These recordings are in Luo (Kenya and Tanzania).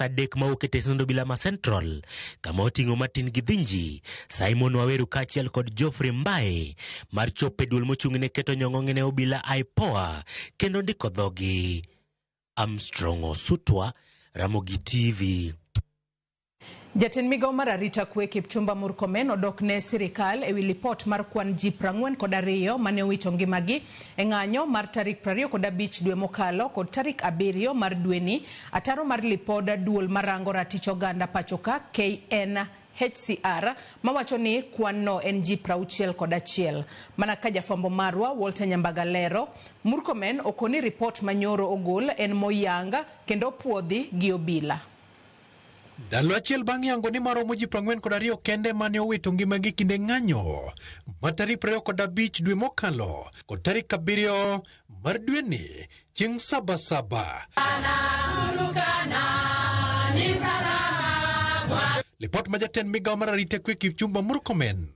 Adek ma wuok e tesend obila ma Central kama oting'o Martin Githinji, Simon Waweru kaachiel kod Geoffrey Mbae mar chopo e duol mochung' ne keto nyong'ong'e ne obila IPOA kendo ndiko dhogi. Armstrong Osutwa, Ramogi TV. Jatend migao mar arita kwe Kipchumba Murkomen odok ne sirikal ewi lipot mar kwan ji 42 mane owito ngimagi e ng'anyo mar tarik 25 dwe mokalo kod tarik 7 mar dweni. Ataro mar lipod duol marango ratich oganda pachoka KNHCR mawacho ni kwan no en ji 61. Mana ka jafwambo marwa Walter Nyambaga lero, Murkomen okoni ripot manyoro ogol en moyang kendo opuodhi gi obila. Ndalo achiel bang' yango ni maromo ji 42 kende mane owito ngimagi kinde ng'anyo ma tarik 25 dwe mokalo kod tarik 7 mar dweni chieng' Sabasaba. Lipot ma jatend migawo mar arita kwe Kipchumba Murkomen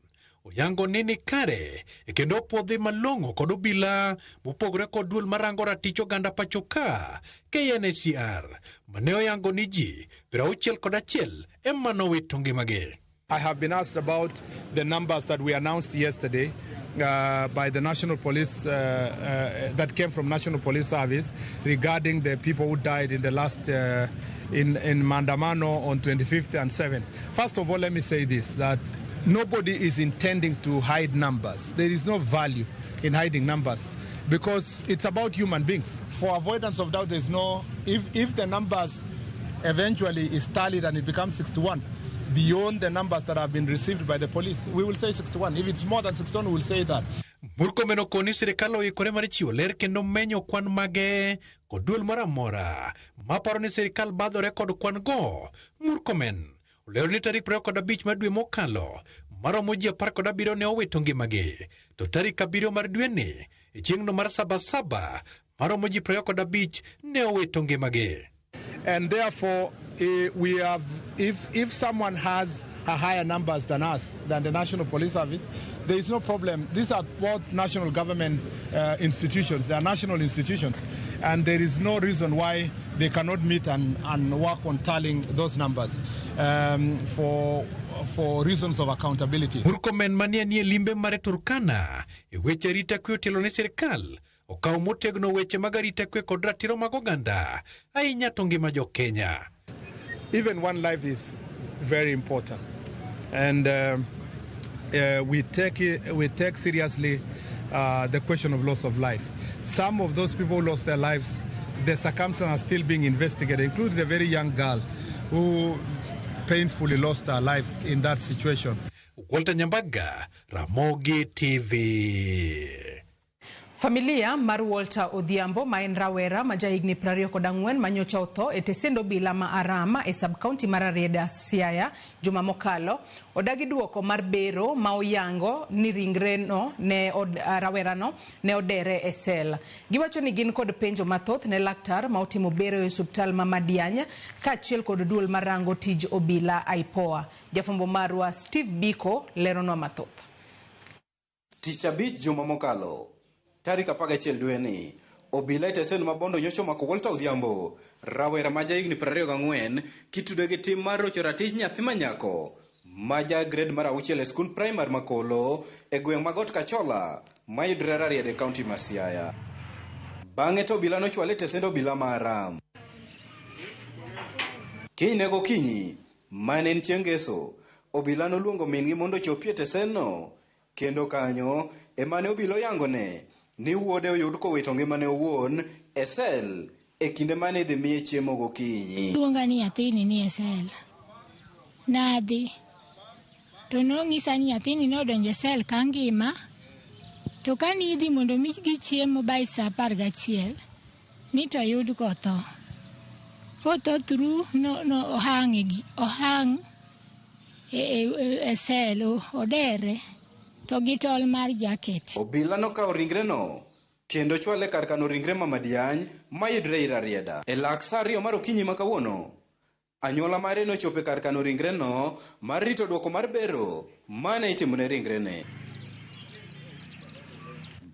oyango ni ni kare e kendo opuodhi malong'o kod obila mopogore kod duol marango ratich oganda pacho ka KNHCR mane oyango ni ji 61 ema nowito ngimagi. I have been asked about the numbers that we announced yesterday by the National Police that came from National Police Service regarding the people who died in the last in Mandamano on 25th and 7th. First of all, let me say this, that nobody is intending to hide numbers. There is no value in hiding numbers because it's about human beings. For avoidance of doubt, there's no, if the numbers eventually is tallied and it becomes 61, beyond the numbers that have been received by the police, we will say 61. If it's more than 61, we will say that. Murkomen okoni sirikal oikore mar chiwo ler kendo menyo kwan mage kod duol moro amora maparo ni sirikal badhore kod kwan go. Murkomen olero ni tarik 25 mar dwe mokalo maromo ji 17 ne owito ngimagi, to tarik 7 mar dweni e chieng'no mar Sabasaba maromo ji 25 ne owito ngimagi. And therefore, we have, if someone has a higher numbers than us, than the National Police Service, there is no problem. These are both national government institutions. They are national institutions. And there is no reason why they cannot meet and work on tallying those numbers for reasons of accountability. Murkomen manie nie limbe mare Turkana e weche arita kwe otielo ne sirikal okawo motegno weche mag arita kwe kod ratiro mag oganda ahinya to ngima jo Kenya. Even one life is very important, and we take seriously the question of loss of life. Some of those people who lost their lives, the circumstances are still being investigated, including the very young girl who painfully lost her life in that situation. Walter Nyambaga, Ramogi TV. Familia mar Walter Odhiambo ma en rawera ma jahigni 24 manyocha otho e tesend obila ma Arama e sub-county mar Rarieda Siaya juma mokalo odagi duoko mar bero ma oyango ni ringre no ne rawerano ne odere e sel. Giwacho ni gin kod penjo mathoth ne laktar ma otimo bero e osiptal ma Madiany kaachiel kod duol marango tij obila IPOA. Jafwambo marwa Steve Biko leronwa mathoth. Tich abich juma mokalo tarik 11 dweni, obila e tesen ma Bondo nyocha omako Walter Odhiambo, rawera ma jahigni 24, kitude gi tim mar rocho ratich nyathi ma nyako ma ja grade mar 6 e skund primary ma Kolo e gweng' ma Got Kachola mayudre Rarieda e kaunti ma Siaya. Bang'e to obila nochwale e tesend obila ma Aram. Kinyne gokinyi, mane en chieng' Ngeso, obila noluongo min-gi mondo ochopi e tesenno. Kendo kanyo emane obila oyangone ni wuode oyud kowito ngimane owuon e sel e kinde mane idhi miye chiemo gokinyi. Luonga ni nyathini ni e sel. Nadhi to nong'isa ni nyathini nodonjo e sel ka ngima, to kane idhi mondo migi chiemo by saa 11 ni to oyud kotho. Kotho through no ohang ohang e sel odere to gi tol mar jacket. Obila nokawo ringreno kendo chwale kar kano ringre ma Madiany mayudre ir Rarieda. E lak saa 2 mar okinyi ma kawuono, anyuola mare nochopo e kar kano ringreno mar rito duoko mar bero mane itimone ringrene.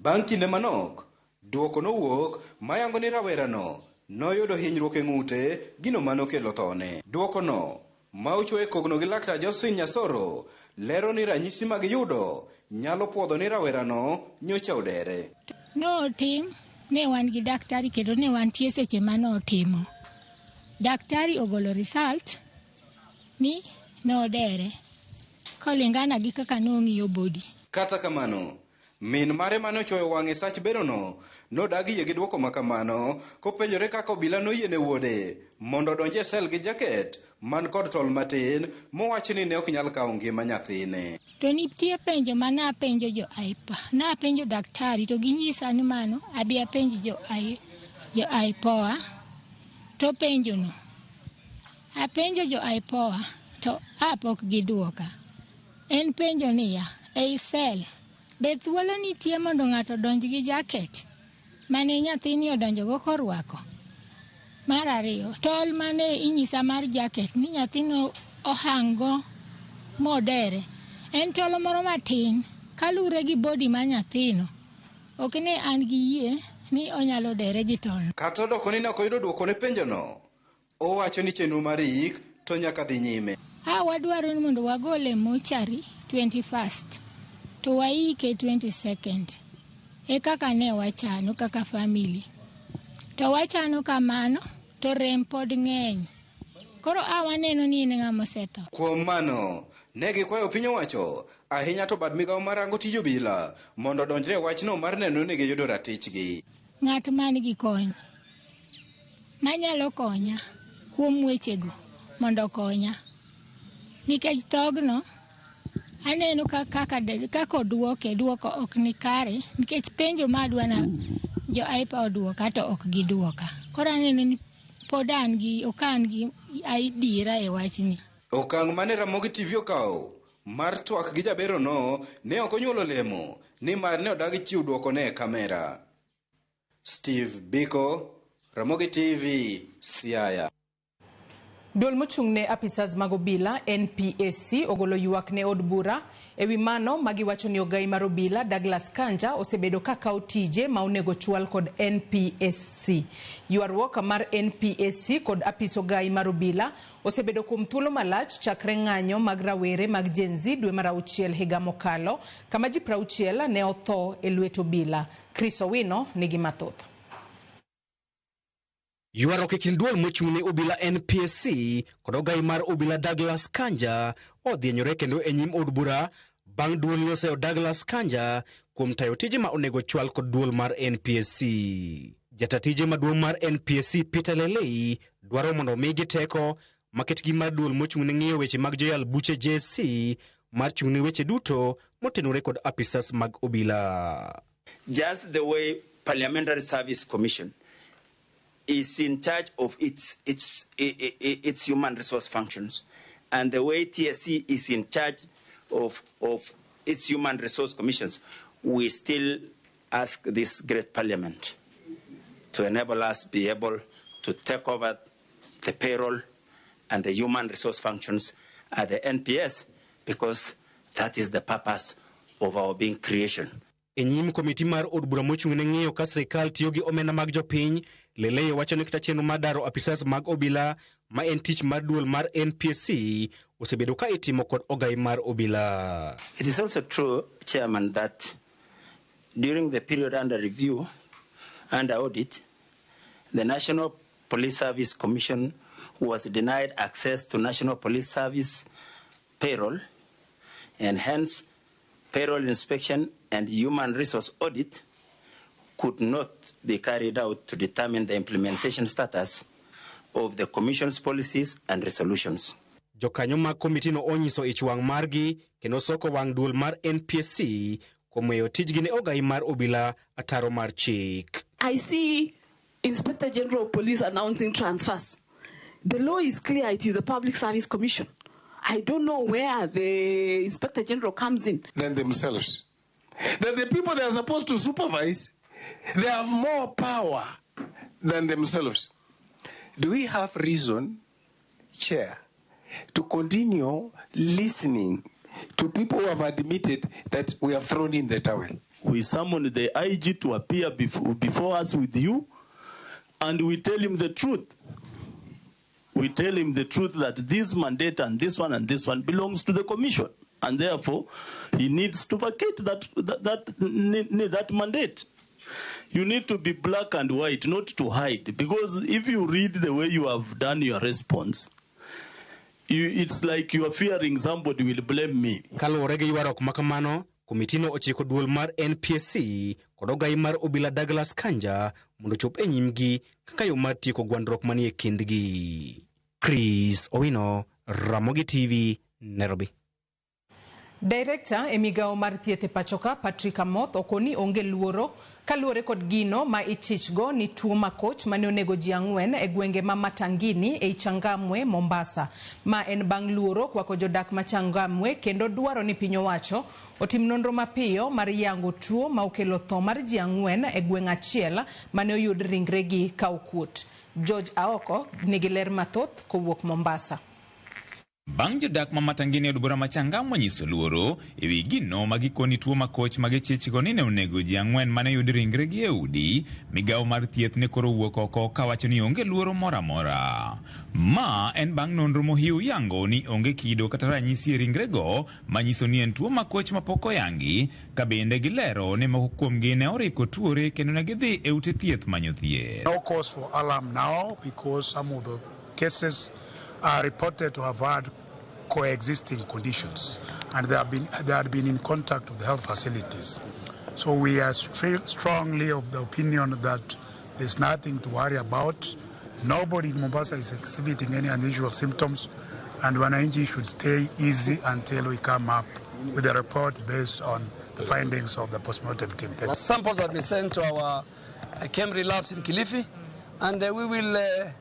Bang' kinde manok, duoko nowuok mayango ni rawerano noyudo hinyruok e ng'ute, gino manokelo thone. Dwokono ma ochopo e kogno gi laktar Josephine Nyasoro lero ni ranyisi mag yudo nyalo puodho ni rawerano nyocha odere. Notim, ne wan gi daktari kendo ne wantie seche manotimo. Daktari ogolo result ni nodere kolingana gi kaka nong'iyo body. Kata kamano, min mare mane ochoyo wang'e sach berono nodagi yie gi dwoko ma kamano, kopenjore kaka obila noyiene wuode mondo odonj e sel gi jaket man kod tol matin mowacho ni ne ok nyal kawo ngima nyathine. To nitie penjo ma napenjo jo IPOA, napenjo daktari to ginyisa ni mano abi apenj jo IPOA to penjo no. Apenjo jo IPOA to apok giduoka. En penjo niya, ei sel, be thuolo nitie mondo ng'ato odonj gi jaket mane nyathini odonjogo korwako? Mar ariyo, tol mane inyisa mar jaket ni nyathino ohango modere, en tol moro matin kalure gi body mar nyathino. Ok ne an gi yie ni onyalo dere gi tol. Kata odoko ni ne ok oyudo dwoko ne penjono, owacho ni chenro mar yik to nyaka dhi nyime. Wadwaro ni mondo wagole mochari 21st to waike 22nd. E kaka ne wachano kaka family. To wachano kamano to rem pod ng'eny. Koro waneno ni en ng'ama osetho. Kuom mano, ne gikwayo piny owacho ahinya to bad migawo mar rango tij obila mondo odonjre e wachno mar neno ni giyudo ratichgi. Ng'at man gi kony manyalo konya kuom wechego mondo okonya. Nikech thogno aneno kaka oduoke, duoko ok ni kare nikech penjo ma adwa na jo IPOA oduoka to ok giduoka. Koro aneno ni pod an gi ok an gi adiera e wachni. Okang' mane Ramogi TV okawo mar twak gi jaberono ne ok onyuolo lemo nimar ne odagi chiwo dwoko ne e kamera. Steve Biko, Ramogi TV, Siaya. Duol mochung' ne apisas mag obila NPSC ogolo ywak ne od bura ewi mano magiwacho ni ogai mar obila Douglas Kanja osebedo ka kawo tije ma onego chwal kod NPSC. Ywaruok mar NPSC kod apis ogai mar obila osebedo kuom thuolo malach chakre ng'anyo mag rawere mag Gen Z dwe mar 6 higa mokalo kama ji 60 ne otho e lwet obila. Chris Owino nigi mathoth. Ywaruok e kind duol mochung' ne obila NPSC kod ogai mar obila Douglas Kanja odhienyore kendo e nyim od bura bang' duol noseyo Douglas Kanja kuom tayo tije ma onego chwal kod duol mar NPSC. Jata tije maduong' mar NPSC Peter Lelei dwaro mondo omigi teko maketgi mar duol mochung' ne ng'iyo weche mag joyal buche JSC mar chung' ne weche duto motenore kod apisas mag obila. Just the way Parliamentary Service Commission is in charge of its human resource functions, and the way TSC is in charge of its human resource commissions, we still ask this great parliament to enable us be able to take over the payroll and the human resource functions at the NPS, because that is the purpose of our being creation. E nyim komiti mar od bura mochung' ne ng'iyo ka sirikal tiyo gi omenda mag jopiny, Lelei wacho ni kata chenro mar daro apisas mag obila ma en tich mar duol mar NPSC osebedo ka itimo kod ogai mar obila. It is also true, Chairman, that during the period under review, under audit, the National Police Service Commission was denied access to National Police Service payroll, and hence payroll inspection and human resource audit could not be carried out to determine the implementation status of the Commission's policies and resolutions. Jokanyo mag komitino onyiso ich wang' margi kendo soko wang' duol mar NPSC kuom weyo tijgi ne ogai mar obila ataro mar chik. I see Inspector General of Police announcing transfers. The law is clear, it is the Public Service Commission. I don't know where the Inspector General comes in. Than themselves. That the people they are supposed to supervise, they have more power than themselves. Do we have reason, Chair, to continue listening to people who have admitted that we have thrown in the towel? We summoned the IG to appear before us with you And we tell him the truth. We tell him the truth that this mandate and this one belongs to the commission. And therefore, he needs to vacate that mandate. You need to be black and white, not to hide. Because if you read the way you have done your response, it's like you are fearing somebody will blame me. Kaluwore gi ywaruok ma kamano, komitino ochiko duol mar NPSC kod ogai mar obila Douglas Kanja mondo ochop e nyimgi kaka yo mar tieko gwandruok manie kindgi. Chris Owino, Ramogi TV, Nairobi. Director e migawo mar thieth e pachoka Patrick Amoth okoni onge luoro kaluwore kod gino ma ichichgo ni tuo makoch mane onego ji 4 e gwenge ma Matangini ei Changamwe, Mombasa. Ma en bang' luoro kwako jodak ma Changamwe kendo dwaro ni piny owacho otim nonro mapiyo mar yango tuo ma okelo tho mar ji 4 e gweng' achiel mane oyud ringregi ka okuot. George Aoko nigi ler mathoth kowuok Mombasa. Bang' jodak ma Matangini od bura ma Changamwe nyiso luoro ewi gino ma gikoni tuo makoch ma gichichgo ni ne onego ji 4 mane oyud ringregi e udi, migawo mar thieth ne koro owuok oko kawacho ni onge luoro moro amora. Ma en bang' nonro mohiu yango ni onge kido kata ranyisi e ringrego manyiso ni en tuo makoch mapok oyangi, ka bende gilero ni moko kuomgi ne oriko tuore kendo ne gidhi e ute thieth manyo thieth. No cause for alarm now because some of the cases are reported to have had coexisting conditions, and they had been in contact with the health facilities. So we are strongly of the opinion that there's nothing to worry about. Nobody in Mombasa is exhibiting any unusual symptoms, and wananchi should stay easy until we come up with a report based on the findings of the postmortem team. Samples have been sent to our Kemri labs in Kilifi, and we will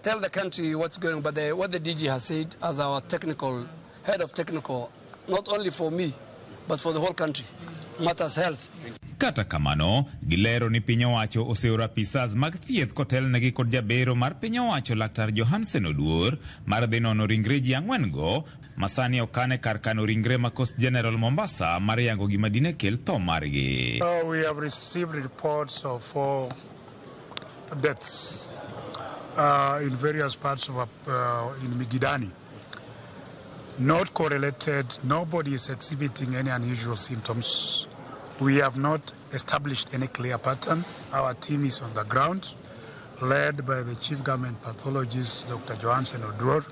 tell the country what's going on, but what the DG has said as our technical, head of technical, not only for me, but for the whole country, matters health. Kata kamano, gilero ni piny owacho oseoro apisas mag thieth kotelnegi kod jabero mar piny owacho Laktar Johansen Oduor mar dhi nono ringre ji 4 go masani okane kar kano ringre ma Coast General Mombasa mar yango gima dine kel tho margi. We have received reports of 4 deaths in various parts of in Migidani. Not correlated, nobody is exhibiting any unusual symptoms. We have not established any clear pattern. Our team is on the ground, led by the Chief Government Pathologist, Dr. Johansen Oduor.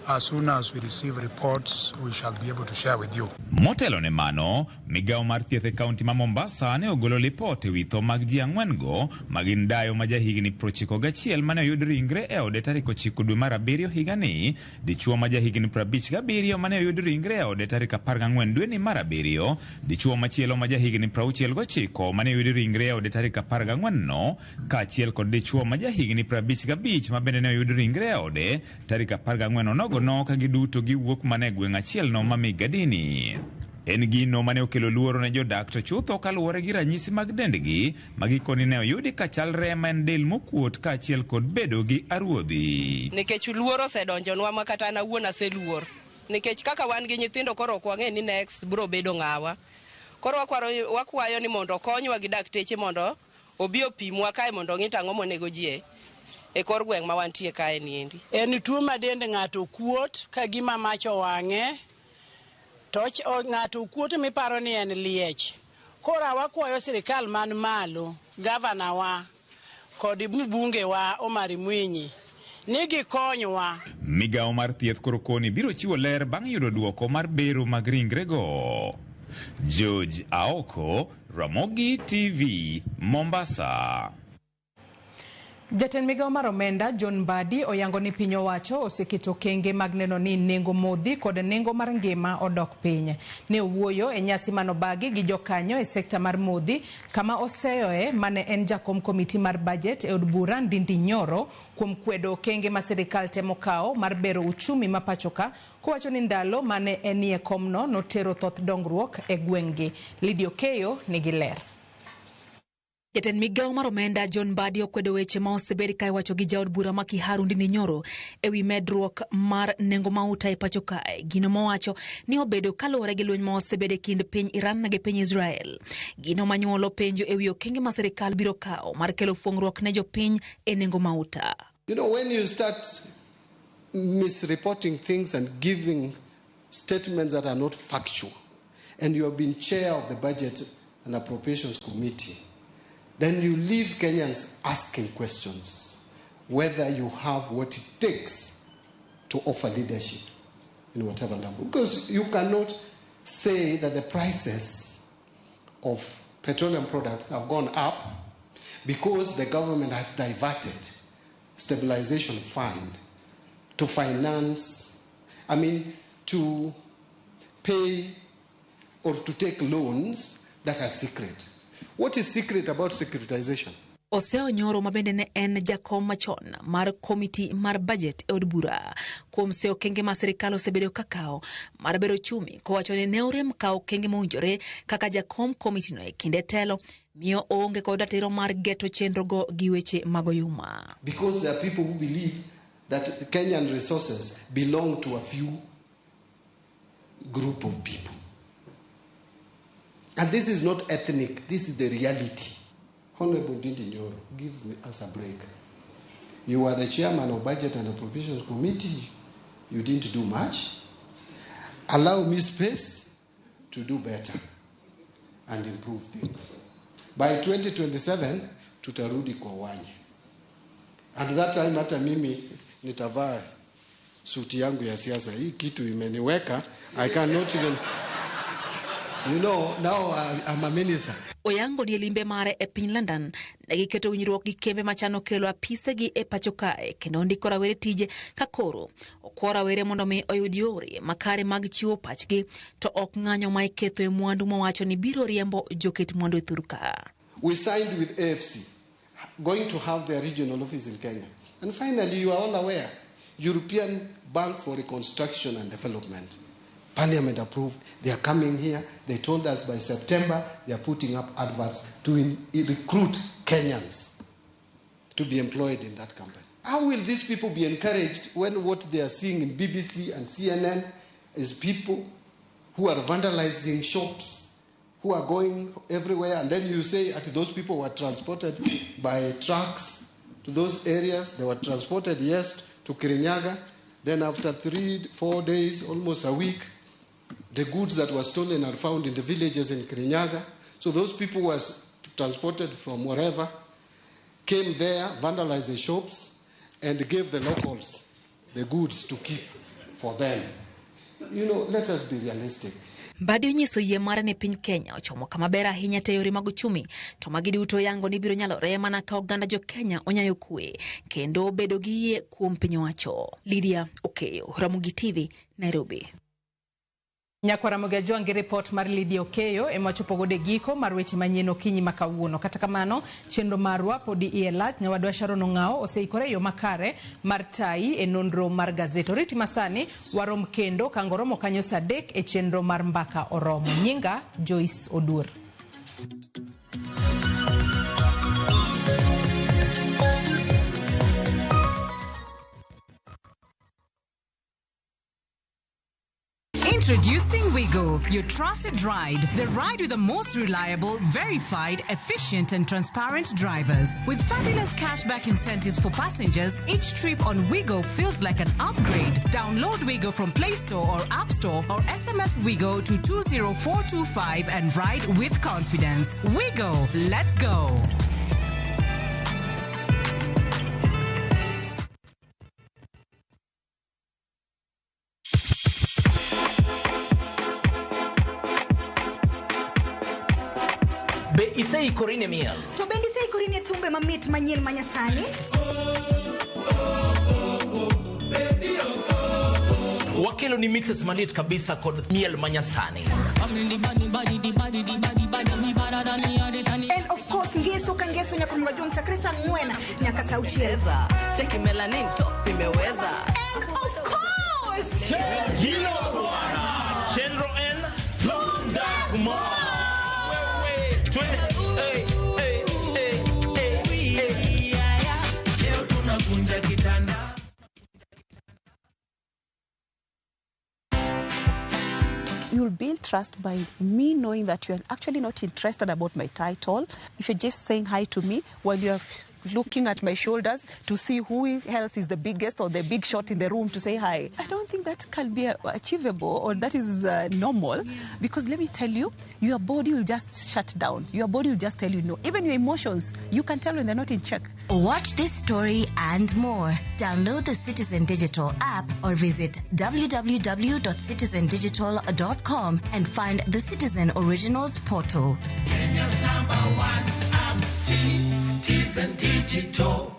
As soon as we receive reports, we shall be able to share with you. Motelo ne mano, migawo mar thieth e kaunti ma Mombasa ne ogolo lipot ewi tho mag ji 4 go ma gin dayo ma jahigni 91 mane oyud ringre e ode tarik 9 dwe mar 7 higani, dichuo ma jahigni 57 mane oyud ringre e ode tarik 14 dweni mar 7, dichuo machielo ma jahigni 69 mane oyud ringre e ode tarik 14 no, kaachiel kod dichuo ma jahigni 55 ma bende ne oyud ringre e ode tarik 14 onogo no ka giduto giwuok mana e gweng' achiel no ma Migadini. En gino mane okelo luoro ne jodak to chutho kaluwore gi ranyisi mag dendgi ma gikoni ne oyudi ka chalre ma en del mokuot kaachiel kod bedo gi aruodhi. Nikech luoro osedonjonwa ma kata an awuon aseluor. Nikech kaka wan gi nyithindo koro ok wang'e ni next biro bedo ng'awa. Koro wakwayo ni mondo okonywa gi dakteche mondo obi opimwa kae mondo ong'i tang'o monego ji e kor gweng' ma wantie kae niendi. En tuo ma dend ng'ato kuot ka gima mach owang'e, to ng'ato kuot miparo ni en liech. Koro wakwayo sirikal man malo, gavana wa kod mbunge wa Omar Mwinyi ni gikonywa. Migawo mar thieth koro koni biro chiwo ler bang' yudo duoko mar bero mag ringrego. George Aoko, Ramogi TV, Mombasa. Jatend migawo mar omenda John Mbadi oyango ni piny owacho oseketo okenge mag neno ni nengo modhi kod nengo mar ngima odok piny. Ne owuoyo e nyasi manobagi gi jokanyo e sekta mar modhi kama oseyoe mane en jakom komiti mar budget e od bura Ndindi Nyoro kuom kwedo okenge ma sirikal temo kawo mar bero uchumi ma pachoka, kowacho ni ndalo mane enie komno notero thoth dongruok e gweng'gi. Lydia Okeyo nigi ler. Jatend migawo mar omenda John Mbadi okwedo weche ma osebed ka iwacho gi jaod bura ma Kiharu Ndindi Nyoro ewi medruok mar nengo mauta e pacho kae. Gino mowacho ni obedo kaluwore gi lweny ma osebed e kind piny Iran gi piny Israel. Gino manyuolo penjo ewi okenge ma sirikal biro kawo mar kelo fuong'ruok ne jopiny e nengo mauta. You know, when you start misreporting things and giving statements that are not factual, and you have been chair of the Budget and Appropriations Committee, then you leave Kenyans asking questions whether you have what it takes to offer leadership in whatever level. Because you cannot say that the prices of petroleum products have gone up because the government has diverted stabilization fund to finance, I mean, to pay or to take loans that are secret. What is secret about securitization? Oseo Nyoro ma bende ne en jakom machon mar komiti mar budget e od bura kuom seyo okenge ma sirikal osebedo ka kawo mar bero ochumi kowacho ni ne orem kawo okenge mowinjore kaka jakom komitino e kinde telo miyo oonge kod ratiro mar geto chenrogo gi weche mag oyuma. Because there are people who believe that Kenyan resources belong to a few group of people. And this is not ethnic, this is the reality. Honorable Ndindi Nyoro, give us a break. You are the chairman of Budget and Appropriations Committee. You didn't do much. Allow me space to do better and improve things. By 2027, tutarudi kwa wanye. And that time hata mimi nitavaa suti yangu ya siasa. Hii kitu imeniweka, I cannot even... You know, now I'm a minister. Oyango ni e limbe mare e piny London ne giketo winjruok gi kembe machano kelo apisegi e pacho kae kendo ndiko rawere tije ka koro okwa rawere mondo mi oyud yore makare mag chiwo pachgi to ok ng'anyo ma iketho e mwandu mawacho ni biro riembo joket mwandu e thur ka. We signed with AFC, going to have their regional office in Kenya. And finally, you are all aware, European Bank for Reconstruction and Development. Parliament approved. They are coming here. They told us by September they are putting up adverts to recruit Kenyans to be employed in that company. How will these people be encouraged when what they are seeing in BBC and CNN is people who are vandalizing shops, who are going everywhere, and then you say that those people were transported by trucks to those areas. They were transported, yes, to Kirinyaga. Then after 3-4 days, almost a week, the goods that were stolen are found in the villages in Kirinyaga. So those people were transported from wherever, came there, vandalized the shops, and gave the locals the goods to keep for them. You know, let us be realistic. Mbadi onyiso yie mare ni piny Kenya ochomo kama ber ahinya te yore mag uchumi to magi duto yango ni biro nyalore mana ka oganda jo Kenya onyayo kwe kendo bedo gi yie kuom piny owacho. Lydia Okeyo, Ramogi TV, Nairobi. Nyakwar Ramogi Ajwang' gi ripot mar Lydia Okeyo ema wachopo godo e giko mar weche manyien okinyi ma kawuono. Kata kamano, chenro marwa podi iye lach. Nyawadwa Sharon Ong'ao oseikore e yo makare mar tayi e nonro mar gazet. Oriti masani warom kendo kangoromo kanyo saa 3 e chenro mar Mbaka Oromo. Nyinga Joyce Oduor. Introducing Wigo, your trusted ride. The ride with the most reliable, verified, efficient and transparent drivers. With fabulous cashback incentives for passengers, each trip on Wigo feels like an upgrade. Download Wigo from Play Store or App Store or SMS Wigo to 20425 and ride with confidence. Wigo, let's go. Be iseikori ne miel? To bende iseikori ne thumbe mamit manyien manyasani? Wakelo ni mixes malit kabisa kod miel manyasani. And of course ngeso ka ngeso nyaka mga chakre saa 4 nyaka saa 6. Cheki melanin top imeweza. And of course Hilo bwana Chenro N Lunda Kumar. Hey, hey, hey. You'll build trust by me knowing that you're actually not interested about my title. If you're just saying hi to me while you're looking at my shoulders to see who else is the biggest or the big shot in the room to say hi. I don't think that can be achievable or that is normal, because let me tell you, your body will just shut down. Your body will just tell you no. Even your emotions, you can tell when they're not in check. Watch this story and more. Download the Citizen Digital app or visit www.citizendigital.com and find the Citizen Originals portal. Kenya's number one app, Citizen Digital.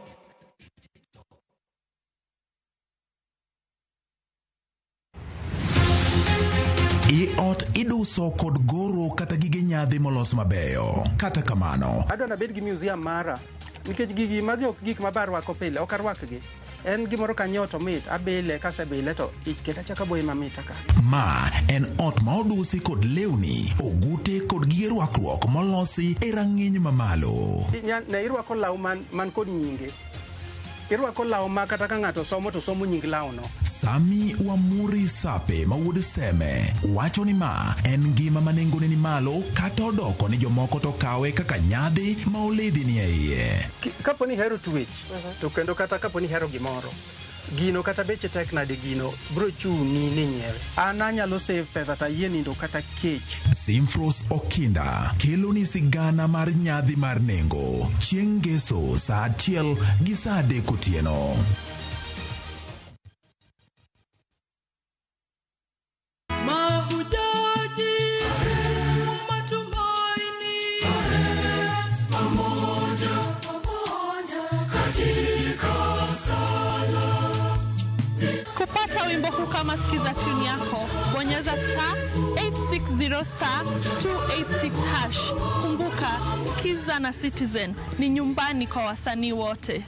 I ot iduso kod goro kata gige nyadhi molos mabeyo. Kata kamano, adwa nabed gi museum mara nikech gigi magi ok gik mabar rwako pile, ok arwakgi. En gimoro kanyiewo to mit, abile, kasebile to kendo achako aboye mamit ka. Ma en ot ma odusi kod lewni, ogute kod gige rwakruok molosi e rang'iny mamalo. Ne irwako law man kod nyinge. Irwako law ma kata ka ng'ato somo to somo nying lawno. Sami Wamuri Sape ma wuod Seme wacho ni ma en ngima ma nengone ni malo kata odoko ni jomoko to kawe kaka nyadhi ma oledhi ni e iye. Kapo ni ihero twech to kendo kata kapo ni ihero gimoro, gino kata beche tek nade gino bro chuni ni nyiewe. An anyalo save pesa to ayie nindo kata kech. Simfros Okinda kelo ni sigana mar nyadhi mar nengo chieng' ngeso saa 1 gi saa 3 otieno. Kupata wimbo huu kama sikiza tune yako, bonyeza star 860 star 286 hash. Kumbuka, Kiza na Citizen ni nyumbani kwa wasanii wote.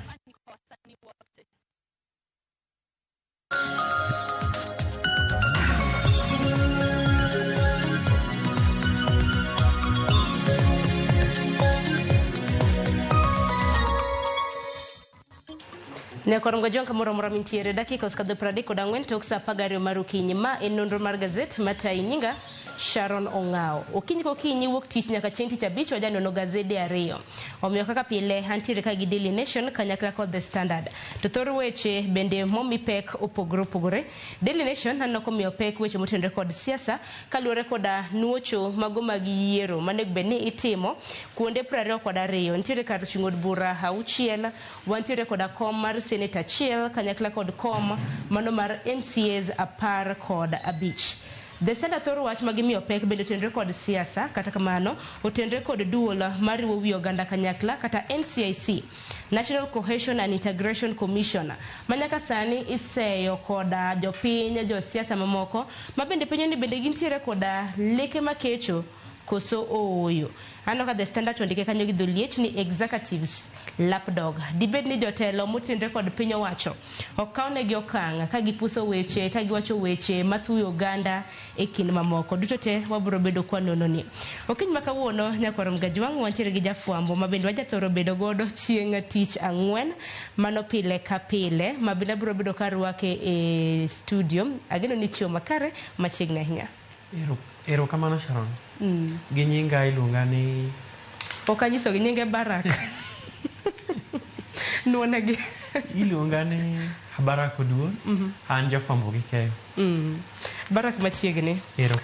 Nyakorongo jonka moro moro mintiere dakika osekadho 34 tok saa 12 mar okinyi. Ma en nonro mar gazet matayi nyinga Sharon Ong'ao. Okinyi kokinyi wuok tich nyaka chieng' tich abich wajanono gazede ariyo. Omiyo kaka pile antiere ka gi Daily Nation kanyakla kod The Standard. To thor weche bende momi pek opogore opogore. Daily Nation aneno komiyo pek weche motenore kod siasa kaluwore koda nuocho mago mag yiero manego bed ni itimo kuonde 22. Nitiere kar chung' od bura 6, wantiere koda kom mar Senate 1 kanyakla kod kom mano mar MCAs 15. The Standard thoro wach magimiyo pek bende otenore kod siasa, kata kamano otenore kod duol mariwo wi oganda kanyakla kata NCIC, National Cohesion and Integration Commission, manyaka sani iseyo koda jopiny, josiasa mamoko mabende penjo ni bende gintiere koda leke makecho koso ooyo. Aneno ka The Standard ondike kanyo gi dholiech ni executives lapdog. Dibed ni jotelo motenore kod piny owacho ok kawnegi okang' ka gipuso weche, ka giwacho weche mathuyo oganda e kind mamoko. Duto te wabiro bedo kwa nono ni. Okinyi ma kawuono nyakwar Mgajwang' wantiere gi jafwambo ma bende wajathoro bedo godo chieng' tich ang'wen mano pile ka pile ma bende abiro bedo ka rwake e studio. Ageno ni chiwo makare machiegni ahinya. Erokamano Sharon. Gi nyinga iluonga ni... Ok anyiso gi nyinge Barak. Nuonegi. Iluonga ni Barak Oduor. An jafwambo gi keyo. Barak machiegni.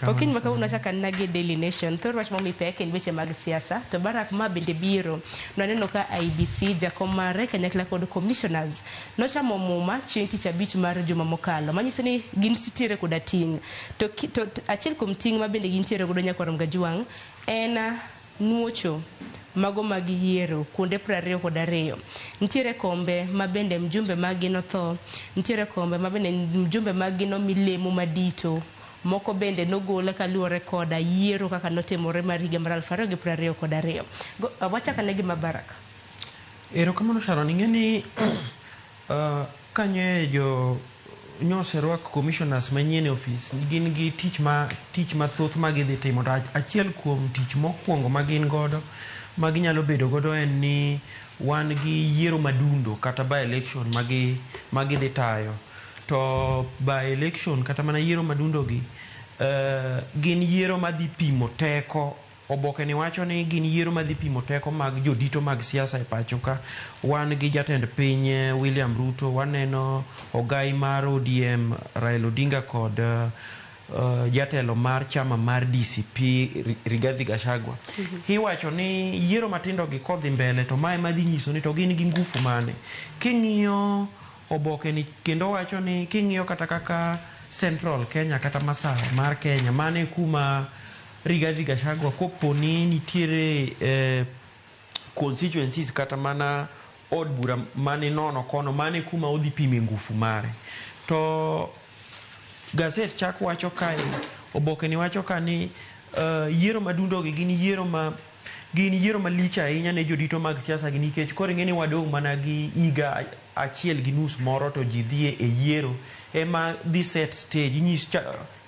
Okinyi ma kawuono achako anena gi Daily Nation. Thor wach momi pek en weche mag siasa. To Barak ma bende biro. Naneno ka IEBC jakom mare kanyakla kod commissioners nochamo muma chieng' tich abich mar juma mokalo. Manyiso ni gintiere koda ting'. To achiel kuom ting' ma bende gintiere godo nyakwar Mgajwang' en nuocho mago mag yiero kuonde 22. Nitiere kombe ma bende mjumbe maggi notho, nitiere kombe ma bende mjumbe maggi nomi lemo madito, moko bende nogol kaluwore koda yiero kaka notimore mar higa mar 2022. Wachak ane gi Mabarak. Erokamano Sharon, ing'e ni kanye jo nyoserwak commissioners manyien e ofis gin gi tich mathoth ma gidhi timo. To achiel kuom tich mokwongo ma gin godo ma ginyalo bedo godo en ni wan gi yiero madundo kata by election ma gidhi tayo. To by election kata mana yiero madundo gi Gin yiero madhi pimo teko. Oboke ni wacho ni gin yiero madhi pimo teko mag jodito mag siasa e pacho ka. Wan gi jatend piny William Ruto, waneno ogai mar ODM Raila Odinga kod jatelo mar chama mar DCP Rigathi Gachagua. Iwacho ni yiero matindo gi kodhi mbele to mae madhi nyiso ni to gin gi ngufu mane. King'iyo oboke ni kendo wacho ni king'iyo kata kaka Central Kenya kata Masawa mar Kenya, mane kuma Rigathi Gachagua kopo ni nitiere constituencies kata mana od bura mane nono kono, mane kuma odhi pime ngufu mare. To gazet chak wacho kae, oboke ni wacho ka ni yiero madundo gi gin yiero malich ahinya ne jodito mag siasa gi, nikech koro ing'e ni wadong' mana gi higa achiel gi nus moro to ji dhi e yiero ema dhi set stage.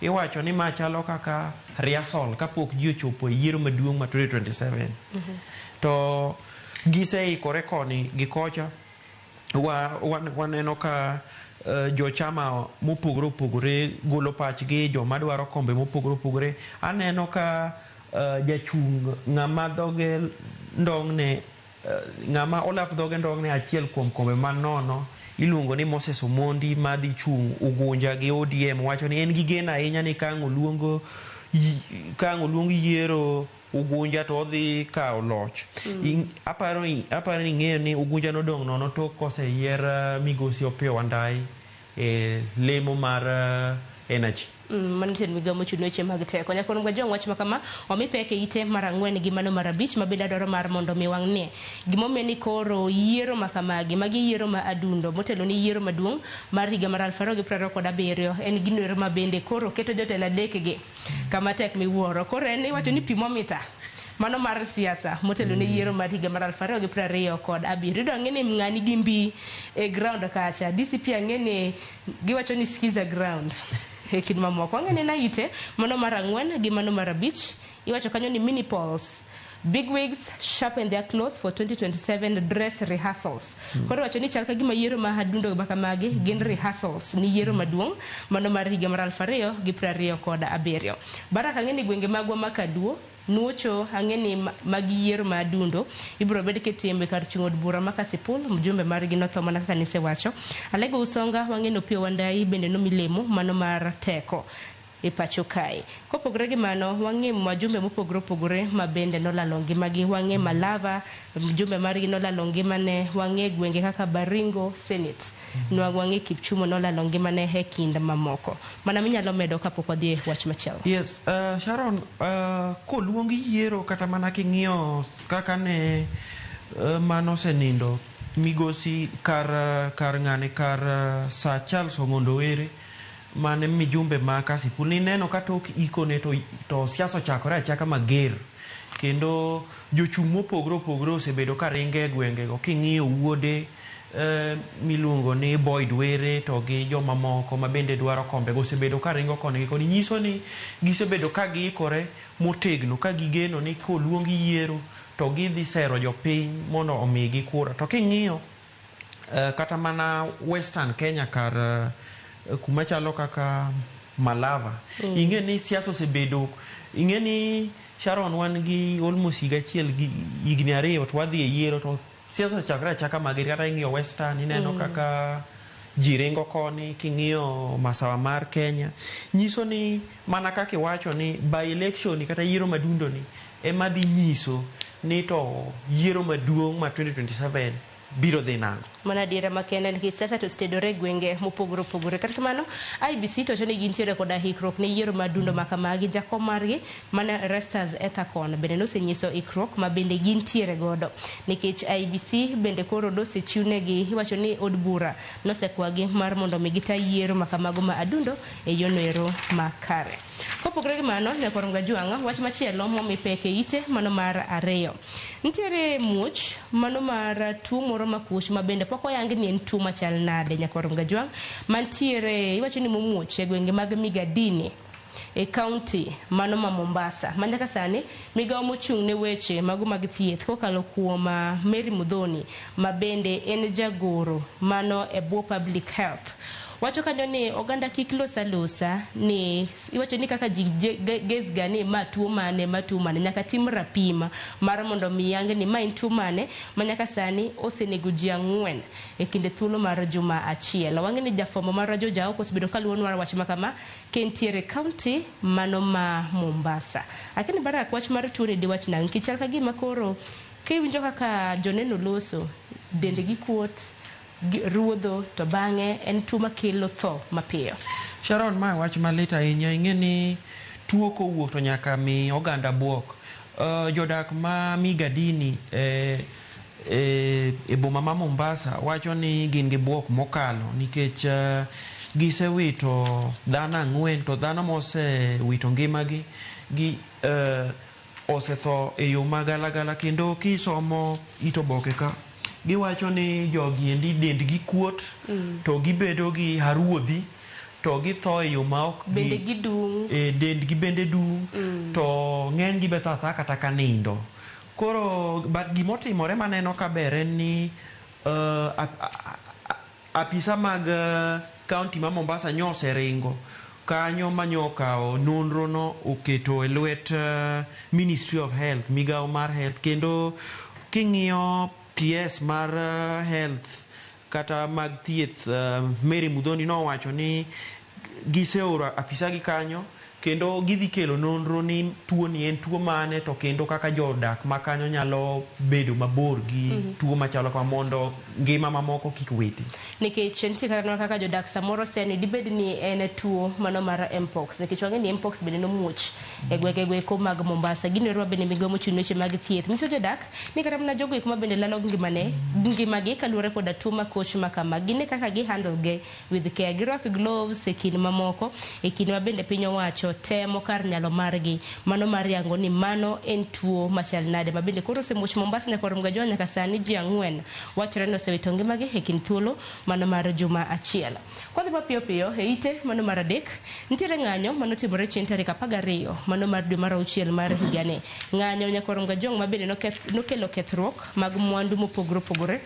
Iwacho ni ma chalo kaka rehearsal kapok ji ochopo e yiero maduong' ma 2027. To giseikore koni gi kocha. Waneno ka jochama mopogore opogore golo pachgi, joma dwaro kombe mopogore opogore. Aneno ka jachung' ng'ama dhoge ndong'ne, ng'ama olap dhoge ndong'ne achiel kuom kombe manono iluongo ni Moses Omondi madhi chung' Ugunja gi ODM, wacho ni en gi geno ahinya ni ka ang' oluong yiero Ugunja to odhi kawo loch. Aparo ni ing'eyo ni Ugunja nodong' nono tok koseyier migosi Opiyo Wandayi e lemo mar energy. Mano jatend migao mochung' ne weche mag teko. Nyaka Jong wach makama omi pek e ite mar 4 gi mano mar 5 ma bende dwaro mar mondo mi wang'ne gimomiyo ni koro yiero makamagi magi yiero ma adundo motelo ni yiero maduong' mar higa mar 2027 en gino ma bende koro keto jotelo adek gi kama tek miwuoro. Koro en iwacho ni pimometer mano mar siasa motelo ne yiero mar higa mar 2027. Yudo ang'e ni ng'ani gi mbi e ground kacha DCP ang'e ni giwacho ni skiza ground e kind mamoko. Ang'e ni na ite mano mar 4 gi mano mar 5 iwacho kanyo ni mini polls big wigs sharpen their clothes for 2027 dress rehearsals. Koro wacho ni chal ka gima yiero ma adundo makamagi gin rehearsals ni yiero maduong' mano mar higa mar 2027. Baraka ang'e ni gwenge magwa ma Kaduo nuocho ang'e ni mag yiero ma adundo ibiro bed kitime kar chung' od bura ma Kasipul, mjumbe margi notho mana kaka nisewacho. Alego Usonga wang'e ni Opiyo Wandayi bende nomilemo mano mar teko e pacho kae. Kopogore gi mano, wang'e wajumbe mopogore opogore ma bende nolalo ngimagi. Wang'e Malava, mjumbe margi nolalo ngimane. Wang'e gwenge kaka Baringo Senate, wang'e Kipchumo nolalo ngimane e kind mamoko. Mana minyalo medo kapok wadhi e wach machielo. Yes, Sharon, koluongi yiero kata mana king'iyo kaka ne mano osenindo migosi kar ng'ane kar Sir Charles Ong'ondo Were mane mijumbe ma Kasipul, nineno ka tok ikone to siasa ochakore achaka mager kendo jochung' mopogore opogore osebedo ka ringe e gwengego. King'iyo wuode miluongo ni Boyd Were to gi jomamoko ma bende dwaro kombego osebedo ka ringo koni gi koni, nyiso ni gisebedo ka giikore motegno ka gigeno ni koluong yiero to gidhi sero jopiny mondo omigi kura. To king'iyo kata mana Western Kenya kar kuma chalo kaka Malava, ing'e ni siasa osebedo, ing'e ni Sharon wan gi almost higa achiel gi higni 2 to wadhi e yiero to siasa ochakore achaka mager. Kata ing'iyo Western ineno kaka ji ringo koni, king'iyo masawa mar Kenya nyiso ni mana kaka iwacho ni by election kata yiero madundo ni ema dhi nyiso ni to yiero maduong' ma 2027 biro dhi nang'o. Mana adiera makende nikech siasa to osetedore e gwenge mopogore opogore. Kata kamano, IEBC to wacho ni gintiere koda ikruok ne yiero madundo makamagi. Jakom margi mana Erastus Ethekon bende nosenyiso ikruok ma bende gintiere godo nikech IEBC bende koro nosechiwnegi, iwacho ni od bura nosekwagi mar mondo mi gita yiero makamago ma adundo e yono ero makare. Kopogore gi mano, Nyakwar Ngajwang', wach machielo momi pek e ite mano mar 2. Nitiere muoch mano mar tuo moro makuch ma bende pok oyang ni en tuo machal nade. Nyakwar Ngajwang' mantiere iwacho ni momuoch e gwenge mag Migadini e county mano ma Mombasa. Ma nyaka sani migao mochung' ne weche mago mag thieth kokalo kuom Mary Muthoni ma bende en jagoro mano e bwo public health. Wacho kanyo ni oganda kik los alosa ni iwacho ni kaka ji guess ga ni ma tuo mane, ma tuo mane, nyaka tim rapim mar mondo mi yang ni ma en tuo mane ma nyaka sani osenego ji 4 e kinde thuolo mar juma achiel. Wang'e ni jafwambo mar Jojaoko osebedo kaluwonwa wach ma kama ka entiere kaunti mano ma Mombasa. Akini Barak, wach mar tuo ni diwach nang'o? Nikech chal ka gima koro kiwinjo kaka joneno loso, dendgi kuot, ruodho, to bang'e en tuo makelo tho mapiyo. Sharon, mae wach malit ahinya. Ing'e ni tuo kowuok to nyaka mi oganda buok. Jodak ma Migadini e boma ma Mombasa wacho ni gin gi buok mokalo nikech gisewito dhano 4 to dhano mosewito ngimagi gi osetho e yo magalagala. Kendo kisomo it oboke ka, giwacho ni jogi endi dendgi kuot to gibedo gi haruodhi to githo e yo ma ok bende gidung'. Dendgi bende dung' to ng'eny gi be tho athoa kata ka nindo. Koro but gimotimore maneno ka ber en ni apisa mag kaunti ma Mombasa nyo oseringo kanyo manyo okawo nonro no oketo e lwet Ministry of Health, migawo mar health. Kendo king'iyo PS mar health kata mag thieth, Mary Muthoni nowacho ni giseoro apisa gi kanyo kendo gidhi kelo nonro ni tuo ni en tuo mane, to kendo kaka jodak ma kanyo nyalo bedo mabor gi tuo machalo kama mondo ngima mamoko kik witi. Nikech nitie kata kaka jodak samoro seni dibed ni en tuo mano mar mpox, nikech wang'e ni mpox bende nomuoch e gwenge goeko mag Mombasa. Gino ero bende migawo mochung' ne weche mag thieth nyiso jodak ni kata mana jogo eko ma bende lalo ngimagi kaluwore koda tuo makoch ma kama, gine kaka gi handle ge with care, girwak gloves e kind mamoko e kinde ma bende piny owacho temo kar nyalo margi mano mar yango ni mano en tuo machal nade ma bende koro osemuoch Mombasa nyaka orom gajoa. Nyaka sani ji 4 wachore ni osewito ngimagi e kind thuolo mano mar juma achiel. Kwadhi mapiyo piyo e ite mano mar adek, nitiere ng'anyo manotimore chieng' tarik 12 mano mar dwe mar auchiel mar higani. Ng'anyo nyaka orom gajong' ma bende nokelo kethruok mag mwandu mopogore opogore.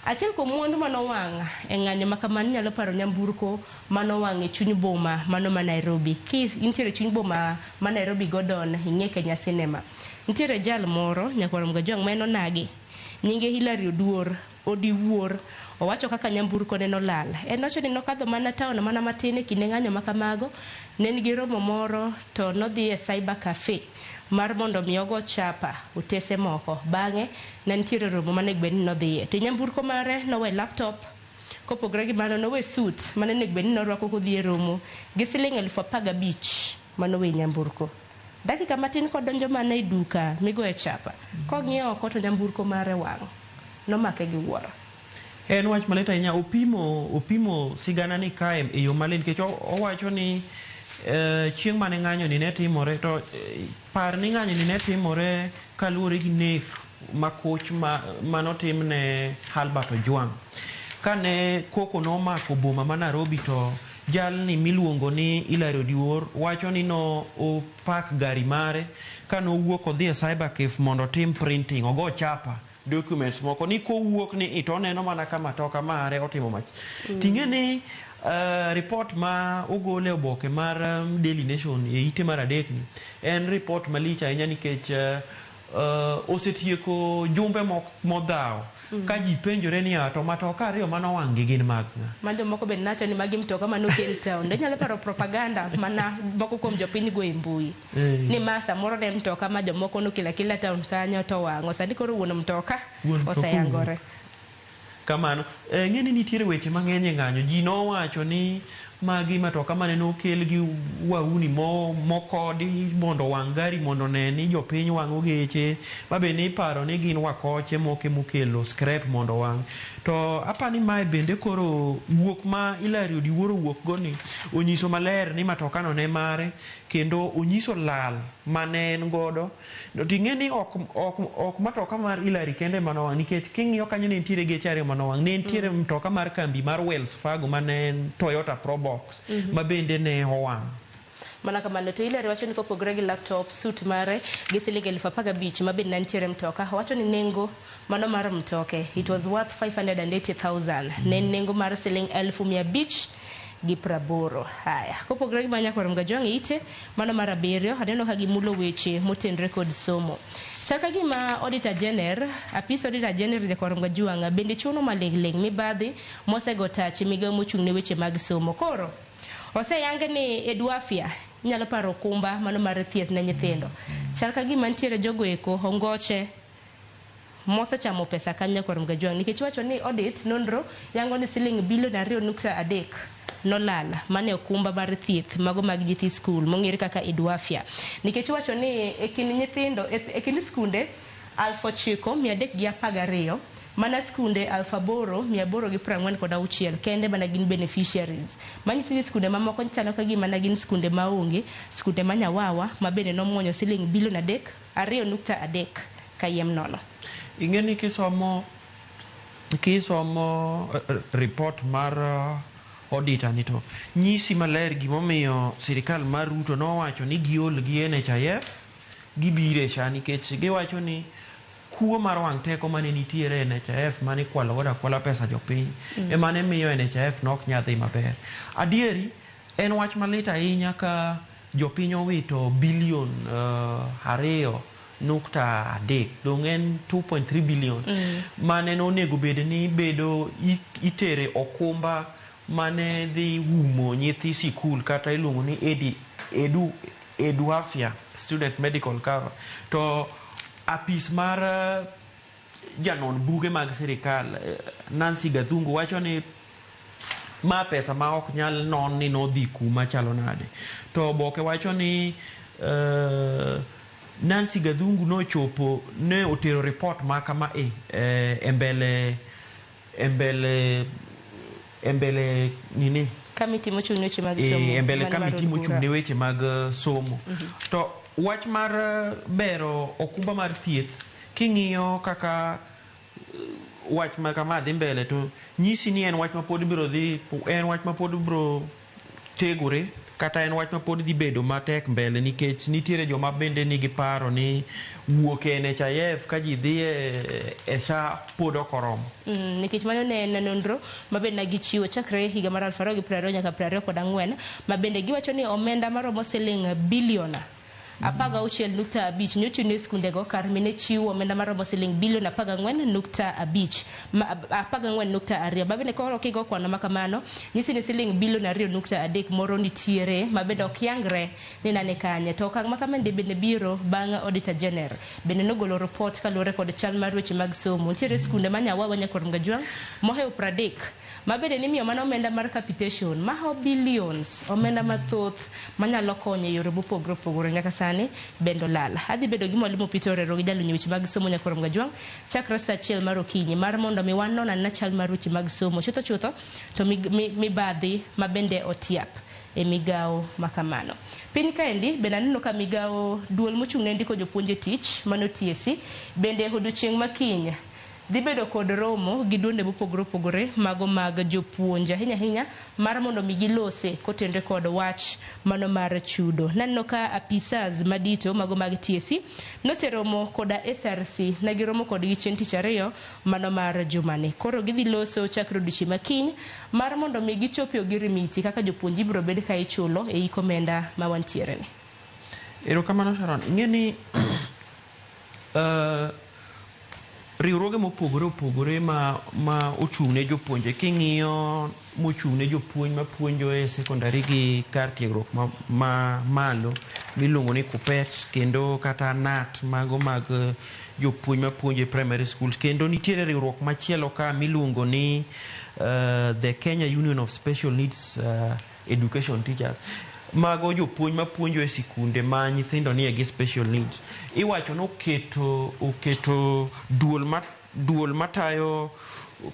Achiel kuom mwandu manowang' e ng'anyo ma kamano nyalo paro nyamburko manowang' e chuny boma mano ma Nairobi. Ki intiere chuny boma ma Nairobi Gordon, ing'e Kenya Cinema. Nitiere jal moro nyakwar Mgajwang' ma en onagi. Nyinge Hilary Oduor, Odiwuor. Owacho kaka nyamburko ne nolal. En wacho ni nokadho mana taon mana matin e kinde ng'anyo ma kamago. Ne nigi romo moro to nodhi e cyber cafe mar mondo mi ogo chapa otese moko. Bang'e ne nitiere romo mane bed ni nodhiye. To nyamburko mare nowe laptop, kopogore gi mano nowe suit mane onego bed ni norwako kodhi e romo gi siling 15,000 manowe nyamburko. Dakika matin kodonjo mana e duka migoye chapa, kong'iyo oko to nyamburko mare wang'. Nomake gi wuoro. En wach malit ahinya. Opimo sigana ni kae e yo malit nikech owacho ni chieng' mane ng'anyo ni ne timore to par ni ng'anyo ni ne timore kaluwore gi nek makoch manotim ne Albert Ojwang. Kane koko nomako boma ma Nairobi to jalni miluongo ni Hilary Odiwuor wacho ni no opak gari mare kano owuok odhi e cyber cafe mondo otim printing, ogo chapa documents moko ni kowuok ni to oneno mana ka matoka mare otimo mach. Ting'e ni report ma ogol e oboke mar Daily Nation e ite mar adek ni en report malich ahinya nikech osetieko jumbe modhaw ka ji penjore ni to matoka ariyo manowang' gi gin mag ng'a. Ma jomoko bende nacho ni magi mtoka manokel town. Inyalo paro propaganda mana moko kuom jopiny go e mbui. Ni ma samoro ne mtoka ma jomoko nokelo akela town kanyo to wang'o. Sani koro wuon mtoka oseyangore. Kamano. Ng'e ni nitiere weche mang'eny e ng'anyo. Ji nowacho ni magi matoka mane nokel gi wauni mokodi mondo owang' gari mondo one ni jopiny wang'o geche ma be niparo ni gin wakoche moko emokelo scrap mondo owang'. To apani mae bende koro wuok ma Hilary Odiwuor owuok go ni onyiso maler ni matoka no ne mare kendo onyiso lal mane en godo. To ing'e ni ok matoka mar Hilary kende manowang' nikech king'iyo kanyo ne nitiere geche ariyo manowang'. Ne nitiere mtoka mar kambi mar Wells Fargo mane en Toyota Probox ma bende ne owang'. Mana kamano to Hilary wacho ni kopogore gi laptop, suit mare gi siling 15,000 ma bende ne nitiere mtoka. Owacho ni nengo mano mar mtoke it was worth 580,000. Ne en nengo mar siling 580,000. gi 80. Haya, kopogore gi manya kwar Mgajwang' e ite mano mar 7, aneno ka gimulo weche motenre kod somo. Chal ka gima Auditor General, apis Auditor General Jakwar Mgajwang' bende chuno maling'ling' mibadhi mosego tach migawo mochung' ne weche mag somo. Koro oseyang ni Eduafia inyalo paro okumba mano mar thieth ne nyithindo. Chal ka gima nitiere jogo eko ongoche mosechamo pesa kanyo Nyakwar Mgajwang' nikech iwacho ni audit nonro yango ni siling bilion 2.3 nolal mane okumba mar thieth mago mag nyithi skul mong'ere kaka Eduafia. Nikech iwacho ni e kind nyithindo e kind skunde 9312 mana skunde 8846 kende mana gin beneficiaries. Manyiso ni skunde mamoko chalo ka gima ne gin skunde maonge, skunde ma nyawawa ma bende nomuonyo siling bilion 2.3 kayiem nono. Ing'e ni kisomo report mar auditor ni to nyisi maler gimomiyo sirikal mar Ruto nowacho ni giol gi NHIF gibire SHA, nikech giwacho ni kuo mar wang' teko mane nitiere NHIF mane ikwalo godo akwala pesa jopiny ema ne miyo NHIF nok nyal dhi maber. Adieri en wach malit ahinya ka jopiny owito bilion 2.3, dong' en 2.3 billion mane nonego bed ni bedo itere okumba mane dhi umo nyithi sikul kata iluongo ni Eduafia Student Medical Cover. To apis mar janon buge mag sirikal Nancy Gathungu wacho ni ma pesa ma ok nyal non ni nodhi kuma chalo nade. To oboke wacho ni Nancy Gathungu nochopo ne otero report ma kama e mbele nini kamiti mochung' ne weche mag somo, e mbele kamiti mochung' ne weche mag somo. To wach mar bero okumba mar thieth king'iyo kaka wach ma kama dhi mbele to nyisi ni en wach ma pod biro dhi, en wach ma pod biro tegore, kata en wach ma pod dhi bedo matek mbele, nikech nitiere joma bende nigi paro ni wuok e NHIF ka ji dhi e SHA pod ok oromo. Nikech mano ne en nonro ma bende gichiwo chakre higa mar 2020 nyaka 24, ma bende giwacho ni omenda maromo siling bilion 16.5 nyochung' ne skundego kar mine chiwo omenda maromo siling bilion 14.5 14.2. Ma bende koro kigo kwano makamano nyisi ni siling bilion 2.3 moro nitiere ma bende ok yangre ni nane kanye. To okang' makamende bende biro bang' Auditor General bende nogolo report kaluwore kod chal mar weche mag somo. Nitiere skunde ma Nyawawa Nyakwar Mgajwang' mohewo 30 ma bende nimiyo mana omenda mar capitation maho billions, omenda mathoth manyalo konyo e yore mopogore opogore nyaka sani bende olal. Adhi bedo gi mwalimu Peter Orero gi jalony weche mag somo Nyakwar Mgajwang' chakre saa 1 mar okinyi mar mondo mi wanon anena chal mar weche mag somo chutho chutho to mibadhi ma bende otiap e migawo makamano. Piny kaendi bende aneno ka migawo duol mochung' ne ndiko jopuonj e tich mano TSC bende odiochieng' makiny dhi bedo kod romo gi duonde mopogore opogore mago mag jopuonj ahinya ahinya mar mondo mi gilose kotenre kod wach mano mar chudo. Naneno ka apisas madito mago mag TSC noseromo koda SRC, ne giromo kodgi chieng' tich ariyo mano mar jumani. Koro gidhi loso chakre odiochieng' makiny mar mondo mi gichopi ogirimiti kaka jopuonj ibiro bed ka ichulo e hik omenda ma wantiere ni. Erokamano Sharon. Ing'e ni riwruoge mopogore opogore ma ochung' ne jopuonje, king'iyo mochung' ne jopuonj mapuonjo e sekondari gi kar tiegruok ma malo miluongo ni KUPPET, kendo kata KNUT mago mag jopuonj mapuonjo e primary schools, kendo nitiere riwruok machielo ka miluongo ni the Kenya Union of Special Needs Education Teachers. Mago jopuonj mapuonjo e sikunde ma nyithindo nie gi special needs. Iwacho ni oketo duol matayo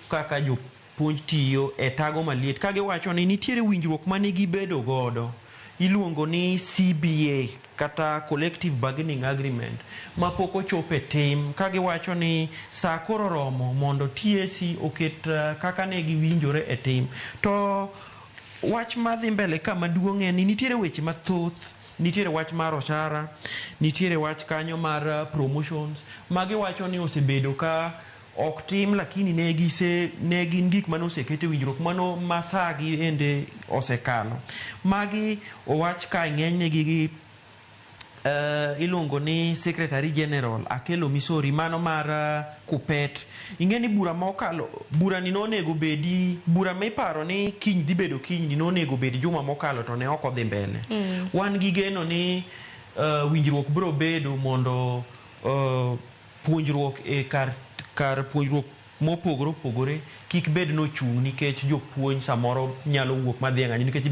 kaka jopuonj tiyo e tago maliet, ka giwacho ni nitiere winjruok mane gibedo godo iluongo ni CBA kata Collective Bargaining Agreement ma pok ochopo e tim, ka giwacho ni saa koro oromo mondo TSC oket kaka ne giwinjore e tim. To wach madhi mbele ka maduong' en ni nitiere weche mathoth, nitiere wach mar osara, nitiere wach kanyo mar promotions ma giwacho ni osebedo ka Ok tim lakini ne gise ne gin gik mane oseket e winjruok mano ma saa gi ende osekalo. Magi owach ka ng'enyne gi gi iluongo ni Secretary General Akelo Misori mano mar Kupet. Ing'e ni bura mokalo bura ni nonego bedi bura miparo ni kiny dhi bedo kiny ni nonego bed juma mokalo to ne ok odhi mbele. Wan gi geno ni winjruok biro bedo mondo puonjruok e kar kar puonjruok mopogore opogore kik bed nochung' nikech jopuonj samoro nyalo wuok madhi e ng'anyo nikech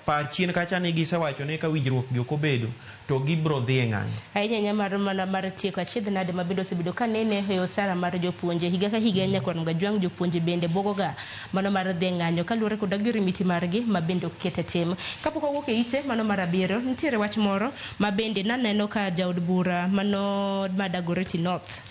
par chien kacha ni gisewacho ni ka winjruok gi ok obedo to gibro dhi e ng'anyo. Ahinya ahinya mar mana mar tieko achiedh nade ma bende osebedo ka nene e osara mar jopuonje higa ka higa nyakwar Mgajwang' jopuonje bende buogoga mano mar dhi e ng'anyo kaluwore kod ogirimiti margi ma bende ok ket e tim. Kapok wawuok e ite mano mar abiriyo nitiere wach moro ma bende naneno ka jaod bura mano ma Dagoretti North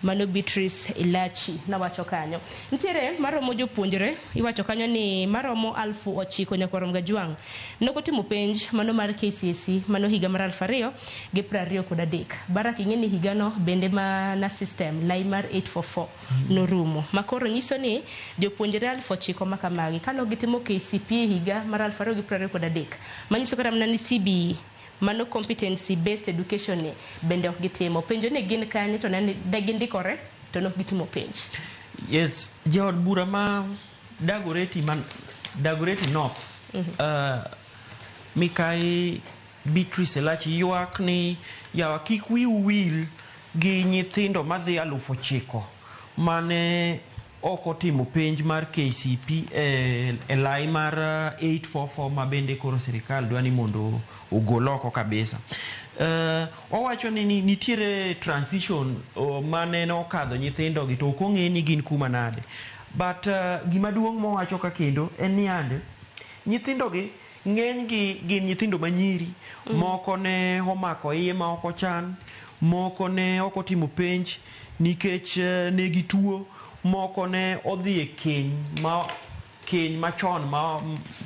mano Beatrice Ilachi nawacho kanyo. Nitiere maromo jopuonjre iwacho kanyo ni maromo 9,000 nyakwar Mgajwang' nokotimo penj mano mar KCSE mano higa mar 2023. Barak ing'e ni higano bende mana system lai mar 844 norumo. Makoro nyiso ni jopuonjre 9,000 makamagi kano gitimo KCPE higa mar 2023 manyiso kata mana ni CBE mano competency based education ni bende ok gitimo penjo ni gin kanye to ne gindikore to nok gitimo penj. Yes, jaod bura ma Dagoretti man Dagoretti North Mikai Beatrice Elachi ywak ni yawa kik wiu wil gi nyithindo madhi 9,000 mane ok otimo penj mar KCP e lai mar 844 ma bende koro sirikal dwa ni mondo ogol oko kabisa. Owacho ni nitiere transition mane nokadho nyithindo gi to ok ong'e ni gin kuma nade. But gima duong' mowacho ka kendo en ni ande nyithindo gi ng'eny gi gin nyithindo manyiri moko ne omako iye ma ok ochan, moko ne ok otimo penj nikech ne gituo, moko ne odhi e keny machon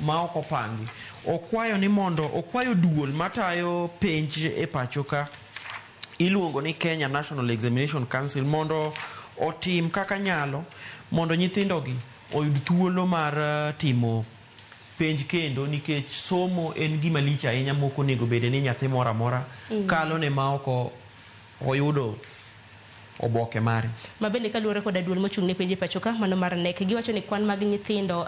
ma ok opangi. Okwayo ni mondo okwayo duol matayo penj e pacho ka iluongo ni Kenya National Examination Council mondo otim kaka nyalo mondo nyithindo gi oyud thuolo mar timo penj kendo nikech somo en gima lich ahinya mok onego bede ni nyathi moro amora kalo ne ma ok oyudo oboke mare. Ma bende kaluwore koda duol mochung' ne penj e pacho ka mano mar KNEC giwacho ni kwan mag nyithindo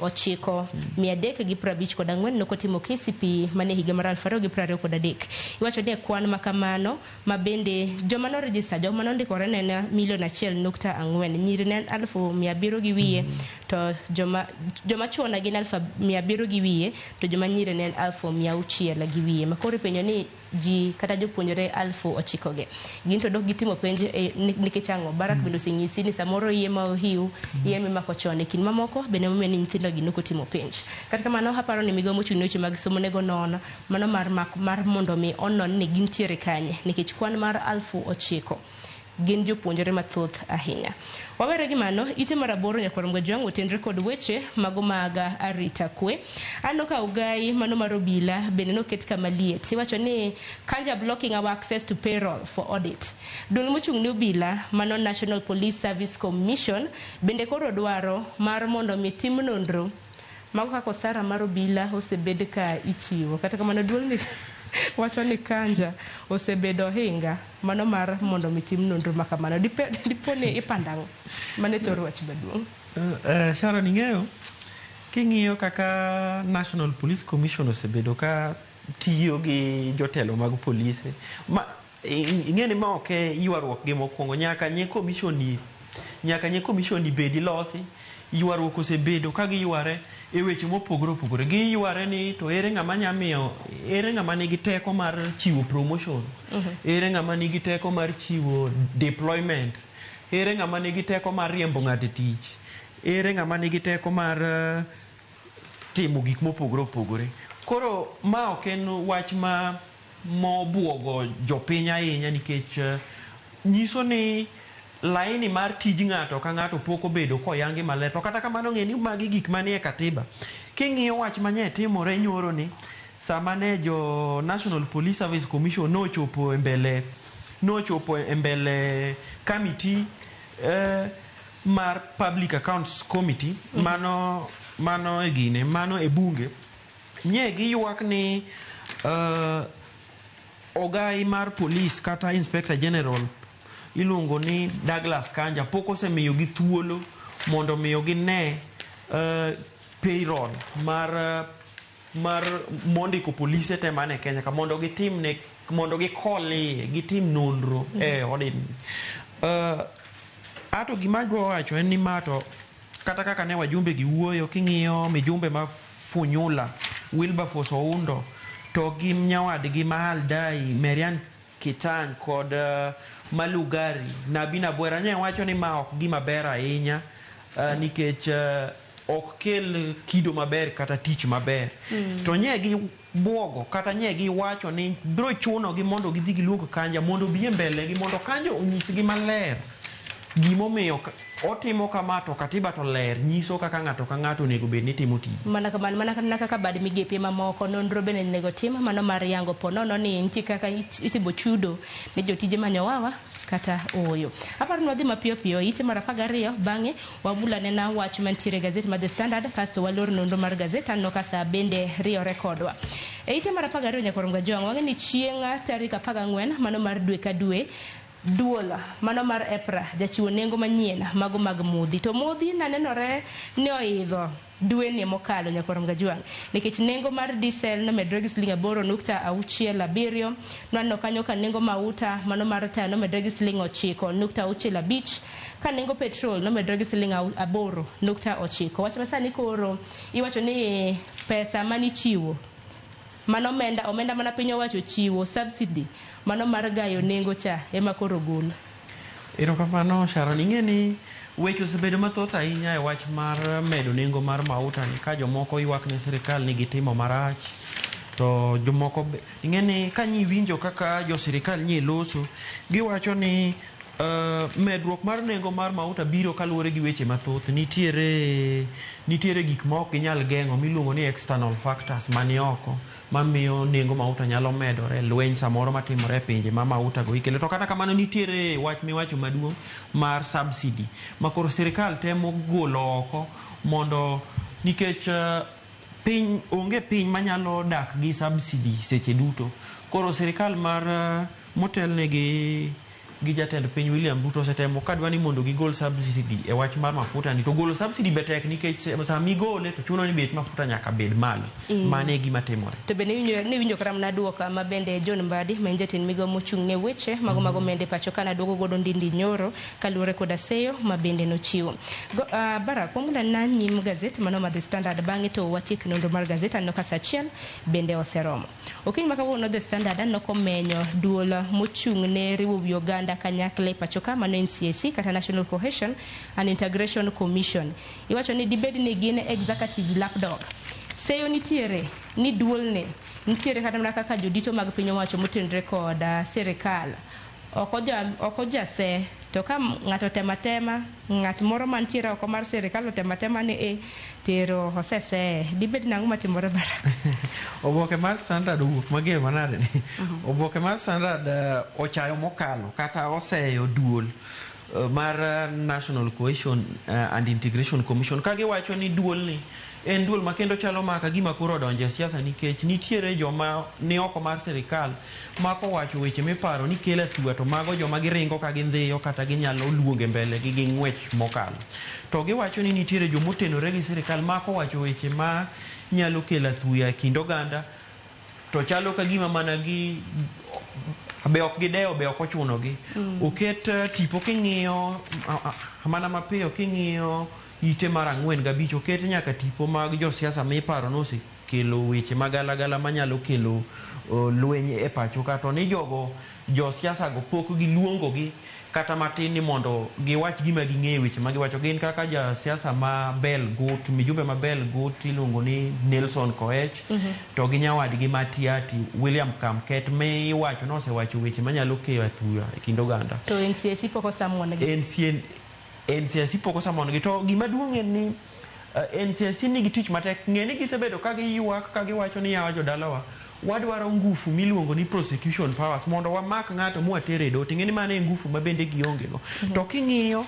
9,354 nokotimo KCPE mane higa mar 2023. Iwacho ni kwan makamano ma bende joma norejista joma nondikore ne en milion 1.4, nyiri ne en 700,000 gi wiye to joma chuo ne gin 700,000 gi wiye to joma nyiri ne en 600,000 gi wiye. Ma koro ipenjo ni ji kata jopuonjre 9,000 gi gin to dok gitimo penj nikech ang'o? Barak bende osenyisi ni samoro iye ma ohiu iye mimako chon e kind mamoko bende momiyo ni nyithindo gi nokotimo penj. Kata kamano aparo ni migawo mochung' ne weche mag somo nego non mano mar mondo mi onon ni gintiere kanye nikech kwan mar 9,000 gin jopuonjre mathoth ahinya. Wawere gi mano ite mar aboro nyakwar Mgajwang' otenre kod weche mago mag arita kwe. Aneno ka Ugai mano mar obila bende noket kama liet. Iwacho ni Kanja blocking our access to payroll for audit. Duol mochung' ne obila mano National Police Service Commission bende koro dwaro mar mondo mi tim nonro mago kaka osara mar obila osebed ka ichiwo. Kata kamano duol ni wacho ni Kanja osebedo ohinga mano mar mondo mi tim nonro makamano. Dipo ni ipandang'o? Mano e thor wach maduong'. Sharon, ing'eyo king'iyo kaka National Police Commission osebedo ka tiyo gi jotelo mag polise ma ing'e ni ma ok e ywaruok gi mokwongo nyaka nye commission ni bedi losi. Ywaruok osebedo ka giyware e weche mopogore opogore. Giyware ni to ere ng'ama nyamiyo, ere ng'ama nigi teko mar chiwo promotion, ere ng'ama nigi teko mar chiwo deployment, ere ng'ama nigi teko mar riembo ng'ato e tich, ere ng'ama nigi teko mar timo gik mopogore opogore. Koro ma ok en wach ma mobuogo jopiny ahinya nikech nyiso ni laini mar tij ng'ato ka ng'ato pok obedo koyangi maler. To kata kamano ng'e ni magi gik manie katiba. King'iyo wach manye timore nyoro ni sama ne jo National Police Service Commission nochopo e mbele committee mar Public Accounts Committee mano mano e gine mano e bunge nye giywak ni ogai mar polis kata Inspector General iluongo ni Douglas Kanja pok osemiyogi thuolo mondo miyo gine payroll mar mondiko polise te man e Kenya ka mondo gitim ne mondo gikol iye gitim nonro e audit. Ato gima adwa wacho en ni ma to kata kaka ne wajumbe gi wuoyo king'iyo mijumbe ma Funyula Wilberforce Oundo to gi nyawadgi ma Aldai Marian Kitany kod Malugari Nabi Nabwera nye wacho ni ma ok gima ber ahinya nikech ok kel kido maber kata tich maber. To nye gi buogo kata nye giwacho ni biro chuno gi mondo gidhi giluong Kanja mondo obi e mbele gi mondo Kanja onyisgi maler gimomiyo otimo kama to katiba to ler nyiso kaka ng'ato ka ng'ato onego bed ni timo tije. Mana kamano, mana kaka bad migepe mamoko, nonro bende onego tim mano mar yango po nono ni nitie kaka itimo chudo ne jotije manyowawa kata ooyo. Aparo ni wadhi mapiyo piyo ite mar 12, bang'e wamula nena wach mantiere e gazet mar The Standard, kasto walor nonro mar gazet. Aneno ka sa bende riyore kodwa. E ite mar 12, nyakorom Gajwang', wang'e ni chieng' tarik 14 mano mar dwe ka dwe, duol mano mar EPRA jachiwo nengo manyien mago mag modhi, to modhi nanenore ni oidho dweni mokalo, nyakorom Gajwang', nikech nengo mar diesel nomedore gi siling 8.67. Nwaneno kanyo ka nengo mauta mano mar taya nomedore gi siling 9.65, ka nengo petrol nomedore gi siling 8.9. Wach masani koro iwacho ni pesa manichiwo mano omenda mana piny owacho chiwo subsidy mano mar gayo nengo cha ema koro gol. Erokamano Sharon, ing'e ni weche osebedo mathoth ahinya e wach mar medo nengo mar mauta ni ka jomoko ywak ne sirikal ni gitimo marach to jomoko ing'e ni ka nyiwinjo kaka jo sirikal nye loso giwacho ni medruok mar nengo mar mauta biro kaluwore gi weche mathoth. Nitiere gik ma ok ginyal geng'o miluongo ni external factors mani oko mamiyo nengo mauta nyalo medore, lweny samoro matimore e pinje ma mauta go ikelo. To kata kamano nitiere wach miwacho maduong' mar subsidy ma koro sirikal temo golo oko mondo nikech piny onge piny manyalo dak gi subsidy seche duto. Koro sirikal mar motelne gi jatend piny William Ruto osetemo kadwa ni mondo gigol subsidy e wach mar mafuta ni to golo subsidy be tek nikech sama igole to chuno ni bech mafuta nyaka bed malo. Mano e gima timore. To bende niwinjo kata mana duoka ma bende John Mbadi ma en jatend migao mochung' ne weche mago mag omenda e pacho ka naduogo godo Ndindi Nyoro kaluwore koda seyo ma bende nochiwo. Barak wamula na nyim gazet mano mar The Standard, bang'e to watiek nonro mar gazet. Aneno ka sa 1 bende oseromo. Okinyi ma kawuono The Standard aneno komenyo duol mochung' ne riwo wi oganda kanyakla e pacho ka, mano NCIC kata National Cohesion and Integration Commission. Iwacho ni dibed ni gin executive lapdog. Seyo nitiere ni duolni nitiere kata mana kaka jodito mag piny owacho motenore kod sirikal ok ojase, to ka ng'ato tema tema ng'at moro mantiere oko mar sirikal otemo atema ni e tero oseseye, dibed nang'o matimore, Barak? Oboke mar Standard owuok mager manade ni oboke mar Standard ochayo mokalo kata oseyo duol mar National Cohesion and Integration Commission ka giwacho ni duol ni en duol ma kendo chalo ma ka gima koro odonjo e siasa nikech nitiere joma ni oko mar sirikal ma kowacho weche miparo ni kelo athua to mago joma giringo ka gindhiyo kata ginyalo luongo e mbele gi gi ng'wech mokalo. To giwacho ni nitiere jomotenore gi sirikal ma kowacho weche ma nyalo kelo athuya e kind oganda to chalo ka gima mana gi be ok gidewo, be ok ochunogi. Oket tipo king'iyo mana mapiyo king'iyo ite mar 4 gi 5 oket nyaka tipo mag josiasa miparo nosekelo weche magalagala manyalo kelo lweny e pacho ka, to ni jogo josiasa go pok giluongogi kata matin ni mondo giwach gima ging'eyo weche ma giwacho. Gin kaka jasiasa ma Belgut, mijumbe ma Belgut iluongo ni Nelson Koech to gi nyawadgi ma Tiati William Kamket miwacho nosewacho weche manyalo keyo athuya e kind oganda. To NCIC pok osamon gi. NCIC pok osamon gi, to gima duong' en ni NCIC nigi tich matek. Ng'e ni gisebedo ka giywak ka giwacho ni yawa jodalawa Wadwaro ngufu miluongo ni prosecution powers mondo wamak ng'ato mwatere e doho. Ting'e ni mano e ngufu ma bende gionge go. To king'iyo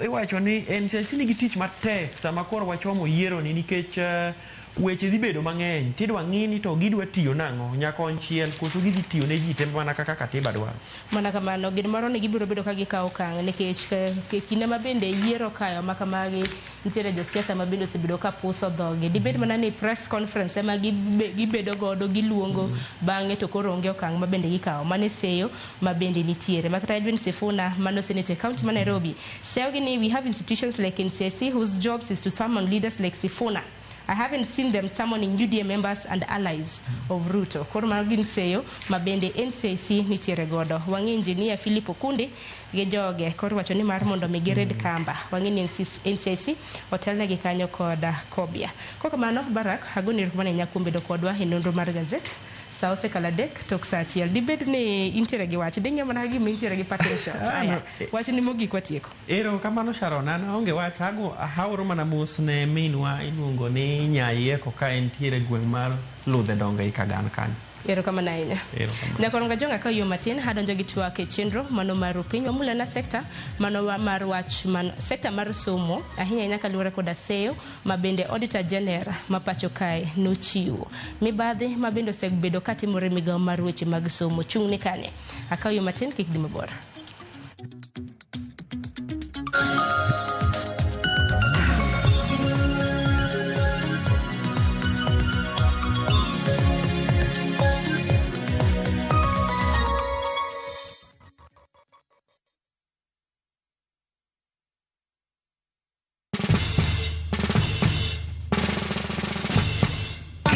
iwacho ni NCIC nigi tich matek sama koro wachomo yiero ni nikech weche dhi bedo mang'eny tidwa ng'i ni to gidwa tiyo nang'o nyakonchiel koso gidhi tiyo ne ji te mana kaka katiba dwaro. Mana kamano, gin moro ni gibiro bedo ka gikawo okang' nikech kinde ma bende yiero kayo ma kamagi nitiere josiasa ma bende osebedo ka puso dhogi. Dibed mana ni press conference ema gibedo godo giluongo bang'e to koro onge okang' ma bende gikawo. Mano e seyo ma bende nitiere. Makata Edwin Sifuna mano senator e county ma Nairobi seyogi ni we have institutions like NCIC whose jobs is to summon leaders like Sifuna. I haven't seen them summoning UDA members and allies of Ruto. Koro mano gin seyo ma bende NCIC nitiere godo. Wang'e engineer Philip Okundi gi joge koro wacho ni mar mondo mi girid kamba. Wang'e ni NCIC otelnegi kanyo kod Kobia. Kokamano Barak, agoni erokamano ahinya kuom bedo kodwa e nonro mar gazet. Sa osekalo 3 tok sa 1. Dibed ni intiere gi wach, ding'e mana gima intiere gi parting shot. Aya, wach ni mogik watieko. Ero kamano Sharon, an aonge wach, aoro mana mos ne minwa iluongo ni Nyayieko ka entiere gweng' mar Ludhe Dongo ei Kagan kanyo. Erokamano ahinya. Nyakoronga Jonga ka yo matin adonjo gi twak e chenro mano mar piny wamulana sekta mano mar wach man sekta mar somo ahinya ahinya kaluwore koda seyo ma bende Auditor General ma pacho kae nochiwo. Mibadhi ma bende osebedo katimore migawo mar weche mag somo chung' ni kanye. Akaw yo matin kik dhi mabor.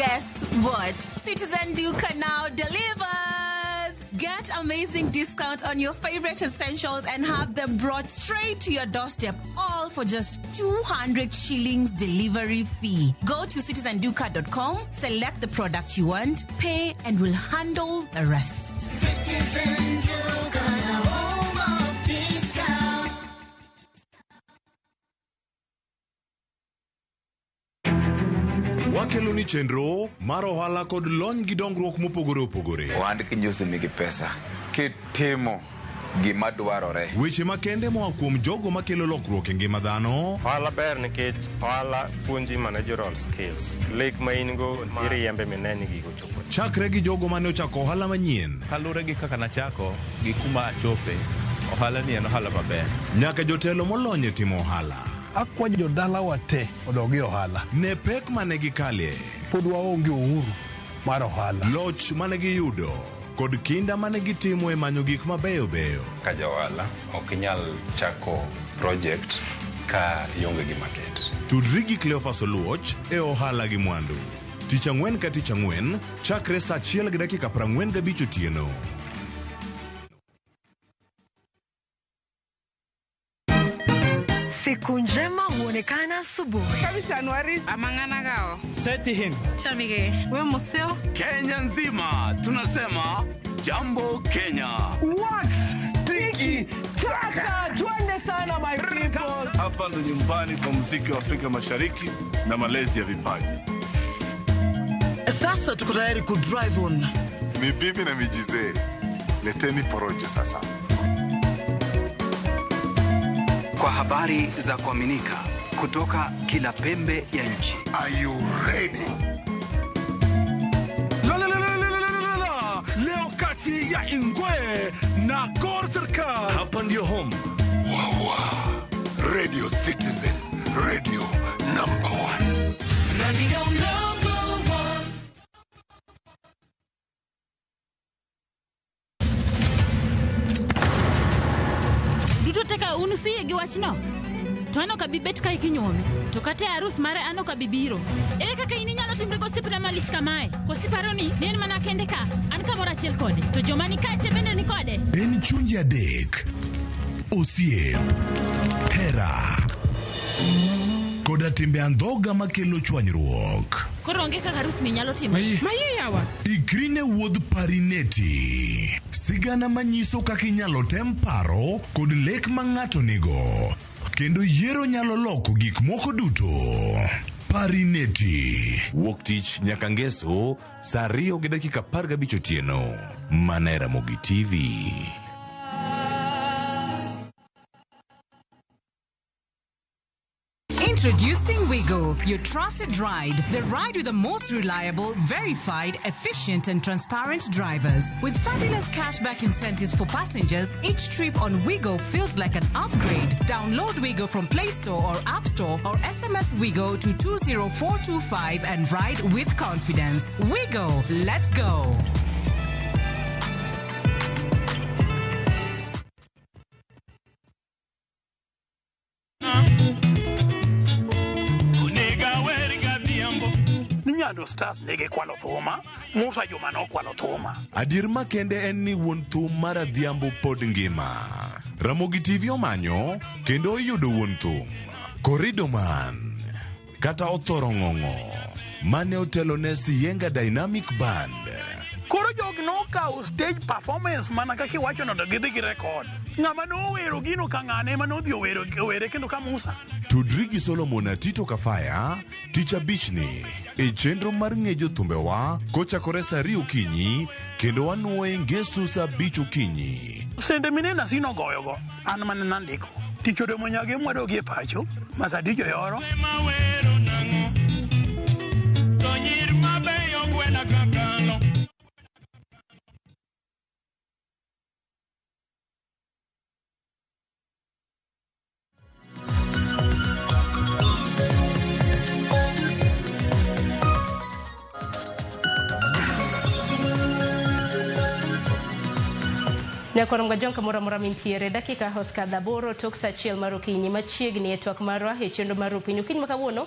Guess what? Citizen Duka now delivers! Get amazing discount on your favorite essentials and have them brought straight to your doorstep, all for just 200 shillings delivery fee. Go to citizenduka.com, select the product you want, pay, and we'll handle the rest. Citizen Duka, the home of discount. Wakelo ni chenro mar ohala kod lony gi dongruok mopogore opogore. Ohand kinjusi nigi pesa kitimo gima dwarore. Weche makende moa kuom jogo makelo lokruok e ngima dhano. Ohala ber nikech ohala puonji managerial skills. Lek ma in go iriembe mine ni gigo chopo. Chakre gi jogo mane ochako ohala manyien. Kaluwore gi kaka nachako gi kuma achope, ohala ni en ohala maber. Nyaka jotelo molony e timo ohala. Akwayo jodalawa te odog e ohala. Ne pek mane gikale. Pod waonge uhuru mar ohala. Loch mane giyudo kod kinda mane gitimo e manyo gik mabeyo beyo. Ka ja ohala ok inyal chako project ka ionge gi market. Tudri gi Cleophas Oluoch e ohala gi mwandu. Tich ang'wen ka tich ang'wen chakre saa 1:45 otieno. Siku njema huonekana asubuhi. Seti Chamige. We museo. Kenya nzima tunasema jambo Kenya. Wax tiki taka twende sana my people. Hapa ndo nyumbani kwa muziki wa Afrika Mashariki na malezi ya vipaji. Sasa tuko tayari ku drive on. Ni bibi na mijizee. Leteni porojo sasa. Kwa habari za kuaminika kutoka kila pembe ya nchi. Are you ready? La la la la la la la. Leo kati ya Ingwe na Gor Serikal. Hapa ndio home. Wawa. Radio Citizen, radio number 1. Radio number 1. Duto teka unu siye gi wachno. To an ok abi bet ka ikinyuome. To kata e arus mare an ok abi biro. Ere kaka in inyalo timri gosiepna malich kamae? Koso iparo ni en mana kende ka? An kamoro achiel kode. To joma ni kae te bende ni kode. En chunje adek. Osiep. Hera. Koda timbe andhoga makelo chwanyruok. Koro onge kaka arus ni nyalo timore. Maye yawa. Ikri ne wuodh Parineti. Sigana manyiso kaka inyalo tem paro kod lek ma ng'ato nigo. Kendo yiero nyalo loko gik moko duto. Parineti. Wuok tich nyaka ngeso saa 2:15 otieno. Mana e Ramogi TV. Introducing Wigo, your trusted ride. The ride with the most reliable, verified, efficient, and transparent drivers. With fabulous cashback incentives for passengers, each trip on Wigo feels like an upgrade. Download Wigo from Play Store or App Store or SMS Wigo to 20425 and ride with confidence. Wigo, let's go. Nyando Stars nigi kwalo thuma, Musa Juma nokwalo thuma. Adier makende en ni wuon thum mar Adhiambo pod ngima. Ramogi TV omanyo kendo oyudo wuon thum. Korido Man kata Othoro Ng'ong'o mane otelo ne Siyenga Dynamic Band. Koro jogi nokawo stage performance mana kaka iwacho no to gidhi gi record. Ng'ama nowero gino ka ng'ane ema nodhi owero owere kendo ka Musa. Tudri gi Solomon Atito Kafaya tich abichni e chenro mar ng'e jothumbewa kochakore saa 2 okinyi kendo wanuoye ngeso saa 5 okinyi. Sende minena sino goyogo an mane nandiko. Tich odomo nyage mwadogie pacho, Masadijo yoro. Nyakwar Mgajong kamoro amora mintiere dakika osekadho 8 tok saa 1 mar okinyi machiegni e twak marwa e chenro mar piny. Okinyi ma kawuono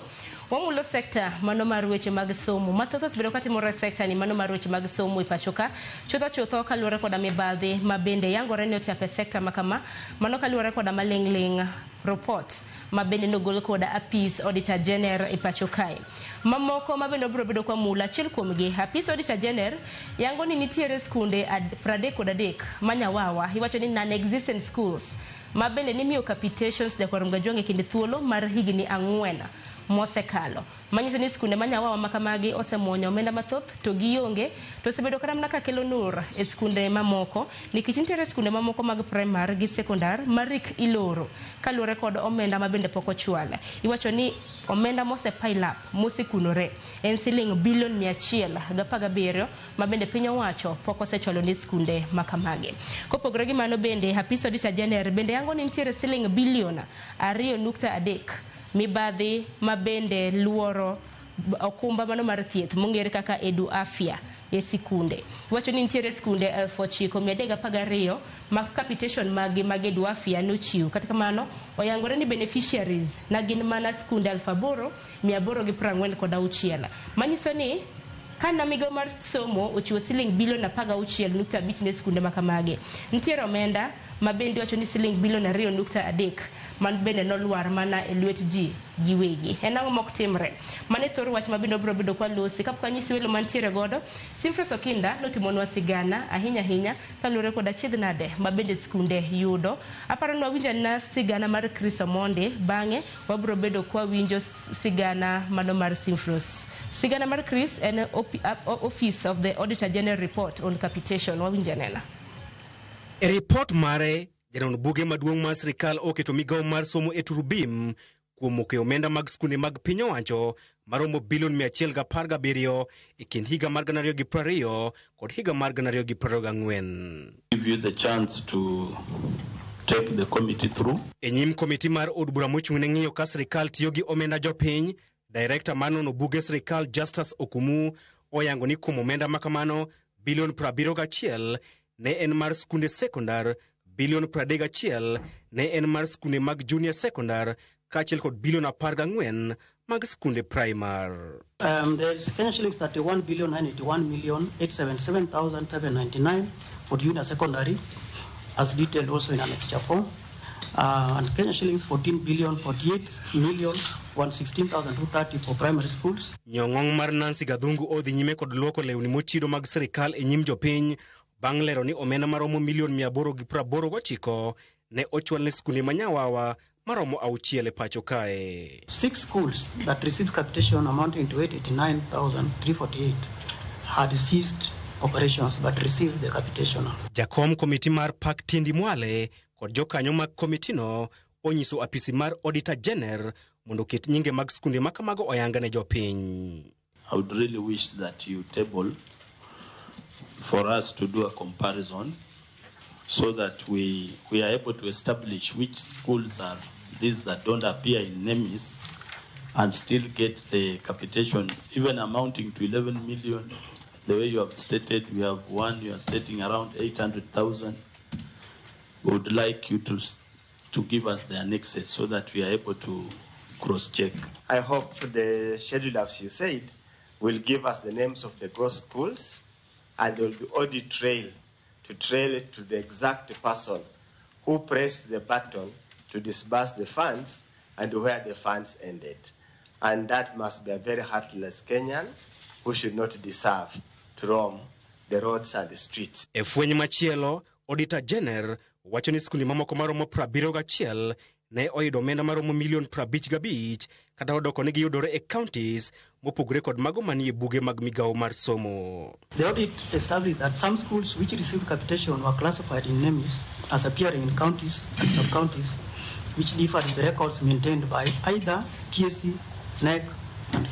wamulo sekta mano mar weche mag somo. Mathoth osebedo katimore e sekta ni mano mar weche mag somo e pacho ka. Chutho chutho kaluwore koda mibadhi ma bende yangore ni ochapo e sekta ma kama. Mano kaluwore koda maling'ling' report ma bende nogol koda Apis Auditor General e pacho kae. Mamoko ma bende obiro bedo kwa mula achiel kuomgi Apis Auditor General yango ni nitiere skunde 33 manyawawa iwacho ni non-existent schools ma bende nimiyo capitations Jakwar Mgajwang' e kind thuolo mar higni 4 mosekalo. Manyiso ni skunde manyawawa ma kamagi osemuonyo omenda mathoth to gionge to osebedo kata mana ka kelo nur e skunde mamoko nikech nitiere skunde mamoko mag primar gi sekondar marik iloro kaluwore kod omenda ma bende pok ochwal. Iwacho ni omenda mose pile up mosekunore en siling bilion 117 ma bende piny owacho pok osechwalo ne skunde ma kamagi. Kopogore gi mano bende Apis Auditor General bende yango ni nitiere siling bilion 2.3 mibadhi ma bende luoro okumba mano mar thieth mong'ere kaka Edu Afya e sikunde. Wacho ni nitiere skunde 9312 ma capitation magi mag Edu Afya nochiw. Kata kamano oyangore ni beneficiaries na gin mana skunde 8846. Manyiso ni kana migawo mar somo ochiwo siling bilion 16.5 ne skunde ma kamagi. Nitiere omenda ma bende wacho ni siling bilion 2.3 man bende nolwar mana e lwet ji giwegi. En ang'o mok timre? Mane thor wach ma bende obiro bedo kwa losi. Kapok anyisi welo mantiere godo, Simfros Okinda notimonwa sigana ahinya ahinya kaluwore kod achiedh nade ma bende skunde yudo. Aparo ni wawinjo na sigana mar Chris Omondi, bang'e wabiro bedo kwa winjo sigana mano mar Simfros. Sigana mar Chris en Office of the Auditor General report on capitation. Wawinjo nena. E report mare, janon buge maduong' mar sirikal oketo migawo mar somo e turubim kuom mokeyo omenda mag skunde mag piny owacho maromo bilion 117 e kind higa mar 2020 kod higa mar 2024. Give you the chance to take the committee through. E nyim komiti mar od bura mochung' ne ng'iyo ka sirikal tiyo gi omenda jopiny, Director mar nono buge sirikal Justus Okumu oyango ni kuom omenda makamano bilion 71 ne en mar skunde sekondar, bilion 31 ne en mar skunde mag junior sekondar kaachiel kod bilion 14 mag skunde primar. There is Kenya shillings 31,981,877,799 for junior secondary, as detailed also in Annexure 4, and Kenya shillings 14,048,116,230 for primary schools. Nyong'ong mar Nancy Gathungu odhi nyime kod luoko lewni mochido mag sirikal e nyim jopiny bang' lero ni omenda maromo milion 889 ne ochwal ne skunde manyawawa maromo 6 e pacho kae. 6 schools that received capitation amounting to 889,348 had ceased operations but received the capitation. Jakom komiti mar Pak Tindi Mwale kod jokanyo mag komitino onyiso apisi mar Auditor General mondo oket nyinge mag skunde ma kamago oyanga ne jopiny. I would really wish that you table for us to do a comparison so that we are able to establish which schools are these that don't appear in NEMIS and still get the capitation, even amounting to 11 million. The way you have stated, we have one, you are stating around 800,000. We would like you to give us the annexes so that we are able to cross-check. I hope the schedule, as you said, will give us the names of the gross schools, and there will be audit trail to trail it to the exact person who pressed the button to disburse the funds and where the funds ended. And that must be a very heartless Kenyan who should not deserve to roam the roads and the streets. E fweny machielo, Auditor General wacho ni skunde mamoko maromo 71 ne oyudo omenda maromo milion 55 kata odoko ni giyudore e counties mopogore kod mago manie buge mag migawo mar somo. The audit established that some schools which received capitation were classified in NEMIS as appearing in counties and sub-counties which differed in the records maintained by either TSC, NEC and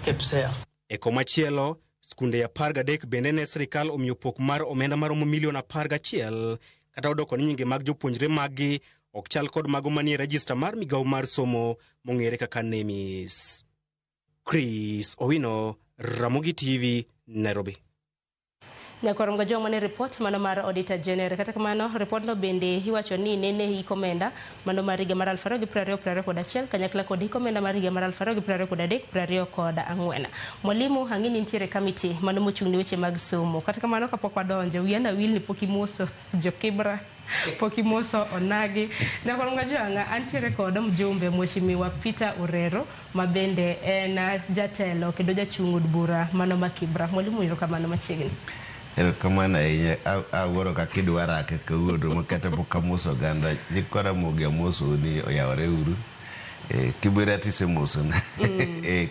KEPSEA. E komachielo, skunde 13 bende ne sirikal omiyo pok mar omenda maromo milion 11 kata odoko ni nyinge mag jopuonjre maggi ok chal kod mago manie rejista mar migawo mar somo mong'ere kaka NEMIS. Chris Owino, Ramogi TV, Nairobi. Nyakwar Mgajwang' mane report mano mar Auditor General. Kata kamano, report no bende iwacho ni nene hik omenda mano mar higa mar 2020-2021 kanyakla kod hik omenda mar higa mar 2023-2024. Mwalimu, ang'e ni nitiere kamiti mano mochung' ne weche mag somo. Kata kamano, kapok wadonjo, wiya na wil ni pok imoso Jokibra, pok imoso Onagi. Nyakwar Mgajwang', antiere kod mjumbe Mheshimiwa Peter Orero ma bende en jatelo kendo jachung' od bura mano ma Kibra. Mwalimu, erokamano machiegni. Erokamano ahinya, awuoro kaka idwara kaka wuondo ma kata pok amoso oganda. Nyikwa Ramogi amosou ni oyawore uru. Kibera tisemosona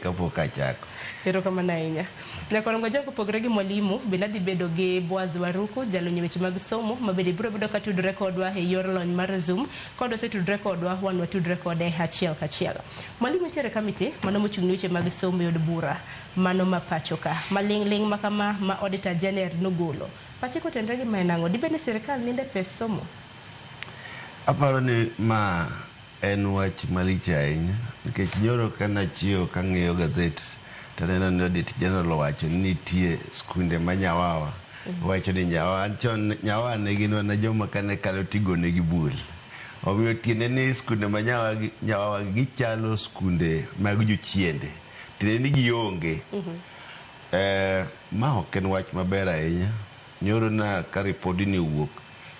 kapok achako. Erokamano ahinya. Nyakwar Mgajwang', kopogore gi mwalimu, bende adhi bedo gi Boaz Waruku, jalony e weche mag somo, ma bende biro bedo ka tudore kodwa e yor lony mar Zoom. Kod osetudore kodwa, wan watudore kode achiel kachiel. Mwalimu, nitiere kamiti mano mochung' ne weche mag somo e od bura mano ma pacho ka. Maling' ling' ma kama ma Auditor General nogolo. Pache kotenre gi ma en ang'o? Dibed ni sirikal nindo e pes somo? Aparo ni ma en wach malich ahinya nikech nyoro kanachiewo kang'iyo gazet taneno ni Audit General owacho ni nitie skunde ma Nyawawa. Owacho ni Nyawawa chon Nyawawa ne gin mana joma kane kalo tigonegi bul. Omiyo tiende ni skunde ma Nyawawa gichalo skunde mag jochiende. Tiende ni gionge. Ma ok en wach maber ahinya. Nyoro na ka ripodni owuok,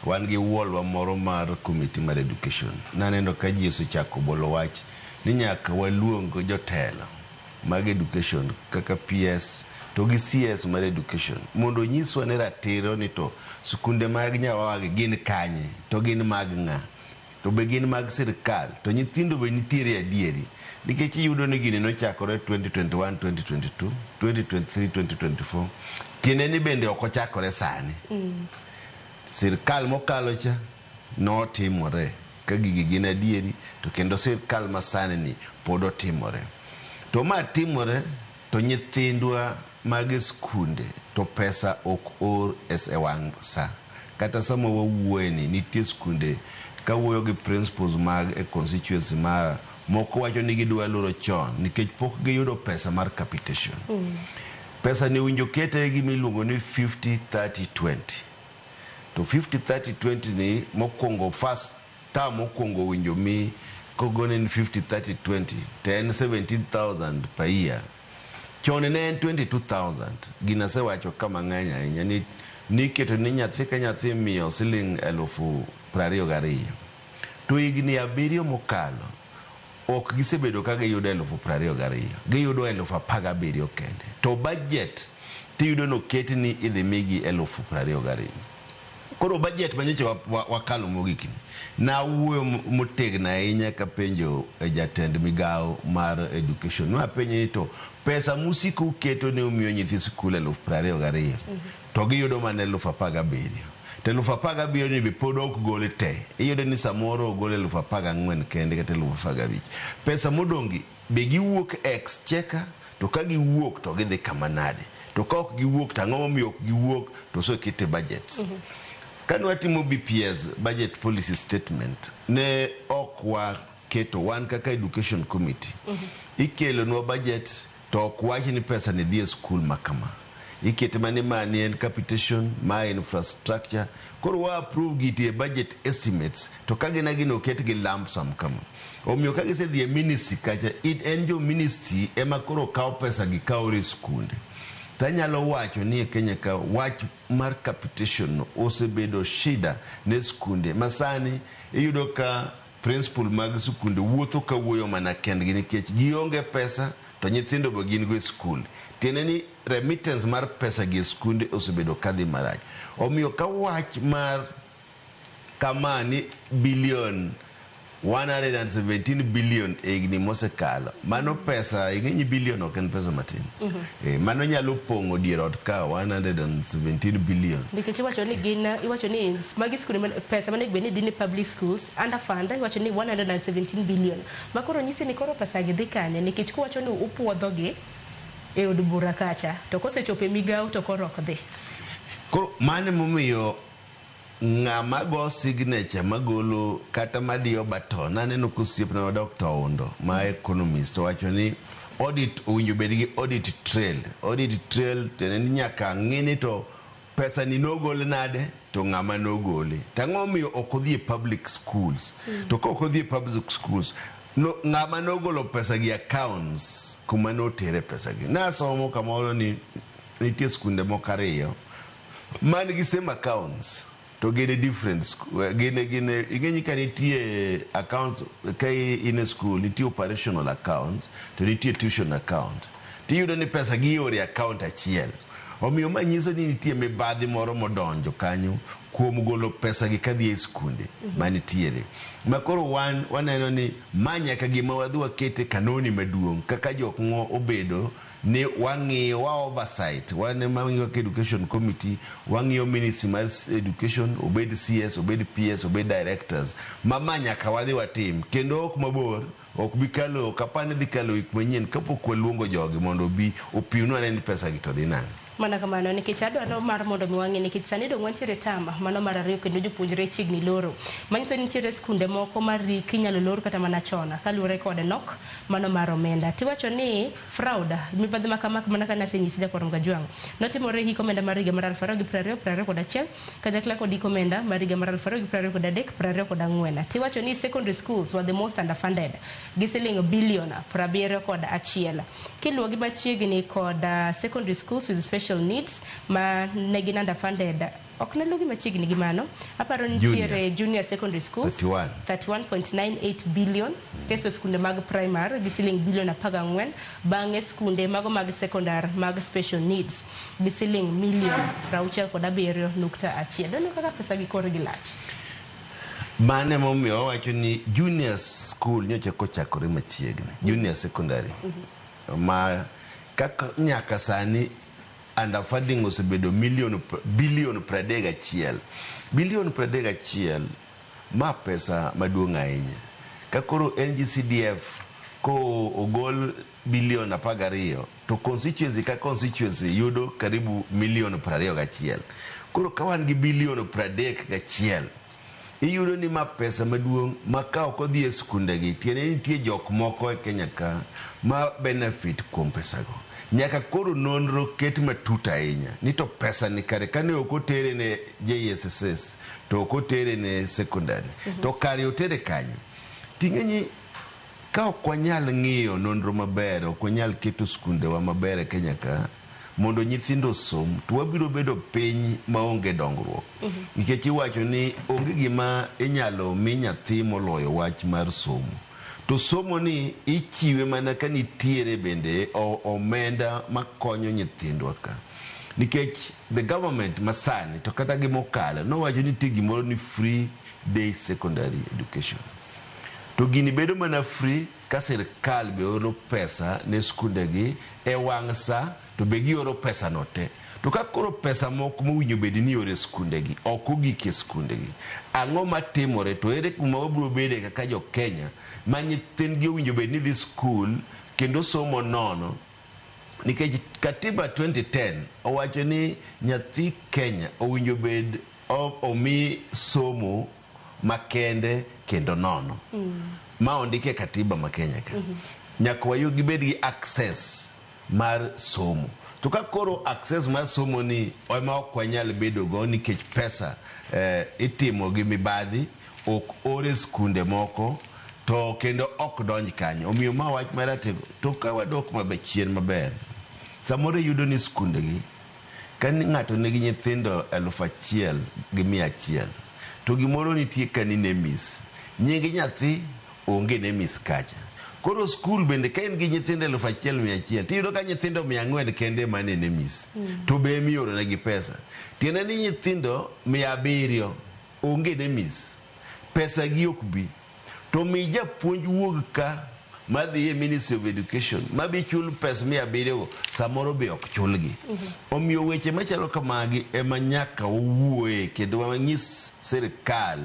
wan gi wuolwa moro mar committee mar education. Naneno ka ji osechako bolo wach ni nyaka waluong jotelo mag education kaka PS to gi CS mar education mondo onyiswa ni ratiro ni to skunde mag Nyawawa gi gin kanye to gin mag ng'a to be gin mag sirikal to nyithindo be nitiere adieri nikech iyudo ni gini nochakore 2021 2022 2023 2024 tiende ni bende ok ochakore sani. Sirikal mokalo cha notimore ka gigi gin adieri to kendo sirikal masani ni pod otimore. To ma timore to nyithindwa mag skunde to pesa ok or e wang' sa. Kata sama wawuoye ni nitie skunde kawuoyo gi principals mag e constituency mara moko wacho ni gidwa loro chon nikech pok giyudo pesa mar capitation. Pesa ni owinjo kete gi gima iluongo ni 50 30 20. To 50 30 20 ni mokwongo first term mokwongo owinjo mi kogone ni 50 30 20 to en 17,000 per year. Chon ne en 22,000. Gina asewacho ka mang'eny ahinya ni niketo ni nyathi ka nyathi imiyo siling 22,000. To higni 7 mokalo ok gisebedo ka giyudo 22,000. Giyudo 17,000 kende. To budget tiyudo noketi ni idhi migi 22,000. Koro budget manyocha wakalo mogik ni, nawuoyo motegno ahinya kapenjo jatend migawo mar education. Napenje ni to pesa musiko uketo ne umiyo nyithi sikul 22,000 to giyudo mana 17,000. To 17,000 ni be pod ok gol te. Iyudo ni samoro ogol 14,000 kende kata 15,000. Pesa modong' gi be giwuok exchequer, to ka giwuok to gidhi kama nade? To ka ok giwuok to ang'o momiyo ok giwuok to osekete budget? Kane watimo BPS, budget policy statement, ne ok waketo wan kaka education committee. Ikelonwa budget to ok wach ni pesa ni dhi e skul ma kama. Ikete mane mani en capitation, ma infrastructure. Koro wa approve giti e budget estimates to ka gin agina oket gi lump sum kama. Omiyo ka gisedhi e ministry kacha, en jo ministry ema koro kawo pesa gi kaoro e skunde. Tanyalo wacho ni e Kenya ka wach mar capitation no osebedo shida ne skunde ma sani iyudo ka principal mag skunde wuotho ka wuoyo mana kendgi nikech gionge pesa to nyithindo be gin go e skul. Tiende ni remittance mar pesa gi e skunde osebedo kadhi marach. Omiyo ka wach mar kama ni billion 117 billion e higni mosekalo, mano pesa ing'e billion ok en pesa matin. Mano nyalo pong'o dier ot ka 117 billion. Nikech iwacho ni gin iwacho ni magi skunde pesa manego bed ni dhi ne public schools under fund, iwacho ni 117 billion. Ma koro nyisi ni koro pesa gi dhi kanye? Nikech kuwacho ni upuodho gi e od bura kacha to kosechopo e migawo to koro ok dhi. Koro mano emomiyo ng'ama go signature magolo kata madiyo button, aneno kosiepna ma Dr. Oundo ma economist owacho ni audit owinjo bed gi audit trail. Audit trail tiende ni nyaka ng'i ni to pesa ni nogol nade to ng'ama nogole. To ang'o momiyo ok odhi e public schools? To ka ok odhi e public schools, no, ng'ama nogolo pesa gi accounts kuma notere pesa gi. Nasomo kamoro ni nitie skunde moko ariyo man gi same accounts to gin e different gin ing'e ka nitie accounts ka in e school, nitie operational accounts to nitie tuition account, tiyudo ni pesa gi ioro e account achiel. Omiyo ma nyiso ni nitie mibadhi moro modonjo kanyo kuom golo pesa gi kadhi e skunde manitiere. Ma koro wan waneno ni ma nyaka gima wadhi wakete kanoni maduong' kaka jok ng'o obedo ni wang'iyo wa oversight. Wan ema wang'iyo kaka education committee, wang'iyo ministry mar education, obed CS, obed PS, obed directors, ma nyaka wadhi watim kendo ok mabor, ok bi kalo, ok apar ni dhi kalo wik manyien kapok waluongo jogi mondo obi opimnwa ane ni pesa gi to dhi nang'o. Mana kamano, nikech adwaro mar mondo mi wang'e, nikech sani dong wantiere tam mano mar ariyo kendo jopuonjre chiegni loro, manyiso ni nitiere skunde moko mar rik inyalo lor kata mana chon kaluwore kod nok mano mar omenda. Tiwacho ni fraud, mibadhi ma kama, mana kane asenyisi jakwar Mgajwang', notimore hik omenda mar higa mar 2021 kanyakla kod hik omenda mar higa mar 2023-24. Tiwacho ni secondary schools were the most underfunded gi siling bilion 71, kiluwo gi machiegni kod secondary schools with special needs ma ne gin underfunded. Ok ne lugi machiegni gi mano, aparo nitiere junior secondary schools 31. 31.98 billion, keso skunde mag primary gi siling bilion 14, bang'e skunde mago mag secondary mag special needs gi siling milion 67.1. Doneno kaka pesa gi korgi lach. Mano emomiyo wawacho ni junior school nyocha kochakore machiegni, junior secondary ma kaka nyaka sani underfunding osebedo milion bilion 31, bilion 31. Ma pesa maduong' ahinya. Ka koro NGCDF ko ogol bilion 12 to constituency ka constituency yudo karibu milion 21. Koro ka wan gi bilion 31, iyudo ni ma pesa maduong' ma ka ok odhi e skundegi, tiende ni nitie jok moko e Kenya ka ma benefit kuom pesago. Nyaka koro nonro ket matut ahinya ni to pesa ni kare kane ok otere ne JSSS to ok otere ne secondary to kare otere kanyo. Ting'e ni ka ok wanyal ng'iyo nonro maber, ok wanyal keto skundewa maber e Kenya ka mondo nyithindo osom, to wabiro bedo piny maonge dongruok, nikech iwacho ni onge gima inyalo mi nyathi moloyo wach mar somo. To somo ni ichiwe mana ka nitiere bende omenda makonyo nyithindwa ka. Nikech the government masani to kata gi mokalo nowacho ni nitie gimoro ni free day secondary education. To gini bedo mana free ka sirkal be oro pesa ne skundegi e wang' sa to be gioro pesa no te. To ka koro pesa moko mowinjo bed ni ioro e skundegi ok ogik e skundegi, ang'o matimore to ere kuma wabiro bede kaka jo Kenya ma nyithindgi owinjo bed ni dhi skul kendo somo nono nikech katiba 2010 owacho ni nyathi Kenya owinjo bed omi somo makende kendo nono. Ma ondiki e katiba ma Kenya ka. Nyaka wayud gibed gi access mar somo. To ka koro access mar somo ni ema ok wanyal bedo go nikech pesa itimo gi mibadhi, ok or e skunde moko to kendo ok donj kanyo. Omiyo ma wach maratego. To ka wadok maber chien maber, samoro iyudo ni skunde gi ka ng'ato nigi nyithindo 1100 to gimoro nitie ka ni NEMIS. Nying nyathi onge NEMIS kacha. Koro skul bende ka in gi nyithindo 1100 tiyudo ka nyithindo 400 kende ema ni NEMIS. To be emioro negi pesa. Tiende ni nyithindo 700 onge NEMIS. Pesa gi ok bi. To mi japuonj wuog ka madhi e Ministry of Education mabi chul pes 700 go samoro be ok chulgi. Omiyo weche machalo kamagi ema nyaka wawuoye kendo wanyis sirkal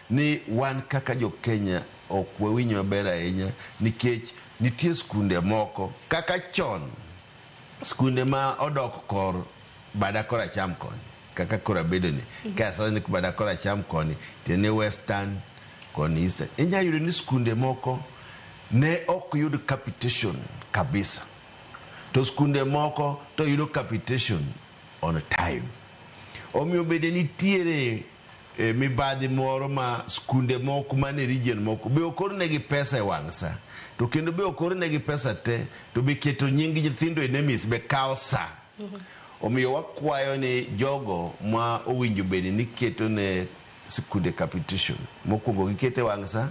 ni wan kaka jo Kenya ok wawinj maber ahinya nikech nitie skunde moko kaka chon skunde ma odok kor bada koracham koni kaka koro abedo ni ka sani bada koracham koni tiende ni western koni eastern inya yudo ni skunde moko ne ok yud capitation kabisa to skunde moko to yudo capitation on time. Omiyo bende nitiere mibadhi moro ma skunde moko mane region moko be ok ornegi pesa e wang' sa to kendo be ok ornegi pesa te to be keto nying nyithindo e NEMIS be kawo sa. Omiyo wakwayo ni jogo ma owinjo bed ni keto ne skunde capitation mokwongo gikete wang' sa,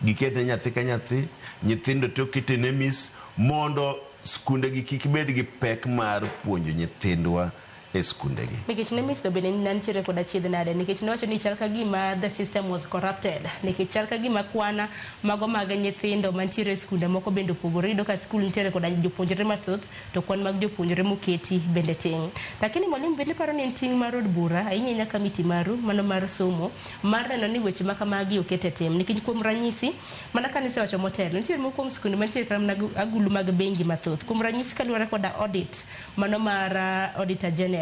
giket ne nyathi ka nyathi, nyithindo to okete NEMIS mondo skunde gi kik bed gi pek mar puonjo nyithindwa e skunde gi. Nikech NEMIS to bende nitiere koda achiedh nade nikech nowacho ni chal ka gima the system was corrupted nikech chal ka gima kwana mago mag nyithindo mantiere e skunde moko bende opogore. Iyudo ka skul nitiere koda jopuonjre mathoth to kwan mag jopuonjre moketi bende tin. Lakini mwalimu bende paro ni en ting' mar od bura ahinya ahinya kamiti maru mano mar somo mar neno ni weche ma kamagi oket e tim nikech kuom ranyisi mana kane isewacho motelo nitiere moko kuom skunde mantiere kata mana agulu mag bengi mathoth. Kuom ranyisi kaluwore koda audit mano mar auditor general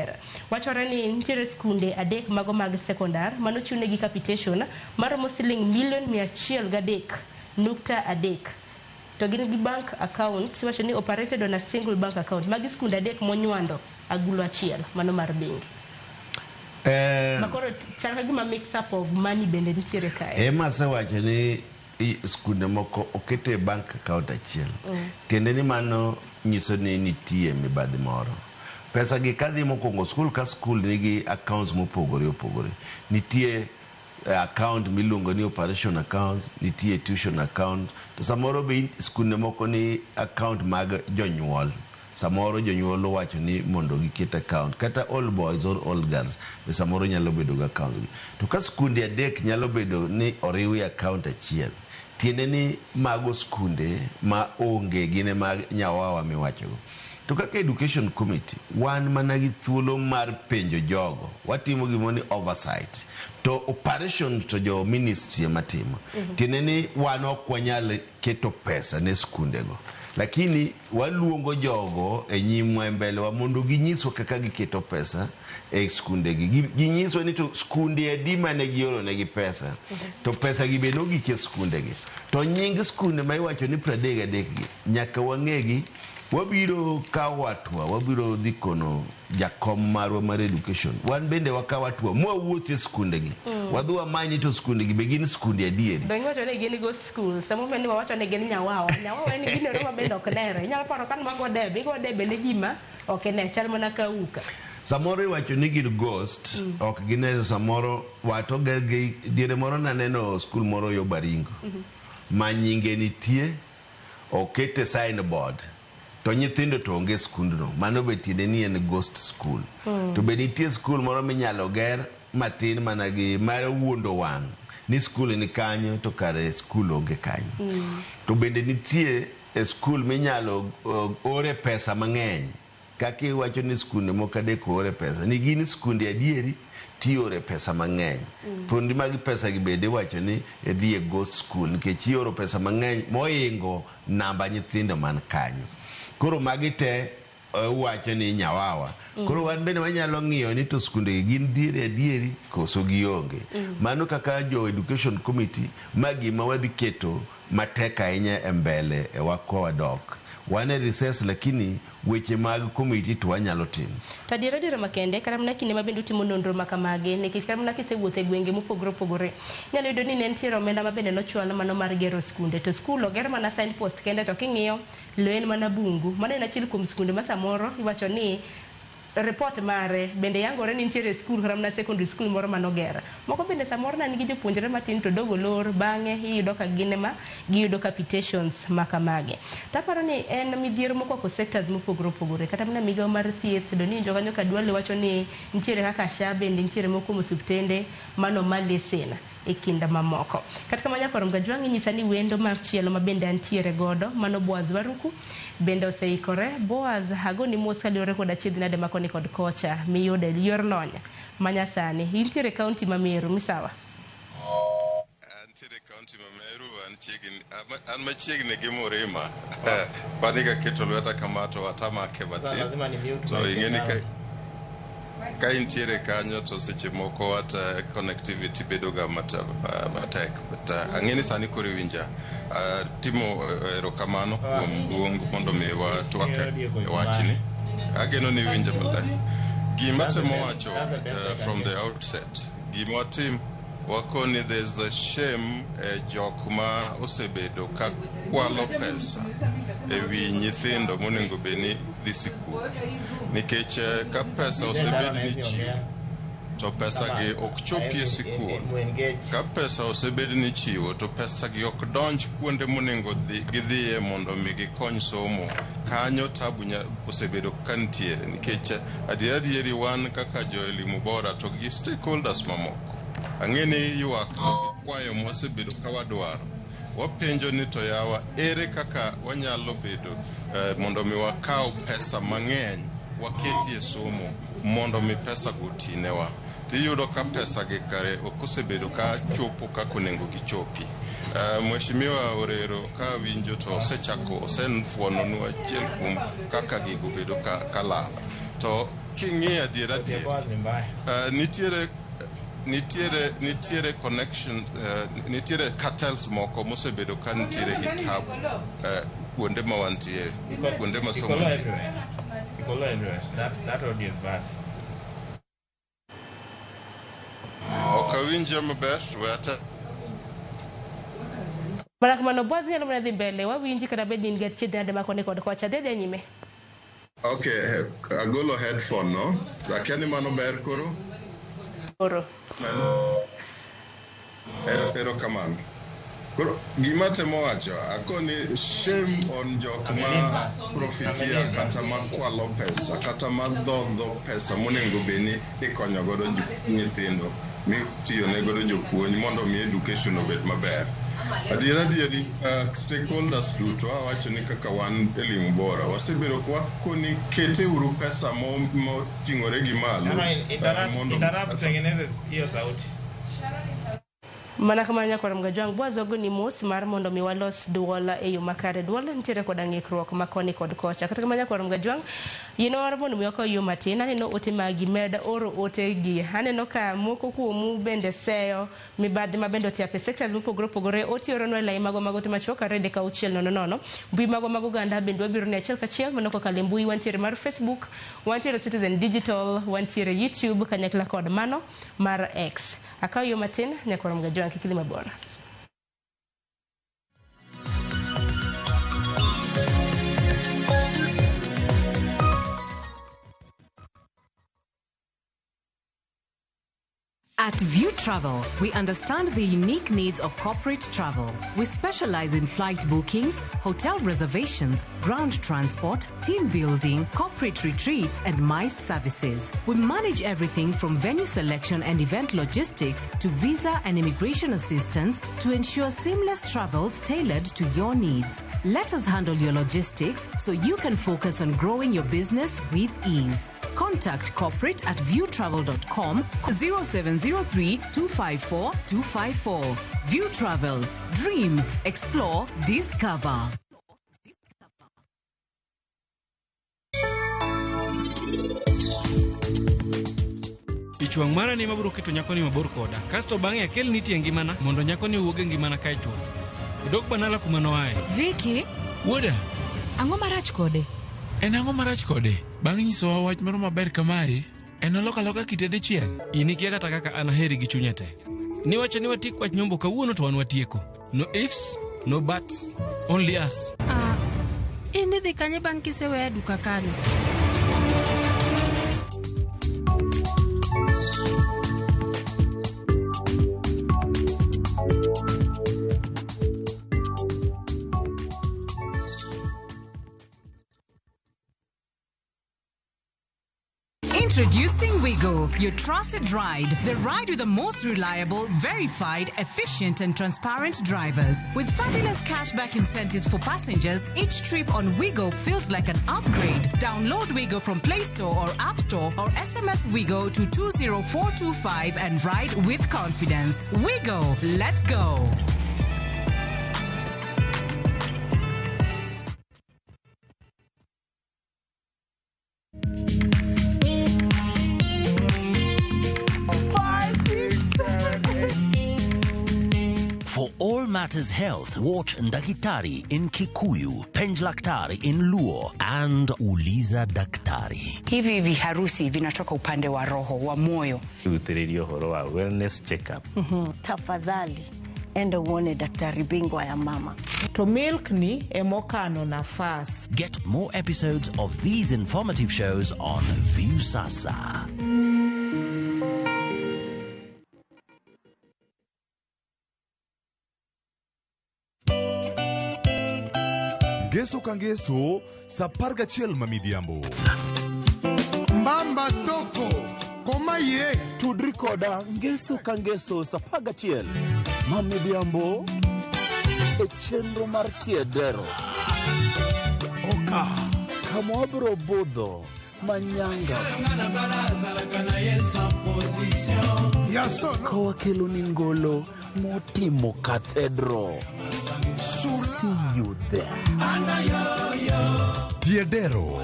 wachore ni nitiere skunde 3 mago mag sekondar manochunegi capitation maromo siling milion 103.3 to gin gi bank account iwacho ni operated on a single bank account. Magi skunde 3 monywando agulu achiel mano mar bengi. Makoro chal ka gima mix up of money bende nitiere kae. Ema asewacho ni skunde moko okete e bank account achiel. Tiende ni mano nyiso ni nitie mibadhi moro. Pesa gi kadhi mokwongo skul ka skul nigi accounts mopogore opogore. Nitie account miluongo ni operation accounts, nitie tuition account, to samoro be skunde moko ni account mag jonyuol. Samoro jonyuol owacho ni mondo giket account kata all boys or all girls be samoro nyalo bedo gi account gi. To ka skunde 3 nyalo bedo ni oriwi account achiel, tiende ni mago skunde ma onge gin mag nyawawa miwachogo. To kaka education committee wan mana gi thuolo mar penjo jogo, watimo gimoro ni oversight to operation to jo ministry ema timo. Tiende ni wan ok wanyal keto pesa ne skundego, lakini waluongo jogo e nyimwa e mbelewa mondo ginyiswa kaka giketo pesa e skundegi. Ginyiswa ni to skunde adi mane gioro negi pesa to pesa gi be nogik e skundegi. To nying skunde ma iwacho ni 33 gi nyaka wang'egi. Wabiro kawo hatua, wabiro dhi kono jakom marwa mar education. Wan bende wakawo hatua mwawuoth e skundegi. Wadhi wamany ni to skundegi be gin skunde adieri. Donge iwacho ni gin go school, samo ni wawacho ni gin nyawawa. Nyawawa en gino ma bende ok nere. Inyalo paro ka mago debe, igo debe ne gima ok ne, chal mana ka uka. Samoro iwacho ni gin ghost, ok gineno samoro wato gi diere moro naneno skul moro yo Baringo. Ma nyinge nitie, okete signboard. To nyithindo to onge skundno. Mano be tiende ni en ghost school. To be nitie skul moro minyalo ger matin mana gi mar wuondo wang' ni skul ni kanyo to kare skul onge kanyo. To bende nitie e skul minyalo ore pesa mang'eny. Kaka iwacho ni skunde moko adek oore pesa. Ni gin skunde adieri tiore pesa mang'eny. Puonj mag pesa gi bende iwacho ni idhi e ghost school nikech ioro pesa mang'eny moingo namba nyithindo man kanyo. Koro magi te uwacho ni nyawawa. Koro wan bende wanyalo ng'iyo ni to skunde gi gin diere adieri koso gionge. Mano kaka jo education committee ma gima wadhi keto matek ahinya e mbele e wakwa wadok. Wan e recess lakini weche mag committee to wanyalo timo. To adiera adiera makende, kata mana kinde ma bende utimo nonro ma kamagi, nikech kata mana kisewuotho e gwenge mopogore opogore, inyalo yudo ni ne nitiere omenda ma bende nochwal mano mar gero skunde, to skul oger mana signpost kende to king'iyo lo en mana bungu. Mano en achiel kuom skunde ma samoro iwacho ni report mare bende yangore ni nitiere skul kata mana secondary school moro manoger. Moko bende samoro ne nigi jopuonjre matin to dogo lor, bang'e iyudo ka gin ema giyudo capitations ma kamagi. Taparo ni en midhiero mokwako sectors mopogore opogore, kata mana migawo mar thieth, doniwinjo kanyo ka Duale wacho ni nitiere kaka SHA bende nitiere moko kuom osiptende mano ma lesen e kind mamoko. Kata kamano nyakwar Mgajwang' inyisa ni wendo mar chielo ma bende antiere godo mano Boaz Waruku bende oseikore. Boaz, agoni mos kaluwore kod achiedh nade ma koni kod kocha miyudo e yor lony manyasani. Intiere kaunti ma Meru, misawa? Antiere kaunti ma Meru, an machiegni gi Murima. Bani kaketo lweta kama to atamake matin. To ing'e ni ka intiere kanyo to seche moko hata connectivity bedo ga matek. But ang'e ni sani koro iwinja. Timo erokamano kuom luong mondo mi watwak e wachni. Ageno ni iwinja maler. Gima temo wacho from the outset, gima watim wakoni there's a shame e jok ma osebedo ka kwalo pesa e wi nyithindo monego bed ni dhi sikul. Nikech ka pesa osebed ni chiwo, to pesa gi ok chopi e sikul. Ka pesa osebed ni chiwo, to pesa gi ok donj kuonde monego gidhiye mondo mi gikony somo. Kanyo tabu osebedo ka nitiere. Nikech adier adieri wan kaka jo elimu bora to gi stakeholders mamoko. Ang'e ni ywak to gi kwayo mwasebedo ka wadwaro. Wapenjo ni to yawa ere kaka wanyalo bedo mondo mi wakaw pesa mang'eny waketie somo mondo mi pesa go otinewa. Tiyudo ka pesa gi kare ok osebedo ka chopo kaka onego gichopi. Mheshimiwa Orero ka winjo to osechako osefuononwa achiel kuom kaka gigo bedo ka lal. To king'iyo adier adier, nitiere connection, nitiere cartels moko mosebedo ka nitiere gi tabu kuonde ma wantiere, kuonde ma somo nitie. That audio is bad. Ok awinjo maber, we ata Mana kamano Boaz nyalo mana dhi mbele, wawinji kata bed ni in gi achiedh nade ma koni kod kocha. Dhi adhiya nyime. Okay, agolo headphone no. Akia ni mano ber koro? Koro. Erokamano. Koro gima temo wacho, akoni shame on jok ma profiteer kata ma kwalo pesa kata ma dhodho pesa monego bed ni ikonyo godo nyithindo mitiyo ne godo jopuonj mondo mi education obed maber. Adier adieri, stakeholders duto awacho ni kaka wan elimu bora wasebedo wakoni kete uru pesa moting'ore gi malo mondo Interrupt tengeneze hiyo sauti. Mana kamano nyakwar Mgajwang', Boaz wagoni mos mar mondo mi walos duol e yo makare. Duol nitiere koda ng'ikruok ma koni kod kocha. Kata kamano nyakwar Mgajwang', yino mar mondo mi wakaw yo matin, aneno ote magi, med oro ote gi. Aneno ka moko kuomu bende seyo mibadhi ma bende otiap e sectors mopogore opogore. Ote oronwa e lai mago mag ote machuok 2 3 6 0 0. Mbui mago mag oganda bende wabiro ni achiel kachiel mano kokalo e mbui. Wantiere mar Facebook, wantiere Citizen Digital, wantiere YouTube kanyakla kod mano mar X. Akaw yo matin nyakwar Mgajwang', kik idhi mabor. At View Travel, we understand the unique needs of corporate travel. We specialize in flight bookings, hotel reservations, ground transport, team building, corporate retreats, and MICE services. We manage everything from venue selection and event logistics to visa and immigration assistance to ensure seamless travels tailored to your needs. Let us handle your logistics so you can focus on growing your business with ease. Contact corporate at viewtravel.com 0703 254 254. View Travel. Dream, explore, discover. Ich wang' mara ni ema biro keto nyakoni mabor koda. Kasto bang'e akel niti e ngimana mondo nyakoni owuog e ngimana kae chuth. Odog banala kuma noaye. Viki, Wuoda, ang'o marach kode? en ang'o marach kode? Bang' nyisowa wach moro maber kamae, en oloko aloka kite dichiel. In ikia kata kaka an aheri gi chunya te. Niwacho ni watiek wach nyombo kawuono to wan watieko. No ifs, no buts, only us. Ah, in idhi kanye bang' kiseweya duka kanyo? Introducing Wigo, your trusted ride. The ride with the most reliable, verified, efficient, and transparent drivers. With fabulous cashback incentives for passengers, each trip on Wigo feels like an upgrade. Download Wigo from Play Store or App Store or SMS Wigo to 20425 and ride with confidence. Wigo, let's go. Five, six, seven, eight. For all matters health, watch Ndakitari in Kikuyu, Penjlaktari in Luo, and Uliza Daktari. Hivi viharusi vinatoka upande wa roho wa moyo. Gũitĩrĩria ũhoro wa wellness check up. Tafadhali enda uone daktari bingwa ya mama. To milk ni emokano nafas. Get more episodes of these informative shows on Viusasa. Ngeso ka ngeso sa 11 ma midhiambo. Mbamba toko koma ye tudri koda ngeso ka ngeso sa 11 ma midhiambo e chenro mar tiedero oka kama wabiro budho manyanga ka wakelo ni ngolo motimo cathedral. See you there. Tiedero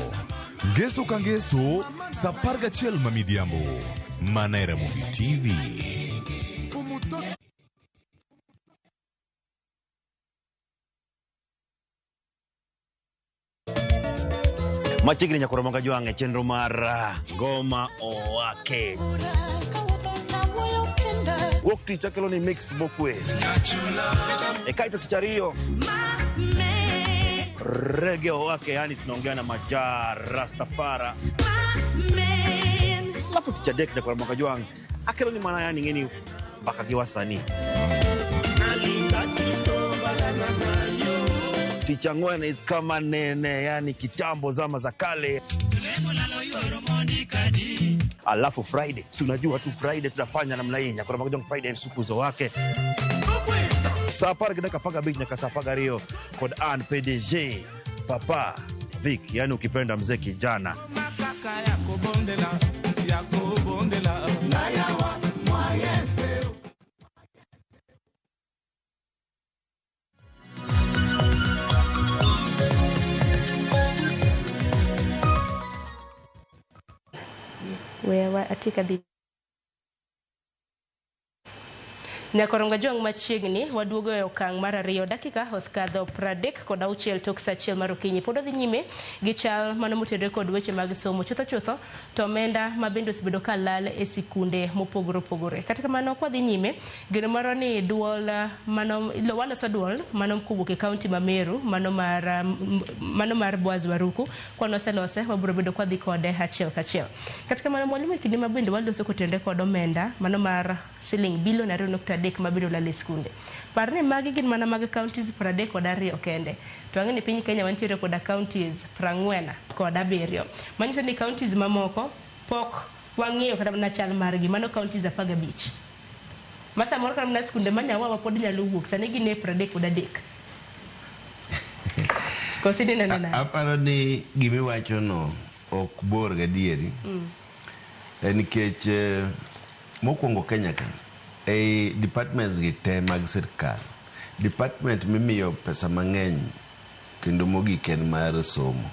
ngeso ka ngeso sa 11 ma midhiambo mana e Ramogi TV. Machiegni nyakoro moga jwang' e chenro mar Ngoma Owake. Wuok tich akelo ni mix mokwe. E kaito tich ariyo rege owake, yani tunaongea na majaa Rastafara. Alafu tich adek nyakoro moga jwang' akelo ni mana yani ng'eni mbaka gi wasanii. Tich ang'wen is kama nene, yani kitambo zama za kale. Alafu Friday, si unajua tu Friday tunafanya namna hii, nyakoro moga jwang' Friday sukuzo wake. Saa 10:15 nyaka saa 12 kod an PDG Papa Vic, yani ukipenda mzee kijana. Wewa atika dhi. Nyakorongo Jwang' machiegni waduogo e okang' mar ariyo dakika osekadho 36 tok saa achiel mar okinyi. Pod odhi nyime gi chal mano motenore kod weche mag somo chutho chutho to omenda ma bende osebedo ka lal e sikunde mopogore opogore. Kata kamano kwadhi nyime, geno marwa ni duol mano waloso duol mano kowuok e kaunti ma Meru mano mar Boaz Waruku kwan waselose wabiro bedo kwadhi kode achiel kachiel. Kata kamano mwalimu e kinde ma bende waloso kotenore kod omenda mano mar siling bilion 2.3 mabiro lal e skunde. Par ni magi gin mana mag counties 32 kende. To ang'e ni piny Kenya wantiere koda counties 47. Manyiso ni counties mamoko pok wang'iyo kata mana chal margi, mano counties 15. Ma samoro kata mana skunde ma Nyawawa pod nyalo wuok, sani gin e 33. Koso ineno nade? Aparo ni gimiwachono ok bor gadieri. Nikech mokwongo Kenya ka e departments gi te mag sirkal, department mimiyo pesa mang'eny kendo mogik en mar somo.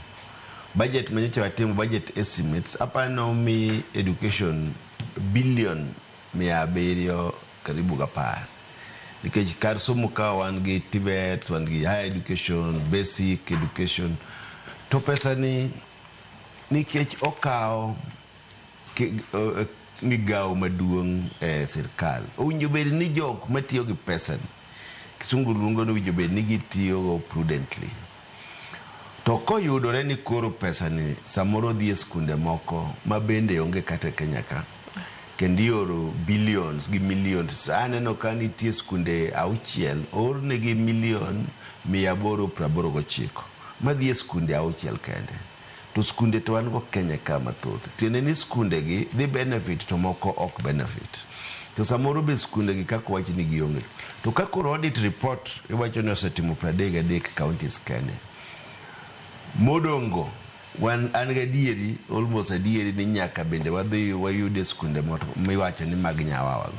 Budget manyocha watimo, budget estimates, aparo mi education billion 700 karibu 10. Nikech kar somo ka wan gi TVET, wan gi higher education, basic education, to pesa ni nikech okawo migawo maduong' e sirkal, owinjo bed ni jok matiyo gi pesa ni, kisungu luongo ni owinjo bed ni gitiyo go prudently. To koyudore ni koro pesa ni samoro dhi e skunde moko ma bende onge kata e Kenya ka, kendo ioro billions gi millions. Aneno ka nitie skunde 6 oornegi million 889 madhi e skunde 6 kende. To skunde to wan go Kenya ka mathoth. Tiende ni skunde gi dhi benefit to moko ok benefit. To samoro be skunde gi kaka wach ni gionge. To ka koro audit report iwacho ni osetimo 33 counties kende. Modongo wan an gadieri, almost adieri ni nyaka bende wadhi wayude skunde miwacho ni mag Nyawawa go.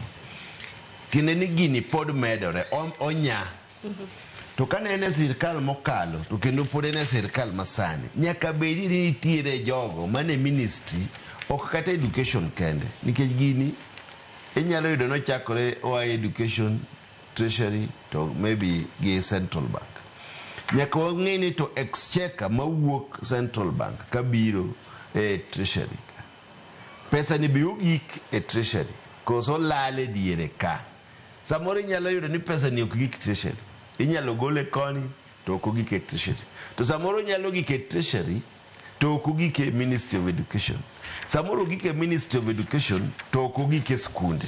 Tiende ni gini pod medore, onya. To kane en e sirkal mokalo to kendo pod en e sirkal masani, nyaka bedi ni nitiere jogo mane ministry, ok kata education kende, nikech gini inyalo yudo nochakore oa education, treasury to maybe gi central bank. Nyaka wang'e ni to exchequer mawuok central bank kabiro e treasury, pesa ni be ogik e treasury koso lal e diere ka. Samoro inyalo yudo ni pesa ni ok gik treasury, inyalo gole koni to ok ogik e treasury. To samoro inyalo gik e treasury to ok ogik e Ministry of Education. Samoro ogik e Ministry of Education to ok ogik e skunde.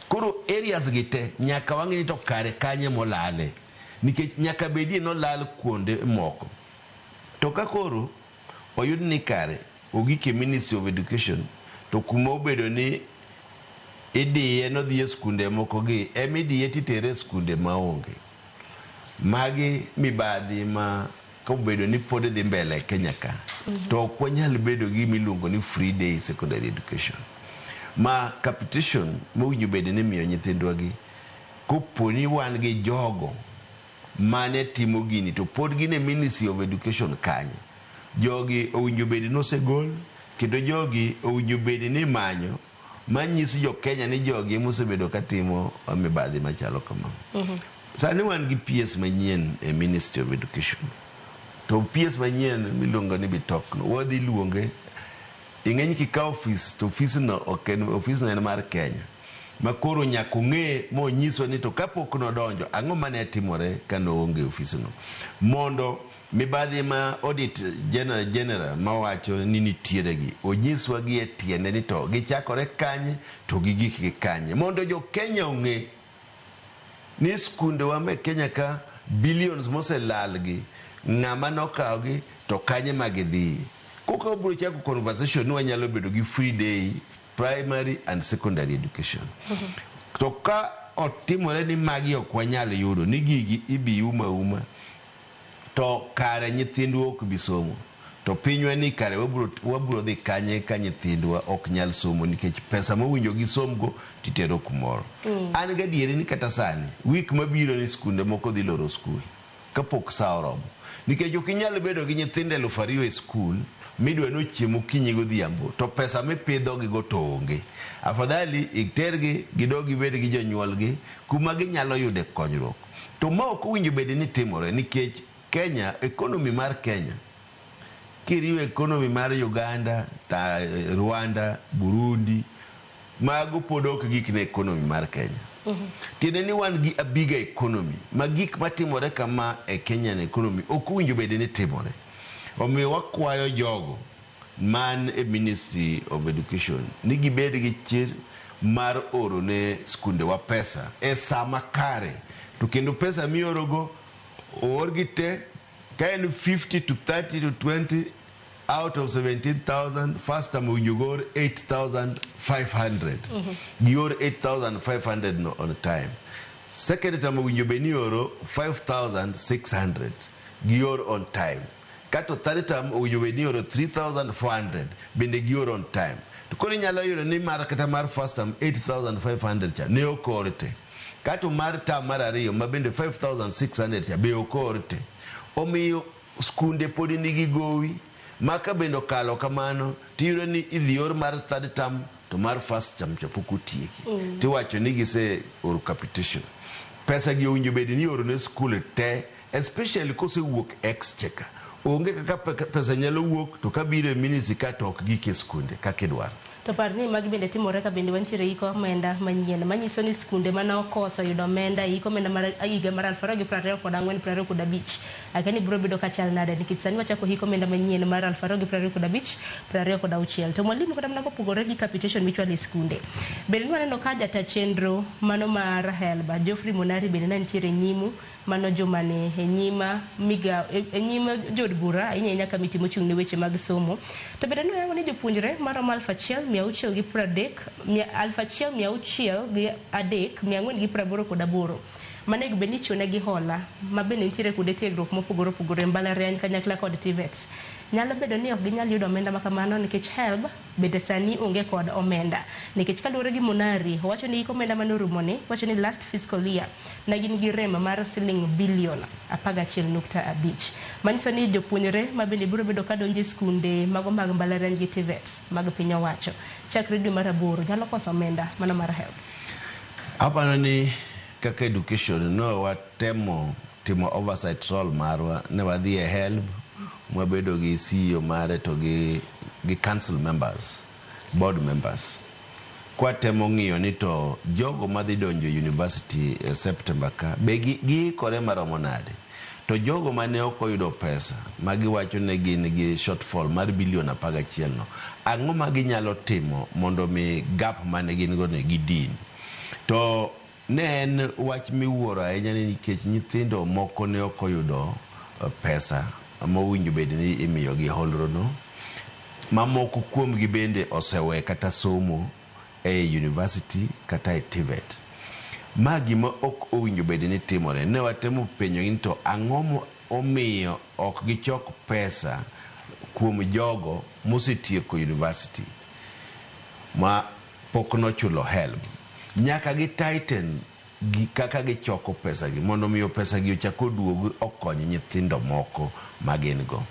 Koro areas gi te nyaka wang'e ni to kare kanye molale, nikech nyaka bedie nolal kuonde moko. To ka koro oyud ni kare ogik e Ministry of Education to kuma obedo ni idiye nodhi e skunde moko gi emidiye titere e skunde maonge. Magi mibadhi ma kobedo ni pod dhi mbele e Kenya ka, to ok wanyal bedo gi miluongo ni free day secondary education. Ma capitation mowinjo bed ni miyo nyithindwa gi, kopo ni wan gi jogo mane timo gini to pod gin e Ministry of Education kanyo, jogi owinjo bed ni osegol, kendo jogi owinjo bed ni imanyo manyiso jo Kenya ni jogi emosebedo katimo mibadhi machalo kama. Sani wan gi PS manyien e Ministry of Education. To PS manyien miluongo ni Bitok no, wadhi luonge ing'eny kikawo ofis to ofisno ok en ofisno en mar Kenya. Ma koro nyaka ong'e monyiswa ni to kapok nodonjo ang'o mane timore ka noonge ofisno. Mondo mibadhi ma audit general mawacho ni nitiere gi onyiswa gi e tiende ni to gichakore kanye to gigik gi kanye. Mondo jo Kenya ong'e ni skundewa me Kenya ka billions moselal gi ng'ama nokawogi to kanye ma gidhiye. Koka wabiro chako conversation ni wanyalo bedo gi free day primary and secondary education. To ka otimore ni magi ok wanyal yudo ni gigi ibi uma uma to kare nyithindwa ok bi somo. To pinywa ni kare wabiro dhi kanye ka nyithindwa ok nyal somo nikech pesa mowinjo gisomgo titero kumoro. An gadieri ni kata sani wik mabiro ni skunde moko dhi loro skul kapok sa oromo. Nikech ok inyal bedo gi nyithindo 2000 e skul Midwa ni ochiem okinyi godhiambo to pesa mipidhogigo to onge. Afadhali itergi gidog gibed gi jonyuolgi kuma ginyalo yude konyruok. To ma ok owinjo bed ni timore nikech Kenya, economy mar Kenya kiriwo economy mar Uganda, Rwanda, Burundi, mago pod ok gik ne economy mar Kenya. Tiende ni wan gi a bigger economy ma gik matimore kama e Kenyan economy ok owinjo bed ni timore. Omiyo wakwayo jogo man e Ministry of Education ni gibed gi chir mar oro ne skundewa pesa e saa makare to kendo pesa miorogo oorgi te ka en 50 to 30 to 20 out of 17,000 first term owinjo gor 8,500 gior 8,500 no on time. Second term owinjo bed ni ioro 5,600 gior on time. Kato third term owinjo bed ni ioro 3,400 bende gior on time. To koro inyalo yudo ni mar kata mar first term 8,500 cha ne ok oor te. Kato mar term mar ariyo ma bende 5,600 cha be ok oor te. Omiyo skunde pod nigi gowi ma ka bende okalo kamano tiyudo ni idhi or mar third term to mar first term cha pok otieki. Tiwacho ni gise oro capitation. Pesa gi owinjo bed ni ioro ne skul te especially kosewuok exchequer. Onge kaka pesa nyalo wuok to kabiro e ministry ka to ok gik e skunde kaka idwaro. To par ni magi bende timore ka bende wantiere hik omenda manyien manyiso ni skunde mane okoso yudo omenda e hik omenda mar higa mar 2024 25 akia ni biro bedo kachal nade nikech sani wachako hik omenda manyien mar 2025 26. To mwalimu kata mana kopogore gi capitation michwalo e skunde bende nwaneno ka jata chenro mano mar HELB Geoffrey Monari bende ne nitiere e nyimu mano jumani e nyima miga e nyim jood bura ahinya ahinya kamiti mochung' ne weche mag somo. To bende noyango ni jopuonjre maromo 1630 1603 488 manego bed ni ichiwo negi hola ma bende nitiere kuonde tiegruok mopogore opogore mbalariany kanyakla kod TVETs. Nyalo bedo ni ok ginyal yudo omenda makamano nikech HELB bende sani onge kod omenda. Nikech kaluwore gi Monari, owacho ni hik omenda mane orumoni, owacho ni last fiscal year ne gin gi rem mar siling bilion 11.5. Manyiso ni jopuonjre ma bende biro bedo ka donjo e skunde mago mag mbalariany gi TVETs mag piny owacho chakre dwe mar aboro nyalo koso omenda mano mar HELB. Aparo ni kaka education no watemo timo oversight role marwa ne wadhi e HELB mwabedo gi CEO mare to gi council members, board members. Kwatemo ng'iyo ni to jogo madhi donjo university e September ka be giikore maromo nade. To jogo mane ok oyudo pesa ma giwacho ne gin gi shortfall mar bilion 11 no, ang'o ma ginyalo timo mondo mi gap mane gin go ni gidin. To ne en wach miwuoro ahinya ni nikech nyithindo moko ne ok oyudo pesa mowinjo bed ni imiyogi holro no. Mamoko kuomgi bende osewe kata somo e university kata e TVET. Ma gima ok owinjo bed ni timore. Ne watemo penjogi ni to ang'o omiyo ok gichok pesa kuom jogo mosetieko university ma pok nochulo HELB. Nyaka gi tighten gi kaka gichoko pesa gi mondo miyo pesa gi ochak oduog okony nyithindo moko ma gin go.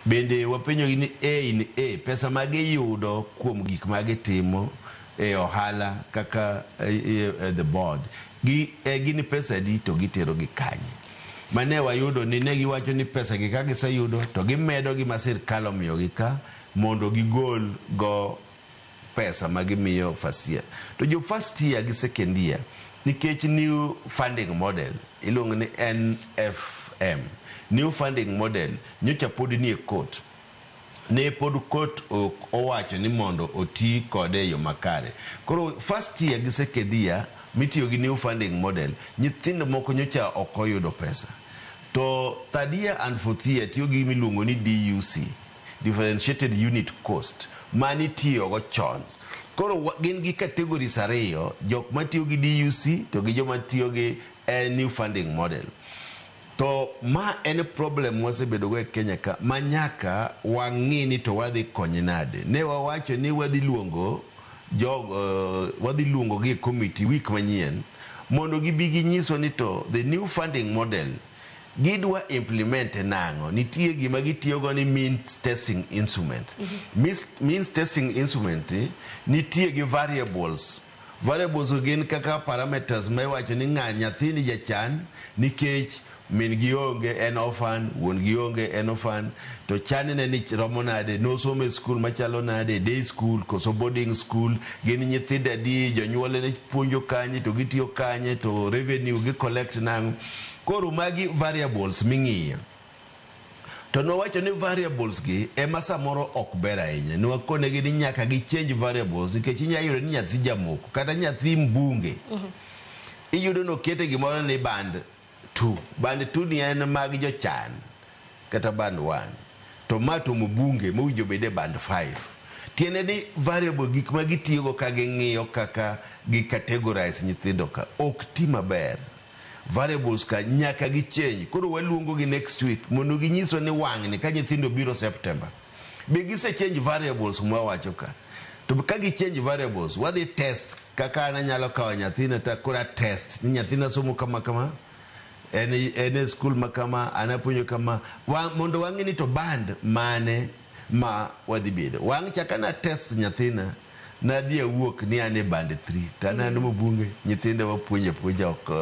Bende wapenjogi ni A in A pesa ma giyudo kuom gik ma gitimo e ohala kaka the board gi gin pesa adi to gitero gi kanye. Mane wayudo ni ne giwacho ni pesa gi ka giseyudo to gimedo gi ma sirkal omiyogi ka mondo gigol go pesa ma gimiyo first year. To jo first year gi second year nikech new funding model iluongo ni NFM new funding model nyocha pod nie court. Ne pod court ok owacho ni mondo oti kode e yo makare. Koro first year gi second year mitiyo gi new funding model nyithindo moko nyocha ok oyudo pesa. To third year and fourth year tiyo gi gimiluongo ni DUC differentiated unit cost mane itiyogo chon. Koro gin gi categories ariyo, jok matiyo gi DUC to gi joma tiyo gi new funding model. To ma en problem wasebedo go e Kenya ka ma nyaka wang'i ni to wadhi konye nade. Ne wawacho ni wadhi luongo jogo wadhi luongo gi e committee week manyien mondo gibi ginyiswa ni to the new funding model Gidwa implement nang'o? Nitie gima gitiyogo ni means testing instrument. Means testing instrument nitie gi variables. Variables gin kaka parameters ma iwacho ni ng'a nyathini jachan nikech min gi onge en orphan, wuon gi onge en orphan, to chan ne ni romo nade, nosomo e skul machalo nade, day school koso boarding school, gin nyithindo adi, jonyuol ne puonjo kanye to gitiyo kanye, to revenue gi collect nang'o. Koro magi variables ming'iyo. To nowacho ni variables gi ema samoro ok ber ahinya. Nwakonegi ni nyaka gi change variables nikech inyalo yudo ni nyathi jamoko kata nyathi mbunge iyudo nokete gimoro ni band 2. Band 2 ni en mag jochan kata band 1. To ma to mbunge mowinjo bed e band 5. Tiende ni variable gik ma gitiyogo ka ging'iyo kaka gi categorize nyithindo ka ok ti maber. Variables ka nyaka gi change. Koro waluongo gi next week mondo ginyiswa ni wang'ni ka nyithindo biro September. Be gise change variables mwawacho ka. To ka gi change variables, wadhi test kaka an anyalo kawo nyathina ta koro test ni nyathina somo kama kama en e skul ma kama an apuonjo kama mondo wang'e ni to band mane ma wadhi bedo. Wang' cha kana test nyathina nadhi awuok ni an e band 3 to an an mbunge nyithinda wapuonjo apuonja ok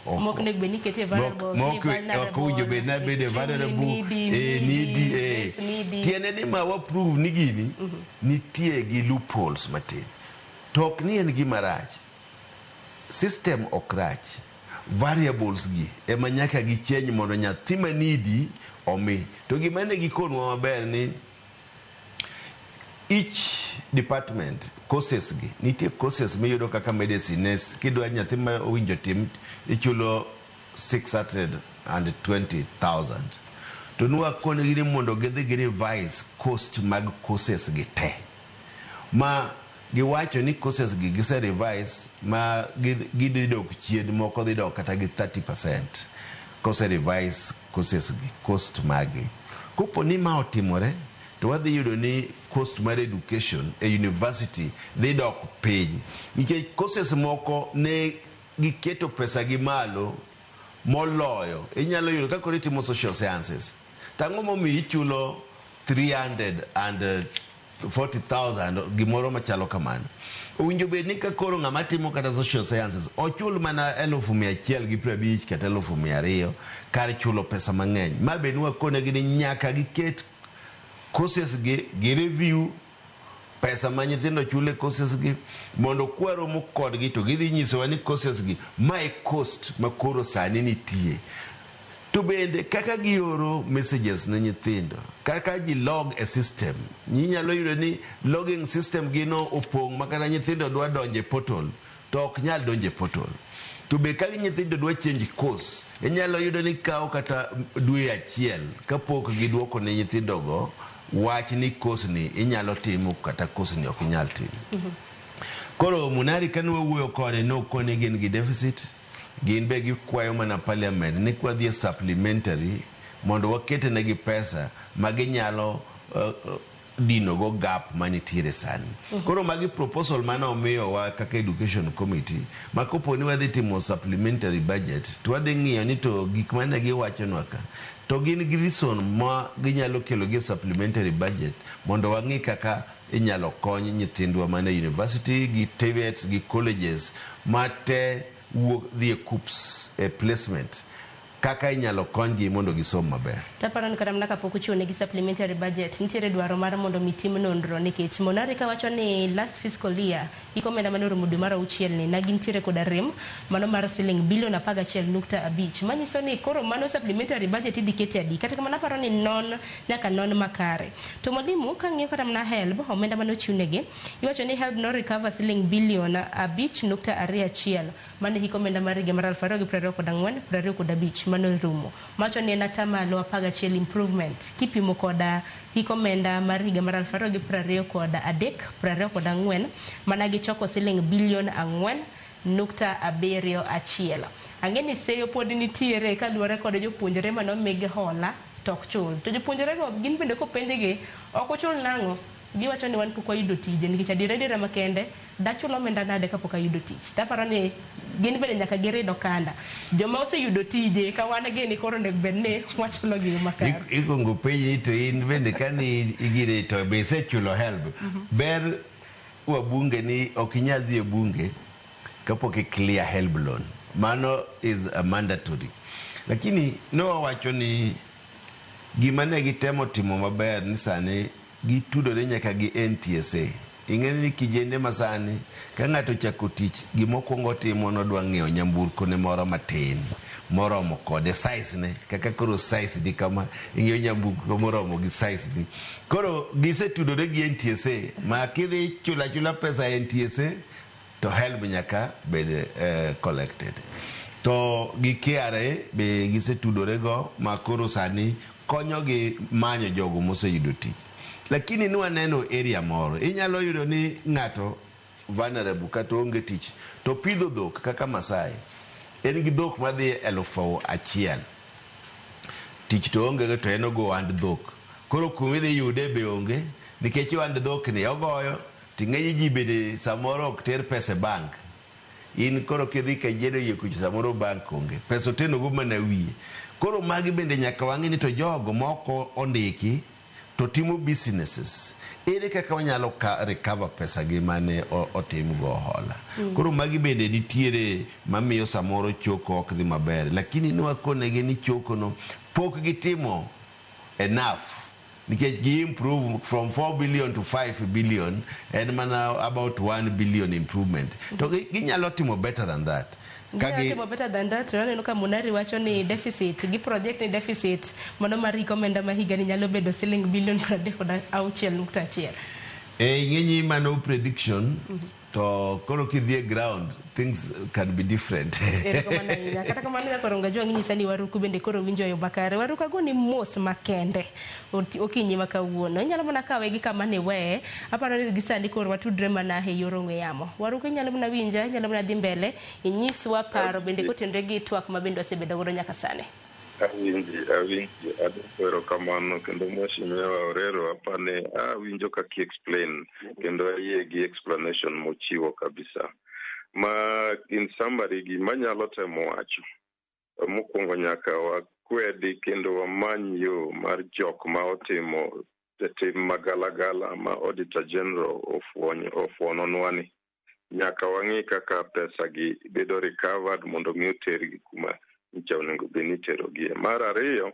Mok onego bed ni ikete variables, ni ok owinjo bed ni abedo vulnerable, needy. Tiende ni ma wa prove ni gini nitie gi loopholes matin. To ok ni en gima rach. System ok rach. Variables gi ema nyaka gi change mondo nyathi ma needy omi. To gima ne gikonwa maber ni each department courses gi nitie courses miyudo kaka medicine kidwa nyathi ma owinjo tim ichulo 620,000 to nwakonegi ni mondo gidhi gi revise cost mag courses gi te ma giwacho ni courses gi gise revise ma gidhi dok chien, moko dhi dok kata gi 30% kose revise courses gi cost magi. Kopo ni ma otimore to wadhi yudo ni cost mar education e university dhi dok piny nikech courses moko ne giketo pesa gi malo moloyo. Inyalo yudo ka koro itimo social sciences to ang'o momiyo ichulo 340,000 gimoro machalo kamano. Owinjo bed ni ka koro ng'ama timo kata social sciences ochul mana 150,000 kata 200,000 kar chulo pesa mang'eny. Ma be nwakonegi ni nyaka giket courses gi gi review pesa ma nyithindo chulo e courses gi mondo kwaromo kodgi to gidhi nyisowa ni courses gi mae cost ma koro sani nitie. To bende kaka gioro messages ne nyithindo, kaka ji log e system, inyalo yudo ni logging system gino opong' ma kata nyithindo dwa donjo e portal to ok nyal donjo e portal. To be ka nyithindo dwa change course, inyalo yudo ni kawo kata dwe achiel kapok giduoko ne nyithindogo wach ni course ni inyalo timo kata course ni ok inyal timo. Koro Munari kane wawuoyo kode nokone gin gi deficit, gin be gikwayo mana parliament ni kwadhi e supplementary mondo waketnegi pesa ma ginyalo dino go gap manitiere sani. Koro magi proposal mane omiyowa kaka education committee ma kopo ni wadhi timo supplementary budget to wadhi ng'iyo ni to gik mane giwachonwa ka to gin gi reason ma ginyalo kelo gi supplementary budget mondo wang'i kaka inyalo kony nyithindwa mane university gi TVETs gi colleges ma te wuok dhi e KUCCPS e placement kaka inyalo konygi mondo gisom maber. Taparo ni kata mana kapok ochiwo negi supplementary budget, nitiere dwaro mar mondo mi tim nonro nikech Monari kawacho ni last fiscal year hik omenda mane oromo dwe mar auchiel ni ne gintiere koda rem mano mar siling bilion 11.5 manyiso ni koro mano supplementary budget idhi kete adi. Kata kamano aparo ni non nyaka non makare. To mwalimu kang'iyo kata mana HELB omenda mane ochiw negi iwacho ni HELB no recover siling bilion 5.21 mane hik omenda mar higa mar 2024 25 mano rumo. Mawacho ni en atamalo 11 improvement kipimo koda hik omenda mar higa mar 2023 24 mana gichoko siling bilion 4.71. Ang'e ni seyo pod nitiere kaluwore kod jopuonjre manomigi hola to ok chul. To jopuonjre go gin bende kopenjgi ok uchul nang'o? Giwacho ni wan pok wayudo tije nikech adiera adiera makende dachulo omenda nade kapok ayudo tich. Taparo ni gin bende nyaka girid okanda. Joma oseyudo tije ka wan gini koro onego bed ni wachulo gi makare. Ikwongo penji to in bende kani igire to be isechulo HELB. Ber wabunge ni ok inyal dhi e bunge kapok i clear HELB loan. Mano is a mandatory. Lakini ne wawacho ni gima ne gitemo timo maber ni sani gitudore nyaka gi NTSA. Ing'e ni kijende masani ka ng'ato ochako tich gimokwongo timo nodwa ng'iewo nyamburko ne moro matin moromo kode size ne kaka koro size ni kama ing'iewo nyamburko moromo gi size ni. Koro gisetudore gi NTSA ma kidhi chulo achula pesa e NTSA to HELB nyaka bed collected. To gi KRA be gisetudore go ma koro sani konyogi manyo jogo moseyudo tich. Lakini nwaneno area moro inyalo yudo ni ng'ato vulnerable kata onge tich to pidho dhok kaka Masai en gi dhok madhi 1000 tich to onge go to en ogo ohand dhok koro kumidhi yude be onge nikech ohand dhok ni ogoyo to ng'eny ji bende samoro ok ter pesa e bank in koro kidhi Kajiado yie kucho samoro bank onge pesa otenogo mana wiye koro magi bende nyaka wang'e ni to jogo moko ondiki to timo businesses ere kaka wanyalo recover pesa gi mane otimgo hola. Koro magi bende nitiere mamiyo samoro choko ok dhi maber lakini nwakonegi ni choko no pok gitimo enough nikech gi improve from 4 billion to 5 billion en mana about 1 billion improvement to ginyalo timo better than that. Ginyalo timo better than that. To aneno ka Munari wacho ni deficit gi project ni deficit mano mar riko omenda ma higani nyalo bedo siling bilion 36.1. Ing'enyi mano prediction to koro kidhi e ground things can be different. Erokamano ahinya. Kata kamano nyakoro Ngajwang' inyisa ni Waruku bende koro winjo yo makare. Waruku agoni mos makende okinyi ma kawuono. Inyalo mana kawe gi kama ne weye. Aparo ni gi sani koro watudre mana e yor ong'we yamo. Waruku inyalo mana winja, inyalo mana dhi mbele, inyiswa paro bende kotenore gi twak ma bende wasebedo godo nyaka sani. Awinji, adwoko erokamano kendo Mheshimiwa Orero apani awinjo kaka i explain kendo ayie gi explanation mochiwo kabisa. Ma in summary gima anyalo temo wacho mokwongo nyaka wakwedi kendo wamany yo mar jok ma otimo tim magalagala ma Auditor General ofuononwa ni nyaka wang'i kaka pesa gi bedo recovered mondo mi otergi kuma nyicha onego bed ni iterogie. Mar ariyo,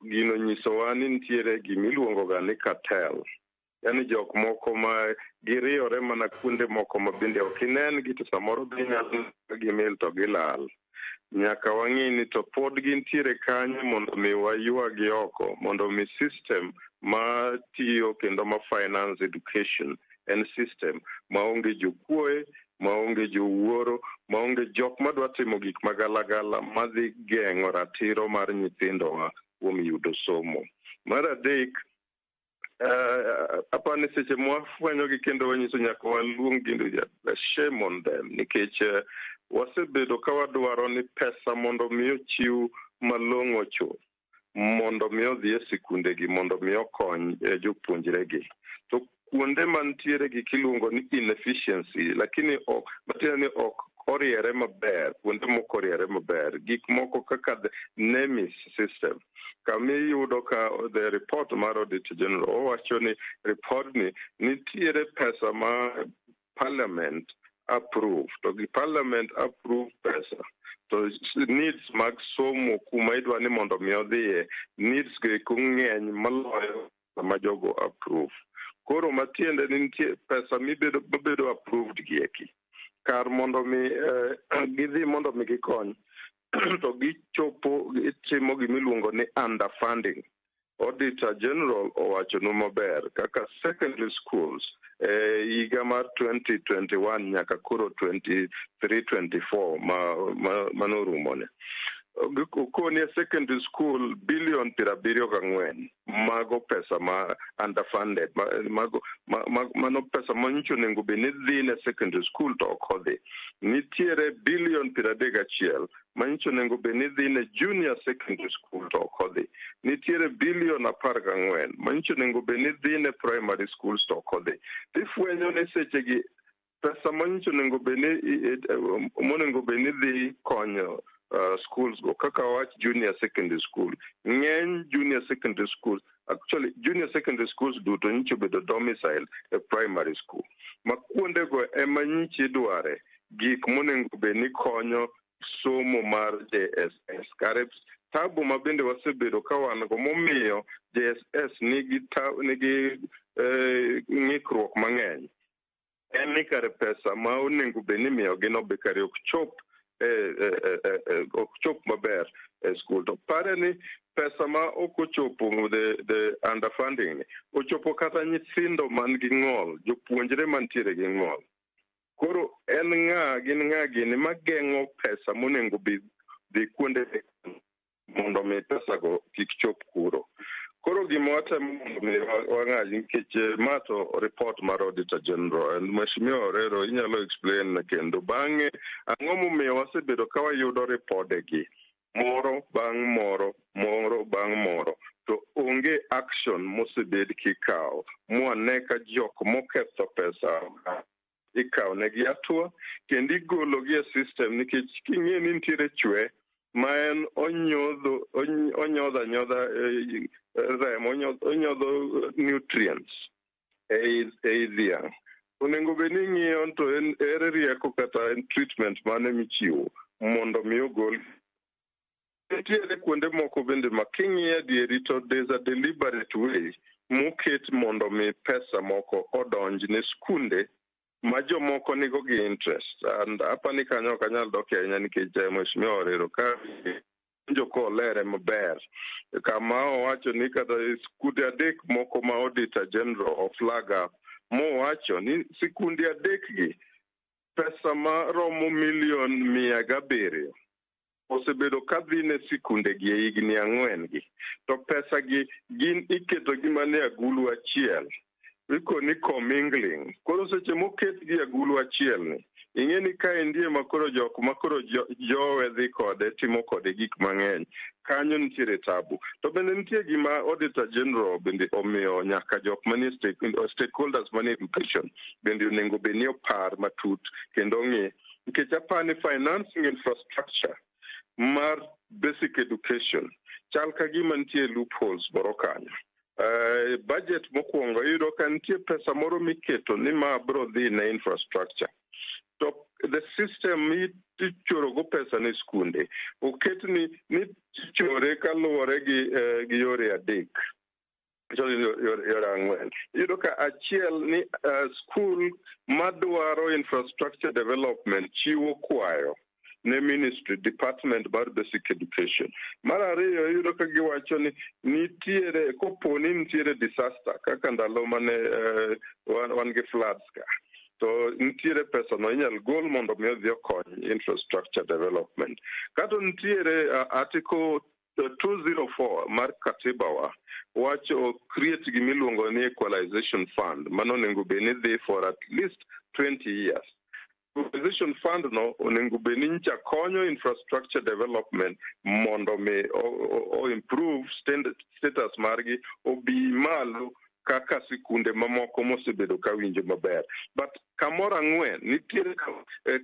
gino nyisowa ni nitiere gimiluongo ga ni cartel. Yani jok moko ma giriyore mana kuonde moko ma bende ok inen gi to samoro ginyalo gimil to gilal. Nyaka wang'i ni to pod gintiere kanye mondo mi waywagi oko, mondo mi system ma tiyo kendo ma finance education en system maonge jokuoe, maonge jowuoro, maonge jok madwa timo gik magalagala madhi geng'o ratiro mar nyithindowa kuom yudo somo. Mar adek, apani seche mwafwenyogi kendo wanyiso nyaka waluong gi shame on them nikech wasebedo ka wadwaro ni pesa mondo mi ochiw malong'o chuth mondo mi odhi e sikundegi mondo mi okony jopuonjregi. To kuonde mantiere gik iluongo ni inefficiency lakini ok matiende ni ok oriere maber, kuonde mok oriere maber, gik moko kaka the NEMIS system kama iyudo ka the report mar Auditor General owacho ni report ni nitiere pesa ma parliament approve to gi parliament approve pesa to needs mag somo kuma idwa ni mondo mi odhiye needs go eko ng'eny maloyo ma jogo approve. Koro matiende ni nitie pesa mabedo approved gi eki kar mondo mi gidhi mondo mi gikony to gichopo gitimo gimiluongo ni underfunding. Auditor General owachonu maber kaka secondary schools higa mar 2021 nyaka koro 23-24 manorumone. Okoni e secondary school bilion 74, mago pesa ma underfunded, mago mano pesa manyicho onego bed ni dhi ne secondary school to ok odhi. Nitiere bilion 31 manyicho onego bed ni dhi ne junior secondary school to ok odhi. Nitiere bilion 14 manyicho onego bed ni dhi ne primary schools to ok odhi. Tifwenyo ni sechegi pesa manyicho onego bed ni monego bed ni dhi konyo schools go, kaka wach junior secondary school, ng'eny junior secondary schools, actually junior secondary schools duto nyicho obedo domicile e primary school, ma kuondego ema nyicho idware gik monego bed ni konyo somo mar JSS. Kare tabu ma bende wasebedo ka wan go momiyo JSS nigi ng'ikruok mang'eny en ni kare pesa ma onego bed ni imiyogi no be kare ok chop maber e school. To pare ni pesa ma ok ochopo, the underfunding ni ochopo kata nyithindo man gi ng'ol, jopuonjre mantiere gi ng'ol. Koro en ng'a gin ng'a gini mageng'o pesa monego bi dhi kuonde mondo mi pesa go kik chop kuro? Koro gima watemo mondo mi wang'aji, nikech ma to report mar Auditor General, and Mheshimiwa Orero inyalo explain kendo bang'e ang'o momiyo wasebedo ka wayudo ripodegi moro bang' moro, moro bang' moro, to onge action mosebed kikawo mwane ka jok moketho pesa ikawo negi hatua kendo igologi e system. Nikech king'e ni nitiere chwe ma en onyodho onyodho anyodha remo, onyodho nutrients ei dhiang', onego bed ni ing'iyo to en ere rieko kata en treatment mane michiwo mondo mi ogol. Nitiere kuonde moko bende ma king'iyo adieri to there's a deliberate way moket mondo mi pesa moko odonj ne skunde ma jomoko nigo gi interest, and apani kanyo ok anyal dok ahinya nikech Mheshimiwa Orero ka winjo kolere maber kama owacho ni kata skunde adek moko ma Auditor General o flag up, mowacho ni sikunde adek gi pesa maromo milion 107 osebedo ka dhi ne sikunde gi e higni 4 gi, to pesa gi gin iketo gi mana e agulu achiel, ikoni commingling. Koro seche moket gi agulu achiel ni, ing'e ni kaendi ema koro jok ma koro jowe dhi kode timo kode gik mang'eny, kanyo nitiere tabu. To bende nitie gima Auditor General bende omiyo nyaka jok manie stakeholders manie education bende onego bed ni opar matut kendo ng'i, nikech apani financing infrastructure mar basic education chal ka gima nitie loopholes moro kanyo. Budget mokwongo iyudo ka nitie pesa moro miketo ni ma biro dhi ne infrastructure, to the system michoro go pesa ne skunde oket ni ichore kaluwore gi yore adek, yore 4. Iyudo ka achiel ni school madwaro infrastructure development chiwo kwayo ne ministry department mar basic education. Mar ariyo, iyudo ka giwacho ni nitiere kopo ni nitiere disaster kaka ndalo mane wan gi floods ka, to nitiere pesa no inyal gol mondo mi odhi okony infrastructure development. Kato nitiere article 204 mar katiba wa wacho create gimiluongo ni equalization fund mano onego bed ni dhi for at least 20 years. Equalization fund no onego bed ni nyicha konyo infrastructure development mondo mi o improve status margi obi malo kaka sikunde mamoko mosebedo ka winjo maber. But kamoro 4 nitiere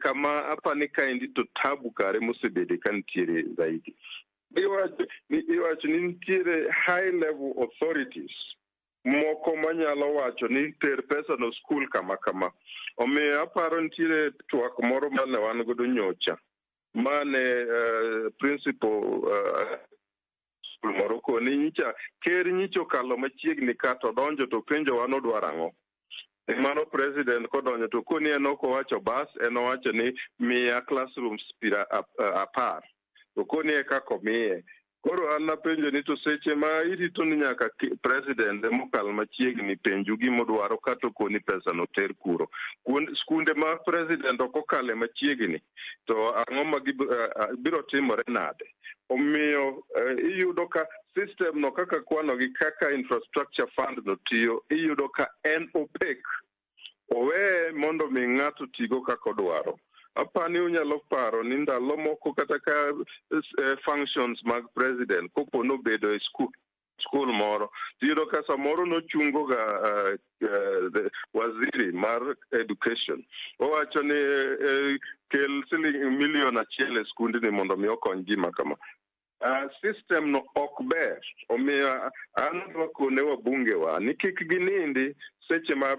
kama apani kaendi to tabu kare mosebede ka nitiere zaidi. Iwacho ni nitiere high level authorities moko manyalo wacho ni ter pesa no school kama kama. Omiyo aparo nitiere twak moro mane wan godo nyocha mane principal school moro koni nyicha ker nyicha okalo machiegni ka to donjo to penjo wan odwaro ang'o. Mano president kodonjo to koni en ok owacho bas, en owacho ni miya classrooms 10, to koni e kaka omiye. Koro an napenjo ni to seche ma irito ni nyaka president emokal machiegni penju gimodwaro kata okoni pesa no ter kuro, skunde ma president ok okale machiegni to ang'o ma biro timore nade? Omiyo iyudo ka system no kaka kwano gi kaka infrastructure fund no tiyo, iyudo ka en opaque. Oweye mondo mi ng'ato tigo kaka odwaro. Apani unyalo paro ni ndalo moko kata ka functions mag president kopo nobedo e school moro, tiyudo ka samoro nochungo ga the waziri mar education, owacho ni kel siling milion 1 e skundni mondo mi okony gima kama. System no ok ber, omiyo an adwa kone wabunge wa ni kik ginindi seche ma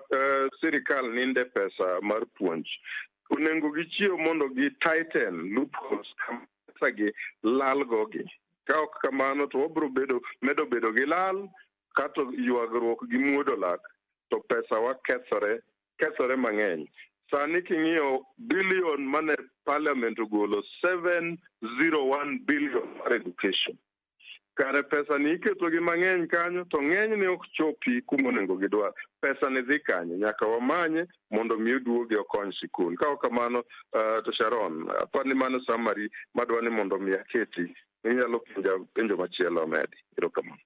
sirikal ninde pesa mar puonj. Onego gichiew mondo gi tighten loopholes kama pesa gi lal gogi. Ka ok kamano to wabiro medo bedo gi lal kato ywagruok gi muodo lak to pesa wa kethore mang'eny. Sani king'iyo billion mane parliament ogolo 701 billion mar education. Kare pesa ni iketo gi mang'eny kanyo to ng'eny ne ok chopi kuma onego gidwar. Pesa ni dhi kanye? Nyaka wamanye mondo mi oduogi okony sikul. Ka ok kamano to Sharon, apani mano summary madwa ni mondo mi aketi. Inyalo penja penjo machielo amedi. Erokamano.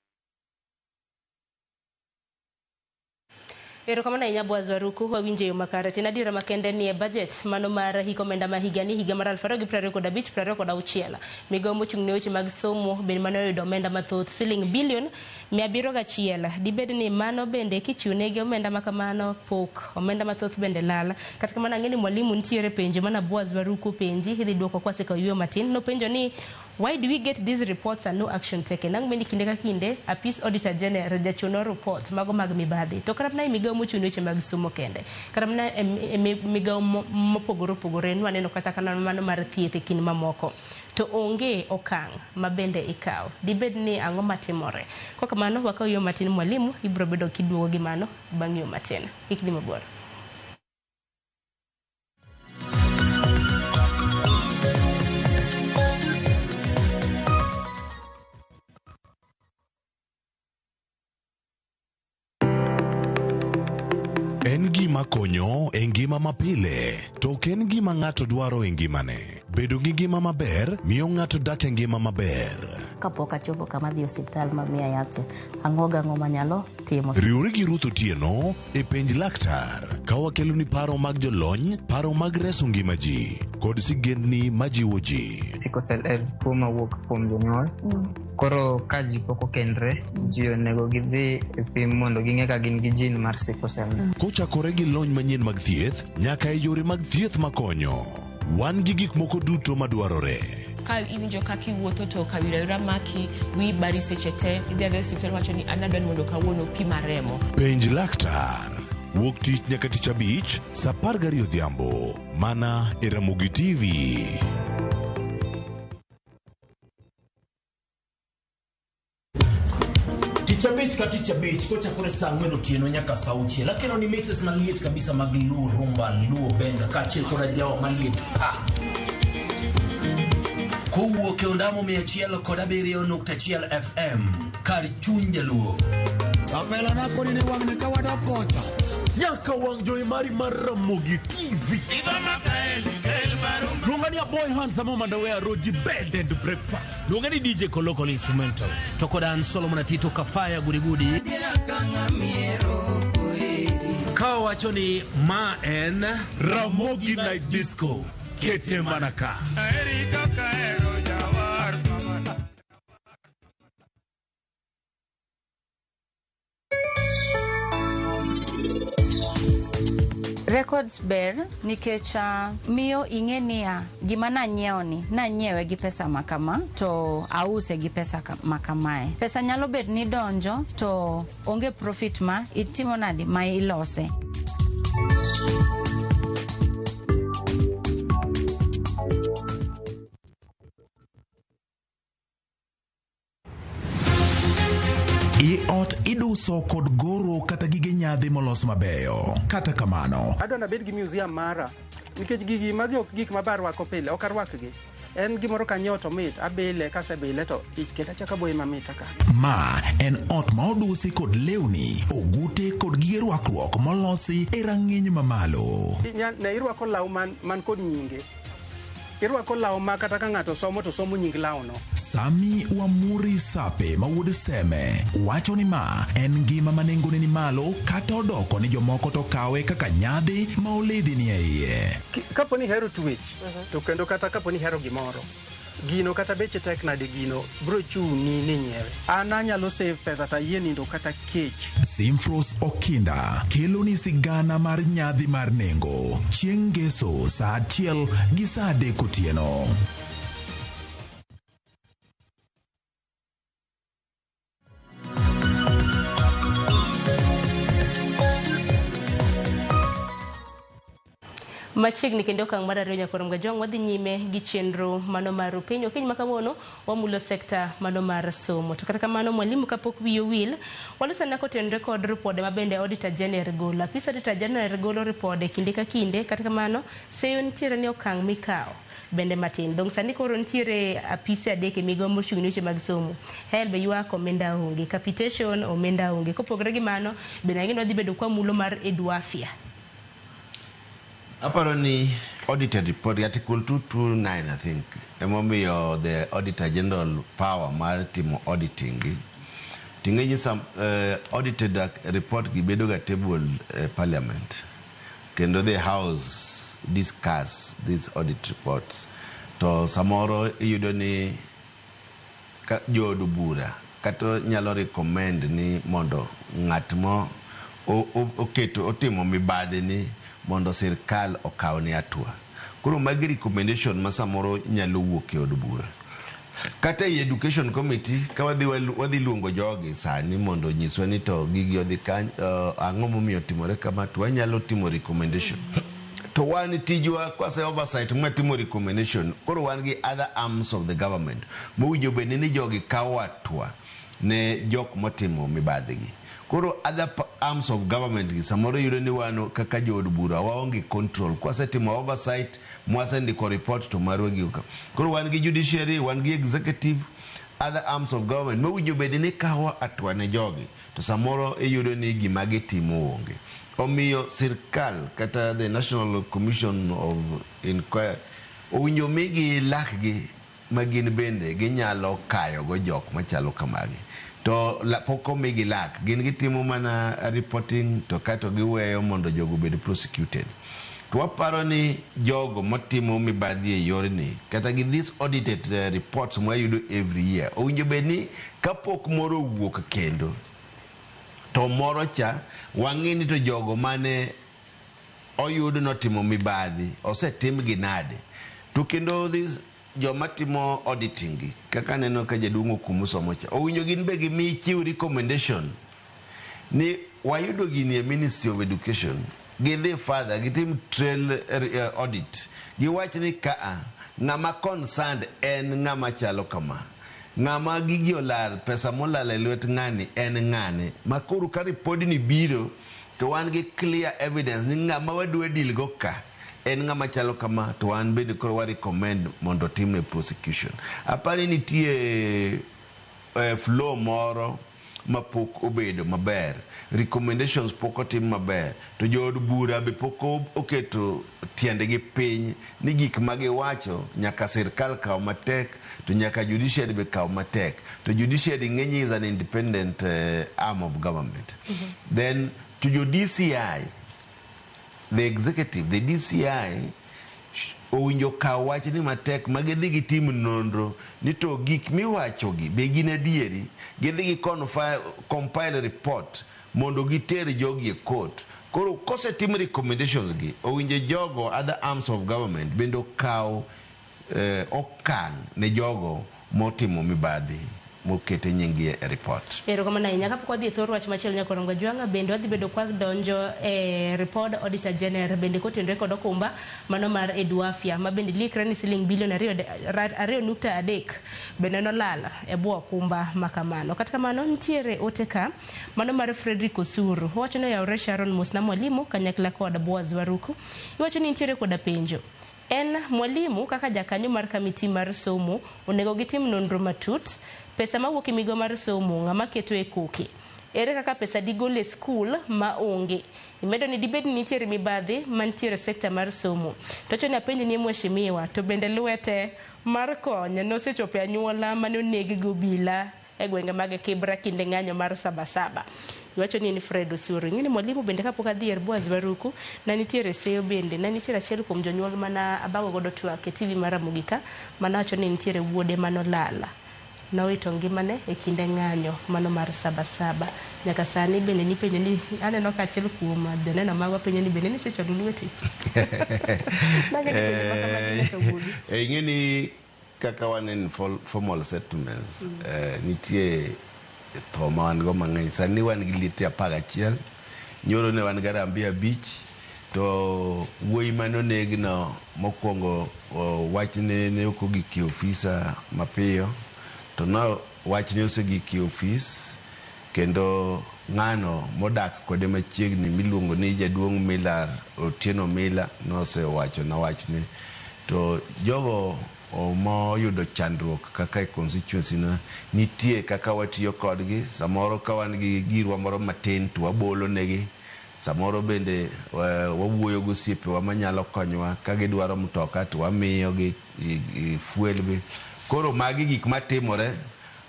Erokamano ahinya Boaz Waruku, wawinjo e yo makare. Tin adiera makende ni e budget mano mar hik omenda ma higani higa mar 2025-2026. Migawo mochung' ne weche mag somo bende mane oyudo omenda mathoth siling bilion 701. Dibed ni mano bende kichiwnegi omenda ma kamano pok omenda mathoth bende lal. Kata kamano ang'e ni mwalimu nitiere penjo mana Boaz Waruku penji idhi duoko kwasekawo yueyo matin. Nopenjo ni why do we get these reports and no action taken? Ang' bende kinde ka kinde apis Auditor General jachiwo report mago mag mibadhi. To kata mana e migawo mochung' ne weche mag somo kende, kata mana e migawo mopogore opogore nwaneno kata mano mar thieth e kind mamoko. To onge okang' ma bende ikawo. Dibed ni ang'o matimore? Kok kamano wakaw yo matin mwalimu, ibiro bedo kiduogo gi mano bang' yo matin. Kik dhi mabor. En gima konyo e ngima mapile, to ok en gima ng'ato dwaro e ngimane. Bedo gi ngima maber miyo ng'ato dak e ngima maber. Kapok achopo kama adhi e osiptal ma miya yath, ang'o gang'o manyalo timo. Riwri gi Ruth Otieno e Penj Laktar ka wakeloni paro mag jolony, paro mag reso ngima ji, kod sigendni majiwo ji. Sickle cell en tuo mawuok kuom jonyuol. Koro ka ji pok okendre, ji onego gidhi e pim mondo ging'e ka gin gi gene mar sickle cell. Kochakore gi lony manyien mag thieth nyaka e yore mag thieth makonyo. Wan gi gik moko duto madwarore. Ka iwinjo kaka iwuotho to kawira maki, wiyi bari seche te, idhi adhiya e osiptal wacho ni an adwa ni mondo kawuono pima remo. Penj Laktar. Wuok tich nyaka tich abich, saa 12 odhiambo. Mana e Ramogi TV. Tich abich ka tich abich kochakore saa 4 otieno nyaka saa 6 akelo ni mixes maliet kabisa mag Luo Rumba, Luo Benga kaachiel koda jawa maliet pa. Kowuok e ondamo 107.1 FM kar chuny jaluo. Kapela na koni ni wang'ni ka wadok kocha. Nyaka wang' jowi mari mar Ramogi TV. Luonga ni Aboy Handsome Mandawe Roji Bed and Breakfast. Luonga ni DJ Kolokol Instrumental. To koda an Solomon Atito Kafaya Gudigudi. Ka wacho ni ma en Ramogi Night Disco. Kete mana ka. Records ber nikech miyo ing'e niya gima nanyiewo ni nanyiewe gi pesa makama to ause gi pesa makamae. Pesa nyalo bet ni donjo to onge profit ma itimo nadi ma ilose. I ot iduso kod goro kata gige nyadhi molos mabeyo. Kata kamano, Adwa nabed gi museum mara nikech gigi magi ok gik ma barwako pile, ok arwakgi. En gimoro kanyiewo to mit, abile, kasebile to kendo achako aboye mamit ka. Ma en ot ma odusi kod lewni, ogute kod gige rwakruok molosi e rang'iny mamalo. Ne irwako law man kod nyinge. Irwako law ma kata ka ng'ato somo to somo nying lawno. Sami Wamuri Sape ma wuod Seme wacho ni ma en ngima ma nengone ni malo kata odoko ni jomoko to kawe kaka nyadhi ma oledhi ni e iye. Kapo ni ihero twech to kendo kata kapo ni ihero gimoro, gino kata beche tek nade, gino bro chuni ni nyiewe. An anyalo save pesa to ayie nindo kata kech. Simfros Okinda kelo ni sigana mar nyadhi mar nengo chieng' ngeso saa 1 gi saa 3 otieno. Machiegni kendo okang' mar ariyo nyakorom Gajwang' wadhi nyime gi chenro mano mar piny. Okinyi ma kawuono wamulo sekta mano mar somo. To kata kamano mwalimu kapok wiyi owil, waloso na kotenore kod ripode ma bende Auditor General golo. Apis Auditor General golo ripode kinde ka kinde, kata kamano seyo nitiere ni okang' mikawo bende matin. Dong' sani koro nitiere apise adek e migao mochung' ne weche mag somo. HELB ywak omenda onge, capitation omenda onge. Kopogore gi mano, bende ang'e ni wadhi bedo kwa mulo mar Eduafia. Aparo ni audited report, Article 229 I think, emomiyo the Auditor General power mar timo auditing gi. Ting'e ni some audited report gi bedo ga table parliament. Kendo the house discuss these audit reports. To samoro iyudo ni ka jood bura kata nyalo recommend ni mondo ng'at mo oketo otimo mibadhi ni mondo sirkal okawne hatua. Koro magi recommendation ma samoro nyalo wuok e od bura. Kata ei education committee ka wadhi luongo jogi sani mondo onyiswa ni to gigi odhi kany, ang'o momiyo otimore kama, to wanyalo timo recommendation. To wan tijwa kwase oversight mwatimo recommendation, koro wan gi other arms of the government mowinjo bed ni jogi kawo hatua ne jok motimo mibadhi gi. Koro other arms of government gi samoro yudo ni wan kaka jood bura waonge control. Kwasetimo oversight, mwasendiko report to marwa gi ok. Koro wan gi judiciary, wan gi executive, other arms of government mowinjo bed ni kawo hatua ne jogi, to samoro iyudo ni gima gitimo onge. Omiyo sirkal kata the National Commission of Inquiry owinjo migi lakgi ma gin bende ginyalo kayogo jok machalo kamagi. To pok omigi lak, gin gitimo mana reporting to kaeto giweyo mondo jogo obed prosecuted. To waparo ni jogo motimo mibadhi e yorni, kata gi these audited reports mwayudo every year, owinjo bed ni kapok moro owuok kendo, to moro cha wang'e ni to jogo mane oyud notimo mibadhi osetimgi nade. To kendo this joma timo auditing gi, kaka aneno ka jaduong' Okumu somo cha, owinjo gin be gimi chiw recommendation ni wayudo gini e Ministry of Education, gidhi further, gitim trail audit, giwach ni kaa ng'ama concerned en ng'ama chalo kama, ng'ama gigi olal, pesa molal e lwet ng'ani en ng'ane, ma koro ka ripodni biro to wan gi clear evidence ni ng'ama wadwa deal go ka en ng'ama chalo kama, to wan bende koro wa recommend mondo otimne prosecution. Apani nitie flow moro mapok obedo maber, recommendations pok otim maber, to jood bura be pok oketo tiendgi piny ni gik magiwacho nyaka sirkal kaw matek, to nyaka judiciary be kaw matek. To judiciary ng'eny is an independent arm of government. Then to jo DCI, the executive, the DCI owinjo kaw wachni matek ma gidhi gitim nonro ni to gik miwachogi be gin adieri, gidhi gi compile report mondo giter jogi e court. Koro kosetim recommendations gi, owinjo jogo other arms of government bende okaw okang' ne jogo motimo mibadhi mokete nying-gi e report. Erokamano ahinya. Kapok wadhi e thor wach machielo nyakorongo Jwang'a, bende wadhi bedo kwa donjo e repod Auditor General bende kotenore kod okumba mano mar Eduafia ma bende likre ni siling bilion 2.3 bende nolal e bwo okumba ma kamano. Kata kamano nitiere ote ka mano mar Frederick Osuru. Owacho ni oyawore Sharon Mosna mwalimu kanyakla kod Boaz Waruku. Iwacho ni nitiere koda penjo. En mwalimu kaka jakanyo mar kamiti mar somo onego gitim nonro matut. Pesa mawuok e migawo mar somo ng'ama keto e koke. Ere kaka pesa digol e skul ma onge? Imedo ni dibed ni nitiere mibadhi mantiere e sekta mar somo. To wacho ni apenj ni mheshimiwa, to bende lwete mar kony nosechopo e anyuola mane oneg gi obila e gwenge mag Kibra kinde ng'anyo mar Sabasaba. Iwacho ni en Fred Osuru. Ing'e ni mwalimu bende kapok adhi ir Boaz Baruku, ne nitiere seyo bende, ne nitiere achiel kuom jonyuol mana abago godo twak e TV mar Ramogi ka, mane wacho ni nitiere wuode manolal. Nowito ngimane e kinde ng'anyo mano mar Sabasaba. Nyaka sani bende nipenjo ni, aneno ka achiel kuom joneno magwa penjo ni bende nisechwalo lweti? Nang'e ni penjo ma kamagi nyaka wuogi. Ing'e ni kaka wan in formal settlements, nitie tho ma wan go mang'eny. Sani wan gi liete 11, nyoro ne wan gi Harambee 5, to wuoyi mane onegno mokwongo wachne ne ok ogik e ofisa mapiyo, to no wachne osegik e ofis, kendo ng'ano modak kode machiegni miluongo ni jaduong' Miller, Otieno Miller, nosewachona wachne. To jogo moyudo chandruok kaka e constituency na nitie kaka watiyo kodgi. Samoro ka wan gi girwa moro matin to wabolo negi, samoro bende wawuoyo gi osiepewa manyalo konyowa, ka gidwaro mtoka to wamiyogi fuel be. Koro magi gik matimore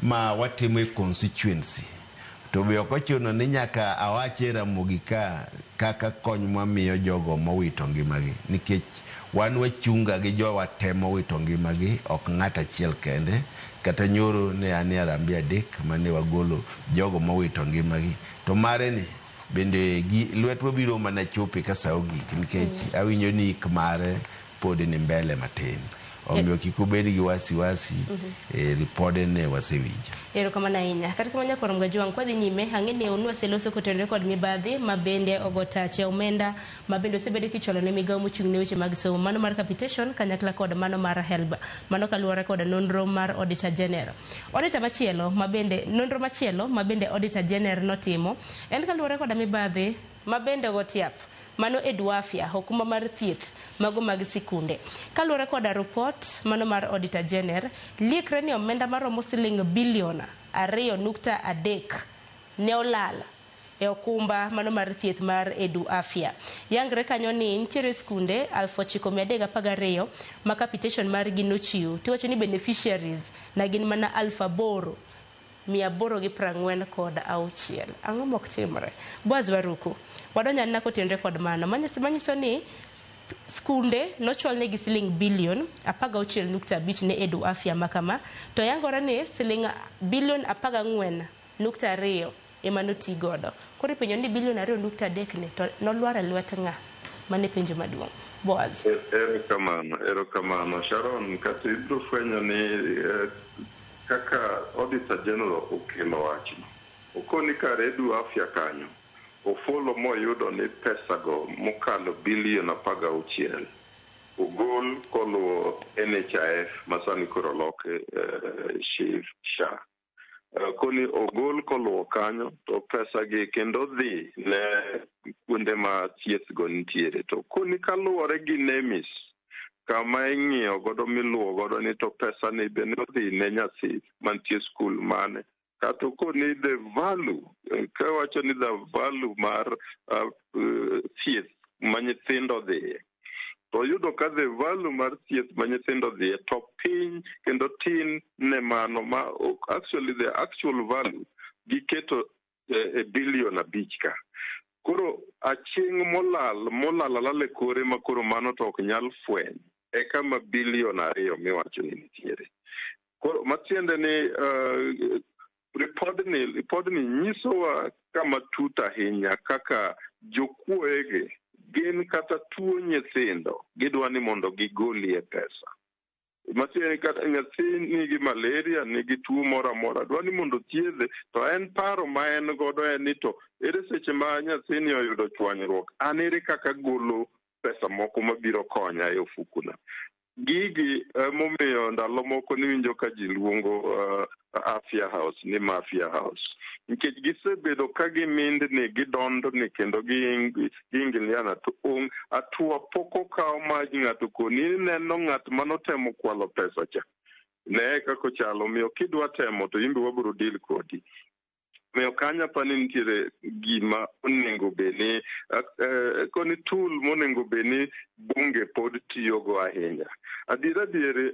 ma watimo e constituency. To be ok ochuno ni nyaka awach e Ramogi ka kaka kony mwamiyo jogo mowito ngimagi, nikech wan wachunga gi jowa te mowito ngimagi, ok ng'at achiel kende. Kata nyoro ne an e Harambee 3 mane wagolo jogo mowito ngimagi, to mare ni bende gi lwetwa biro mana chope ka sa ogik, nikech awinjo ni ik mare pod ni mbele matin. Omiyo kik ubed gi wasiwasi, ripode ne wasewinjo. Erokamano ahinya. Kata kamano nyakwar Mgajwang', kwadhi nyime, ang'e ni nwaseloso kotenore kod mibadhi ma bende ogo tache omenda ma bende osebedo kichwalo ne migawo mochung' ne weche mag somo, mano mar capitation kanyakla kod mano mar HELB. Mano kaluwore kod nonro mar Auditor General. Auditor machielo ma bende nonro machielo ma bende Auditor General notimo en kaluwore kod mibadhi ma bende ogo tiap. Mano Eduafia, okumba mar thieth mago mag sikunde. Kaluwore koda report mano mar Auditor General, liekre ni omenda maromo siling bilion 2.3 ne olal e okumba mano mar thieth mar Edu Afya. Yangre kanyo ni nitiere skunde 9312 ma capitation margi nochiw. Tiwacho ni beneficiaries na gin mana 8846. Ang'o mok timre? Boaz Baruku, wadonjo anena kotenore kod mano. Manyiso ni skunde nochwalnegi siling bilion 16.5 ne Edu Afya makama, to yangore ni siling bilion 14.2 ema noti godo. Koro ipenjo ni bilion 2.3 ni to nolwar e lwet ng'a? Mano e penjo maduong'. Boaz. Erokamano, erokamano. Sharon, kata ibiro fwenyo ni kaka Auditor General okelo wachno. Okoni kar Edu Afya kanyo, ofolo moyudo ni pesa go mokalo bilion 16 ogol koluwo NHIF masani koro oloke SHIF SHA. Koni ogol koluwo kanyo to pesa gi kendo dhi ne kuonde ma thieth go nitiere. To koni kaluwore gi NEMIS kama ing'iyo godo miluwo godo ni to pesa ni be nodhi ne nyathi mantie skul mane. Kata koni the value, kawacho ni the value mar thieth ma nyithindo dhiye, to yudo ka the value mar thieth ma nyithindo dhiye to piny kendo tin ne mano ma actually the actual value giketo e bilion 5 ka. Koro aching' molal molal alal e kore ma koro mano to ok nyal fweny e kama bilion 2 miwacho ni nitiere. Koro matiende ni ripodni nyisowa kama tut ahinya kaka jokuoyegi gin kata tuo nyithindo gidwa ni mondo gigolie pesa. Matiende ni kata nyathi nigi malaria, nigi tuo moro amora, dwa ni mondo thiedhe, to en paro ma en godo en ni to ere seche ma nyathini oyudo chwanyruok, an ere kaka golo pesa moko mabiro konya e ofukuna. Gigi momiyo ndalo moko niwinjo ka ji luongo Afya House ni Mafia House, nikech gisebedo ka gimindni, gidondni kendo giingiliana to atua pok okaw ma ng'ato koni neno ng'at manotemo kwalo pesa cha. Ne kaka ochalo, omiyo kidwa temo to in be wabiro deal kodi. Omiyo kanyo apani nitiere gima onego bed ni koni tool monego bed ni bunge pod tiyogo ahinya. Adier adier,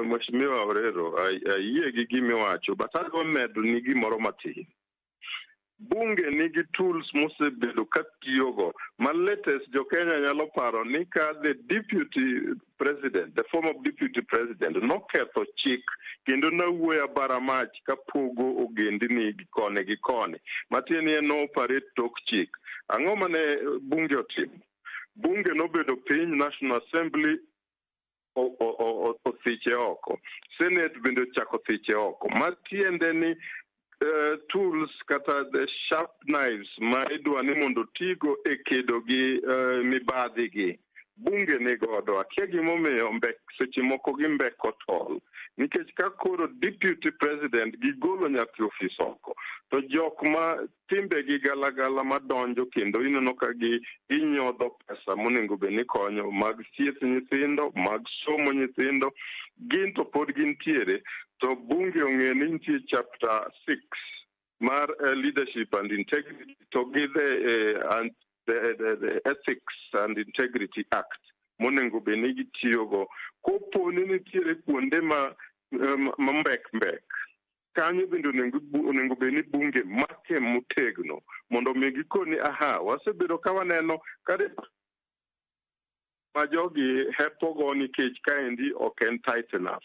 Mheshimiwa Orero, ayie gi gimiwacho, but adwa medo ni gimoro matin. Bunge nigi tools mosebedo ka tiyogo. Ma latest jo Kenya nyalo paro ni ka the deputy president, the former deputy president noketho chik kendo nawuoyo abara mach kapogo ogendini gi koni gi koni. Matiende ni en no operate tok chik. Ang'o mane bunge otimo? Bunge nobedo piny, National Assembly othiche oko. Senate bende ochako thiche oko. Matiende ni tools kata the sharp knives ma idwa ni mondo tigo e kedo gi mibadhi gi bunge ni godo. Akia gimomiyo mbek seche moko gimbeko tol. Nikech ka koro deputy president gigolo nyaka e ofis oko, to jok ma timbegi galagala madonjo kendo ineno ka gi ginyodho pesa monego bed ni konyo mag thieth nyithindo, mag somo nyithindo, gin to pod gintiere. To bunge ong'e ni nitie chapter 6 mar leadership and integrity to gi the Ethics and Integrity Act monego bed ni gitiyogo. Kopo ni nitiere kuonde ma mbek mbek kanyo bende onego bed ni bunge make motegno mondo mi gikoni aha wasebedo ka waneno ka ma jogi hepogo nikech kaendi ok en tight enough.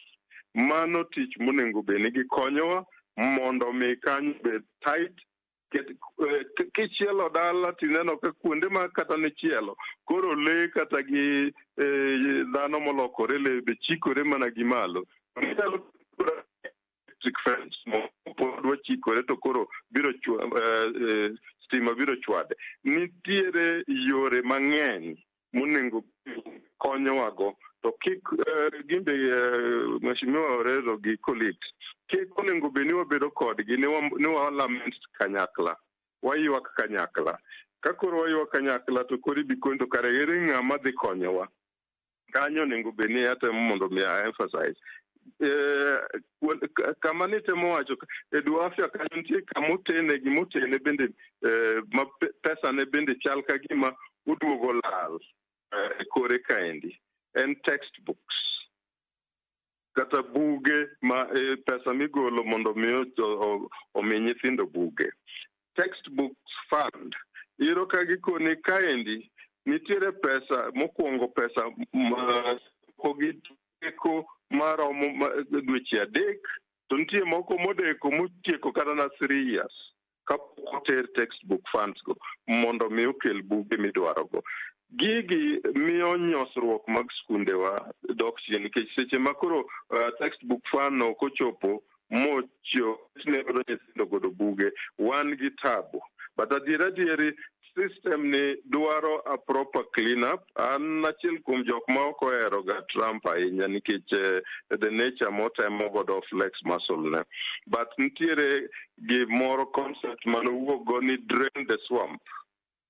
Mano tich monego bed ni gikonyowa mondo mi kanyo bed tight. Kichielo dala tineno ka kuonde ma kata nichielo koro lee kata gi dhano molokore lee be chikore mana gi malo. Inyalo electric fence pod wachikore to koro biro stima biro chwade. Nitiere yore mang'eny monego konyowago to kik gimbe Mheshimiwa Orero gi colleagues kik onego bed ni wabedo kodgi ni wa lament kanyakla, waywak kanyakla. Ka koro waywak kanyakla to koro ibi koni to kare ere ng'ama dhi konyowa. Kanyo onego bed ni atemo mondo mi a emphasize. Kama nitemo wacho Edu Afya kanyo nitie kama otene gimotene bende ma pesa ne bende chal ka gima oduogo lal e kore kaendi en textbooks kata buge ma pesa migolo mondo mi omi nyithindo buge. Textbooks fund iyudo ka gikoni kaendi nitiere pesa mokwongo, pesa ma gideko maromo dweche 3, to nitie moko modeko motieko kata na 3 years kapok oter textbook funds go mondo mi okel buge midwarogo. Gigi miyo nyosruok mag skundewa dok chien nikech seche ma koro textbook fund no ok ochopo mochio ne godo nyithindo godo buge, wan gi tabu. But adier adieri, system ni dwaro a proper clean up. An achiel kuom jok ma ok ohero ga Trump ahinya nikech the nature motemo godo flex muscle ne, but nitiere gimoro concept manowuok go ni drain the swamp.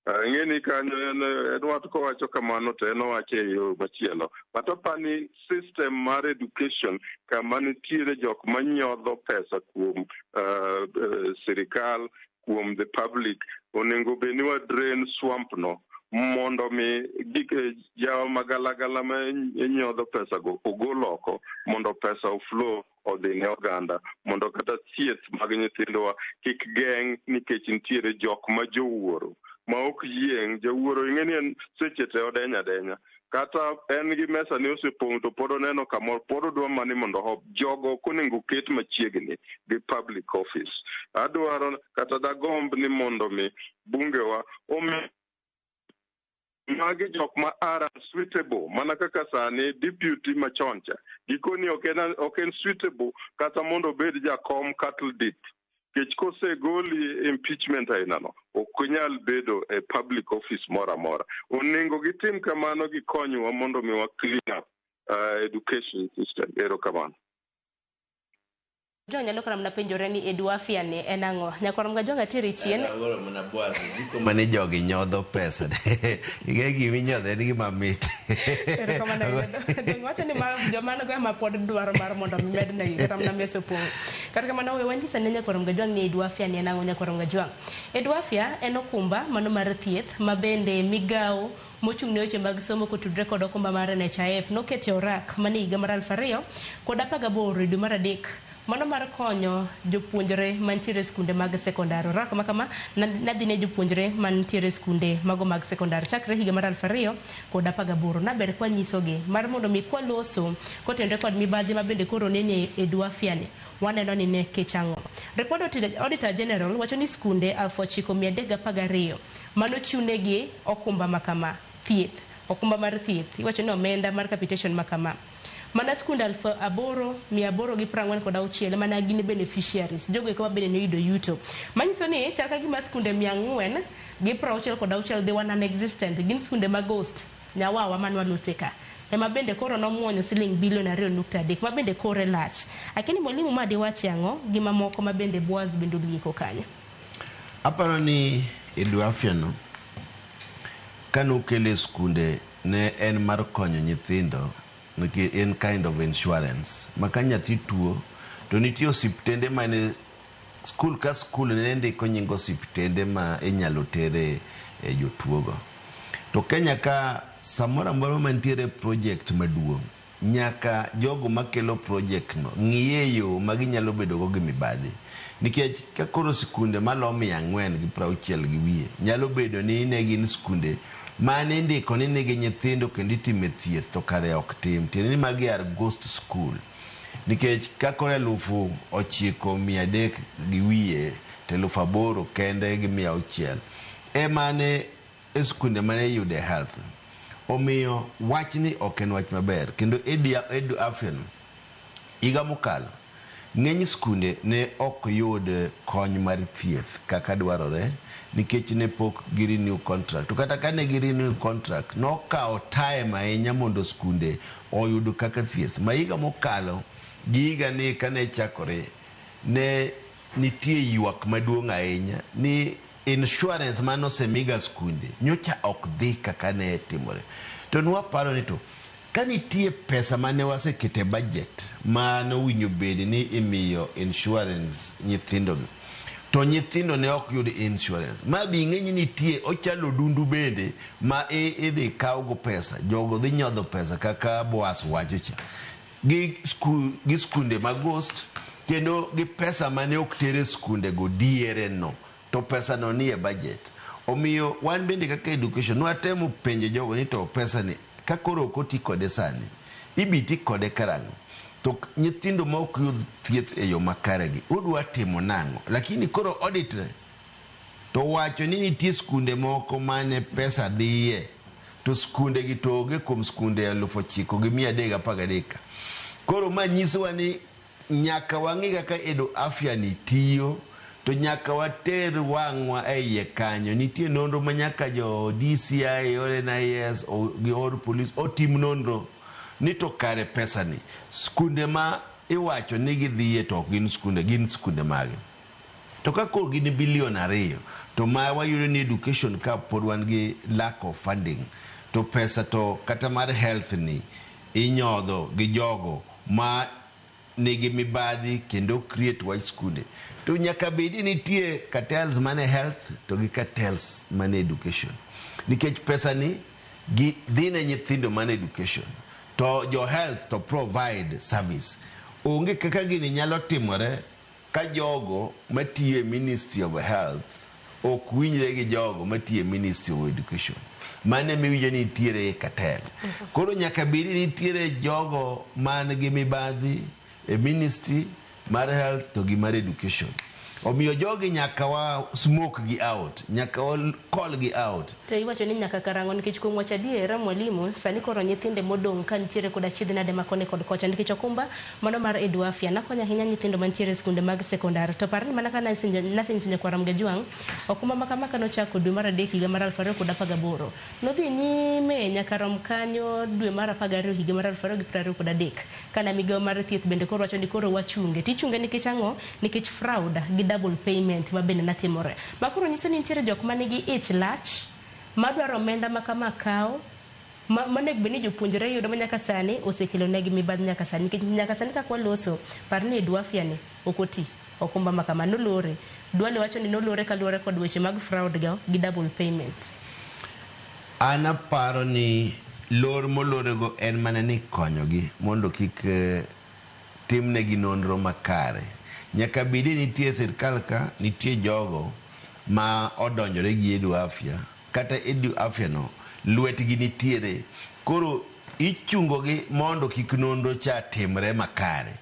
Ing'e ni kanyo en wach kowacho kamano to en owacho e yo machielo, but apani system mar education kama nitiere jok manyodho pesa kuom sirikal, kuom the public, onego bed ni wa drain swamp no mondo mi gik jawa magalagala ma nyodho pesa go ogol oko mondo pesa oflow odhi ne oganda mondo kata thieth mag nyithindowa kik geng' nikech nitiere jok ma jowuoro ma ok yieng'. Jawuoro ing'e ni en seche te odenya adenya, kata en gi mesa ne osepong' to pod oneno kamoro pod odwa mana ni mondo hop. Jogo ok onego ket machiegni gi public office. Adwaro kata dagomb ni mondo mi bungewa omi magi jok ma are unsuitable, mana kaka sani deputy machon cha gikoni ok en suitable kata mondo obed jakom cattle dip, nikech kosegoli impeachment ainano ok nyal bedo e public office moro amora. Onego gitim kamano, gikonywa mondo mi wa clean up education system. Erokamano. Kajwang' nyalo kata mana penjore ni Edu Afya ni en ang'o? Nyakwar Mgajwang' ateri chien. Awuoro mana Boaz osiko mane jogi nyodho pesa. Ing'e gima inyodho en gima mit. Erokamano ahinya. Donge wacho ni ma joma nigo ema pod dwaro mar mondo mi mednegi kata mana mesa opong'. Kata kamano we wanyis ane Nyakwar Mgajwang' ni Edu Afya ni en ang'o Nyakwar Mgajwang'. Edu Afya en okumba mano mar thieth ma bende migawo mochung' ne weche mag somo kotudre kod okumba mar NHIF nokete orak mane higa mar 2018 e dwe mar adek mano mar konyo jopuonjre mantiere e skunde mag sekondar. Orak ma kama nadhi ne jopuonjre mantiere e skunde mago mag sekondar chakre higa mar 2018. Naber kwanyisogi mar mondo mi kwaloso kotenore kod mibadhi ma bende koro nene e Edu Afya ni waneno ni ne kech ang'o. Report Auditor General wacho ni skunde 9312 manochiwnegi okumba ma kama thieth okumba mar thieth iwacho ni omenda mar capitation ma kama mana skunde 8846 mana gin beneficiaries jogo eko ma bende noyudo yuto manyiso ni chal ka gima skunde 466 they were non-existent gin skunde ma ghost nyawawa manwalose ka ema bende koro nomuonyo siling bilion 2.3 ma bende kore lach. Lakini mwalimu ma diwachi ang'o gi mamoko ma bende Boaz bende olieko kanyo? Aparo ni Edu Afya no kanokele skunde ne en mar konyo nyithindo nikech en kind of insurance ma ka nyathi tuo to nitie osiptende mane skul ka skul ne ndiko nying osiptende ma inyalo tere e jotuo go. To Kenya ka samoro amora mantiere project maduong' nyaka jogo makelo project no ng'iye yo ma ginyalo bedo go gi mibadhi. Nikech ka koro skunde malo 460 gi wiye nyalo bedo ni ne gin skunde mane indiko ni nigi nyithindo kendo itime thieth to kare ok tim. Tiende ni magi are ghost school. Nikech ka koro 9300 gi wiye to 8000 kende gi 600 emane e skunde mane iyude health. Omiyo wachni ok en wach maber kendo Edu Afya no higa mokalo ng'eny skunde ne ok yud kony mar thieth kaka dwarore nikech ne pok gi renew contract. To kata ka ne gi renew contract nokawo time ahinya mondo skunde oyud kaka thieth. Ma higa mokalo gi higa ni kane chakore ne nitie ywak maduong' ahinya ni insurance mane osemiga skunde nyocha ok dhi kaka ne timore. To nwaparo ni to ka nitie pesa mane wasekete budget mane owinjo bed ni imiyo insurance nyithindo gi to nyithindo ne ok yud insurance. Ma be ing'e ni nitie ochalo odundu bende ma idhi kaw go pesa jogo dhi nyodho pesa kaka Boaz wacho cha gi skunde mag ghost kendo gi pesa mane ok ter e skunde go diere no to pesa no nie budget. Omiyo wan bende kaka education nwatemo penjo jogo ni to pesa ni ka koro ok oti kode sani ibi ti kode karang'o? To nyithindo ma ok yud thieth e yo makare gi udwa timo nang'o? Lakini koro audit to wacho ni nitie skunde moko mane pesa dhiye to skunde gi to onge kuom skunde 9313 ka. Koro ma nyisowa ni nyaka wang'i kaka Edu Afya ni tiyo to nyaka water wang'wa e iye kanyo. Nitie nonro ma nyaka jo DCI or NIS gi or police otim nonro ni to kare pesa ni skunde ma iwacho ni gidhiye to ok gin skunde, gin skunde mage? To ka koro gin bilion 2 to ma wayudo ni education ka pod wan gi lack of funding to pesa to kata mar health ni inyodho gi jogo ma nigi mibadhi kendo create wach skunde. To nyaka bed ni nitie cartels mane health to gi cartels mane education. Nikech pesa ni gi dhi ne nyithindo mane education to jo health to provide service. Onge kaka gini nyalo timore ka jogo matiyo e Ministry of Health ok winjre gi jogo matiyo e Ministry of Education. Mano ema iwinjo ni nitiere cartel. Koro nyaka bed ni nitiere jogo man gi mibadhi e Ministry mar Health to gi mar Education. Omiyo jogi nyaka wa smoke gi out, nyaka wa call gi out. To iwacho ni nyaka karang'o nikech kuom wacho adiera mwalimu sani koro nyithinde modong' ka nitiere koda achiedh nade ma koni kod kocha nikech okumba mano mar Edu Afya nakonyo ahinya nyithindo mantiere e skunde mag sekondar to par ni mana ka nasenyiso nyakwar Ramogi Ajwang' okumba ma kama kanochako dwe mar adek higa mar 2018 nodhi nyime nyaka rom kanyo dwe mar 12 higa mar 2023 kana migawo mar thieth bende koro wacho ni koro wachunge tichunge nikech ang'o nikech fraud gi double payment ma bende natimore ma koro nyiso ni nitiere jok manigi ich lach madwaro omenda ma kama kawo ma monego bed ni jopuonjre yudo ma nyaka sani osekelo negi mibadhi nyaka sani nikech nyaka sani kaka waloso par ni Edu Afya ni ok oti okumba ma kama nolore Duale wacho ni nolore kaluwore kod weche mag fraud go gi double payment. An aparo ni lor molorego en mana ni konyogi mondo kik timnegi nonro makare. Nyaka bedi nitie sirkal ka nitie jogo ma odonjore gi Edu Afya kata Edu Afya no lwetgi nitiere koro ichungogi mondo kik nonro cha timre makare.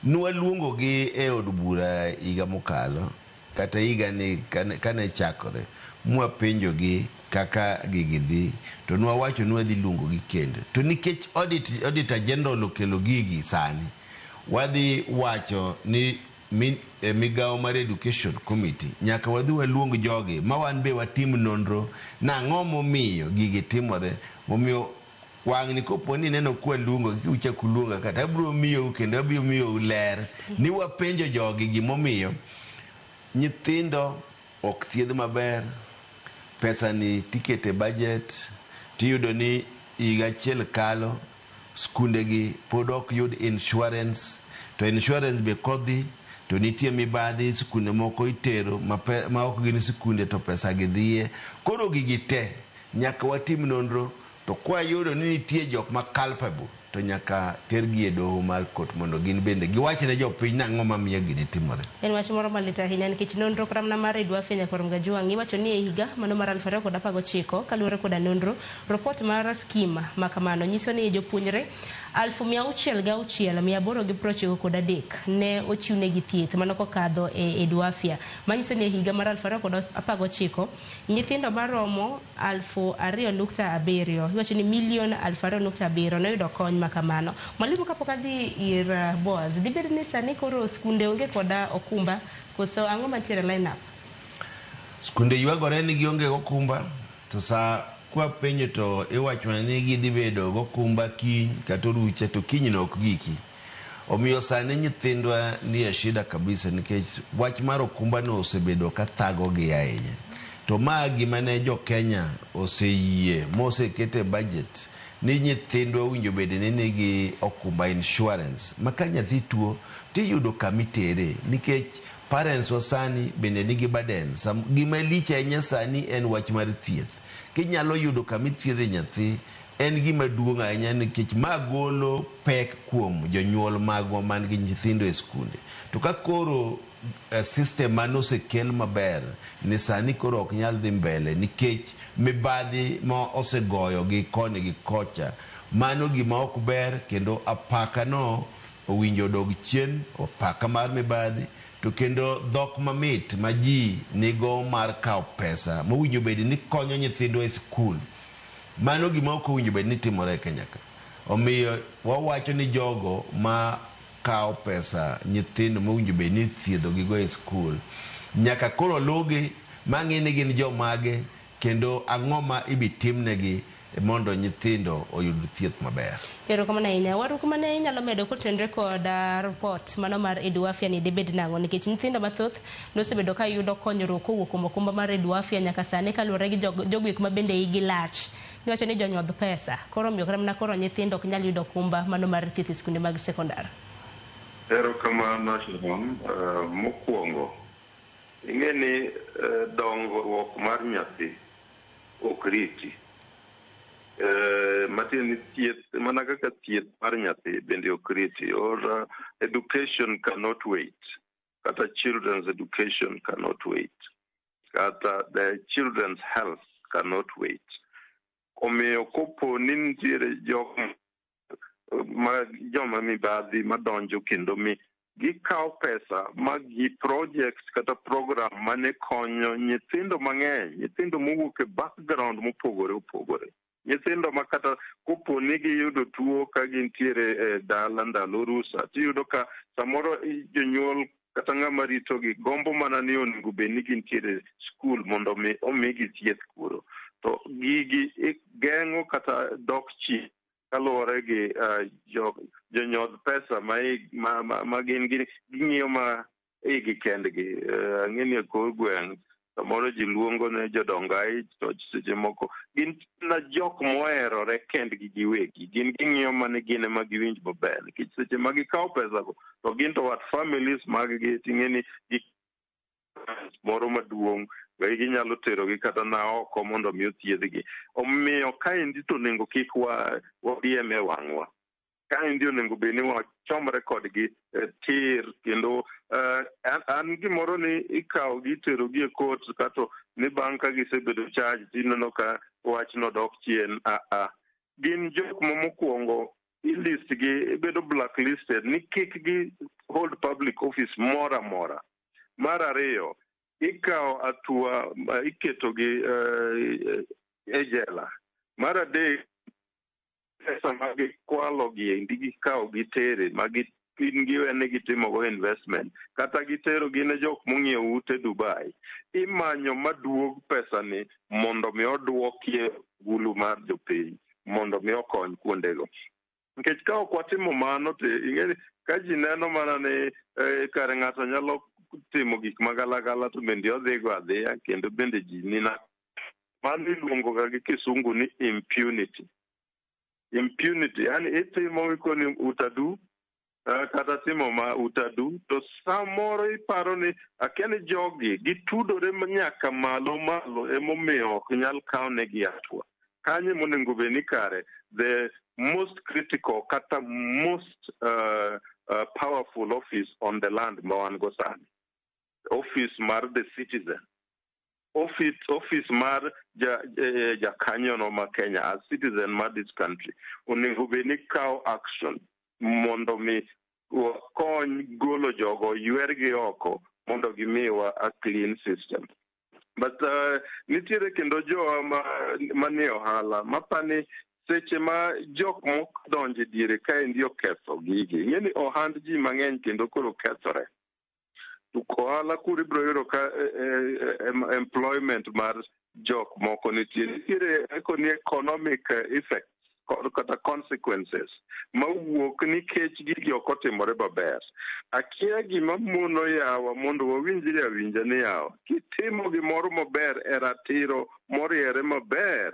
Nwaluongogi e od bura higa mokalo kata higa ni kane chakore mwapenjogi kaka gigi dhi to nwawacho ni wadhi luongogi kendo to nikech audit, auditor general okelo gigi sani wadhi wacho ni migawo mar education committee nyaka wadhi waluong jogi ma wan be watim nonro nang'o momiyo gigi timore momiyo wang'ni kopo ni ineno kwaluongo kiuchak uluonga kata abiro miyou kendo abiro miyou ler ni wapenjo jogi gimomiyo nyithindo ok thiedh maber pesa ni tikete budget tiyudo ni higa achiel kalo skunde gi pod ok yud insurance to insurance be kodhi to nitie mibadhi skunde moko itero ma ok gin skunde to pesa gi dhiye koro gigi te nyaka watim nonro to kwayudo ni nitie jok ma culpable to nyaka tergi e doho mar court mondo gin bende giwach ne jopiny nang'o mamiyo gini timore. En wach moro malit ahinya nikech nonro kata mana mar Edu Afya nyakwar Mgajwang' iwacho ni e higa mano mar 2019 kaluwore koda nonro report mar scheme ma kamano nyiso ni jopuonjre 606,893 ne ochiwnegi thieth mano kokadho e Edu Afya manyiso ni e higa mar 2019 nyithindo maromo 2.7 iwacho ni milion 2.7 noyudo kony ma kamano. Mwalimu kapok adhi ir Boaz, dibed ni sani koro skunde onge koda okumba koso ang'o mantiere line up? Skunde ywagore ni gionge gokumba to sa kwapenjo to iwacho ni gidhi bedo gokumba kiny kata orucha to kiny no ok giki. Omiyo sani nyithindwa nie shida kabisa nikech wach mar okumba no osebedo ka thagogi ahinya. To ma gima ne jo Kenya oseyie mosekete budget ni nyithindwa owinjo bed ni nigi okumba insurance ma ka nyathi tuo tiyudo kamitere nikech parents wa sani bende nigi burden. Gima lich ahinya sani en wach mar thieth. Kinyalo yudo kamithiedhe nyathi en gima duong' ahinya nikech ma golo pek kuom jonyuol magwa man gi nyithindo e skunde. To ka koro system manosekel maber ni sani koro ok nyal dhi mbele nikech mibadhi ma osegoyo gi koni gi kocha mano gima ok ber kendo apaka no owinjo dog chien apaka mar mibadhi to kendo dhok mamit ma ji nigo mar kawo pesa mowinjo bed ni konyo nyithindwa e skul mano gima ok owinjo bed ni timore e Kenya ka. Omiyo wawacho ni jogo ma kawo pesa nyithindo mowinjo bed ni ithiedho gigo e skul nyaka koro lugi mang'e ni gin jomage kendo ang'o ma ibi timnegi mondo nyithindo oyud thieth maber. Erokamano ahinya. Warruok mane inyalo medo kotenore kod report mano mar Edu Afya ni dibed nang'o nikech nyithindo mathoth nosebedo ka yudo konyruok kowuok kuom okumba mar Edu Afya nyaka sani kaluwore gi jogo eko ma bende igi lach. Niwacho ni jonyodh pesa koro omiyo kata mana koro nyithindo ok nyal yudo okumba mano mar thieth e skunde mag sekondar. Erokamano Sharon. Mokwongo, ing'e ni dongruok mar nyathi ok riti. Matiende ni thieth mana kaka thieth mar nyathi bende ok riti or education cannot wait kata children's education cannot wait kata the children's health cannot wait. Omiyo kopo ni nitiere jok ma joma mibadhi madonjo kendo mi Gikawo pesa ma gi projects kata program mane konyo nyithindo mang'eny, nyithindo mowuok e background mopogore opogore. Nyithindo ma kata kopo ni giyudo tuo ka gintiere e dala ndalo rusa, tiyudo ka samoro jonyuol kata ng'ama ritogi gombo mana ni onego bed ni gintiere skul mondo mi omigi thieth kuro. To gigi geng'o kata dok chien kaluwore gi jonyodh pesa ma gin ging'iyo ma igi kendgi. Ang'e ni e kor gweng' samoro ji luongo ne jodong aich, to seche moko gin na jok moherore kendgi giwegi. Gin ging'iyo mana gin ema giwinj maber, nikech seche ma gikawo pesago to gin to wat families mag gi ting'e ni gi moro maduong' be ginyalo terogi kata na oko mondo mi othiedhgi. Omiyo kaendi to onego kik wabiem e wang'wa. Kaendi onego bed ni wachomre kodgi tir kendo an gimoro ni ikawogi iterogi e court kato ni bang' ka gisebedo charged tineno ka wachno dok chien. Aa, gin jok ma mokwongo ilist gi bedo blacklisted ni kik gi hold public office moro amora. Mar ariyo, ikawo atua iketogi e jela. Mar adek, pesa ma gikwalo gi endi gikawo gitere ma gin giwe ni gitimogo investment kata gitero gi ne jok mong'iewo ute Dubai. Imanyo maduog pesani mondo mi oduokie gulu mar jopiny mondo mi okony kuondego. Nikech ka ok watimo mano to ing'e ni ka ji neno mana ni kare ng'ato nyalo timo gik magalagala to bende odhigo adhiya kendo bende ji nina. Mano iluongo ga gi kisungu ni impunity. Impunity, yani itimo ikoni utadu kata timo ma utadu to samoro iparo ni akia ni jogi gitudore nyaka malo malo emomiyo ok nyal kawnegi hatua. Kanyo monego bed ni kare the most critical kata most powerful office on the land ma wan go sani. Office mar the citizen. Office mar jakanyono ma Kenya, a citizen mar this country, onego bed ni kawo action mondo mi wakony golo jogo, ywergi oko mondo gimiwa a clean system. But nitiere kendo jowa manie ohala mapani seche ma jok mok donjo e diere kaendi oketho gigi. Ing'e ni ohand ji mang'eny kendo koro kethore. To ohala kuro ibiro yudo ka employment mar jok moko nitie. Nitiere ni economic effects kata consequences mawuok nikech gigi ok otimore maber. Akia gima mono yawa mondo wawinjre awinja ni yawa. Kitimo gimoro maber e ratiro moriere maber,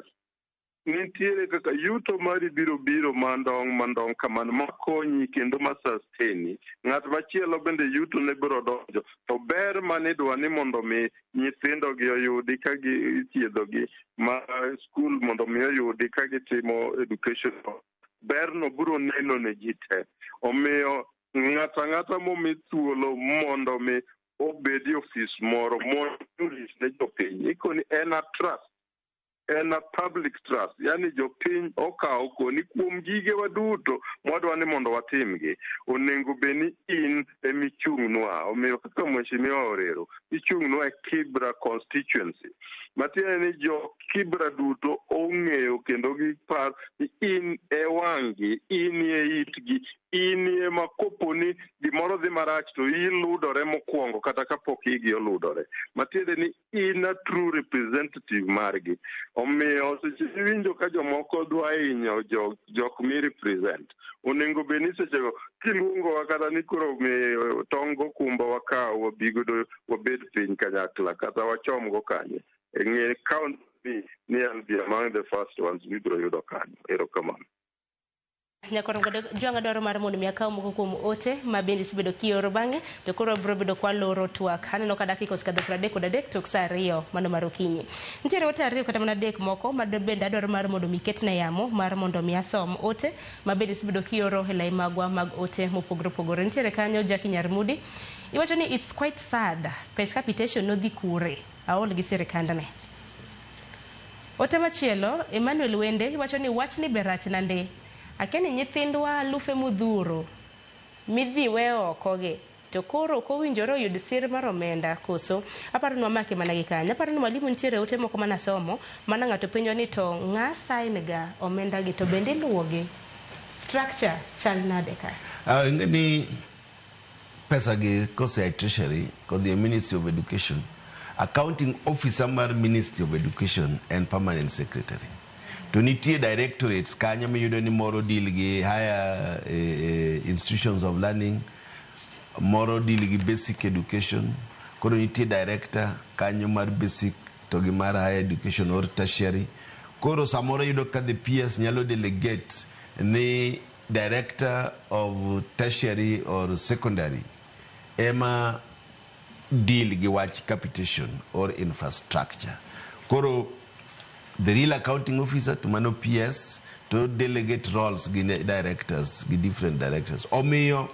nitiere kaka yuto mari biro biro mandong' mandong' kamano makonyi kendo ma sustain. Ng'at machielo bende yuto ne biro donjo. To ber manidwa ni mondo mi nyithindo gi oyudi ka ithiedhogi ma skul mondo mi oyudi ka gitimo education. Berno biro neno ne ji te. Omiyo ng'ato ang'ata momi thuolo mondo mi obed e ofis moro mondo orit ne jopiny. Ikoni en a trust. En a public trust, yani jopiny okawo koni kuom gigewa duto mwadwa ni mondo watimgi, onego bed ni in emichung'nwa. Omiyo kaka Mheshimiwa Orero, ichung'nwa e Kibra constituency. Matiende ni jo Kibra duto ong'eyo kendo gipar ni in e wang'gi, in e itgi, in ema kopo ni gimoro dhi marach to iludore mokwongo kata kapok igi oludore. Matiende ni in a true representative margi. Omiyo seche miwinjo ka jomoko dwa hinyo jok mi represent, onego bed ni sechego kiluongowa kata ni koro mi tong' gokumba wakaw wabigodo wabed piny kanyakla kata wachomgo kanye. Ng'e count me ni I'll be among the first ones mibiro yudo kanyo. Erokamano. Nyakoro jwang'a dwaro mar mondo mi akaw moko kuom ote ma bende isebedo kioro bang'e to koro biro bedo kwa loro twak. Aneno ka dakika osekadho 33 tok saa 2 mano mar okinyi. Nitiere ote 2 kata mana 3 moko ma bende adwaro mar mondo mi ketne yamo mar mondo mi asom ote ma bende isebedo kioro e lai magwa mag ote mopogore opogore. Nitiere kanyo Jackie Nyarmudi iwacho ni it's quite sad. Pes capitation nodhi kure. Aol gi sirikandne. Ote machielo Emmanuel Wende iwacho ni wachni ber rach nande. Akia ni nyithindwa alufe modhuro midhi we oko gi. To koro ok owinjore oyud sir mar omenda koso? Aparo ni wamake mana gi kanyo. Aparo ni mwalimu nitiere ote moko manasomo mana ng'ato penjo ni to ng'a sign ga omenda gi to bende iluwogi? Structure chal nade ka? Ing'e ni pesa gi kosea e treasury kodhi e Ministry of Education, accounting officer mar Ministry of Education en permanent secretary. To nitie directorates kanyo miyudo ni moro deal gi higher institutions of learning, moro deal gi basic education. Koro nitie director kanyo mar basic to gi mar higher education or tertiary. Koro samoro iyudo ka the PS nyalo delegate ni director of tertiary or secondary ema deal gi wach capitation or infrastructure. Koro the real accounting officer to mano PS to delegate roles gi directors gi different directors. Omiyo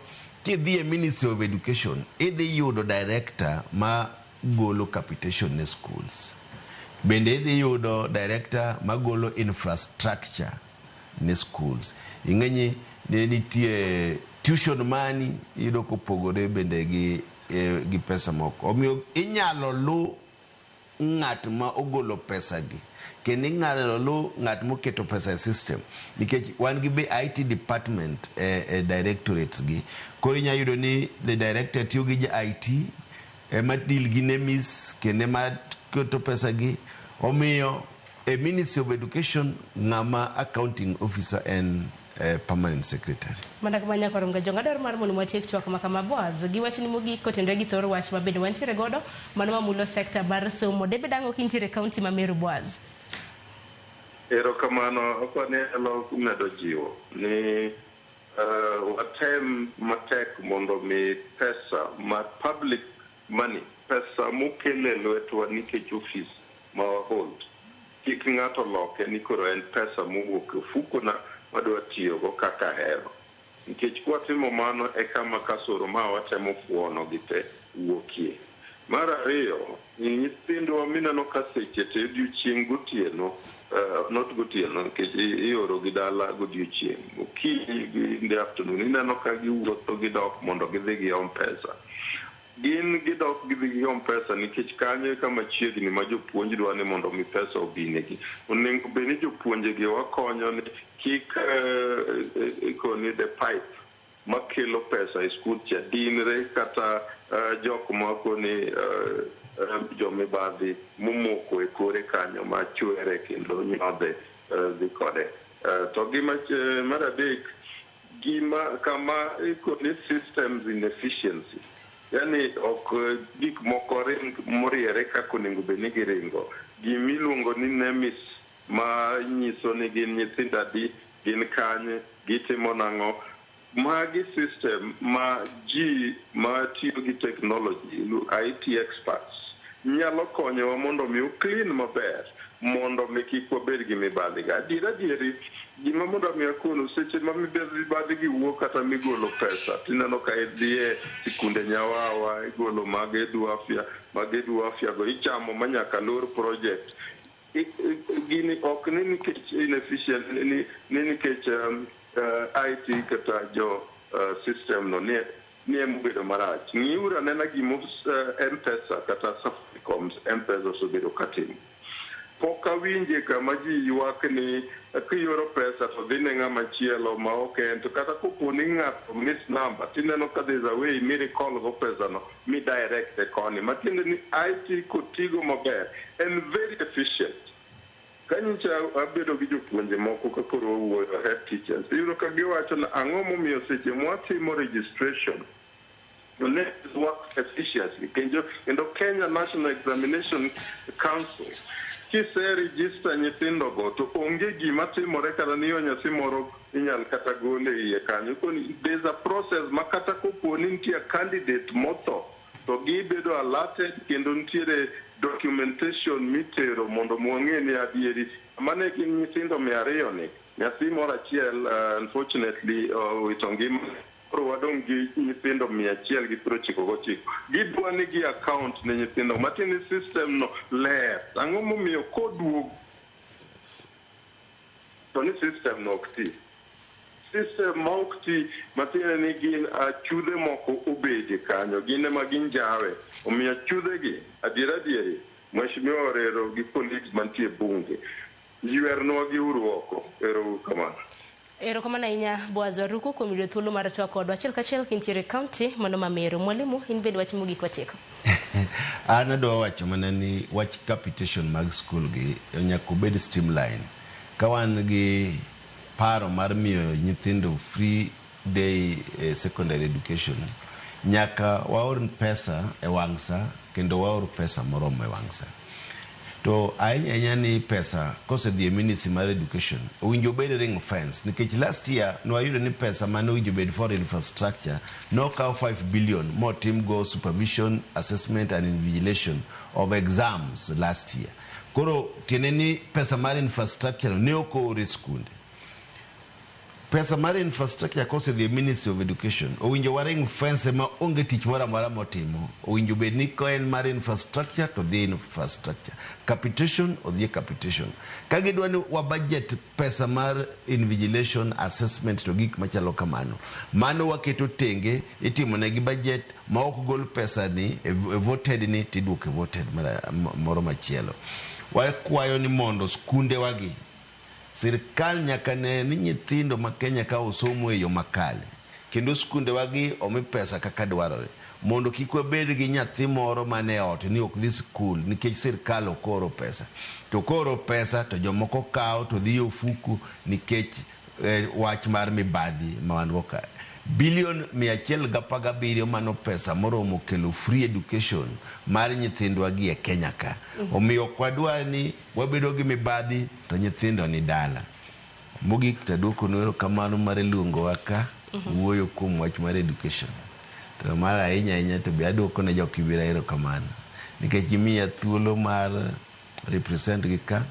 kidhi e Ministry of Education idhi yudo director ma golo capitation ne schools. Bende idhi yudo director ma golo infrastructure ne schools. Ing'e ni nitie tuition money iyudo kopogore bende gi pesa moko. Omiyo inyalo lu ng'at ma ogolo pesa gi kendo inyalo lu ng'at moketo pesa e system nikech wan gi be IT department e directorates gi. Koro inyalo yudo ni the director tiyo gi ja IT ema deal gi NEMIS kendo ema keto pesa gi. Omiyo e Ministry of Education ng'ama accounting officer en permanent secretary. Mana kama nyakwarom ga jonga dwaro mar mondo watiek twak ma kama Boaz gi wachni mogik kotenore gi thor wach ma bende wantiere godo mano mamulo sekta mar somo. Debed ang'o kintiere e kaunti ma Meru Boaz? Erokamano, apani anyalo medo jiwo ni watem matek mondo mi pesa mar public money, pesa mokel e lwetwa nikech ofis ma wahold, kik ng'ato loke ni koro en pesa mowuok e ofukona madwa tiyogo kaka ahero. Nikech kwatimo mano e kama kasoro ma watemo fuono gi te wuokie. Mar ariyo, nyithindwa mineno ka seche te odiochieng' gotieno, not gotieno nikech ioro gi dala godiochieng', okinyi gi in the afternoon ineno ka giwuotho gidok mondo gidhi giom pesa. Gin gidok gidhi giom pesa nikech kanyo e kama chiegni ma jopuonj dwa ni mondo mi pesa obinegi. Onego bed ni jopuonje gi wakonyo ni kik ikoni the pipe makelo pesa e skul cha dinre kata jok moko ni jomibadhi momoko e kore kanyo ma chwere kendo nyodhe dhi kode. To gi mar adek, gima kama ikoni systems inefficiency, yani ok gik moko ring moriere kaka onego bed ni giringo. Gimiluongo ni NEMIS ma nyiso ni gin nyithindo adi, gin kanye, gitimo nang'o. Magi system ma ji ma tiyo gi technology, IT experts, nyalo konyowa mondo mi clean maber mondo mi kik wabed gi mibadhi ga. Adier adieri, gima mondo mi akonu, seche ma mibadhi gi wuok kata migolo pesa, tineno ka idhiye sikunde nyawawa, igolo mag Edu Afya, mag Edu Afya go ichamo ma nyaka lor project. Gini ok ni nikech inefficient, ni nikech IT kata jo system no ni emobedo marach. Ng'iuru anena gima M-Pesa kata Safaricom's M-Pesa osebedo katimo. Pok awinje kama ji ywak ni kioro pesa to dhi ne ng'ama chielo ma ok en, to kata kopo ni ng'ato miss number, tineno ka there's a way mi recall go pesa no, mi direct e koni. Matiende ni IT kotigo maber en very efficient. Kanyicha abedo gi jopuonje moko ka koro wawuoyo, head teachers, iyudo ka giwacho ni ang'o momiyo seche mwatimo registration to ne work efficiently. Kendo Kenya National Examination Council kise register nyithindogo to onge gima timore kata ni nyathi moro inyal kata gole iye kanyo. Koni there's a process ma kata kopo ni nitie candidate motho to gibedo alerted kendo nitiere documentation mitero mondo mwang'e ni adieri mane gin nyithindo 200 ni nyathi moro achiel unfortunately owito ngima. Koro wadong' gi nyithindo 199. Gidwa ni gi account ne nyithindo matiende system no ler. Ang'o momiyo koduogo to ni system no ok ti? System ma ok ti matiende ni gin achudhe moko obede kanyo, gin ema ginjawe. Omiyo achudhegi, adier adieri, Mheshimiwa Orero gi colleagues mantie e bunge, ywernwa gi uru oko. Ero uru kamano. Erokamano ahinya Boaz Waruku kuom yudo thuolo mar twak kodwa achiel kachiel kintiere e kaunti mano ma Meru. Mwalimu, in bende wach mogik watieko. An adwa wacho mana ni wach capitation mag skul gi nyaka obed streamline. Ka wan gi paro mar miyo nyithindo free day secondary education, nyaka waor pesa e wang' sa kendo waor pesa moromo e wang' sa. To ahinya ahinya ni pesa kosedhi e ministry mar education owinjo obed ring fence nikech last year nwayudo ni pesa mane owinjo bed for infrastructure nokaw 5 billion motim go supervision, assessment and invigilation of exams last year. Koro tiende ni pesa mar infrastructure no ne ok oor e skunde. Pesa mar infrastructure kosedhi e Ministry of Education, owinjo waring fence ma onge tich moro amora motimo. Owinjo bed ni ka en mar infrastructure to dhi e infrastructure. Capitation odhi e capitation. Ka gidwa ni wa budget pesa mar invigilation, assessment to gik machalo kamano, mano waketo tenge, itimo negi budget ma ok gol pesa ni e voted ni tiduoko e voted moro machielo. Wakwayo ni mondo skunde wagi sirkal nyaka ne ni nyithindo ma Kenya ka osomo e yo makare kendo skunde wagi omi pesa kaka dwarore mondo kik wabed gi nyathi moro mane ot ni ok dhi skul nikech sirkal ok oro pesa. To kooro pesa to jomoko kawo to dhi e ofuku nikech wach mar mibadhi ma wan go ka. Bilion 117 mano pesa moromo kelo free education mar nyithindwa gi e Kenya ka. Omiyo ok wadwar ni wabedo gi mibadhi to nyithindo ni dala. Mogik to aduokonu erokamano mar luongowa ka wuoyo kuom wach mar education. To mar ahinya ahinya to be aduoko ne jo Kibera erokamano nikech gimiya thuolo mar represent gi ka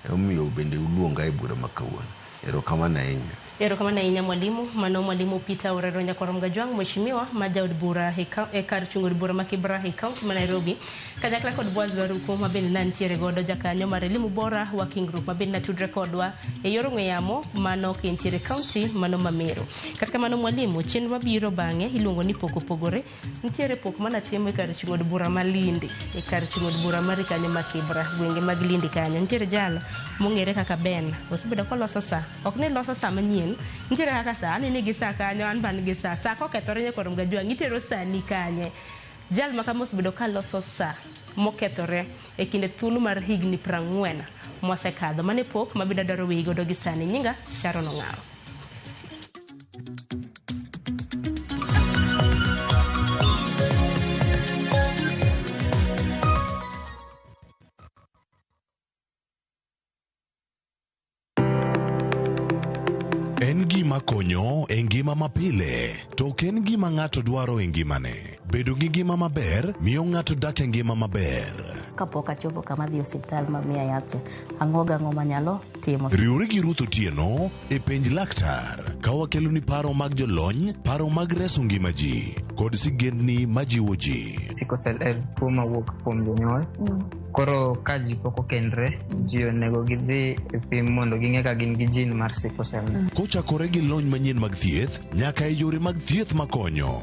emomiyo bende uluonga e bura ma kawuono. Erokamano ahinya. Erokamano ahinya mwalimu. Mano mwalimu Peter Orero Nyakwar Mgajwang', mheshimiwa ma jaod bura e kar chung' od bura ma Kibra e kaunti ma Nairobi, kanyakla kod Boaz Waruku ma bende nantiere godo jakanyo mar Elimu Bora Working Group ma bende natudre kodwa e yor ong'we yamo mano kintiere kaunti mano ma Meru. Kata kamano mwalimu, chenro mabiro bang'e iluongo ni pok opogore. Nitiere pok manatimo e kar chung' od bura ma Lindi, e kar chung' od bura mari kanyo ma Kibra, gwenge mag Lindi kanyo. Nitiere jal mong'ere kaka Ben, osebedo koloso sa. Ok ni loso sa manyien, nitiere kaka sa, anene gi sa kanyo, an be an gi sa. Sa kokethore nyakwar Mgajwang', itero sani kanye? Jal ma kama osebedo kaloso sa mokethore e kinde thuolo mar higni 40 mosekadho. Mano e pok mabende adwaro weyi godo gi sani. Nyinga Sharon Ong'awo. En gima konyo e ngima mapile, to ok en gima ng'ato dwaro e ngimane. Bedo gi ngima maber miyo ng'ato dak e ngima maber. Kapok achopo kama dhi e osiptal ma miya yath cha, ang'o gang'o manyalo timo? Riwri gi Ruth Otieno e Penj Laktar ka wakeloni paro mag jolony, paro mag reso ngima ji, kod sigendni majiwo ji. Sickle cell en tuo mawuok kuom jonyuol. Koro ka ji pok okendre, ji onego gidhi e pim mondo ging'e ka gin gi gene mar sickle cell. Kochakore gi lony manyien mag thieth nyaka e yore mag thieth makonyo.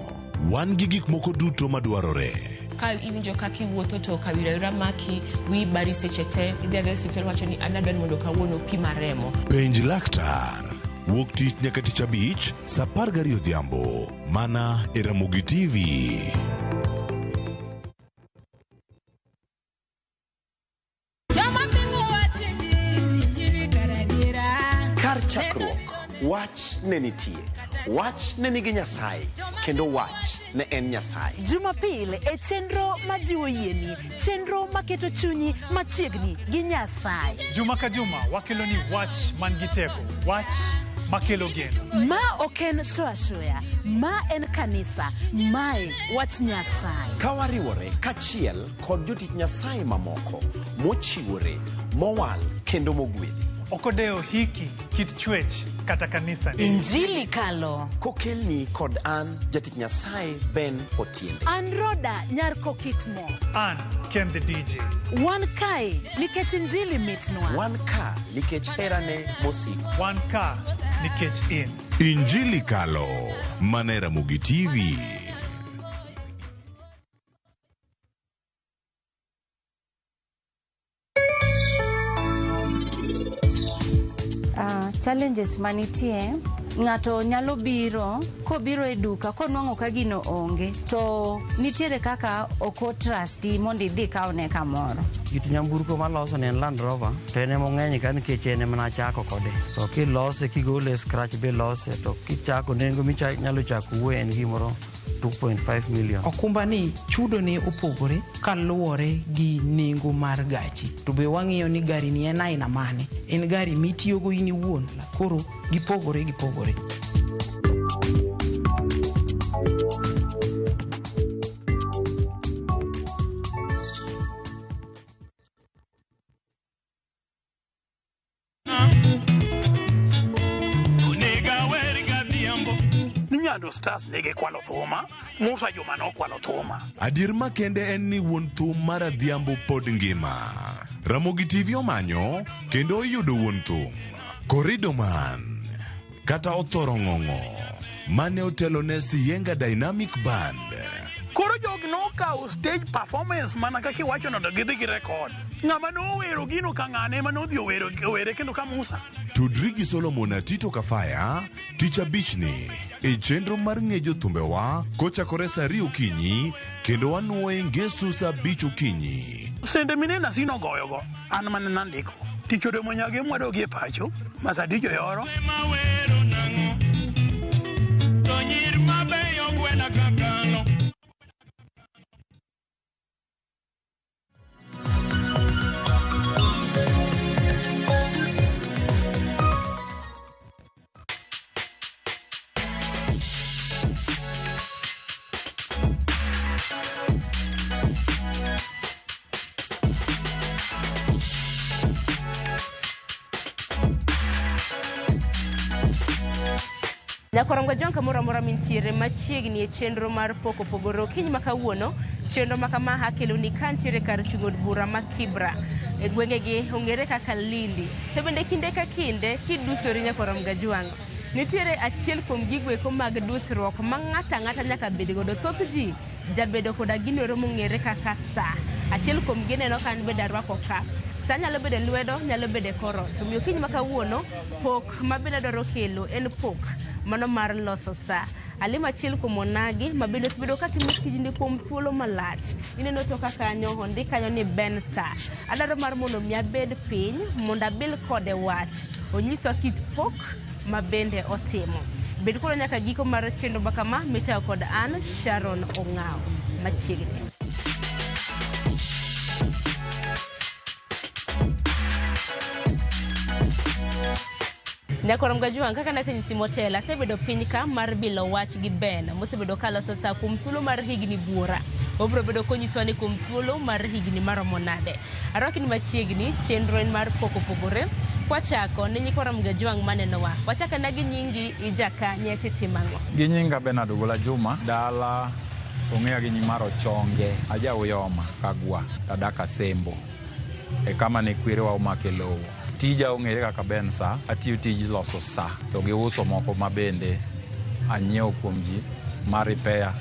Wan gi gik moko duto madwarore. Ka iwinjo kaka iwuotho to kawira awira maki, wiyi bari seche te, idhi adhiya e osiptal iwacho ni an adwa ni mondo kawuono opima remo. Penj laktar. Wuok tich nyaka tich abich, saa 12 odhiambo. Mana e Ramogi TV. Kar chakruok, wach ne nitie. Wach ne nigi Nyasaye, kendo wach ne en Nyasaye. Jumapil e chenro majiwo yieni, chenro maketo chunyi machiegni gi Nyasaye. Juma ka juma wakeloni wach man gi teko, wach makelo geno. Ma ok en show ashoya, ma en kanisa, mae wach Nyasaye. Ka wariwore kachiel kod jotich Nyasaye mamoko mochiwore, mowal kendo mogwedhi. Ok odewo hiki, kit chwech kata kanisa ni. Injili kalo. Kokelni kod an jatich Nyasaye Ben Otiende. An Roda nyar Kokitmo. An Ken the DJ. Wan kae nikech injili mitnwa. Wan ka nikech herane mosiko. Wan ka nikech in. Injili kalo mana e Ramogi TV. Challenges manitie, ng'ato nyalo biro kobiro e duka konwang'o ka gino onge to nitiere kaka ok otrusti mondo idhi kawne kamoro. Kit nyamburko maloso ni en Land Rover to en ema ong'eny ka nikech en ema nachako kode. To kilose kigole e scratch bilose to kichako nengo minyalo chako wuoye en gimoro 2.5 million. Okumba ni chudo ne opogore kaluwore gi nengo mar gachi. To be wang'iyo ni gari ni en aina mane. En gari mitiyogo in iwuon, koro gipogore gipogore. Nyando Stars nigi kwalo thuma, Musa Juma nokwalo thuma. Adier makende en ni wuon thum mar Adhiambo pod ngima. Ramogi TV omanyo kendo oyudo wuon thum. Korido man kata Othoro Ng'ong'o mane otelo ne Siyenga Dynamic Band. Koro jogi nokawo stage performance mana kaka iwacho no to gidhi gi record. Ng'ama nowero gino ka ng'ane ema nodhi owero owere kendo ka Musa. Tudri gi Solomon Atito Kafaya tich abichni e chenro mar ng'e jothumbewa kochakore saa 2 okinyi kendo wanuoye ngeso saa 5 okinyi. Sende minena sino goyogo an mane nandiko. Tich odemo nyage mwadogie pacho, Masadijo yoro. Nyakorongo John kamoro amora mintiere machiegni e chenro mar pok opogore okinyi ma kawuono. Chenro ma kama akeloni ka ntiere kar chung' od bura ma Kibra e gwengegi ong'ere kaka Lindi. To bende kinde ka kinde kidusori Nyakorom Gajwang', nitiere achiel kuom gigo eko mag dusruok ma ng'ato ang'ata nyaka bed godo. Thoth ji jabedo koda gino ero mong'ere kaka sa. Achiel kuom gi neno ka an bende arwako ka. Sa nyalo bedo e lwedo, nyalo bedo e kor ot. Omiyo okinyi ma kawuono, pok ma bende adwaro kelo en pok mano mar loso sa. Alimo achiel kuom onagi ma bende osebedo katimo tijni kuom thuolo malach. Ineno toka kanyo, ondik kanyo ni Ben Sa. Adwaro mar mondo mi abed piny mondo abil kode wach. Onyiswa kit pok ma bende otimo. Bed koro nyaka giko mar chenro ma kama mitayo kod an Sharon Ong'awo machiegni. Nyakorom Gajwang', kaka nasenyisi motelo, asebedo piny ka mar bilo wach gi Ben mosebedo kaloso sa kuom thuolo mar higni buora. Obiro bedo konyisowa ni kuom thuolo mar higni maromo nade. Arwaki ni machiegni, chenro en mar pok opogore. Kwachako ne nyikwarom Gajwang' manenowa. Wachako ana gi nyingi, ija kanye titimo ang'o? Gi nyinga Bernard Ogola Juma, dala ong'eya gi nying mar Ochonge, aja Uyoma, Kagwa, tadak Asembo. E kama ne kwerewa omake lowo. Tija ong'ere kaka Ben Sa, atiyo tij loso sa, to gi uso moko ma bende anyiewo kuom ji mar repair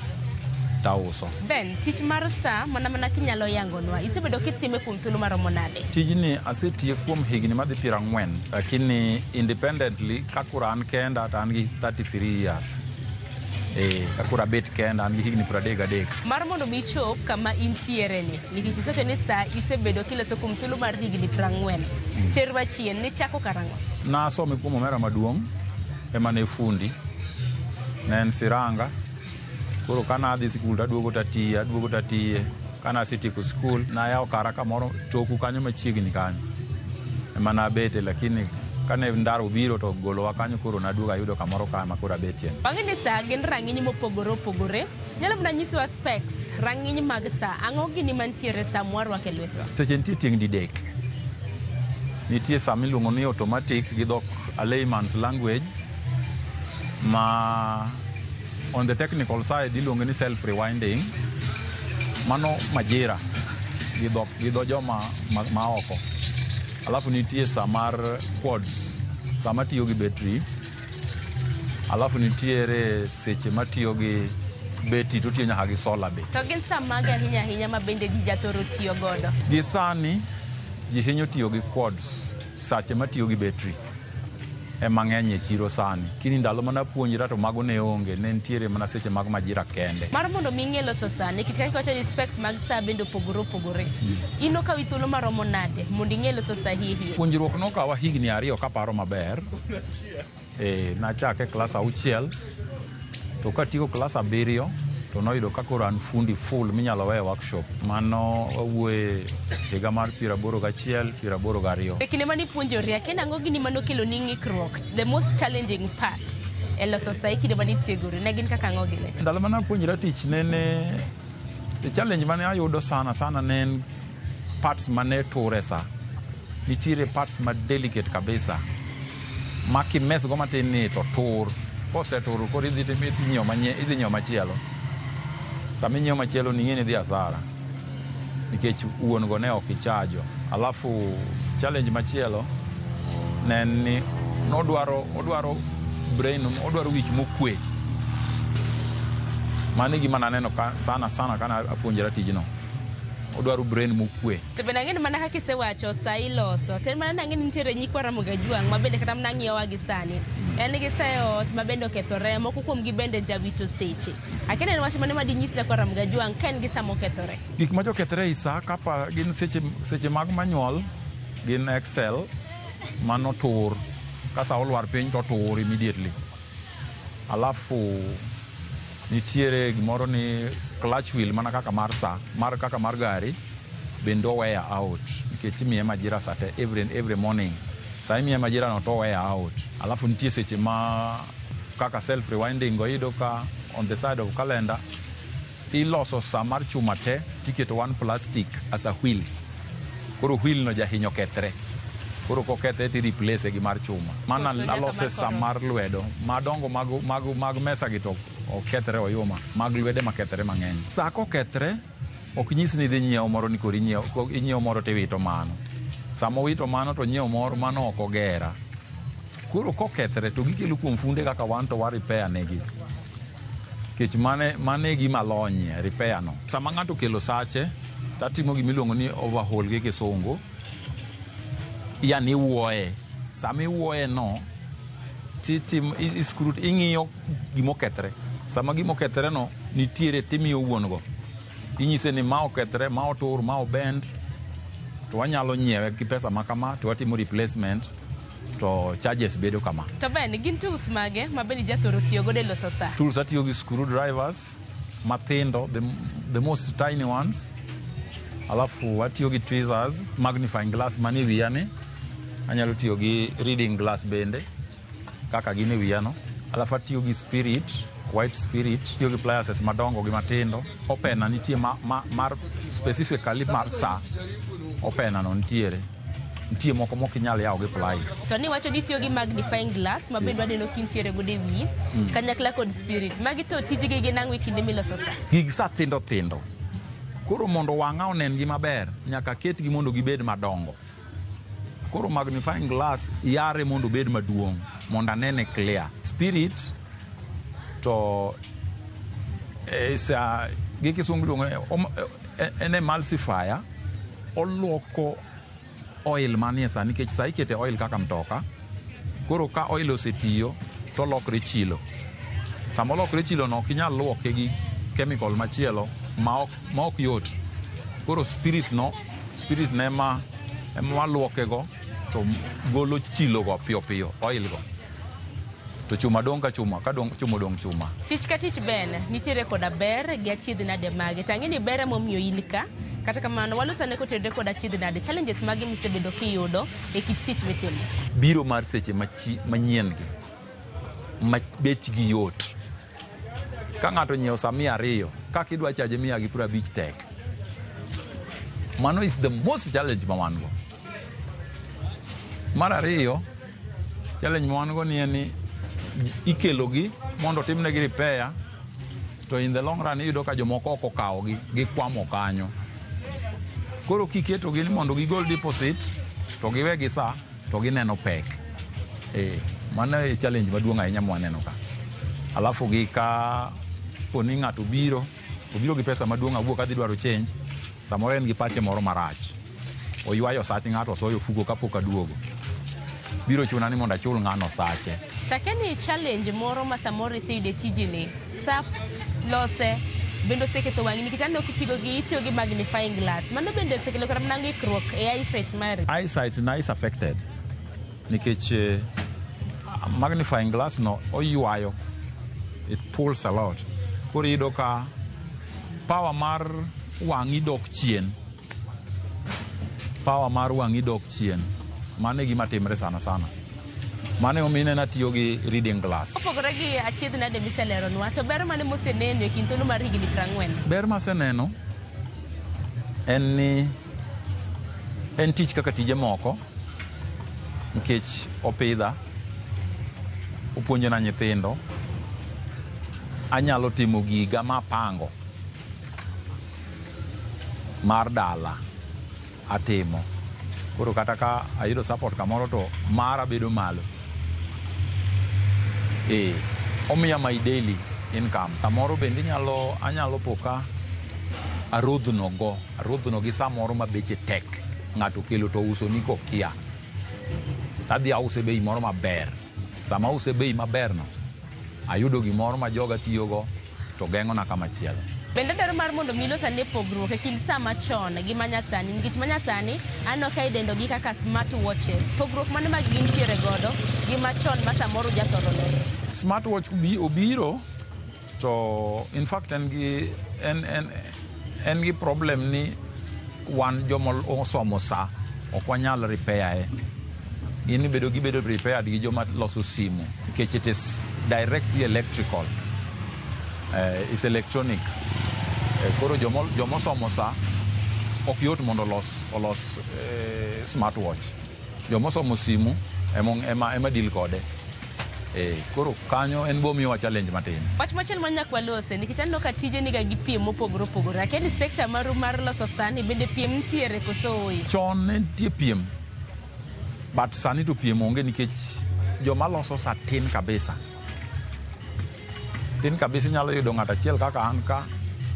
tauso. Ben, tich mar sa mana mana kinyalo yangonwa, isebedo kitime kuom thuolo maromo nade? Tijni asetiye kuom higni madhi 40, lakini independently kakura an kenda to an gi 33 years. Kakura abet kenda an gi higni 33. Mar mondo mi ichop kama intiere ni, nikech isewacho ni sa isebedo kiloso kuom thuolo mar higni 40. Terwa chien, nichako karang'o? Nasome kuom omera maduong' ema ne fundi, ne en Siranga. Koro ka nadhi sikul taduogo tatiye, aduogo tatiye. Ka nasetieko sikul, nayawo kara kamoro toku kanyo machiegni kanyo. Ema nabete, lakini kane ndara obiro to golowa kanyo, koro naduogo ayudo kamoro ka ema koro abetie. Wang'e ni sa gin rang'iny mopogore opogore. Nyalo mana nyisowa specs, rang'iny mag sa. Ang'o gini mantiere sa mwarwako e lwetwa? Seche nitie tieng' didek. Nitie sa miluongo ni automatic gi dhok a layman's language ma on the technical side iluonge ni self rewinding. Mano majira gi dhok gi dho joma ma oko. Alafu nitie sa mar quartz, sa matiyo gi battery. Alafu nitiere seche matiyo gi beti to tiyo nyaka gi solar be. To gin sa mage ahinya ahinya ma bende ji jathoro tiyo godo? Gi sani ji hinyo tiyo gi quartz, sache matiyo gi betri ema ng'eny e chiro sani. Kini ndalo mana puonjra to mago ne onge, ne nitiere mana seche mag majira kende. Mar mondo mi ing'e loso sa, nikech kaka iwacho ni specs mag sa bende opogore opogore. In okawi thuolo maromo nade mondo ing'e loso sa hie hie? Puonjruok nokawa higni 2 kaparo maber. Nachake klas 6 to katieko klas 7 to noyudo ka koro an fundi full minyalo we e workshop. Mano wawuoye higa mar 81 82. E kinde mane ipuonjori, akia nang'o gini manokelo ni ng'ikruok, the most challenging part e loso sa e kinde mane itiegori, ne gin kaka ang'o gini? Ndalo mane apuonjora tich nene, the challenge mane ayudo sana sana ne en parts mane ture sa. Nitiere parts ma delicate kabisa ma kimes go matin ni to tur. Kosetur koro idhi nyiewo manyien, idhi nyiewo machielo. Sama inyiewo machielo ni ing'e ni idhi asara nikech wuon go ne ok ichajo. Alafu challenge machielo ne en ni odwaro brain, odwaro wich mokwe. Mano e gima naneno ka, sana sana kana apuonjora tijno. Odwaro brain mokwe. To bende ang'e ni mana kaka isewacho sa iloso, to en mana ni ang'e ni nitiere nyikwa Ramogi Ajwang' ma bende kata mana ng'iyowa gi sani. En gi sa e ot ma bende okethore, moko kuom gi bende jawito seche. Akia ni en wach mane ma dinyis nyakwa Ramogi Ajwang' ka en gi sa mokethore? Gik ma jokethore ei sa kapa gin seche mag manual, gin Excel mano tur. Ka sa olwar piny to tur immediately. Alafu nitiere gimoro ni clutch wheel mana kaka mar sa, mar kaka mar gari bende oweya out nikech imiye majira sa te every morning. Sa imiye majira no to oweya out. Alafu nitie seche ma kaka self rewinding go iyudo ka on the side of calendar iloso sa mar chuma te tiketo one plastic as a wheel. Koro wheel no jahinyo kethre. Koro kokethe ti replace gi mar chuma. Mana alose sa mar lwedo. Madongo mag mesa gi to okethre oyuma. Mag lwede makethre mang'eny. Sa kokethre ok nyis ni idhi nyiewo moro ni koro inyiewo moro tiwito mano. Sama owito mano to nyiewo moro mano ok ogera. Koro kokethre to gikelo kuom funde kaka wan to wa repair negi. Nikech mane gima lonyie, repair no. Sama ng'ato okelo sache, tatimo gima iluongo ni overhaul gi kisungu. Yani iwuoye. Sama iwuoye no, ing'iyo gimokethre. Sama gimokethre no, nitiere timiyo wuon go. Inyise ni ma okethre, ma otur, ma obend, to wanyalo nyiewe gi pesa ma kama, to watimo replacement, to charges bedo kama. To Ben, gin tools mage ma bende jathoro tiyo godo e loso sa? Tools atiyo gi screwdrivers mathindo, the most tiny ones. Alafu atiyo gi tweezers, magnifying glass manie wiya ni. Anyalo tiyo gi reading glass bende, kaka gin e wiya no. Alafu atiyo gi spirit, white spirit, tiyo gi pliers madongo gi matindo. Opener nitie mar specifically mar sa. Opener no nitiere. Nitie moko mok inyal yawo gi pliers. To ni wacho ni itiyo gi magnifying glass ma bende waneno kintiere godo e wiyi, kanyakla kod spirit. Magi to tijgi gin ang'o e kinde miloso sa? Gig sa tindo tindo. Koro mondo wang'a onen gi maber, nyaka ketgi mondo gibed madongo. Koro magnifying glass yare mondo obed maduong', mondo anene clear. Spirit to is gi kisungu iluongo ni en emulsifier, oluoko oil manie sa nikech sa ikete oil kaka mtoka. Koro ka oil osetiyo to olokre chilo. Sama olokre chilo no ok inyal luoke gi chemical machielo ma ok yot. Koro spirit no, spirit ne ema waluoke go to golo chilo go piyo piyo, oil go. To chuma dong' ka chuma, ka dong' chuma dong' chuma. Tich ka tich Ben, nitiere koda ber gi achiedh nade mage. To ang'e ni ber emomiyo in ka, kata kamano walos ane kotenore kod achiedh nade, challenges mage misebedo kiyudo e kit tich mitimo? Biro mar seche manyien gi, ma bechgi yot. Ka ng'ato onyiewo sa 200, kaka idwa chaje 150 tek. Mano is the most challenge ma wan go. Mar ariyo, challenge ma wan go ni en ni ikelogi mondo otimnegi repair, to in the long run iyudo ka jomoko ok okawogi, gikwamo kanyo. Koro kiketogi ni mondo gigol deposit, to giwe gi sa, to gineno pek. Mano e challenge maduong' ahinya mwaneno ka. Alafu gi ka poni ng'ato biro, obiro gi pesa maduong' awuok adhi dwaro change, samoro en gi pache moro marach. Oywayo sach ng'ato osoyo ofuko kapok aduogo. Biro chuna ni mondo achul ng'ano sache. Takeni challenge moro ma samoro iseyudo e tijini, sa lose bende oseketho wang'i nikech aneno kitigo gi itiyo gi magnifying glass. Mano bende osekelo kata mana ng'ikruok e eyesight mari. Eyesight na is affected nikech magnifying glass no oywayo, it pulls a lot. Koro iyudo ka power mar wang'i dok chien. Power mar wang'i dok chien. Mano e gima timre sana sana. Mano emomiyo ineno atiyo gi reading glass. Kopogore gi achiedh nade miseleronwa, to ber mane moseneno e kind thuolo mar higni 40? Ber maseneno en ni en tich kaka tije moko nikech opidha, opuonjona nyithindo, anyalo timo giga mapango mar dala atimo. Koro kata ka ayudo support kamoro to mara bedo malo. Omiya my daily income. Samoro bende anyalo po ka arodhno gi samoro ma beche tek. Ng'ato okelo to uso ni kokia. Tadhi ause bei moro maber. Sama ause bei maber no, ayudo gimoro ma joga tiyogo to geng'ona kamachielo. Bende dwaro mar mondo mi ilos ane pogruok e kind sa machon gi manyasani, nikech manyasani aneno ka idendo gi kaka smart watches. Pogruok mane ma gintiere godo gi machon ma samoro ujathoro loso? Smartwatch obiro to in fact en gi problem ni wan joma osomo sa ok wanyal repair e. Gin gibedo repaired gi joma loso simu nikech it is directly electrical. It's electronic. Koro jomosomo sa ok yot mondo olos smartwatch. Jomosomo simu ema deal kode. Koro kanyo en bo miyowa challenge matin. Wach machielo ma nyaka walose nikech aneno ka tije niga gi piem mopogore opogore. Akia ni sekta maru mar loso sani bende piem nitiere koso ooyo? Chon ne nitie piem, but sani to piem onge nikech joma loso sa tin kabisa. Tin kabisa inyalo yudo ng'ato achiel kaka an ka,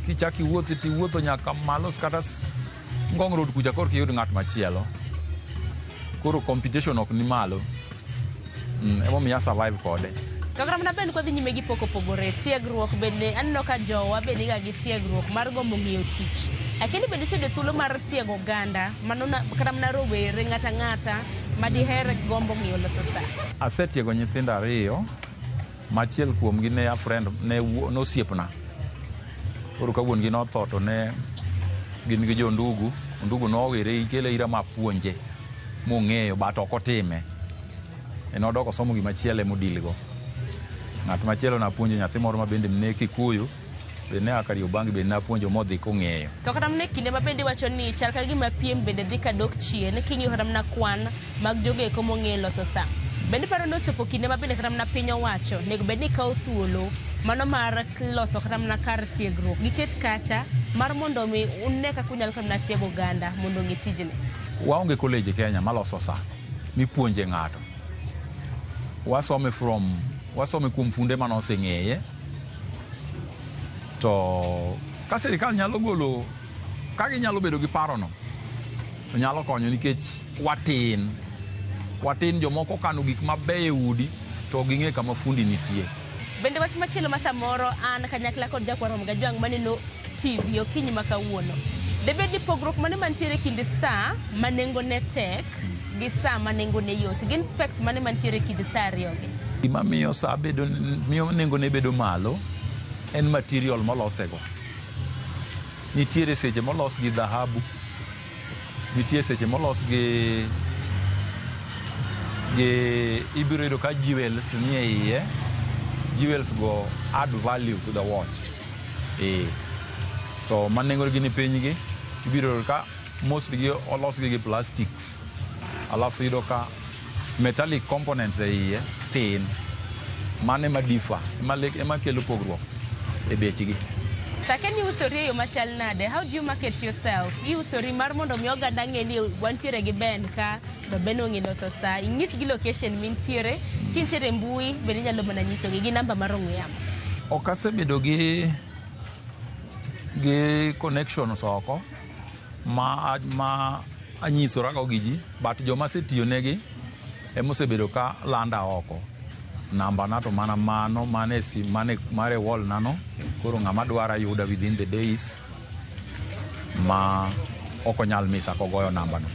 kichako iwuotho tiwuotho nyaka malo kata Ngong Road kucha korka iyud ng'at machielo. Koro competition ok ni malo. Emomiyo a survive kode. To kata mana bende kwadhi nyime gi pok opogore, tiegruok bende aneno ka jowa be niga gi tiegruok mar gombo ng'iyo tich. Lakini bende iseyudo thuolo mar tiego oganda, mano kata mana rowere ng'ata ng'ata madiher gombo ng'iyo loso sa. Asetiego nyithindo ariyo, machiel kuomgi ne a friend, ne osiepna. Koro ka wuon gi notho to ne gin gi jo ndugu, ndugu nowere ikele ira mapuonje mong'eyo but ok otime. En odok osomo gimachielo emodilgo. Ng'at machielo napuonjo nyathi moro ma bende ne Kikuyu, be ne a Kariobangi bende napuonjo modhi kong'eyo. To kata mana e kinde ma bende iwacho ni chal ka gima piem bende dhi kadok chien king'iyo kata mana kwan mag jogo eko mong'eyo loso sa. Bende iparo ni ochopo kinde ma bende kata mana piny owacho onego bed ni kawo thuolo mano mar loso kata mana kar tiegruok giket kacha mar mondo mi une kaka unyalo kata mana tiego oganda mondo ong'e tijni. Waonge college e Kenya maloso sa mipuonje ng'ato. Wasome kuom funde manoseng'eye. To ka sirikal nyalo golo, ka ginyalo bedo gi parono, to nyalo konyo nikech watin. Watin jomoko kano gik mabeyo e udi to ging'e kama fundi nitie. Bende wach machielo ma samoro an kanyakla kod jakwar Gajwang' maneno TV okinyi ma kawuono. Debed ni pogruok mane mantiere kind sa ma nengone tek gi sa ma nengone yot? Gin specs mane mantiere kind sa ariyogi? Gima miyo sa bedo, miyo nengone bedo malo en material molosego. Nitiere seche molos gi dhahabu, nitie seche molos gi ibiro yudo ka jewels nie iye. Jewels go add value to the watch. To ma nengogi ni piny gi, ibiro yudo ka mostly gi olos gi plastics. Alafu iyudo ka metallic components e iye tin. Mano ema differ, ema kelo pogruok e bechgi. Sake ni usori e yo machal nade? How do you market yourself? Iusori mar mondo mi oganda ng'e ni wantiere gi Ben ka, to Ben ong'e loso sa. Inyisgi location mintiere, Kintiere e mbui bende inyalo mana nyisogi gi namba mar ong'we yamo. Ok asebedo gi connections oko ma anyisorago gi ji, but joma asetiyonegi emosebedo ka landa oko. Namba na to mana mano mane sim mane mare wall nano koro ng'ama dwara yuda within the days ma ok onyal misa kogoyo namba no.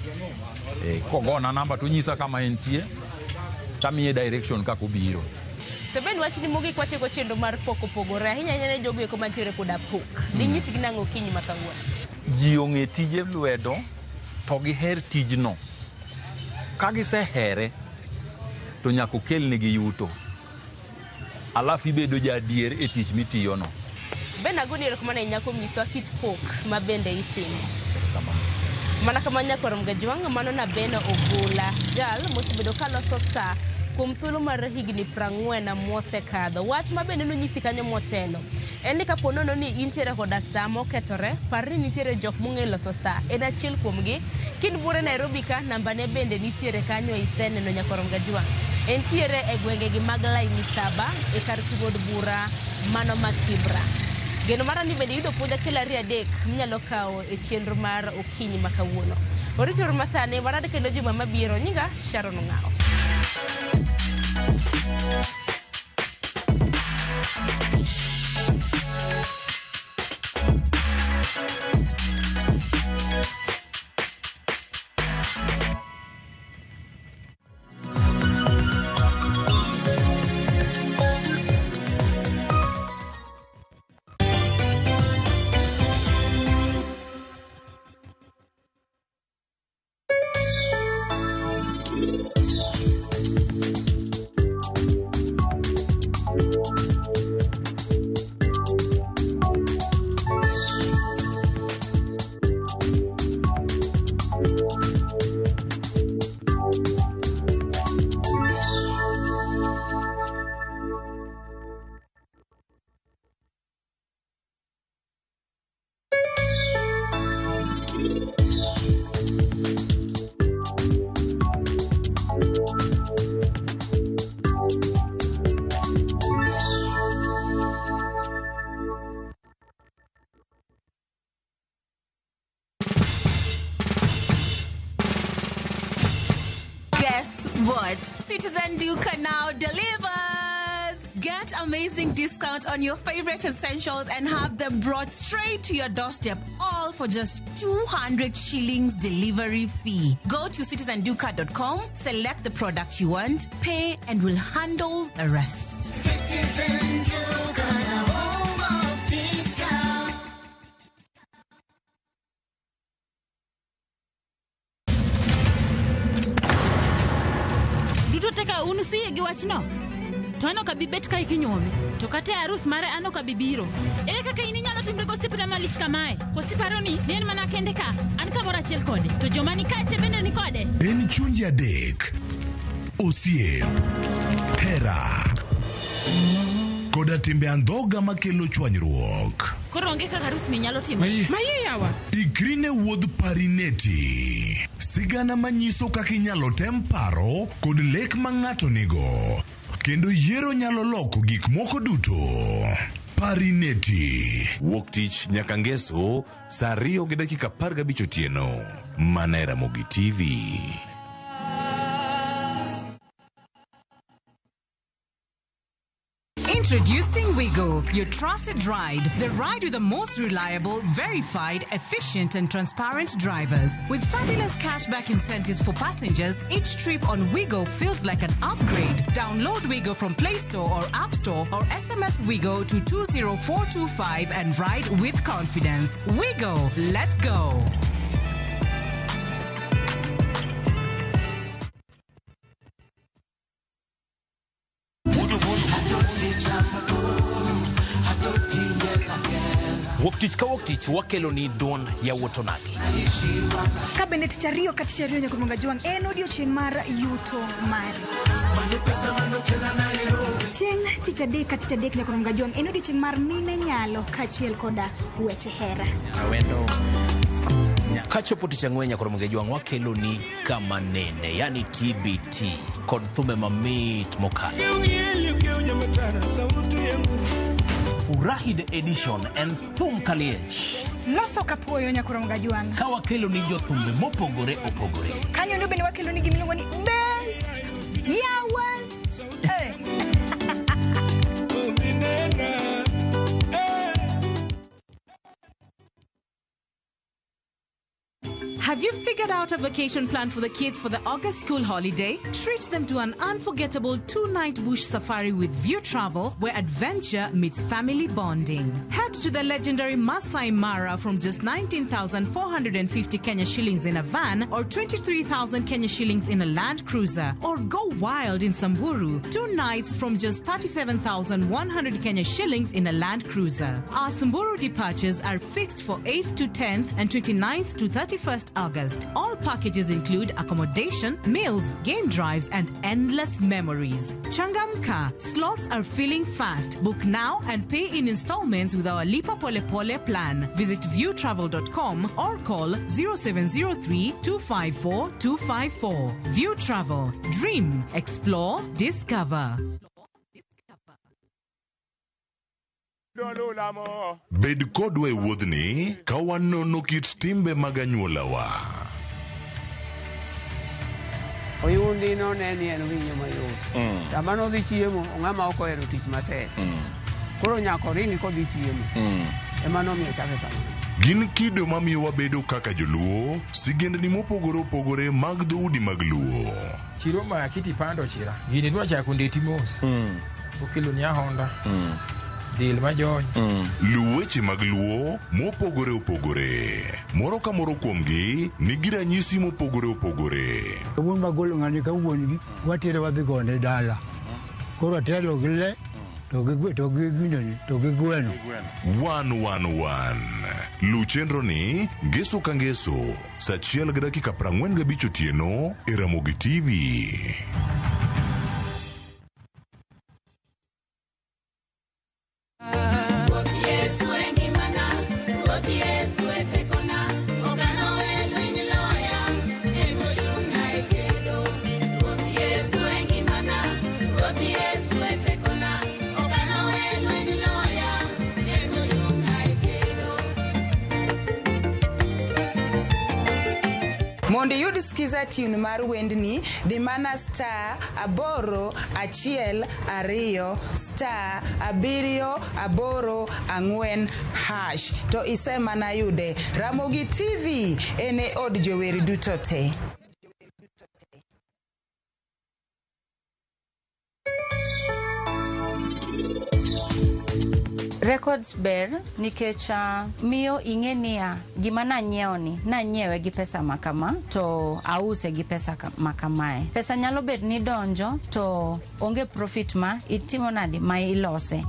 Kogona namba to onyisa kama entie tamiye direction kaka obiro. To Ben wachni mogik watieko chenro mar pok opogore ahinya ahinya ne jogo eko mantiere koda pok. Dinyisgi nang'o okinyi ma kawuono? Ji ong'e tije lwedo to giher tijno. Ka gisehere to nyaka okelnegi yuto. Alafu ibedo jaadier e tich mitiyono. Ben agoni erokamano ahinya kuom nyisowa kit pok ma bende itimo. Mana kamano nyakwar Mgajwang' mano na Ben Ogola, jal mosebedo ka loso sa kuom thuolo mar higni 40 mosekadho. Wach ma bende nonyisi kanyo motelo en ni kapo nono ni intiere koda sa mokethore, par ni nitiere jok mong'eyo loso sa, en achiel kuomgi. Kin buore Nairobi ka, namba ne bende nitiere kanyo iseneno nyakwar Mgajwang'. Entiere e gwengegi mag Laini Saba e kar tugo od bura mano ma Kibra. Geno mara ni bende iyudo puonj 1 2 3 minyalo kawo e chenro mar okinyi ma kawuono. Oriti uru masani, warad kendo juma mabiro. Nyinga Sharon Ong'awo. Guess what? Citizen Duka now delivers! Get amazing discount on your favorite essentials and have them brought straight to your doorstep, all for just 200 shillings delivery fee. Go to citizenduka.com, select the product you want, pay, and we'll handle the rest. Citizen Duka, the home of discount. Duto te ka un usiyie gi wachno? To an ok abi bet kae kinyuome. To kata e arus mare an ok abi biro. Ere kaka in inyalo timri gosiepna malich kamae? Koso iparo ni ne en mana kende ka? An kamoro achiel kode. To joma ni kae te bende ni kode. En chunje adek, osiep, hera, koda timbe andhoga makelo chwanyruok. Koro onge kaka arus ni nyalo timore. Maye yawa. Ikri ne wuodh Parineti. Sigana manyiso kaka inyalo tem paro kod lek ma ng'ato nigo. Kendo yiero nyalo loko gik moko duto. Parineti. Wuok tich nyaka ngeso saa 2:15 otieno. Mana e Ramogi TV. Introducing Wigo, your trusted ride. The ride with the most reliable, verified, efficient, and transparent drivers. With fabulous cashback incentives for passengers, each trip on Wigo feels like an upgrade. Download Wigo from Play Store or App Store or SMS Wigo to 20425 and ride with confidence. Wigo, let's go. Wuok tich ka wuok tich wakelo ni duond yawuot onagi. Ka bende tich ariyo ka tich ariyo nyaka Mgajwang' en odiochieng' mar yuto mari. Chieng' tich adek ka tich adek nyaka Mgajwang' en odiochieng' mar mine nyalo kaachiel koda weche hera. Awendo Kachopo tich ang'wen nyakoro Mgejwang' wakelo ni kama nene, yani TBT kod thumbe mamit mokalo. Furahi the edition en thum kaliech. Loso kapuoyo nyakoro Mgajwang'. Ka wakelo ni jothumbe mopogore opogore. Kanyo ndo bende wakelo ni gimiluongo ni be yawa. Eh. Have you figured out a vacation plan for the kids for the August school holiday? Treat them to an unforgettable 2-night bush safari with View Travel, where adventure meets family bonding. Head to the legendary Masai Mara from just 19,450 Kenya shillings in a van or 23,000 Kenya shillings in a Land Cruiser. Or go wild in Samburu, 2 nights from just 37,100 Kenya shillings in a Land Cruiser. Our Samburu departures are fixed for 8th to 10th and 29th to 31st August. All packages include accommodation, meals, game drives, and endless memories. Changamka, slots are filling fast. Book now and pay in installments with our Lipa Pole Pole plan. Visit viewtravel.com or call 0703 254 254. View Travel. Dream, explore, discover. Bed kodwa e wuodhni ka wanono kit timbe mag anyuolawa. Oyundi no ne ni en winyo mayot. Sama nodhi chiemo, ng'ama ok ohero tich matek. Koro nyaka oringi kodhi chiemo. Ema nomiyo chake kamano. Gin kido mamiyo wabedo kaka joluo, sigendni mopogore opogore mag dhoudi mag Luo. Chiro ma kiti pando chira. Gini dwa chako ndeti mos. Okelo ni ahonda. Dil majony. Luw weche mag Luo mopogore opogore. Moro ka moro kuomgi nigi ranyisi mopogore opogore. Wuon magolo ng'ani ka wuon gi watere wadhi gone dala. Koro atelo gi le to gi to gi ginene to gi gweno. 111. Luw chenro ni ngeso ka ngeso saa 1:45 otieno e Ramogi TV. Mondo iyud skiza tune mar wendni, di mana star 8 1 2 star 7 8 4 hash to isemana yude. Ramogi TV en e od jower duto te. Records ber nikech miyo ing'e niya gima nanyiewo ni nanyiewe gi pesa makama to ause gi pesa makamae. Pesa nyalo bet ni donjo to onge profit ma itimo nadi ma ilose.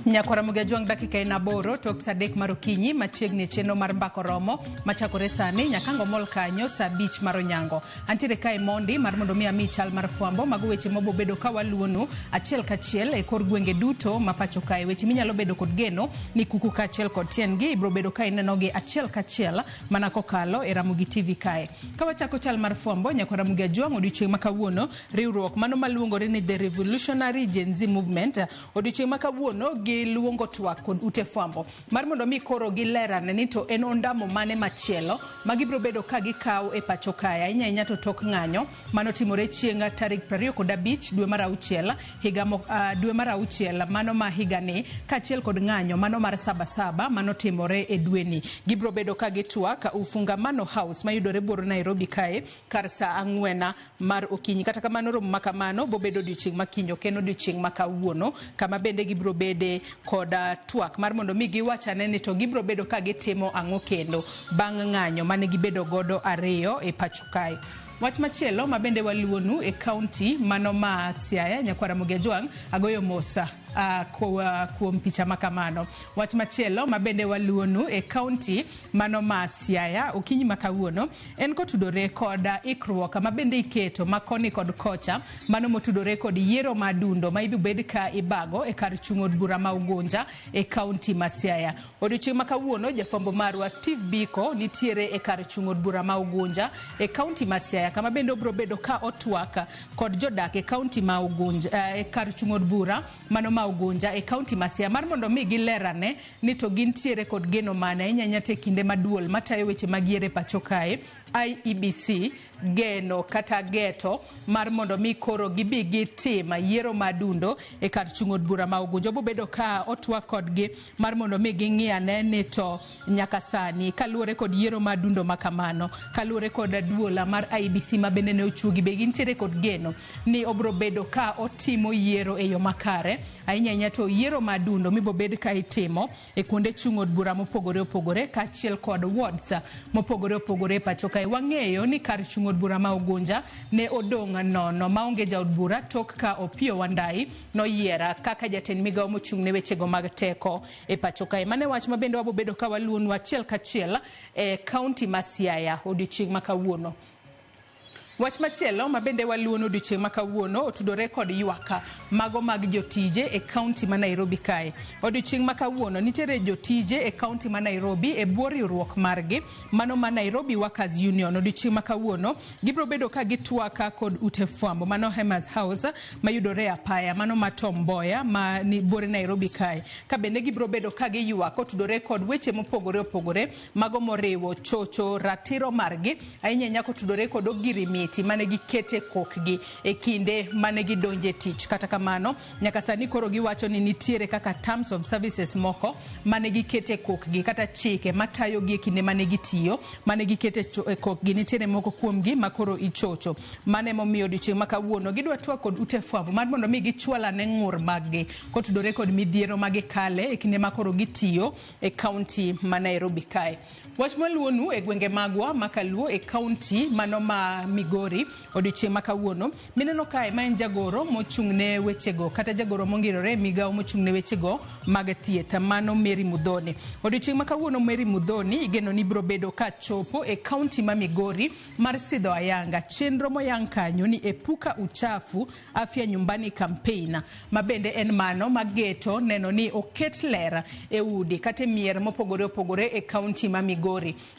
Nyakwara Mugajwang' dakika en 8 tok saa 3 mar okinyi machiegni e chenro mar mbako romo machakore sani nyakango mol kanyo saa 5 mar onyango. Antiere kae mondi mar mondo mi ami chal mar fwambo mago weche mabobedo ka waluonu achiel kachiel e kor gwenge duto ma pacho kae. Weche minyalo bedo kod geno ni kuku kaachiel kod tiendgi ibiro bedo ka inenogi achiel kachiel mana kokalo e Ramogi TV kae. Ka wachako chal mar fwambo nyakwara Mugajwang' odiochieng' ma kawuono riwruok mano maluongore ni The Revolutionary Gen Z Movement odiochieng' ma kawuono gi giluongo twak kod ute fwambo mar mondo mi koro gilerane ni to en ondamo mane machielo ma gibiro bedo ka gikawo e pacho kae, ahinya ahinya to tok ng'anyo manotimore chieng' tarik 25 dwe mar auchiel higa dwe mar auchiel mano ma higani, kaachiel kod ng'anyo mano mar Sabasaba manotimore e dweni. Gibiro bedo ka gitwak Ufungamano House mayudore buoro Nairobi kae kar saa 4 mar okinyi. Kata kamano, romo ma kamano bobedo odiochieng' ma kiny, ok en odiochieng' ma kawuono, kama bende gibiro bede kod twak mar mondo mi giwach ane ni to gibiro bedo ka gitimo ang'o kendo bang' ng'anyo mane gibedo godo ariyo e pacho kae. Wach machielo ma bende waluonu e kaunti mano ma Siaya, nyakwar Ramogi Ajwang', agoyo mosa kuom picha ma kamano. Wach machielo ma bende waluonu e kaunti mano ma Siaya okinyi ma kawuono en kotudore kod ikruok ma bende iketo ma koni kod kocha, mano motudore kod yiero ma dundo ma ibiro bed ka ibago e kar chung' od bura ma Ugunja e kaunti ma Siaya. Odiochieng' ma kawuono jafwambo marwa Steve Biko nitiere e kar chung' od bura ma Ugunja e kaunti ma Siaya, kama bende obiro bedo ka otwak kod jodak e kaunti ma Ugunja, e kar chung' od bura mano ma Ugunja e kaunti ma Siaya, mar mondo mi gilerane ni to gintiere kod geno mane ahinya ahinya te kinde ma duol matayo weche mag yiero e pacho kae IEBC geno kata geto mar mondo mi koro gibi gitim yiero ma dundo e kar chung' od bura ma Ugunja. Obiro bedo ka otwak kodgi mar mondo mi ging'i ane ni to nyaka sani kaluwore kod yiero ma dundo ma kamano, kaluwore kod duola mar IEBC ma bende ne ochuogi, be gintiere kod geno ni obiro bedo ka otimo yiero e yo makare ahinya ahinya to yiero ma dundo mibo bed ka itimo e kuonde chung' od bura mopogore opogore kaachiel kod wards mopogore opogore e pacho kae. Wang'eyo ni kar chung' od bura ma Ugunja ne odong' nono maonge jaod bura tok ka Opiyo Wandayi noyiera kaka jatend migawo mochung' ne wechego mag teko e pacho kae. Mano e wach ma bende wabobedo ka waluonu achiel kachiel e kaunti ma Siaya odiochieng' ma kawuono. Wach machielo ma bende waluono odiochieng' ma kawuono otudore kod ywak mago mag jotije e kaunti ma Nairobi kae. Odiochieng' ma kawuono nitiere jotije e kaunti ma Nairobi e bwo riwruok margi mano ma Nairobi Workers Union. Odiochieng' ma kawuono gibiro bedo ka gitwak kod ute fwambo mano Hema's House mayudore e apaya mano ma Tom Mboya ma ni buore Nairobi kae. Ka bende gibiro bedo ka giywak kotudore kod weche mopogore opogore mago moriwo chocho ratiro margi ahinya ahinya kotudore kod ogirimiti mane gikete kokgi e kinde mane gidonje tich. Kata kamano, nyaka sani koro giwacho ni nitiere kaka terms of services moko mane gikete kokgi kata chike matayogi e kinde mane gitiyo mane gikete e kokgi, nitiere moko kuomgi ma koro ichocho. Mano emomiyo odiochieng' ma kawuono gidwa twak kod ute fwambo mar mondo mi gichwal ane ng'ur mag-gi kotudore kod midhiero ma gikale e kinde ma koro gitiyo e kaunti ma Nairobi kae. Wach maluonu e gwenge magwa ma Kaluo e kaunti mano ma Migori odiochieng' ma kawuono mineno kae ma en jagoro mochung' ne wechego kata jagoro mongirore e migawo mochung' ne wechego mag thieth mano Mary Muthoni. Odiochieng' ma kawuono Mary Muthoni igeno ni biro bedo ka chopo e kaunti ma Migori mar sidho ayanga chenro moyang kanyo ni Epuka Uchafu Afya Nyumbani campaign ma bende en mano mageto neno ni oket ler e udi kata e mier mopogore opogore e kaunti ma Migori.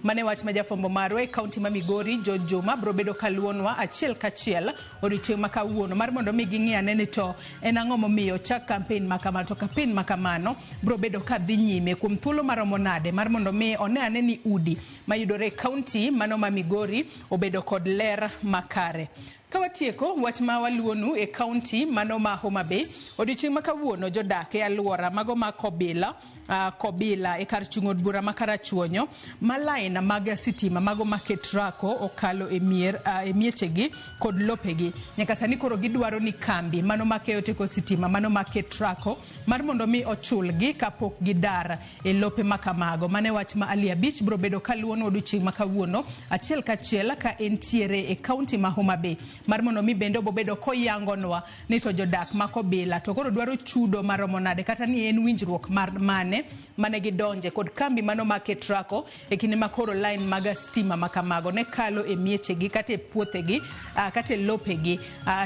Mane wach ma jafwambo marwa e kaunti ma Migori George Juma biro bedo kaluonwa achiel kachiel odiochieng' ma kawuono mar mondo mi ging'i ane ni to en ang'o momiyo ochak campaign ma kamano, to campaign ma kamano biro bedo ka dhi nyime kuom thuolo maromo nade mar mondo mi one ane ni udi mayudore e kaunti mano ma Migori obedo kod ler makare. Ka watieko wach ma waluonu e kaunti mano ma Homa Bay, odiochieng' ma kawuono jodak e alwora mago ma Kobila e kar chung' od bura ma Karachuonyo ma line mag sitima mago ma Ketraco okalo e mier e miechegi kod lopegi. Nyaka sani koro gidwaro ni kambi mano ma keyo teko sitima mano ma Ketraco mar mondo mi ochulgi kapok gidar e lope ma kamago. Mane wach ma Ali Abich biro bedo kaluono odiochieng' ma kawuono achiel kachiel ka entiere e kaunti ma Homa Bay mar mondo mi bende obobedo koyangonwa ni to jodak ma Kobila to koro dwaro chudo maromo nade kata ni en winjruok mar mane mane gidonje kod kambi mano ma Ketraco e kinde ma koro line mag stima ma kamago ne kalo e miechegi kata e puothegi kata e lopegi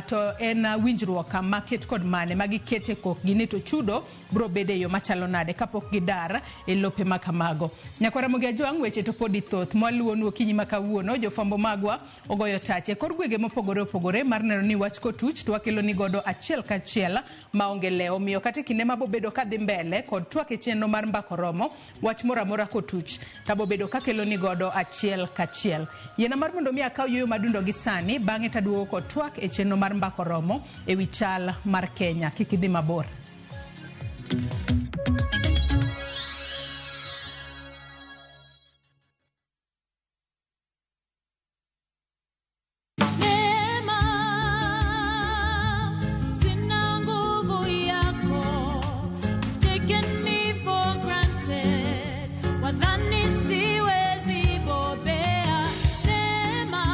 to en winjruok maket kod mane ma gikete kokgi ni to chudo biro bedo e yo machalo nade kapok gidar e lope ma kamago. Nyakwar Ramogi Ajwang', weche to podi thoth mwaluonu okinyi ma kawuono. Jofwambo magwa ogoyo tache kor gwenge mopogore opogore. opogore mar neno ni wach kotuch to wakelo ni godo achiel kachiel maonge lewo. Omiyo kata e kinde mabobedo kadhi mbele kod twak e chenro mar Mbaka Oromo, wach moro amora kotuch tabobedo kakelo ni godo achiel kachiel. Yiena mar mondo mi akaw yueyo madundo gi sani, bang'e taduogo kod twak e chenro mar Mbaka Oromo ewi chal mar Kenya. Kik idhi mabor. Neema, sina nguvu yako. You've taken me for granted. Wadhani siwezi bobea. Neema.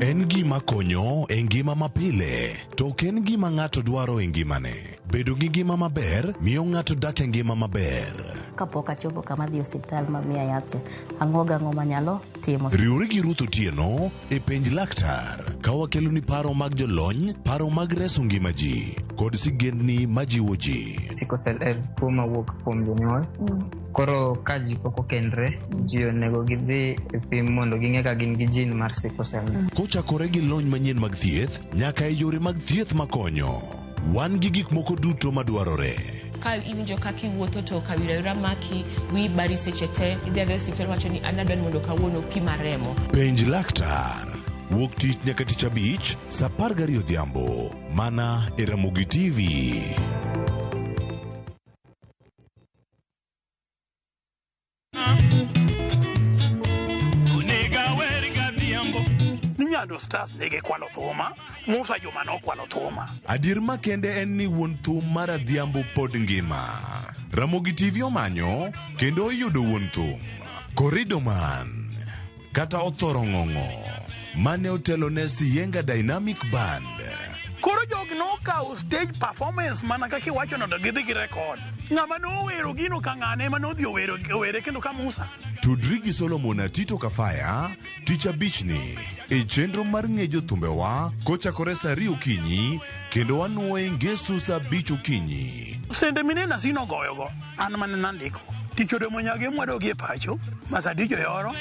En gima konyo e ngima mapile, to ok en gima ng'ato dwaro e ngimane. Bedo gi ngima maber miyo ng'ato dak e ngima maber. Kapok achopo kama adhi e osiptal ma miya yath cha, ang'o gang'o manyalo timo. Riwri gi Ruth Otieno e Penj Laktar ka wakeloni paro mag jolony, paro mag reso ngima ji, kod sigendni majiwo ji. Sickle cell en tuo mawuok kuom jonyuol. Koro ka ji pok okendre, ji onego gidhi e pim mondo ging'e ka gin gi gene mar sickle cell. Kochakore gi lony manyien mag thieth nyaka e yore mag thieth makonyo. Wan gi gik moko duto madwarore. Ka iwinjo kaka iwuotho to kawira wira maki, wiyi bari seche te, idhi adhiya e osiptal wacho ni an adwa ni mondo kawuono pima remo. Penj laktar. Wuok tich nyaka tich abich, saa 12 odhiambo. Mana e Ramogi TV. Ni Nyando Stars nigi kwalo thuma, Musa Juma nokwalo thuma. Adier makende en ni wuon thum mar Adhiambo pod ngima. Ramogi TV omanyo kendo oyudo wuon thum. Korido man kata Othoro Ng'ong'o mane otelo ne Siyenga Dynamic Band. Koro jogi nokawo stage performance mana kaka iwacho no to gidhi gi record. Ng'ama nowero gino ka ng'ane ema nodhi owero owere kendo ka Musa. Tudri gi Solomon Atito Kafaya tich abichni e chenro mar ng'e jothumbewa kochakore saa 2 okinyi kendo wanuoye ngeso saa 5 okinyi. Sende minena sino goyogo an mane nandiko. Tich odomo nyage mwadogi e pacho, Masadicho yoro.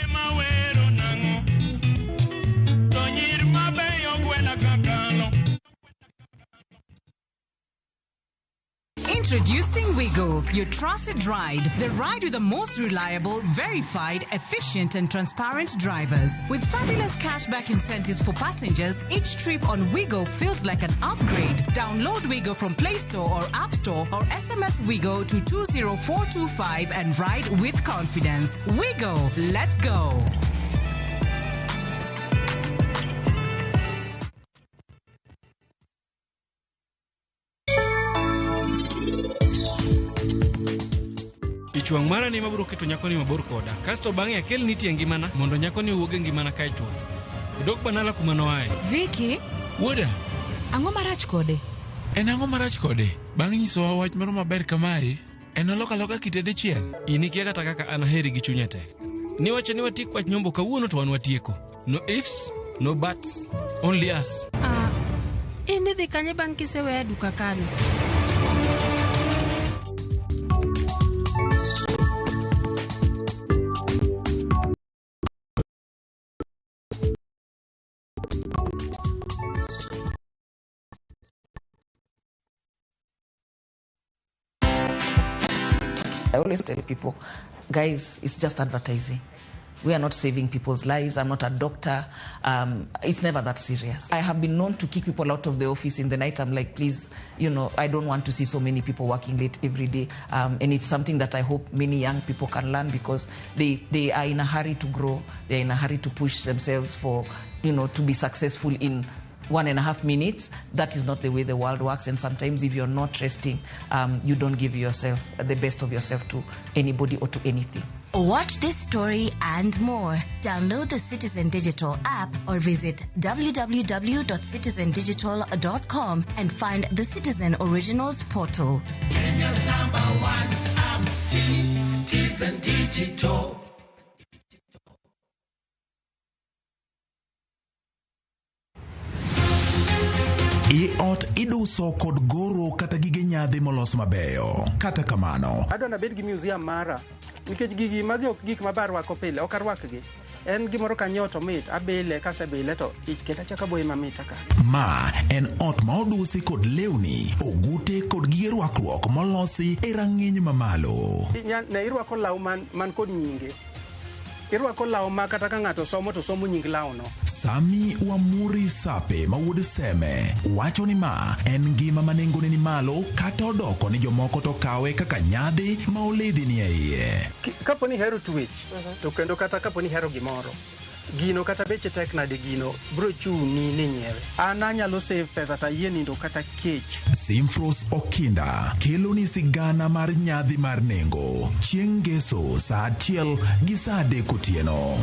Introducing Wigo, your trusted ride. The ride with the most reliable, verified, efficient, and transparent drivers. With fabulous cashback incentives for passengers, each trip on Wigo feels like an upgrade. Download Wigo from Play Store or App Store or SMS Wigo to 20425 and ride with confidence. Wigo, let's go. Ich wang' mara ni ema biro keto nyakoni mabor koda. Kasto bang'e akel niti e ngimana mondo nyakoni owuog e ngimana kae chuth. Odok banala kuma noaye. Vicky, Wuoda, ang'o marach kode? en ang'o marach kode? Bang' nyisowa wach moro maber kamae, en oloko aloka kite dichiel. In ikia kata kaka an aheri gi chunya te. Niwacho ni watiek wach nyombo kawuono to wan watieko. No ifs, no buts, only us. Ah, in idhi kanye bang' kiseweya duka kanyo? I always tell people, guys, it's just advertising. We are not saving people's lives. I'm not a doctor. It's never that serious. I have been known to kick people out of the office in the night. I'm like, please, I don't want to see so many people working late every day. And it's something that I hope many young people can learn, because they are in a hurry to grow. They're in a hurry to push themselves to be successful in 1.5 minutes. That is not the way the world works. And sometimes if you're not resting, you don't give yourself the best of yourself to anybody or to anything. Watch this story and more. Download the Citizen Digital app or visit www.citizendigital.com and find the Citizen Originals portal. Kenya's number one app, Citizen Digital. I ot iduoko Duso kod goro kata gige nyadhi molos mabeyo. Kata kamano, Adwa nabed gi museum mara nikech gigi magi ok gik ma barwako pile, ok arwakgi. En gimoro kanyiewo to mit, abile, kasebile to kendo achako aboye mamit aka. Ma en ot ma odusi kod lewni, ogute kod gige rwakruok molosi e rang'iny mamalo. Ne irwako law man kod nyinge. Irwako law ma kata ka ng'ato somo to somo nying lawno. Sami Wamuri Sape ma wuod Seme wacho ni ma en ngima ma nengone ni malo kata odoko ni jomoko to kawe kaka nyadhi ma oledhi ni e iye. Kapo ni ihero twech to kendo kata kapo ni ihero gimoro, gino kata beche tek nade gino bro chuni ni nyiewe. An anyalo save pesa to ayie nindo kata kech. Simfros Okinda kelo ni sigana mar nyadhi mar nengo chieng' ngeso saa 1 gi saa 3 otieno.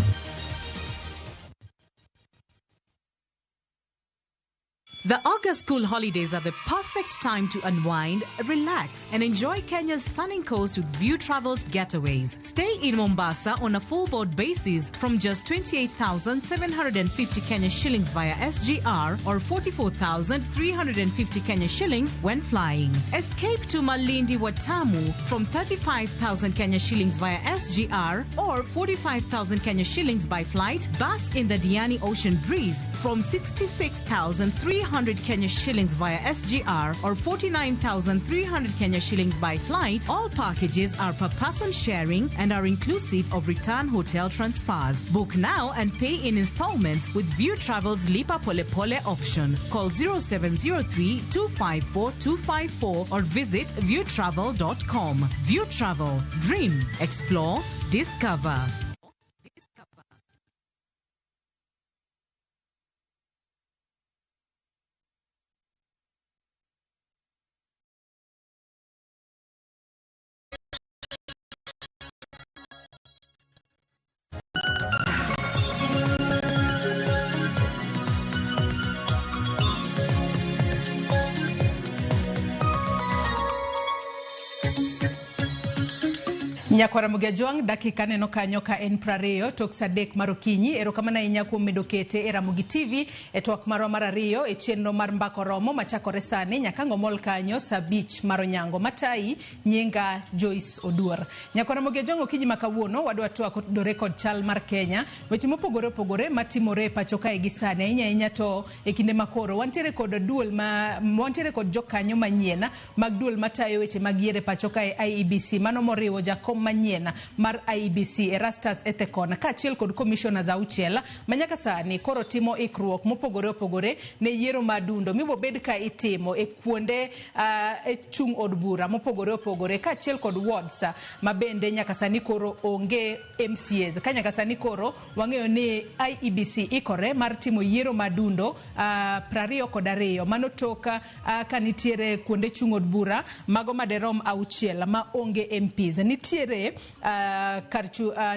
The August school holidays are the perfect time to unwind, relax, and enjoy Kenya's stunning coast with View Travels getaways. Stay in Mombasa on a full board basis from just 28,750 Kenya shillings via SGR or 44,350 Kenya shillings when flying. Escape to Malindi Watamu from 35,000 Kenya shillings via SGR or 45,000 Kenya shillings by flight. Bask in the Diani Ocean breeze from 66,300 Kenya shillings via SGR or 49,300 Kenya shillings by flight. All packages are per person sharing and are inclusive of return hotel transfers. Book now and pay in installments with View Travel's Lipa Pole Pole option. Call 0703 254 254 or visit viewtravel.com. View Travel. Dream, explore, discover. Nyakwara Mugejwang' dakika neno kanyo ka en 20 tok saa 3 mar okinyi. Erokamano ahinya kuom medo kete e Ramogi TV e twak marwa mar 2 e chenro mar Mbako Romo machakore sani nyaka ngomol kanyo saa 5 mar onyango. Matayi nyinga Joyce Oduor. Nyakwara Mugejwang' okinyi ma kawuono wadwa twak otudore kod chal mar Kenya, weche mopogore opogore matimore e pacho kae gi sani ahinya ahinya to e kinde makoro wantiere kod duol ma wantiere kod jokanyo manyien mag duol matayo weche mag yiero e pacho kae IEBC, mano moriwo jakom manyien mar IEBC Erastus Ethekon kaachiel kod commissioners 6 manyaka sani koro timo ikruok mopogore opogore ne yiero madundo mibobed ka itimo e kuonde e chung' od bura mopogore opogore kaachiel kod wards ma bende nyaka sani koro onge MCAs. Ka nyaka sani koro wang'eyo ni IEBC ikore mar timo yiero madundo 22 mano tok ka nitiere kuonde chung' od bura mago maderom 6 ma onge MPs. Nitiere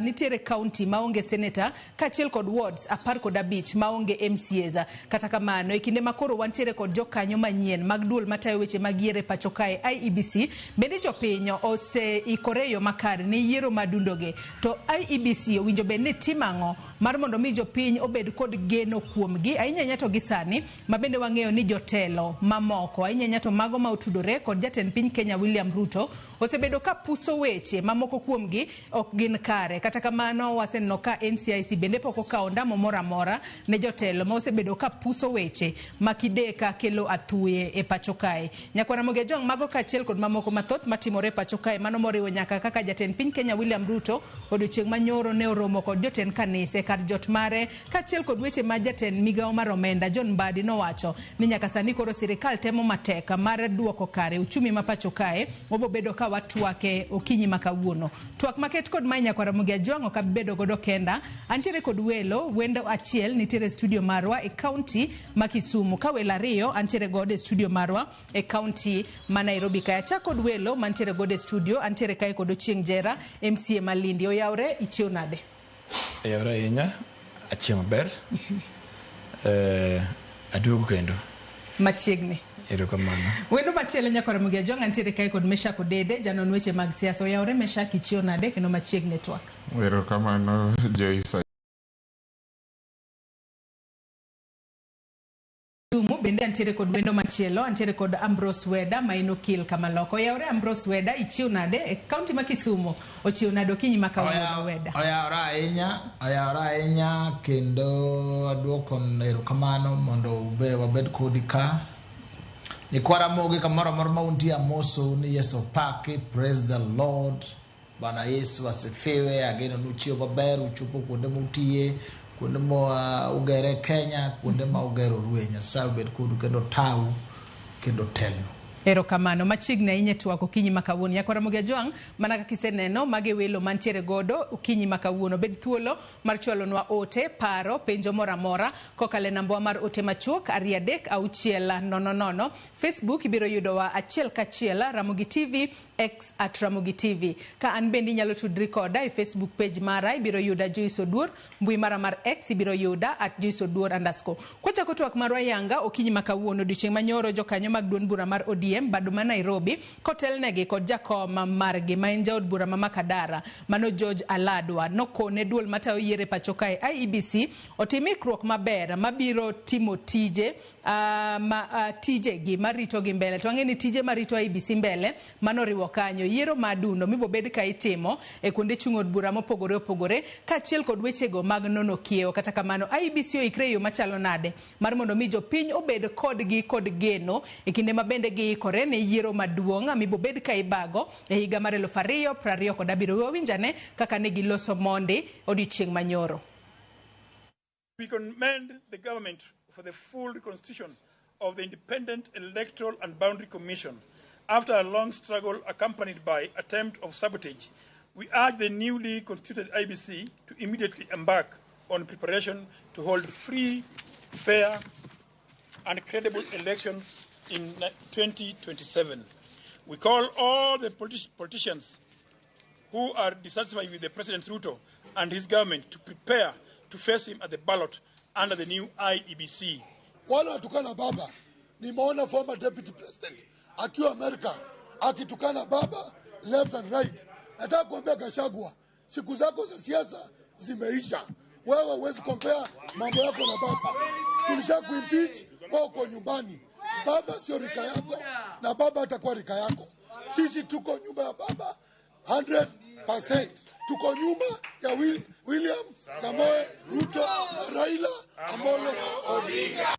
nitiere county ma onge senator kaachiel kod wards 15 ma onge MCAs. Kata kamano e kinde makoro wantiere kod jokanyo manyien mag duol matayo weche mag yiero e pacho kae IEBC, bende jopiny oseikore e yo makare ne yiero madundogi. To IEBC owinjo bed ni timo ang'o mar mondo mi jopiny obed kod geno kuomgi ahinya ahinya to gi sani ma bende wang'eyo ni jotelo mamoko ahinya ahinya to mago ma otudore kod jatend piny Kenya William Ruto osebedo ka puso weche mamoko kuomgi ok gin kare. Kata kamano waseneno ka NCIC bende pok okawo ndamo moro amora ne jotelo ma osebedo ka puso weche ma kideka kelo athuye e pacho kae. Nyakwara Ramogi Ajwang' mago kaachiel kod mamoko mathoth matimore e pacho kae mano moriwo nyaka kaka jatend piny Kenya William Ruto odiochieng' manyoro ne oromo kod jotend kanise kar jot mare kaachiel kod weche ma jatend migawo mar omenda John Mbadi nowacho ni nyaka sani koro sirikal temo matek mar duoko kare uchumi ma pacho kae. Wabobedo ka watwake okinyi ma kawuono. Twak maket kod mae Nyakwara Ramogi Ajwang' ok abedo godo kenda. Antiere kod welo, wendo achiel nitiere e studio marwa e county ma Kisumu. Ka welo 2 antiere godo e studio marwa e county ma Nairobi kae. Achak kod welo mantiere godo e studio, antiere kae kod Ochieng' Jera, MCA Malindi. Oyawre, ichiew nade? Oyawre ahinya, achiew maber. Aduogo kendo. Machiegni. Erokamano. Wendo machielo Nyakwara Ramogi Ajwang' antiere kae kod Meshak Odede, janon weche mag siasa. Oyawre Meshak, ichiew nade kendo machiegni twak? Erokamano Joyce. Bende bende antiere kod wendo machielo, antiere kod Ambrose Weda ma en okil Kamaloko. Oyawore Ambrose Weda, ichiew nade e kaunti ma Kisumu? Ochiew nade okinyi ma kawuono Weda? Oyawore ahinya, oyawore ahinya kendo aduoko erokamano mondo ube wabed kodi ka. Nyikwa Ramogi kamoro amora ma untie amosou ni Yesu opaki, praise the Lord. Bwana Yesu asifiwe. Ageno ni uchiew maber, uchopo kuonde mutiye, kuonde ma ugere Kenya, kuonde ma ugerorue. Nyasaye obed kodu kendo tau kendo telnu. Erokamano machiegni ahinya e twak okinyi ma kawuono. Nyakwar Ramogi Ajwang', mana kaka iseneno, magi e welo mantiere godo okinyi ma kawuono. Bed thuolo mar chwalonwa ote, paro, penjo moro amora kokalo e nambwa mar ote machuok 236 00. Facebook ibiro yudowa achiel kachiel Ramogi TV, X at Ramogi TV. Ka an bende inyalo tudri koda e Facebook page mara, ibiro yuda Joyce Oduor, mbui mara mar X ibiro yuda at Joyce Oduor underscore. Kwachako twak marwa yanga okinyi ma kawuono, odiochieng' manyoro jokanyo mag duond bura mar ODM bado ma Nairobi kotelnegi kod jakom margi ma en jaod bura ma Makadara mano George Aladwa nokone duol matayo yiero e pacho kae IEBC otim ikruok maber mabiro timo tije tijegi maritogi mbele. To wang'e ni tije marito IEBC mbele mano oriwo kanyo yiero ma adundo mibobed ka itimo e kuonde chung' od bura mopogore opogore kaachiel kod wechego mag nono kiewo. Kata kamano IEBC oikre e yo machalo nade mar mondo mi jopiny obed kodgi kod geno e kinde ma bende giikore ne yiero maduong' mibobed ka ibago e higa mar 2027. Wawinjane kaka ne giloso mondi odiochieng' manyoro. We commend the government for the full reconstitution of the Independent Electoral and Boundary Commission. After a long struggle accompanied by attempt of sabotage, we urge the newly constituted IEBC to immediately embark on preparation to hold free, fair, and credible elections in 2027. We call all the politicians who are dissatisfied with the President Ruto and his government to prepare to face him at the ballot under the new IEBC. Wale watukana baba, nimeona former deputy president akiwa Amerika akitukana baba left and right. Nataka kuambia Gachagua, siku zako za siasa zimeisha. Wewe huwezi compare mambo yako na baba. Tulisha kuimpeach, wewe uko nyumbani. Baba sio rika yako na baba atakuwa rika yako. Sisi tuko nyuma ya baba 100%. Tuko nyuma ya William Samoei Ruto na Raila Amolo Odinga.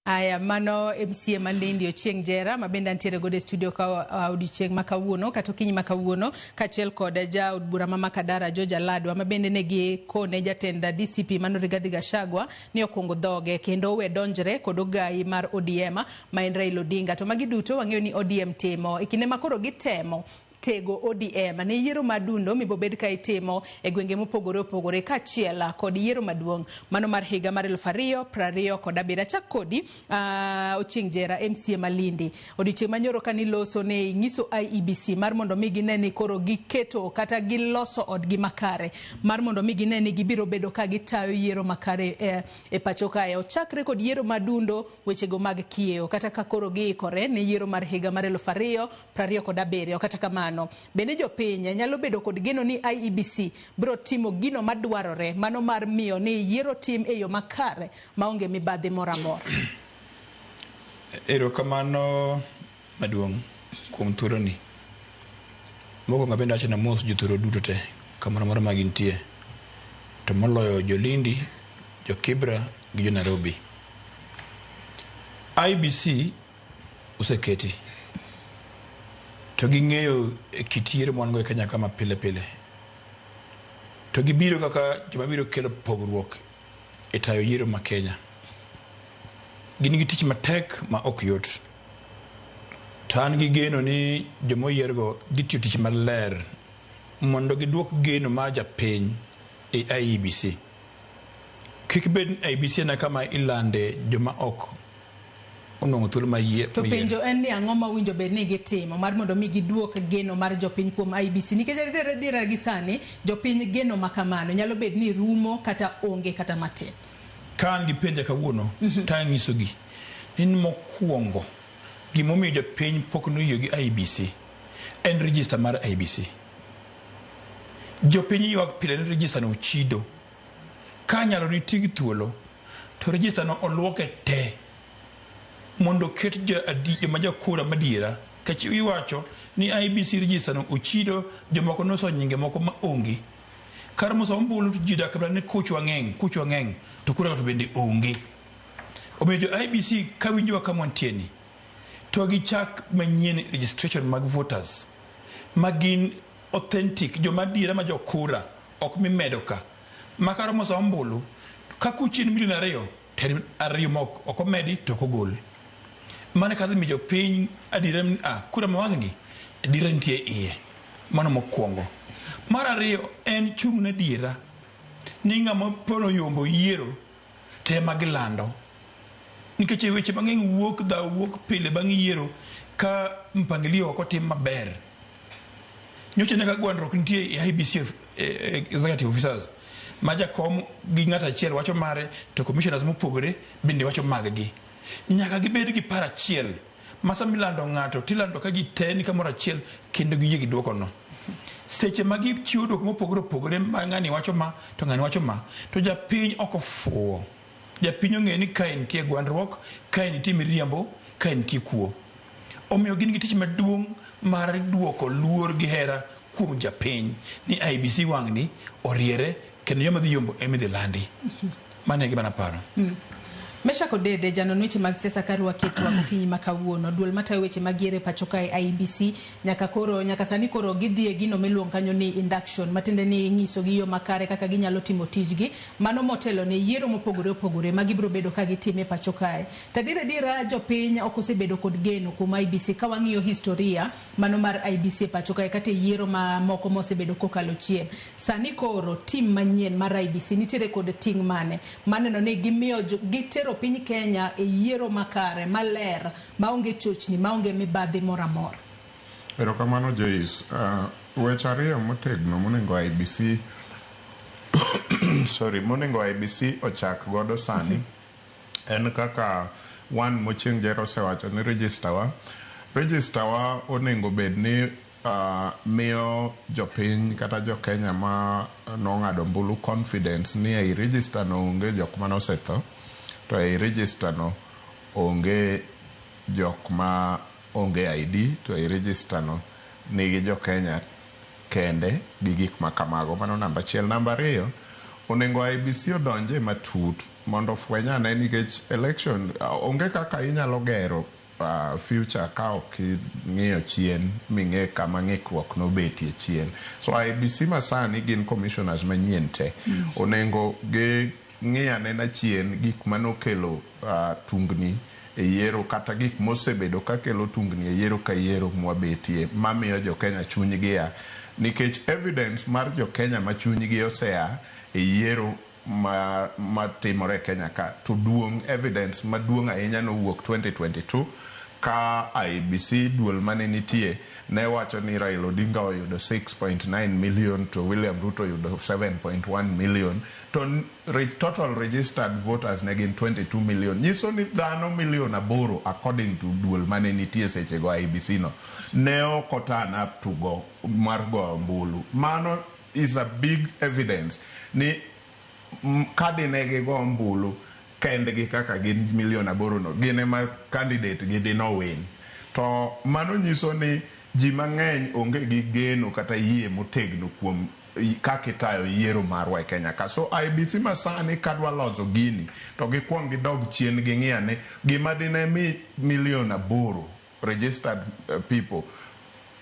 Aya, mano MCA Malindi Ochieng' Jera ma bende antiere godo e studio ka odiochieng' ma kawuono kata okinyi ma kawuono kaachiel kod jaod bura ma Makadara George Aladwa ma bende ne gikone jatend DCP mano Rigathi Gachagua ni okungo dhoge kendo owe donjre kod ogai mar ODM ma en Raila Odinga. To magi duto wang'eyo ni ODM timo e kinde ma koro gitemo tego ODM ne yiero madundo mibobed ka itimo e gwenge mopogore opogore kaachiel kod yiero maduong' mano mar higa mar 2027. Achak kodi Ochieng' Jera MCA Malindi. Odiochieng' manyoro kaniloso ne ing'iso IEBC mar mondo mi gine ni koro giketo kata giloso odgi makare mar mondo mi gine ni gibiro bedo ka gitayo yiero makare e pacho kae. Ochakre kod yiero madundo wechego mag kiewo kata ka koro giikore ne yiero mar higa mar 2027. Kata kamano bende jopiny nyalo bedo kod geno ni IEBC biro timo gino madwarore mano mar miyo ni yiero tim e yo makare maonge mibadhi moro amora. Erokamano maduong' kuom thuoloni. Mokwongo abende awacho ni amos jothurwa duto te kamoro amora ma gintie. To moloyo jo Lindi, jo Kibra gi jo Nairobi. IEBC oseketi to ging'eyo kit yiero ma wan go e Kenya ka ma pile pile. To gibiro kaka joma biro kelo pogruok e tayo yiero ma Kenya. Gin gi tich matek ma ok yot. To an gi geno ni joma oyiergo dhi tiyo tich maler mondo giduok geno mar japiny e IEBC. Kik bed ni IEBC en kama ilande joma ok onwang'o thuolo mar yie. To penjo en ni ang'o ma owinjo bed ni gitimo mar mondo mi giduok geno mar jopiny kuom IEBC nikech adiera gi sani jopiny geno ma kamano nyalo bed ni rumo kata onge kata matin. Ka an gi penja kawuono to anyisogi ni mokwongo gimomiyo jopiny pok noyie gi IEBC en register mar IEBC. Jopiny ywak pile ni register no ochido. Ka nyalo ni ti gi thuolo to register no oluoke te. Mondo oket joma jokura madiera. Kech iwacho ni IEBC register no ochido jomoko noso nyinge moko ma onge. Kar moso ombulu to ji dak ni kuchwa ng'eny, kuchwa ng'eny to kura to bende onge. Omiyo jo IEBC kawinjowa kama wantie ni to gichak manyien registration mag voters ma gin authentic joma adiera ma jokura ok mimedo ka. Ma karomo sa ombulu ka kuchi en milion 2 to en 2 ma ok omedi to ok ogol. Mano kadhi miyo jopiny adiera ni kura ma wang'ni adiera nitie iye. Mano mokwongo. Mar ariyo en chung' ne adiera ni ng'ama pono yombo yiero to ema gilando. Nikech weche mang'eny wuok dhaw wuok pile bang' yiero ka mpangilio ok otim maber. Nyocha ne ka gwandruok nitie e IEBC executive officers ma jakom gi ng'ato achiel wacho mare to commissioners mopogore bende wacho maggi. Nyaka gibed gi paro achiel ma sama ilando ng'ato tilando ka ji te ni kamoro achiel kendo giyie gi duoko no. Seche ma gichiwo duoko mopogore opogore ma ng'ani wacho ma to ng'ani wacho ma to japiny ok ofuwo. Japiny ong'eyo ni kae nitie gwandruok, kae nitie miriambo, kae nitie kuo. Omiyo gin gi tich maduong' mar duoko luor gi hera kuom japiny ni IEBC wang'ni oriere kendo joma dhi yombo ema idhi landi. Mano e gima naparo. Meshack Odede, janon weche mag siasa karwaki e twak okinyi ma kawuono. Duol matayo weche mag yiero e pacho kae IEBC nyaka sani koro gidhi e gino miluongo kanyo ni induction, matiende ni ing'iso gi yo makare kaka ginyalo timo tijgi. Mano motelo ne yiero mopogore opogore ma gibiro bedo ka gitime e pacho kae. To adier adiera jopiny ok osebedo kod geno kuom IEBC ka wang'iyo historia mano mar IEBC e pacho kae kata e yiero ma moko mosebedo kokalo chien. Sani koro tim manyien mar IEBC nitiere kod ting' mane maneno ni gimiyo gitero piny Kenya e yiero makare maler maonge chochni maonge mibadhi moro amora. Erokamano Joyce. Weche ariyo motegno monego IEBC sorry, monego IEBC ochak godo sani en kaka wan mochieng' Jero osewacho ni register wa onego bed ni miyo jopiny kata jo Kenya ma nong'ado ombulu confidence ni ei register no onge jok mane osetho to ei register no onge jok ma onge ID to ei register no nigi jo Kenya kende gi gik ma kamago. Mano namba achiel. Namba ariyo, onego IEBC odonje matut mondo ofweny ane nikech election onge kaka inyalo gero future ka ok ing'iyo chien ming'e kama ng'ikruok nobetie chien. So IEBC masani gin commissioners manyien te. Onego gi ng'i anena chien gik manokelo tungni e yiero kata gik mosebedo kakelo tungni e yiero ka yiero mwabetie mamiyo jo Kenya chunygi a nikech evidence mar jo Kenya ma chunygi osea e yiero matimore e Kenya ka to duong' evidence maduong' ahinya nowuok 2022 ka IEBC duol mane nitie ne wacho ni Raila Odinga oyudo 6.9 million to William Ruto oyudo 7.1 million to total registered voters ne gin 22 million. Nyiso ni dhano milion 8 according to duol mane nitie sechego IEBC no ne ok oturn up to go mar goyo ombulu. Mano is a big evidence ni ka dine gigo ombulu kendgi kaka gin milion 8 no gin ema candidate gi dino win. To mano nyiso ni ji mang'eny onge gi geno kata yie motegno kuom kaka itayo yiero marwa e Kenya ka. So IEBC masani kadwa loso gini to gikuong gidog chien ging'i ane gima dine mi milion 8 registered people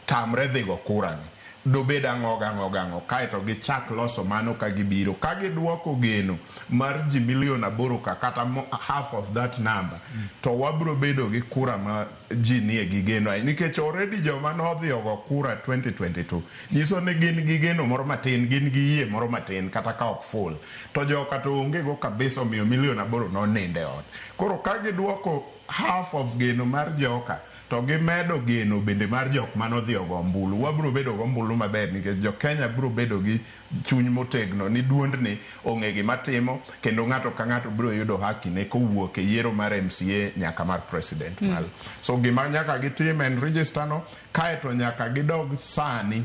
tamre dhi go kura ni. Dobed ang'o gang'o gang'o kaeto gichak loso mano ka gibiro ka giduoko geno mar ji milion 8 ka kata half of that number to wabro bedo gi kura ma ji nie gi geno ahinya nikech already joma nodhi ogo kura 2022 nyiso ni gin gi geno moro matin, gin gi yie moro matin kata ka ok full to joka to onge go kabisa omiyo milion 8 nonindo e ot. Koro ka giduoko half of geno mar joka to gimedo geno bende mar jok manodhi ogo ombulu, wabro bedo go ombulu maber nikech jo Kenya bro bedo gi chuny motegno ni duondni ong'e gima timo kendo ng'ato ka ng'ato bro yudo haki ne kowuok e yiero mar MCA nyaka mar president malo. So gima nyaka gitim en register no, kaeto nyaka gidog sani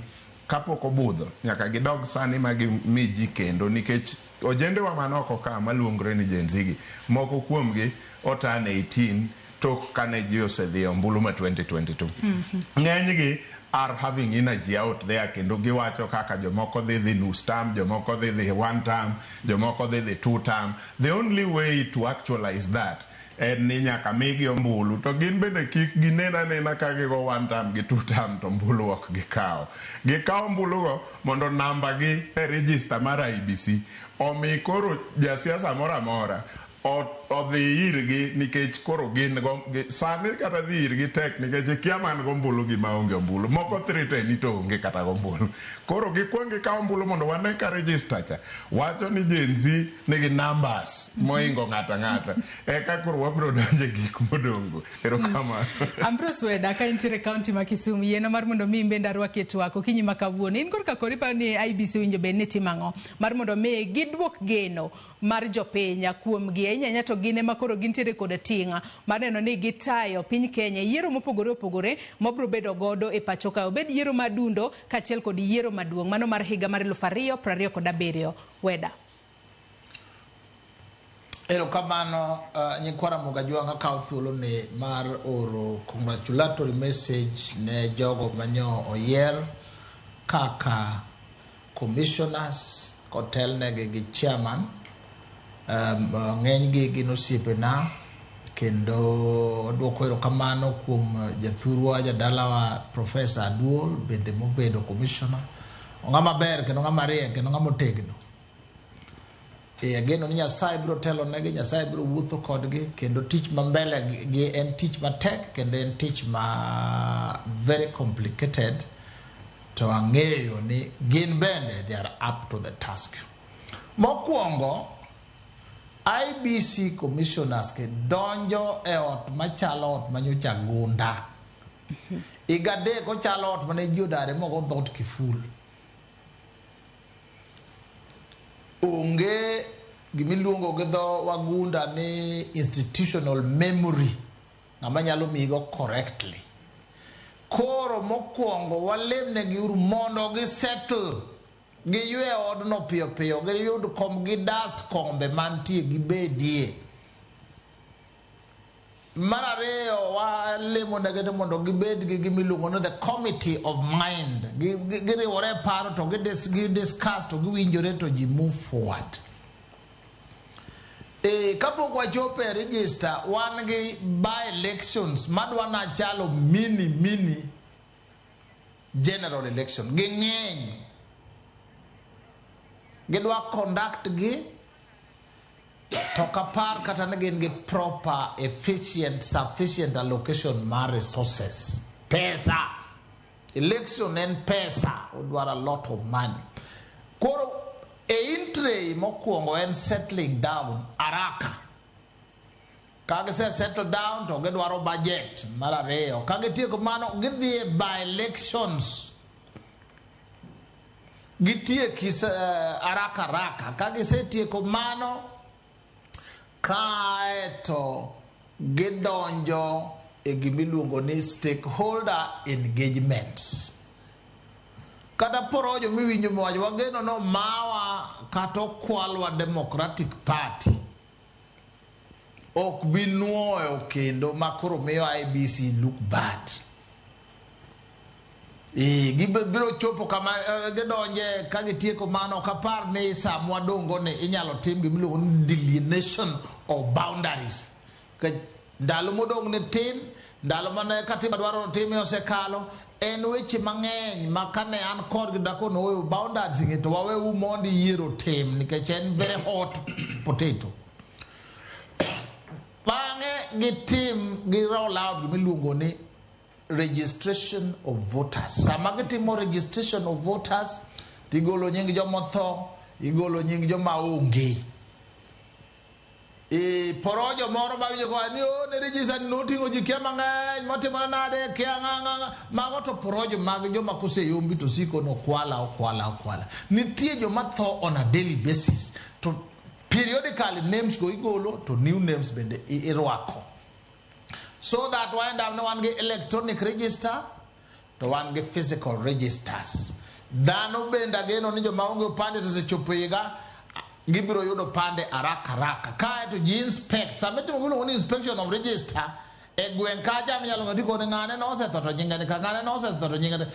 kapok obudho, nyaka gidog sani ma gimi ji kendo nikech ojendewa man oko ka maluongore ni Gen Z gi moko kuomgi oturn 18 tok kane ji osedhi e ombulu ma 2022. Ng'enygi are having energy out there kendo giwacho kaka jomoko dhi dhi nus term, jomoko dhi dhi one term, jomoko dhi dhi two term. The only way to actualize that en ni nyaka migi ombulu to gin bende kik ginen anena ka gigo one term gi two term to ombulu ok gikawo. Gikawo ombulugo mondo namba gi e register mar IEBC omi koro jasiasa moro amora odhi irgi nikech koro gin go sani kata dhi irgi tek nikech ikia man gombulu gi maonge ombulu moko threaten ni to onge kata gombulu. Koro gikwong gikaw ombulu mondo wane ka register cha wacho ni Gen Z nigi numbers moingo ng'ato ang'ata, eka koro wabiro donjo e gik modong'. Erokamano. Ambrose Weda, ka intiere kaunti ma Kisumu, yiena mar mondo mi in bende arwaki e twak okinyi ma kawuono. In korka kori iparo ni IEBC owinjo bed ni timo ang'o mar mondo mi giduok geno mar jopiny kuomgi, ahinya ahinya to gin ema koro gintiere kod ting' mar neno ni gitayo piny Kenya e yiero mopogore opogore mabiro bedo godo e pacho ka, obed yiero mar dundo kaachiel kod yiero maduong' mano mar higa mar 2027. Weda. Erokamano nyikwa Ramogi Ajwang' akawo thuolo ni mar oro congratulatory message ne jogo manyo oyier kaka commissioners kotelnegi gi chairman. Ng'enygi gin osiepena kendo aduoko erokamano kuom jathurwa jadalawa Professor Aduol bende mobedo commissioner. Ng'ama ber kendo ng'ama riek kendo ng'ama otegno. Ageno ni Nyasaye biro telo negi, Nyasaye biro wuotho kodgi kendo tich ma mbele gi en tich matek kendo en tich ma very complicated, to ang'eyo ni gin bende they are up to the task. Mokwongo, IEBC commissioners ke donjo e ot machalo ot manyocha gunda. Higa adek ochalo ot mane ji odare mogo dhoot kiful. Onge gimiluongo gi dho wagunda ni institutional memory ng'ama nyalo miyigo correctly. Koro mokwongo walemnegi uru mondo gi settle, giywe odno piyo piyo, giyud kom, gi dust kombe mantie gibedie. Mar ariyo, walemo negi ni mondo gibed gi gimiluongo ni the committee of mind. Giriwore e paro to gi discuss to giwinjore to ji move forward. Kapok wachopo e register, wan gi by elections madwa na chalo mini mini general election. Ging'eny. Gidwa conduct gi to kapar kata ni gin gi proper, efficient, sufficient allocation mar resources. Pesa. Election en pesa. Odwaro a lot of money. Koro e entry mokwongo en settling down haraka. Ka gise settle down to gidwaro budget mar ariyo. Ka gitieko mano gidhi e by elections. Gitieki haraka haraka. Ka gisetieko mano, kaeto gidonjo e gimiluongo ni stakeholder engagements. Kata porojo miwinjo miwacho, wageno no mawa kata okwalwa Democratic Party ok bi nuoyo kendo ma koro miyo IEBC look bad. Gibiro chopo kama gidonje ka gitieko mano. Ok apar ni sama wadongo ni inyalo tim gimiluongo ni delineation of boundaries. Nikech ndalo modong' ne tin, ndalo mane katiba dwaro notime osekalo, en weche mang'eny ma kane an kodgi dakono oweyo boundaries gi to waweuru mondo yiero tim nikech en very hot potato. Bang'e gitim gi roll out gimiluongo ni registration of voters. Sama gitimo registration of voters, tigolo nying jomotho, igolo nying joma onge. Porojo moro mawinjo koa ni o ne register ni noting'o ji kia mang'eny motimore nade kia ng'a ng'a ng'a. Mago to porojo mag joma koseyombi to siko no kwala okwala okwala. Nitie joma tho on a daily basis to periodically names go igolo to new names bende irwako. So that we end up ni wan gi electronic register to wan gi physical registers. Dhano bende ageno ni joma onge opande to osechopo higa gibiro yudo opande haraka haraka. Kae to ji inspect. Sama itimo gimiluongo ni inspection of register, E gweng' kacha minyalo ng'eyo tikone ng'ane nosetho to nyinge ni ka, ng'ane nosetho to nyinge ni.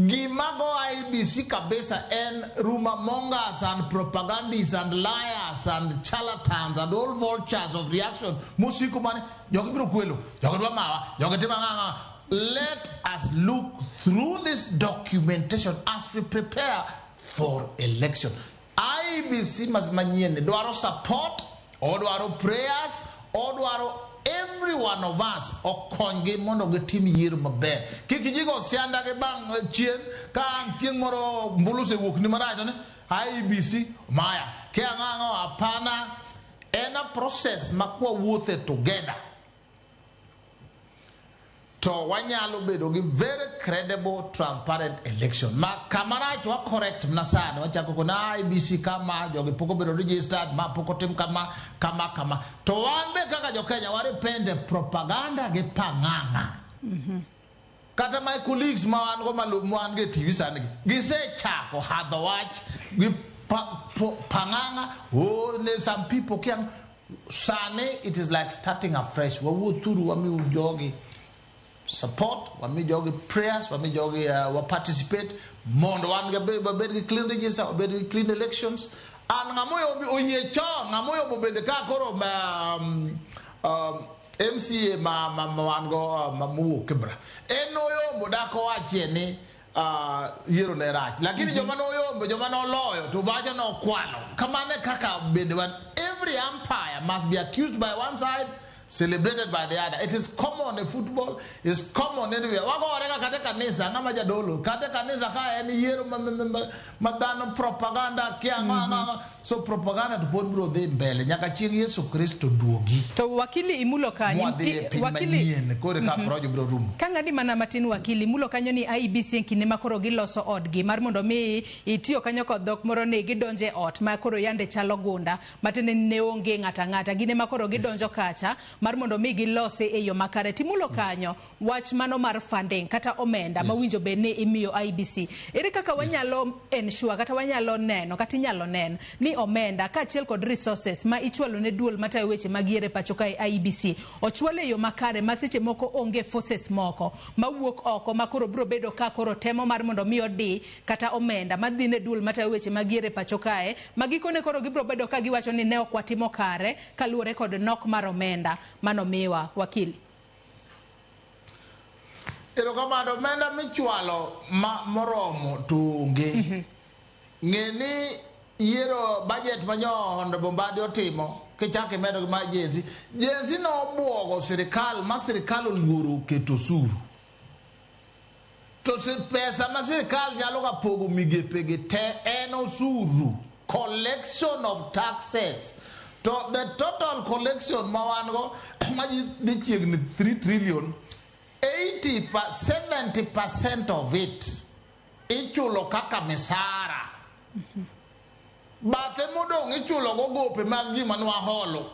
Gima go IEBC kabisa en rumor mongers and propagandists and liars and charlatans and all vultures of reaction mosiko mane jogi biro kwelo, jogi dwa mawa, jogi timo ang'o ang'o. Let us look through this documentation as we prepare for election. IEBC mas manyien ni dwaro support, odwaro prayers, odwaro every one of us okonygi mondo gitim yiero maber. Kik ji go sianda gi bang' chien ka ang' chieng' moro mbulu osewuok ni marach to ni IEBC maya ke ang'o ang'o hapana. En a process ma kwawuothe together to wanyalo bedo gi very credible transparent election ma kamarach wa correct mana sani wachako kona IEBC kama jogi pok obedo registered ma pok otim kama kama kama to wan be kaka jo Kenya warepende propaganda gi pang'ang'a kata my colleagues ma wan go ma wan go e TV sani gi gisechako hadho wach gi pang'ang'a oh, ne some people kiang sani it is like starting afresh wawuothuru wamiu jogi support wami jogi prayers wami jogi wa participate mondo wan wabed gi clean register wabed gi clean elections an ng'amoyombo oyie chon ng'amoyombo bende ka koro MCA ma wan go ma mowuok Kibra en noyombo dak owachie ni yiero ne rach lakini joma noyombo joma noloyo to wacho nokwalo kamano e kaka bende wan every umpire must be accused by one side celebrated by the other. It is common in football, it's common anywhere. Wagore ga kata kanisa, ng'ama jadolo, kata kanisa ka en yiero ma dhano propaganda kia ang'o ang'o ang'o. So propaganda to pod biro dhi mbele nyaka chieng' Yesu Kristo duogi. To wakili imulo kanyo. Mwadhi e piny manyien koro ka projo biro rumo. Ka ng'adi mana matin wakili, imulo kanyo ni IEBC e kinde ma koro giloso odgi mar mondo mi itiyo kanyo kod dhok moro ni gidonje ot ma koro yande chalo gunda matiende ni ne onge ng'ato ang'ata gin ema koro gidonjo kacha mar mondo mi gilose e yo makare. Timulo kanyo wach mano mar funding kata omenda mawinjo bed ni imiyo IEBC. Ere kaka wanyalo ensure kata wanyalo neno kata inyalo nen ni omenda kaachiel kod resources ma ichwalo ne duol matayo weche mag yiero e pacho kae IEBC ochwal e yo makare ma seche moko onge forces moko mawuok oko ma koro biro bedo ka koro temo mar mondo mi odi kata omenda madhi ne duol matayo weche mag yiero e pacho kae ma gikone koro gibiro bedo ka giwacho ni ne ok watimo kare kaluwore kod nok mar omenda manomiwa. Wakili. Erokamano, omenda michwalo ma moromo to onge. Ng'e ni yiero budget ma nyo Honorable Mbadi otimo kichako imedo gi mar Gen Z. Gen Z nobuogo sirikal ma sirikal oluoro keto osuru. To pesa ma sirikal nyalo ga pogo migepe gi te en osuru. Collection of taxes. To the total collection ma wan go ma dhi chiegni 3 trillion 80 pa 70% of it ichulo kaka misara. Bathe modong' ichulo go gope mag ji manwaholo.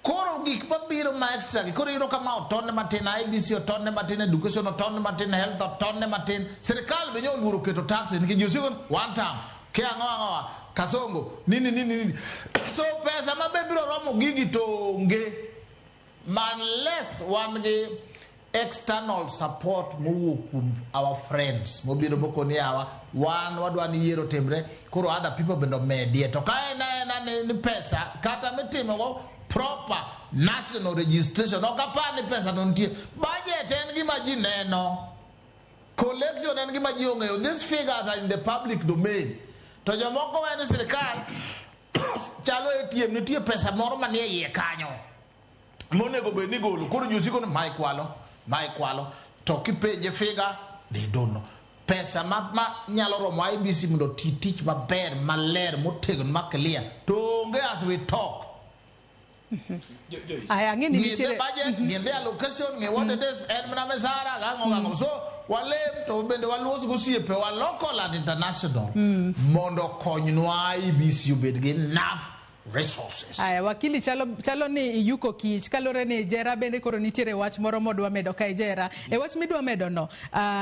Koro gik mabiro ma extra gi koro iyudo ka ma otonne matin, IEBC otonne matin, education otonne matin, health otonne matin. Sirikal be nyo oluoro keto taxes nikech ji osiko one term. Ke ang'o ang'o kasongo nini nini nini. So pesa ma be biro romo gigi to onge. Unless wan gi external support mowuok kuom our friends mobiro mokoni yawa wan wadwa ni yiero timre koro other people bende omedie to ka en aena ni pesa kata mitimogo proper national registration ok apar ni pesa no nitie budget en gima ji neno collection en gima ji ong'eyo these figures are in the public domain to jomoko wacho ni sirikal chalo ATM nitie pesa moro manie iye kanyo monego bed ni golo koro ji osiko ni mae kwalo mae kwalo to kipenje figure they don't know pesa ma nyalo romo IEBC mondo oti tich maber maler motegno ma clear to onge as we talk. Aya, ang'e ni Ng'i the nitiere budget, ng'i the allocation, ng'i what it is, en mana misara, gang'o gang'o. So walem to bende walos gosiepewa local and international mondo okonywa IEBC obed gi enough resources. Aya, wakili chalo, chalo ni iyuko kich kalure ni Jera bende koro nitiere wach moro modwa medo kae Jera. E wach midwa medo no,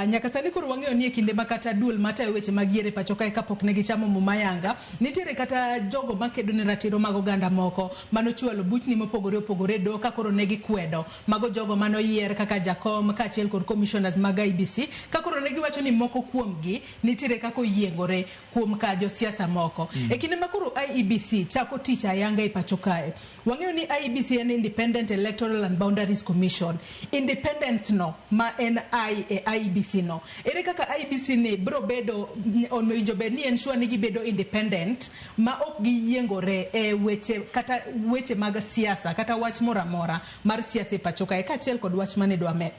nyaka sani koro wang'eyo ni e kinde ma kata duol matayo weche mag yiero e pacho kae kapok ne gichamo muma yanga, nitiere kata jogo makedo ne ratiro mag oganda moko manochwalo buchni mopogore opogore e doho ka koro ne gikwedo mago jogo manoyier kaka jakom kaachiel kod commissioners mag IEBC ka koro ne giwacho ni moko kuomgi nitiere kaka oyiengore kuom ka josiasa moko. E kinde ma koro IEBC chako tich ayanga e pacho kae, wang'eyo ni IEBC en Independent Electoral and Boundaries Commission. Independence no ma en I e IEBC no, ere kaka IEBC ni biro bedo owinjo bed ni en sure ni gibedo independent ma ok giyiengore e weche kata weche mag siasa kata wach moro amora mar siasa e pacho kae kaachiel kod wach mane dwa medo.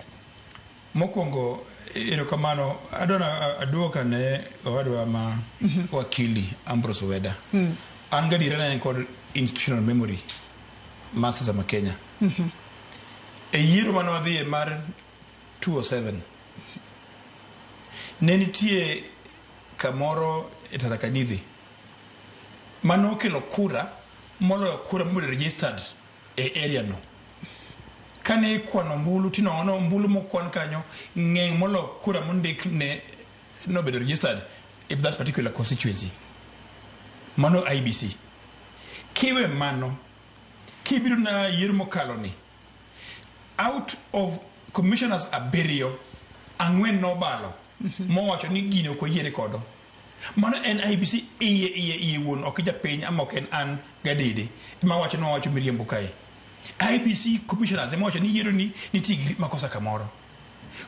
Mokwongo, erokamano. Adwa aduok ane owadwa ma wakili Ambrose Weda. An gadiera ne en kod institutional memory mar siasa ma Kenya. E yiero mane wadhiye mar 2007, ne nitie kamoro e Tharaka Nithi manokelo kura moloyo kura mobedo registered e area no. Kane ikwano ombulu tinwang'o ni ombulu mokwan kanyo ng'eny moloyo kura mondik ne nobedo registered in that particular constituency. Mano IEBC. Kiwe mano, kibiro na yiero mokalo ni, out of commissioners abiriyo, ang'wen nobalo mowacho ni gini ok oyiere kodo. Mano en IEBC iye iye iye wuon ok japiny ama ok en an gadede mawacho ni wawacho miriambo kae. IEBC commissioners ema wacho ni yiero ni nitie gi makosa kamoro.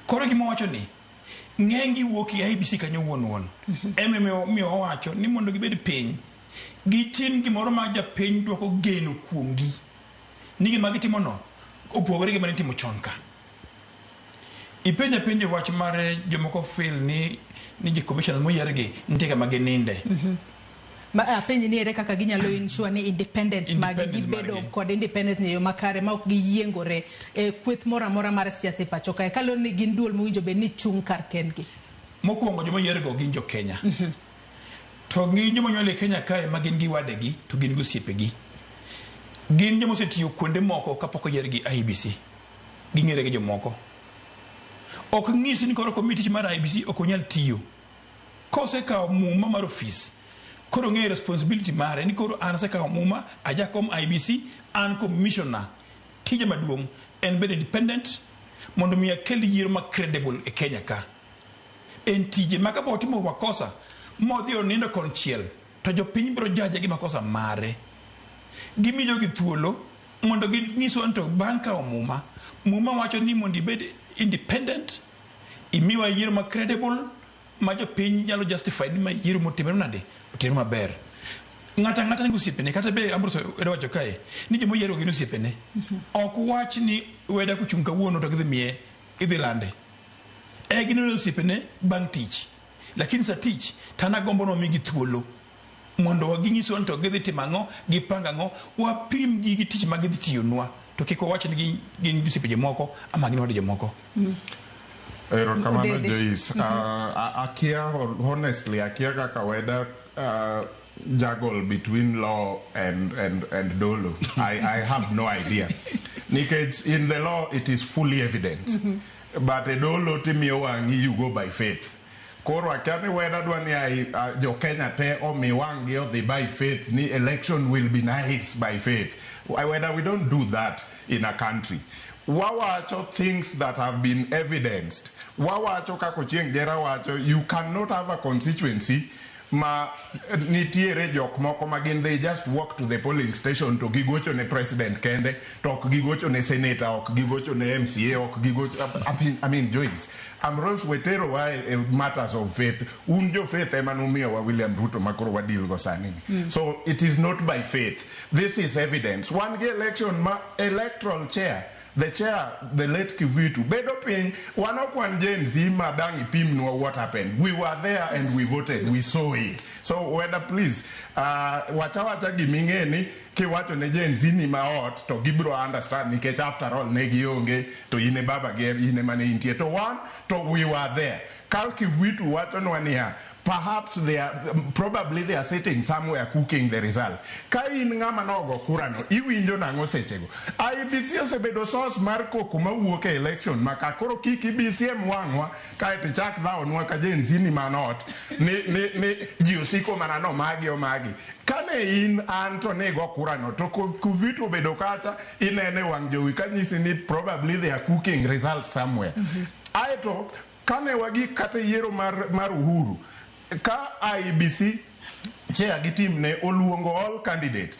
Koro gima wacho ni ng'eny gi wuok e IEBC kanyo wuon wuon. Ema miyo wawacho ni mondo gibed piny gitim gimoro ma japiny dwoko geno kuomgi ni gima gitimo no opogore gi mane itimo chon ka. Ipenjo apenja wach mar jomoko feel ni ji commissioners moyier gi nitie kama gininde. Ma apenji ni ere kaka ginyalo ensure ni independence magi gibedo kod independence e yo makare ma ok giyiengore e kweth moro amora mar siasa e pacho kae kaluwore ni gin duol mowinjo bed ni chung' kar kendgi. Mokwongo joma oyier go gin jo Kenya. To gin joma onyuol e Kenya kae ma gin gi wadegi to gin gi osiepegi. Gin joma osetiyo kuonde moko kapok oyiergi IEBC. Ging'ere gi jomoko. Ok nyisi ni koro komi tich mar IEBC ok onyal tiyo. Kosekawo muma mar ofis, koro ng'eyo responsibility mare ni koro an asekawo muma, ajakom IEBC, an commissioner. Tija maduong' en bedo independent mondo mi akel yiero ma credible e Kenya ka. En tije ma kapo otimo makosa modhi onindo konchiel to jopiny biro jaje gi makosa mare. Gimiyo jogi thuolo mondo ginyiswa ni to bang' kawo muma, muma wacho ni mondo ibed independent, imiwa yiero ma credible ma jopiny nyalo justify ni ma yiero motimore nade, otimore maber. Ng'ato ang'ata nigi osiepene, kata be Ambrose wacho kae ni joma oyiero gin osiepene. Ok wach ni Weda kochung' kawuono to gidhi miye, idhi lande. E gin osiepene bang' tich. Lakini sa tich to an agombo ni wamigi thuolo mondo ginyiswa ni to gidhi timo ang'o, gipango ang'o, wapim gi gi tich ma gidhi tiyonwa to kik wawach ni gin osiepe jomoko ama gin wade jomoko. Erokamano Joyce. Akia honestly akia kaka Weda juggle between law and dolo. I have no idea. Nikech in the law it is fully evident. But e dolo timiyo wang'i you go by faith. Koro akia ni Weda dwa ni jo Kenya te omi wang'gi odhi by faith ni election will be nice by faith. Weda, we don't do that in a country. Wawacho things that have been evidenced. Wawacho kaka Ochieng' Jera wacho, you cannot have a constituency ma nitiere jok moko ma gin they just walk to the polling station to gigocho ne president kende to ok gigocho ne senator, ok gigocho ne MCA, ok gigocho. I mean Joyce, Ambrose wetero wa e matters of faith. Un jo faith ema nomiyowa William Ruto ma koro wadeal go sani ni. So it is not by faith. This is evidence. Wan gi election ma electoral chair, the chair, the late Kivuitu, bedo piny, wan ok wan Gen Z ma dang' ipimnwa what happened. We were there and we voted. We saw it. So whether please, wacha wacha giming'e ni kiwacho ne Gen Z ni ma ot to gibiro understand nikech after all ne gionge to in e baba gi in ema ne intie. To wan to we were there. Kal Kivuitu wachonwa niya, Perhaps they are, probably they are sitting somewhere cooking the result. Ka in ng'ama nogo kura no, iwinjo nang'o sechego? IEBC osebedo source mar koko mawuok e election ma ka koro kik ibisiem wang'wa kaeto ichak dhawonwa ka Gen Z ni man ot ni ji osiko mana no magi omagi. Kane in an to nigo kura no to Kuvitu obedo kacha inene wang' jowi kanyisi ni probably they are cooking results somewhere. Aeto kane wagik kata yiero mar Uhuru ka IEBC chair gi team ne oluongo all candidates.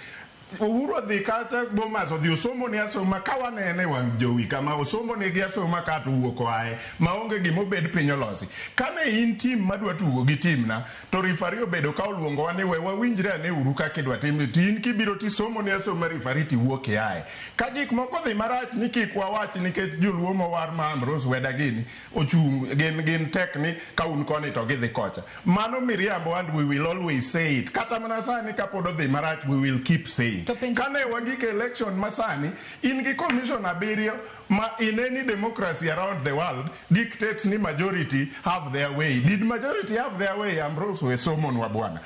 Uhuru odhi kacha Bomas odhi osomo ne asoma ka wanene wang' jowi kama osomo ne gi asoma ka to wuok oaye maonge gima obed piny olosi. Kane in team madwa tugo gi team na to referee obedo ka oluongowa ni we wawinjre ane uru kaka idwa tim to in kibiro tisomo ne asoma referee tiwuok iaye. Ka gik moko dhi marach ni kik wawach nikech joluo mowar ma Ambrose Weda gini ochung' gin tek ni ka un koni to gidhi kocha. Mano miriambo and we will always say it. Kata mana sani kapod odhi marach we will keep saying. Kane wagik election masani in gi commission abiriyo ma in any democracy around the world dictates ni majority have their way. Did majority have their way? Ambrose we somonwa bwana.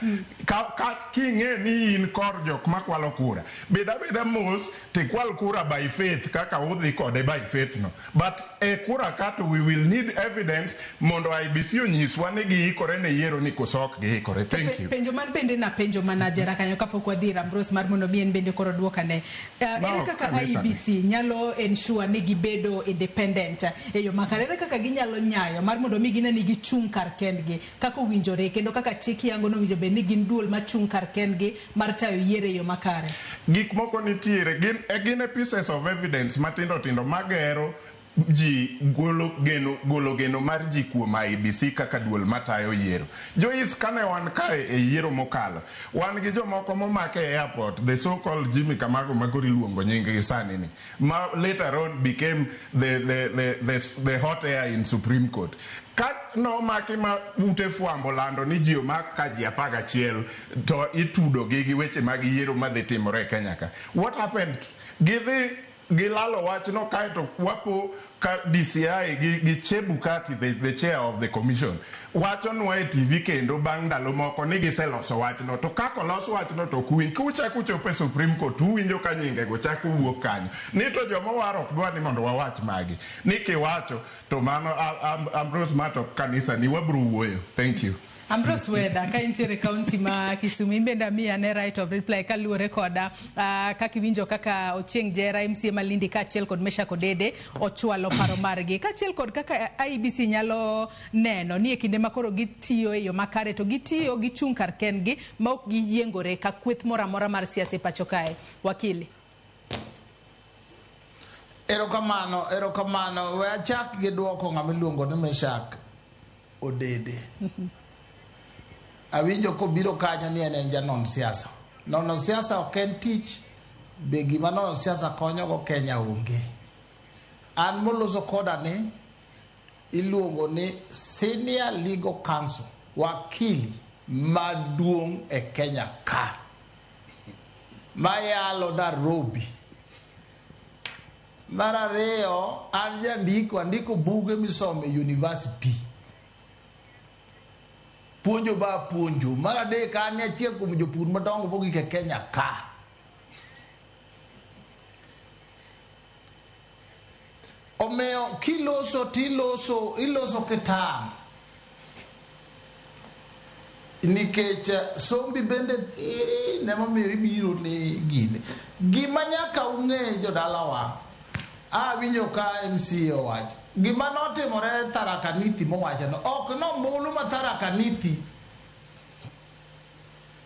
Ka king'e ni in kor jok makwalo kura, bed abeda mos tikwal kura by faith kaka udhi kode by faith no. But e kura ka to we will need evidence mondo IEBC onyiswa ni giikore ne yiero ni koso ok giikore. Thank you. Penjo mar bende na penjo manajera kanyo kapok wadhi ir Ambrose mar mondo mi en bende koro duokane. Ere kaka IEBC nyalo ensure ni gibedo independent e yo makare? Ere kaka ginyalo nyayo mar mondo mi gine ni gichung' kar kendgi kaka owinjore kendo kaka chik yango nowinjo bed ni gin duol machung' kar kendgi mar tayo yiero e yo makare? Gik moko nitiere gin e pieces of evidence matindo tindo magero ji golo geno mar ji kuom IEBC kaka duol matayo yiero. Joyce, kane wan kae e yiero mokalo, wan gi jomoko momake e airport, the so called Jimmy Kamago ma koro iluongo nying gi sani ni, ma later on became the hot air in Supreme Court. Ka nomaki ma ute fwambo lando ni ji omak ka ji 11 to itudo gi weche mag yiero madhi timore e Kenya ka. What happened? Gidhi gilalo wachno kaeto wapo ka DCI gi Chebukati, the chair of the commission, wachonwa e TV kendo bang' ndalo moko ni giseloso wachno. To kaka olos wachno to ok uwinj. Kuchako uchopo e Supreme Court uwinjo ka nyingego chako wuok kanyo. Ni to joma owar ok dwa ni mondo wawach magi. Ni kiwacho to mano Ambrose ma to kanisa ni wabro wuoyo. Thank you. Ambrose Weda, ka intiere kaunti ma Kisumu, in bende amiyi ane right of reply kaluwore koda kaka iwinjo kaka Ochieng' Jera, MCA Malindi kaachiel kod Meshack Odede ochwalo paro margi, kaachiel kod kaka IEBC nyalo neno ni e kinde ma koro gitiyo e yo makare to gitiyo gichung' kar kendgi ma ok giyiengore ka kweth moro amora mar siasa e pacho kae. Wakili. Erokamano, erokamano. We achak gi duoko ng'ama iluongo ni Meshack Odede. Awinjo kobiro kanyo ni en janon siasa. Nono siasa ok en tich, be gima nono siasa konyogo Kenya onge. An moloso koda ni iluongo ni Senior Legal Counsel, wakili maduong' e Kenya ka, mayalo Nairobi. Mar ariyo, an jandiko, andiko buge misomo e university. Puonjo ba puonjo. Mar adek, an achiel kuom jopur madongo mogik e Kenya ka. Omiyo kiloso tiloso, iloso kitang'. Nikech sombi bende thin emomiyo ibiro ni gini. Gima nyaka ung'e jodalawa, awinjo ka MCA owacho. Gima notimore Tharaka Nithi mowachono, ok nombulu ma Tharaka Nithi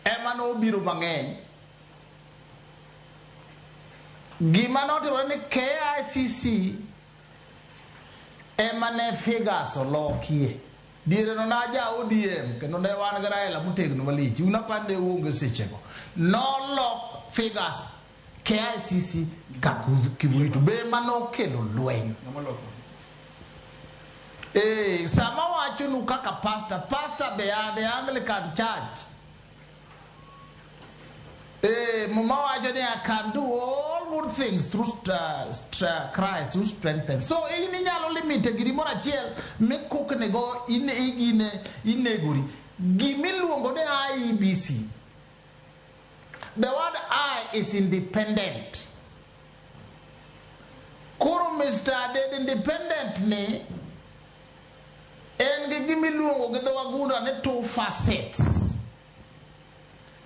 ema nobiro mang'eny. Gima notimore ni KICC ema ne figures olokie. Diere no naja ODM kendo ne wan gi Raila motegno malich. Un apar ne uonge sechego. Nolok figures KICC ka Kivuritu be manokelo lweny. Sama wachonu kaka pastor, pastor be an e Anglican Church. Muma wacho ni I can do all good things through Christ who strengthens. So in inyalo limite gimoro achiel mikuknigo inegori. Gimiluongo ni IEBC, the word I is independent. Koro Mr. Adede independent ni en gi gimiluongo gi dho wagunda ni two facets.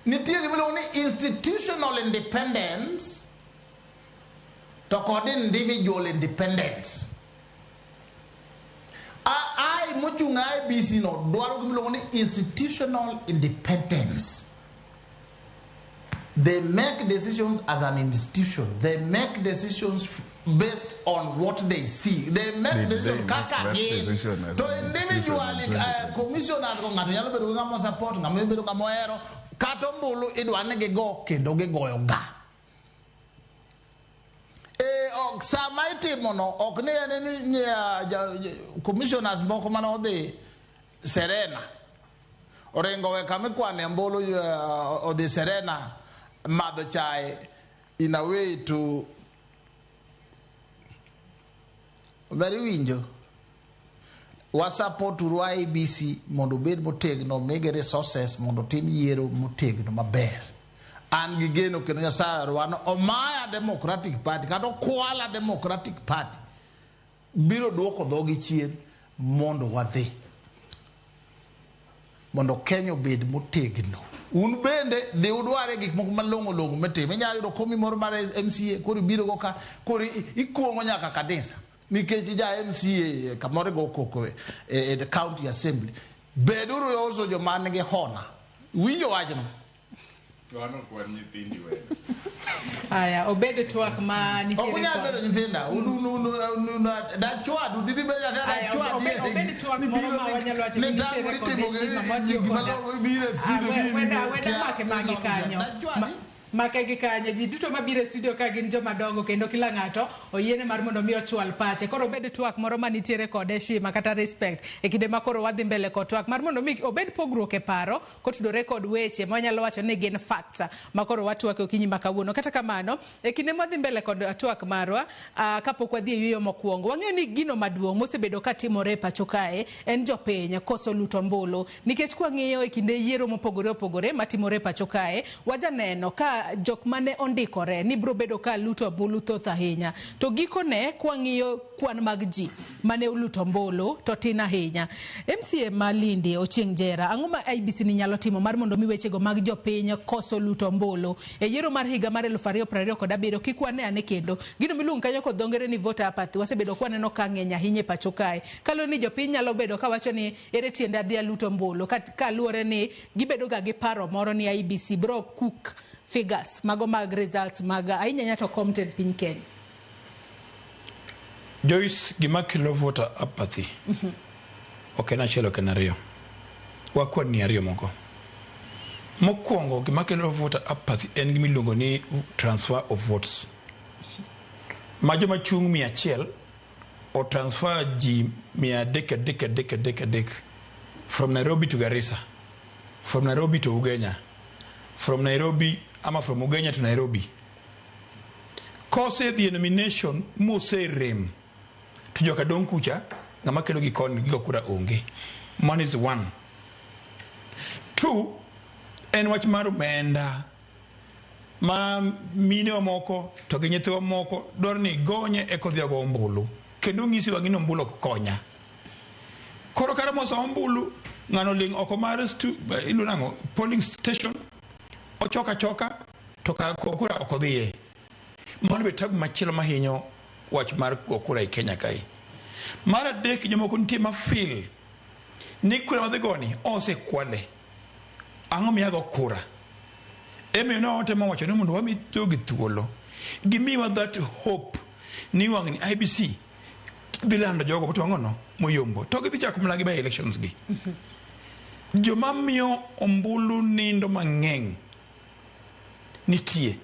Nitie gimiluongo ni institutional independence to kod individual independence. I mochung' IEBC no dwaro gimiluongo ni institutional independence. They make decisions as an institution. They make decisions based on what they see. They make Did they decisions make kaka that gin. decision as To an individually, institution in commissioners go ng'ato nyalo bedo gi ng'ama support, ng'ama bedo ng'ama ohero, kata ombulu idwa ni gigo kendo gigoyo ga. Ok sama itimo no ok ni en ni commissioners moko mane odhi Serena oringo we kama ikwane ombulu, odhi Serena madho chae in a way to Omera iwinjo wa support uru IEBC mondo obed motegno, migi resources mondo otim yiero motegno maber. An gi geno kendo Nyasaye oherwa ni omaya Democratic Party kata okwala Democratic Party biro duoko dhogi chien mondo wadhi mondo Kenya obed motegno. Un bende dhi udware gik moko malong'o long'o mitimo. Inyalo yudo komi moro mar MCA koro ibiro go ka koro ikuong'o nyaka kanisa nikech ja MCA kamoro igo koko e the county assembly. Beduru also joma nigi hona. Winjo wachno? To an ok wan nyithindi we. Aya, obed twak ma nitiere Ok unyal kod- bedo nyithinda. Un dachwadu, didi be nyaka Aya, dachwadi. obed twak moro ma wanyalo wacho ni Ni nitiere tang'o kod itimo heshima matiyo gima koda. long'o ibiro e studio Ah, gi- weda make magi kanyo. Dachwadi. Make gi kanyo. Ji duto mabiro e studio ka gin joma dongo kendo kila ng'ato oyiene mar mondo mi ochwal pache. Koro obed twak moro ma nitiere kod heshima kata respect e kinde ma koro wadhi mbele kod twak mar mondo mi obed pogruok e paro kotudore kod weche ma wanyalo wacho ni gin facts ma koro watwak e okinyi ma kawuono. Kata kamano, e kinde mwadhi mbele kod twak marwa, kapok wadhi e yueyo mokwongo, wang'eyo ni gino maduong' mosebedo ka timore e pacho kae en jopiny koso luto ombulu. Nikech kwang'iyo e kinde yiero mopogore opogore matimore e pacho kae, wajaneno ka jok mane ondikore ni biro bedo ka luto ombulu thoth ahinya. To gikone kwang'iyo kwan mag ji mane oluto ombulu to tin ahinya. MCA ma Lindi Ochieng' Jera, ang'o ma IEBC ni nyalo timo mar mondo mi wechego mag jopiny koso luto ombulu e yiero mar higa mar 2027 kik wane ane kendo gino miluongo kanyo kod dho ngere ni voter apathy wasebedo kwaneno ka ng'eny ahinya e pacho kae. Kaluwore ni jopiny nyalo bedo kawacho ni ere tiende adhi alut ombulu kaluwore ni gibedo ga gi paro moro ni IEBC bro cook figures mago mag results mag ahinya ahinya to kom tend piny Kenya. Joyce, gima kelo voter apathy ok en achiel, ok en ariyo. Wakwan ni ariyo moko. Mokwongo, gima kelo voter apathy en gima iluongo ni transfer of votes. Ma joma chung' 100 o transfer ji 300 3 3 3 3 from Nairobi to Garissa, from Nairobi to Ugenya, from Nairobi ama from Ugenya to Nairobi. Kosedhi e nomination moserem to joka dong' kucha, ng'ama kelo gi koni gigo kura onge. Mano is one. Two, en wach mar omenda ma minewa moko to gi nyithiwa moko dwaro ni gonye eka odhi ogo ombulu kendo onyisi wang'i ni ombulu ok konya. Koro kata moso ombulu ng'ano ling' oko mar iluongo nang'o polling station ochoka achoka to kar go kura ok odhiye. Mano be tabu machielo mahinyo wach mar go kura e Kenya kae. Mar adek, jomoko nitie ma feel ni kura madhi goni osekwale. Ang'o miyo ago kura? Emomiyo ne watemo wacho ni mondo wami jogi thuolo. Gimiwa that hope ni wang'ni IEBC dhi lando jogo motimo ang'ono moyombo to gidhi chako mana gi by elections gi. Joma miyo ombulu nindo mang'eny nitie.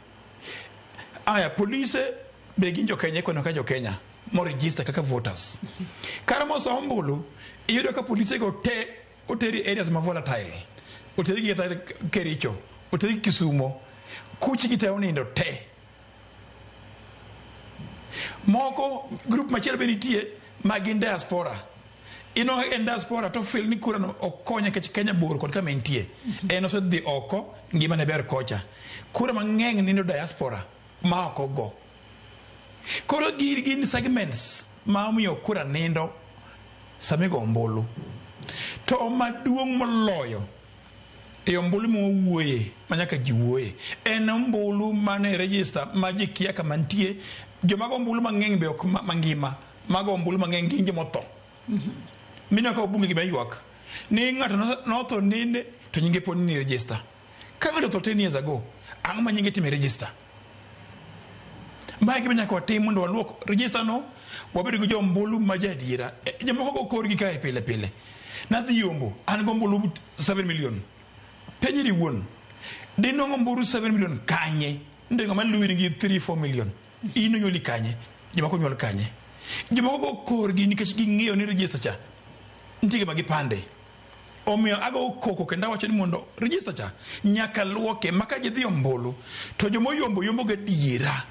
Aya, polise be gin jo Kenya, ikwano ka jo Kenya mo register kaka voters. Kar moso ombulu, iyudo ka polise go te oteri areas ma volatile. Oteri gi kata Kericho, oteri Kisumo. Kuchi gi te onindo te. Moko group machielo be nitie ma gin diaspora. Ino en diaspora to feel ni kura no ok konye nikech Kenya bor kod kama entie. En osedhi oko, ngimane ber kocha. Kura mang'eny nindo diaspora ma ok ogo. Koro gin segments ma omiyo kura nindo sama igo ombulu. To maduong' moloyo e ombulu mowuoye ma nyaka ji wuoye en ombulu mane register ma ji kia kama nitie. Joma go ombulu mang'eny be ok mangima, mago ombulu mang'eny gin joma otho. Mineno ka obunge gima ywak ni ng'ato notho nene to nyinge pod ni register. Ka ng'ato otho 10 years ago, ang'o ma nyinge time register? Mae gima nyaka watim mondo waluok register no, wabed gi jombulu ma jaadiera. Jomoko go korgi kae pile pile. Nadhi yombo, an gi ombulu 7 million. Penjri wuon, dinwang'o ombulu 7 million kanye? Nitie ng'ama luwi nigi 3-4 million. In onyuoli kanye? Jomoko onyuol kanye? Jomoko go korgi nikech ging'eyo ni register cha nitie gima gipande. Omiyo ago koko kendo awacho ni mondo register cha nyaka luoke ma ka ji dhi ombulu to joma oyombo yombo gadiera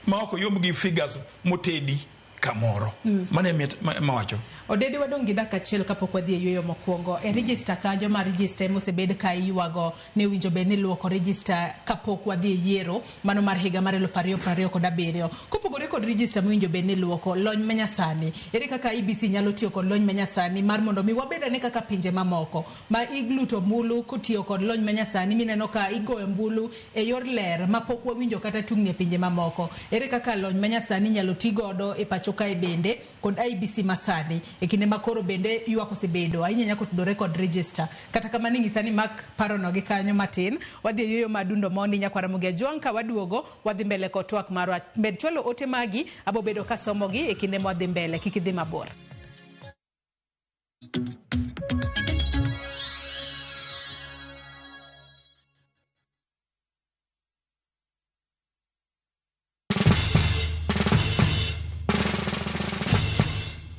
ma ok oyomb gi figures motedi kamoro. Mano e mawacho. Odede wadong' gi dakika achiel kapok wadhi e yueyo mokwongo. E register kanyo ma register ema osebed ka iywago ni owinjo bed ni iluoko register kapok wadhi e yiero mano mar higa mar 2027. Kopogore kod register mowinjo bed ni iluoko, lony manyasani. Ere kaka IEBC nyalo tiyo kod lony manyasani mar mondo mi wabed ane kaka pinje mamoko ma igluto ombulu kotiyo kod lony manyasani mineno ka igoyo ombulu e yor ler mapok wawinjo kata tungni e pinje mamoko. Ere kaka lony manyasani inyalo ti godo e pacho kae bende kod IEBC masani e kinde ma koro bende ywak osebedo ahinya nyaka otudore kod register. Kata kamano inyisa ni mak parono gi kanyo matin. Wadhi e yueyo madundo mondi nyakwar Ramogi Ajwang' ka waduogo wadhi mbele kod twak marwa. Med chwalo ote magi abo bedo kasomogi e kinde mwadhi mbele. Kik idhi mabor.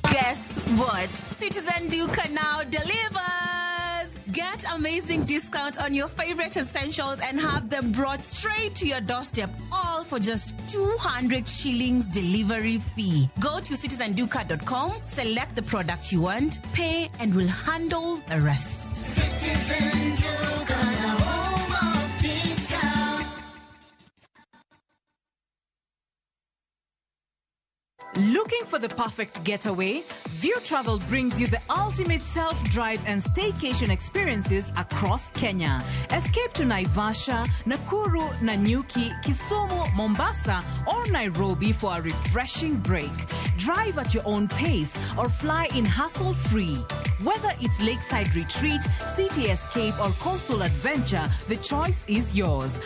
Guess what? Citizen Duka now delivers! Get amazing discount on your favorite essentials and have them brought straight to your doorstep, all for just 200 shillings delivery fee. Go to citizenduka.com, select the product you want, pay, and we'll handle the rest. Citizen Duka, the home of discount. Looking for the perfect getaway? View Travel brings you the ultimate self-drive and staycation experiences across Kenya. Escape to Naivasha, Nakuru, Nanyuki, Kisumu, Mombasa, or Nairobi for a refreshing break. Drive at your own pace or fly in hassle-free. Whether it's lakeside retreat, city escape, or coastal adventure, the choice is yours.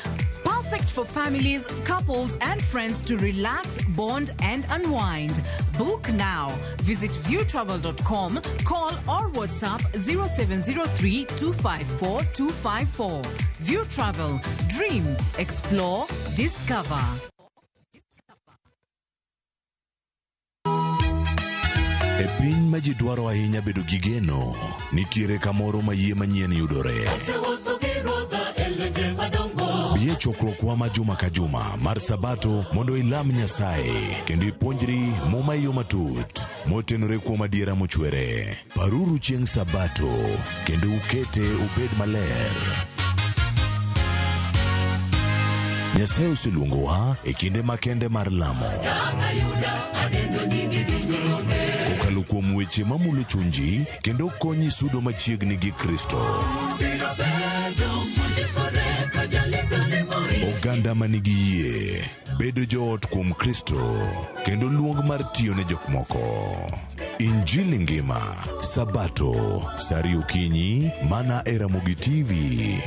Perfect for families, couples, and friends to relax, bond, and unwind. Book now. Visit viewtravel.com, call or WhatsApp 0703 254 254. View Travel. Dream, explore, discover. E piny ma ji dwaro ahinya bedo gi geno, nitiere kamoro ma yie manyien yudore. Bi e chokruokwa ma juma ka juma mar Sabato mondo ilam Nyasaye kendo ipuonjri Muma e yo matut motenore kuom adiera mochwere. Paruru chieng' Sabato kendo ukete obed maler. Nyasaye oseluongowa e kinde makende mar lamo. Kokalo kuom weche mamulo chunji kendo konyi sudo machiegni gi Kristo. Oganda ma nigi yie bedo joot kuom Kristo kendo luong mar tiyo ne jok moko. Injili ngima, Sabato, saa ariyo okinyi, mana e Ramogi TV.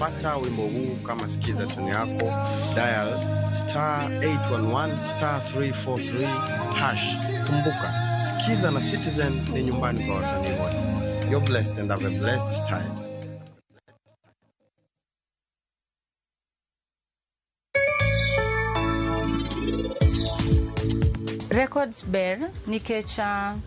Pata wimbo huu kama sikiza tune yako, dial star 811 star 343 hash. Kumbuka, Sikiza na Citizen ni nyumbani kwa wasanii wote. You're blessed and have a blessed time. Records ber nikech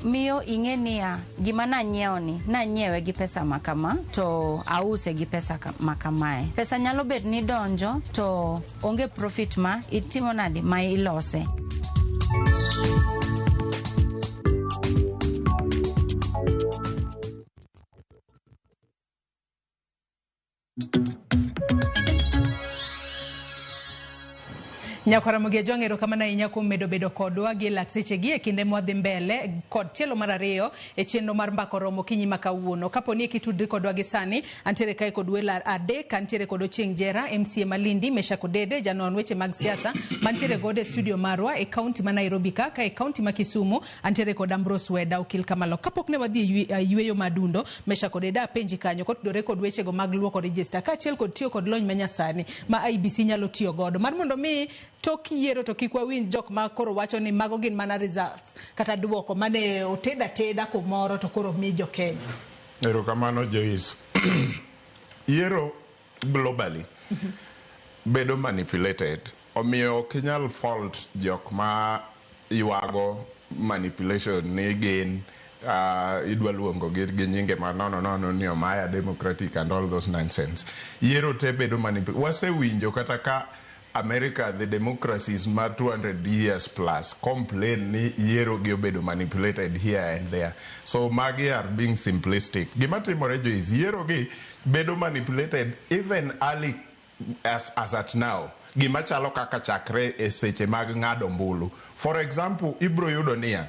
miyo ing'e niya gima nanyiewo ni nanyiewe gi pesa ma kama to ause gi pesa ma kamae. Pesa nyalo bet ni donjo to onge profit ma itimo nade ma ilose. Nyakwara Ramogi Ajwang', erokamano ahinya kuom medo bedo kodwa gi lak sechegi e kinde mwadhi mbele kod tielo mar ariyo e chenro mar Mbaka Oromo okinyi ma kawuono. Kapo ni kitudri kodwa gi sani, antiere kae kod welo adek, antiere kod Ochieng' Jera, MCA Malindi, Meshack Odede, janon weche mag siasa, mantiere godo e studio marwa e kaunti ma Nairobi ka, ka e kaunti ma Kisumu, antiere kod Ambrose Weda, okil Kamalo. Kapok ne wadhi e yweyo madundo, Meshack Odede apenji kanyo kotudore kod wechego mag luoko register kaachiel kod tiyo kod lony manyasani ma IEBC nyalo tiyo godo mar mondo mi tok yiero to kik wawinj jok ma koro wacho ni mago gin mana results kata duoko mane oted ateda kumoro to koro mi jo Kenya. Erokamano Joyce. Yiero globally bedo manipulated omiyo ok inyal fault jok ma ywago manipulation ni gin idwa luongo gi gi nyinge ma nono nono ni Omaya Democratic and all those nonsense. Yiero te bedo manipulated. Wasewinjo kata ka America the democracies ma 200 years plus complain ni yiero gi obedo manipulated here and there. So magi are being simplistic. Gima timore Joyce, yiero gi bedo manipulated even early as at now. Gima chalo kaka chakre e seche mag ng'ado ombulu. For example, ibro yudo niya,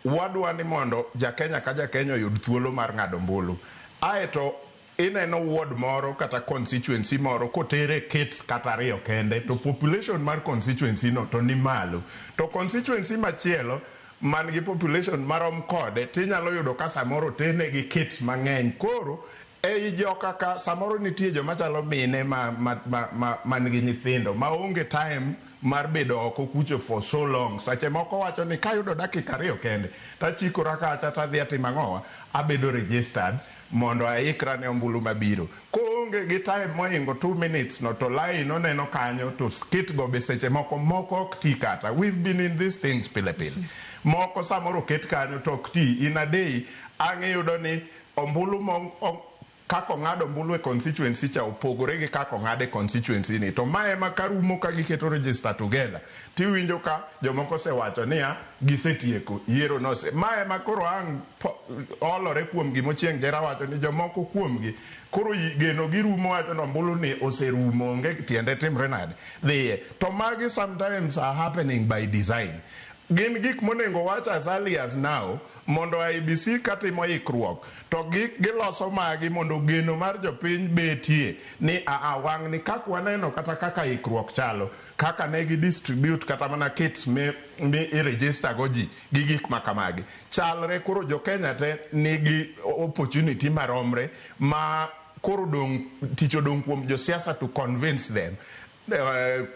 wadwa ni mondo ja Kenya ka ja Kenya oyud thuolo mar ng'ado ombulu. Aeto ineno ward moro kata constituency moro kotere kits kata ariyo kende to population mar constituency no to ni malo. To constituency machielo man gi population marom kode tinyalo yudo ka samoro otene gi kits mang'eny. Koro ei joka ka samoro nitie joma chalo mine ma man gi nyithindo maonge time mar bedo oko kucho for so long. Seche moko wacho ni kayudo dakika ariyo kende tachikora kacha tadhi atimo ang'owa abedo registered mondo aikra ne ombulu mabiro. Koonge gi time mohingo 2 minutes no to line oneno kanyo to kit go be seche moko moko ok ti kata. We've been in these things pile pile. Moko samoro oket kanyo to ok ti. In a day ang' iyudo ni ombulu mo kaka ong'ad ombulu e constituency cha opogore gi kaka ong'ad e constituency ni. To ma ema karumo ka giketo register together tiwinjo ka jomoko osewacho niya gisetieko yiero nose. Ma ema koro ang' olore kuom gima Ochieng' Jera wacho ni jomoko kuomgi koro geno girumo wacho ni ombulu ni oserumo onge tiende timre nade dhiye. To magi sometimes are happening by design. Gin gik monego wach as early as now mondo IEBC katimo ikruok to giloso magi mondo geno mar jopiny betie ni aa wang' ni kaka waneno kata kaka ikruok chalo kaka ne gi distribute kata mana kits mi i-register go ji gi gik ma kamagi chalre koro jo Kenya te nigi opportunity maromre ma koro dong tich odong' kuom josiasa to convince them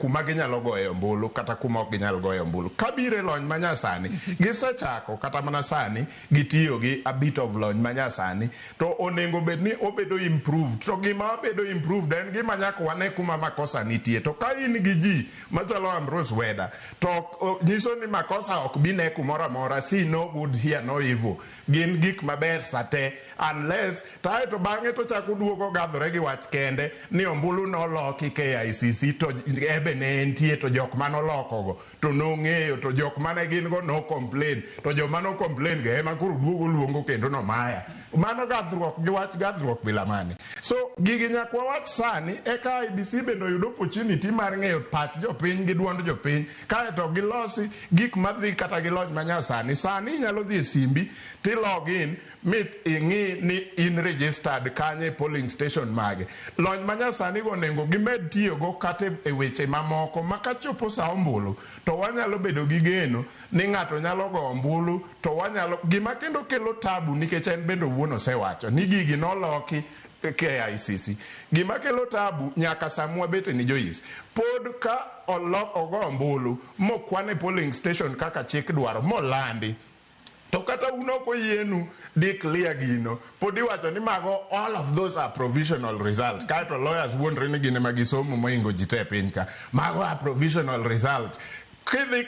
kuma ginyalo goye ombulu kata kuma ok ginyal goye ombulu. Kabiro e lony manyasani, gisechako kata mana sani gitiyo gi a bit of lony manyasani to onego bed ni obedo improved. To gima bedo improved en gima nyaka wane kuma makosa nitie. To ka in gi ji machalo Ambrose Weda to nyiso ni makosa ok bi ne kumoro amora, see no good hear no evil. Gin gik maber sate unless to aeto bang'e to chako duogo gadhore gi wach kende ni ombulu noloki KICC to ebe ne entie to jok manolokogo to nong'eyo to jok mane gin go no complain to joma no complain go ema koro duogo luongo kendo nomaya. Mano gadhruok gi wach gadhruok bila mane. So gigi nyaka wawach sani eka IEBC bende oyud opportunity mar ng'eyo pach jopiny gi duond jopiny kaeto gilosi gik madhi kata gi lony manyasani. Sani inyalo dhi e simbi ti log in mi ing'i ni in registered kanye e polling station mage. Lony manyasani go onego gimed tiyogo kata e weche mamoko ma kachopo sa ombulu to wanyalo bedo gi geno ni ng'ato nyalo go ombulu to wanyalo gima kendo kelo tabu nikech en bende owuon osewacho ni gigi noloki KICC. Gima kelo tabu nyaka samwa bete ni Joyce pod ka ogo ombulu mokwan e polling station kaka chik dwaro molandi to kata un ok oyienu declare gino pod iwacho ni mago all of those are provisional result kaeto lawyers wuondre ni gin ema gisomo mohingo ji te e piny ka mago are provisional result. Kidhi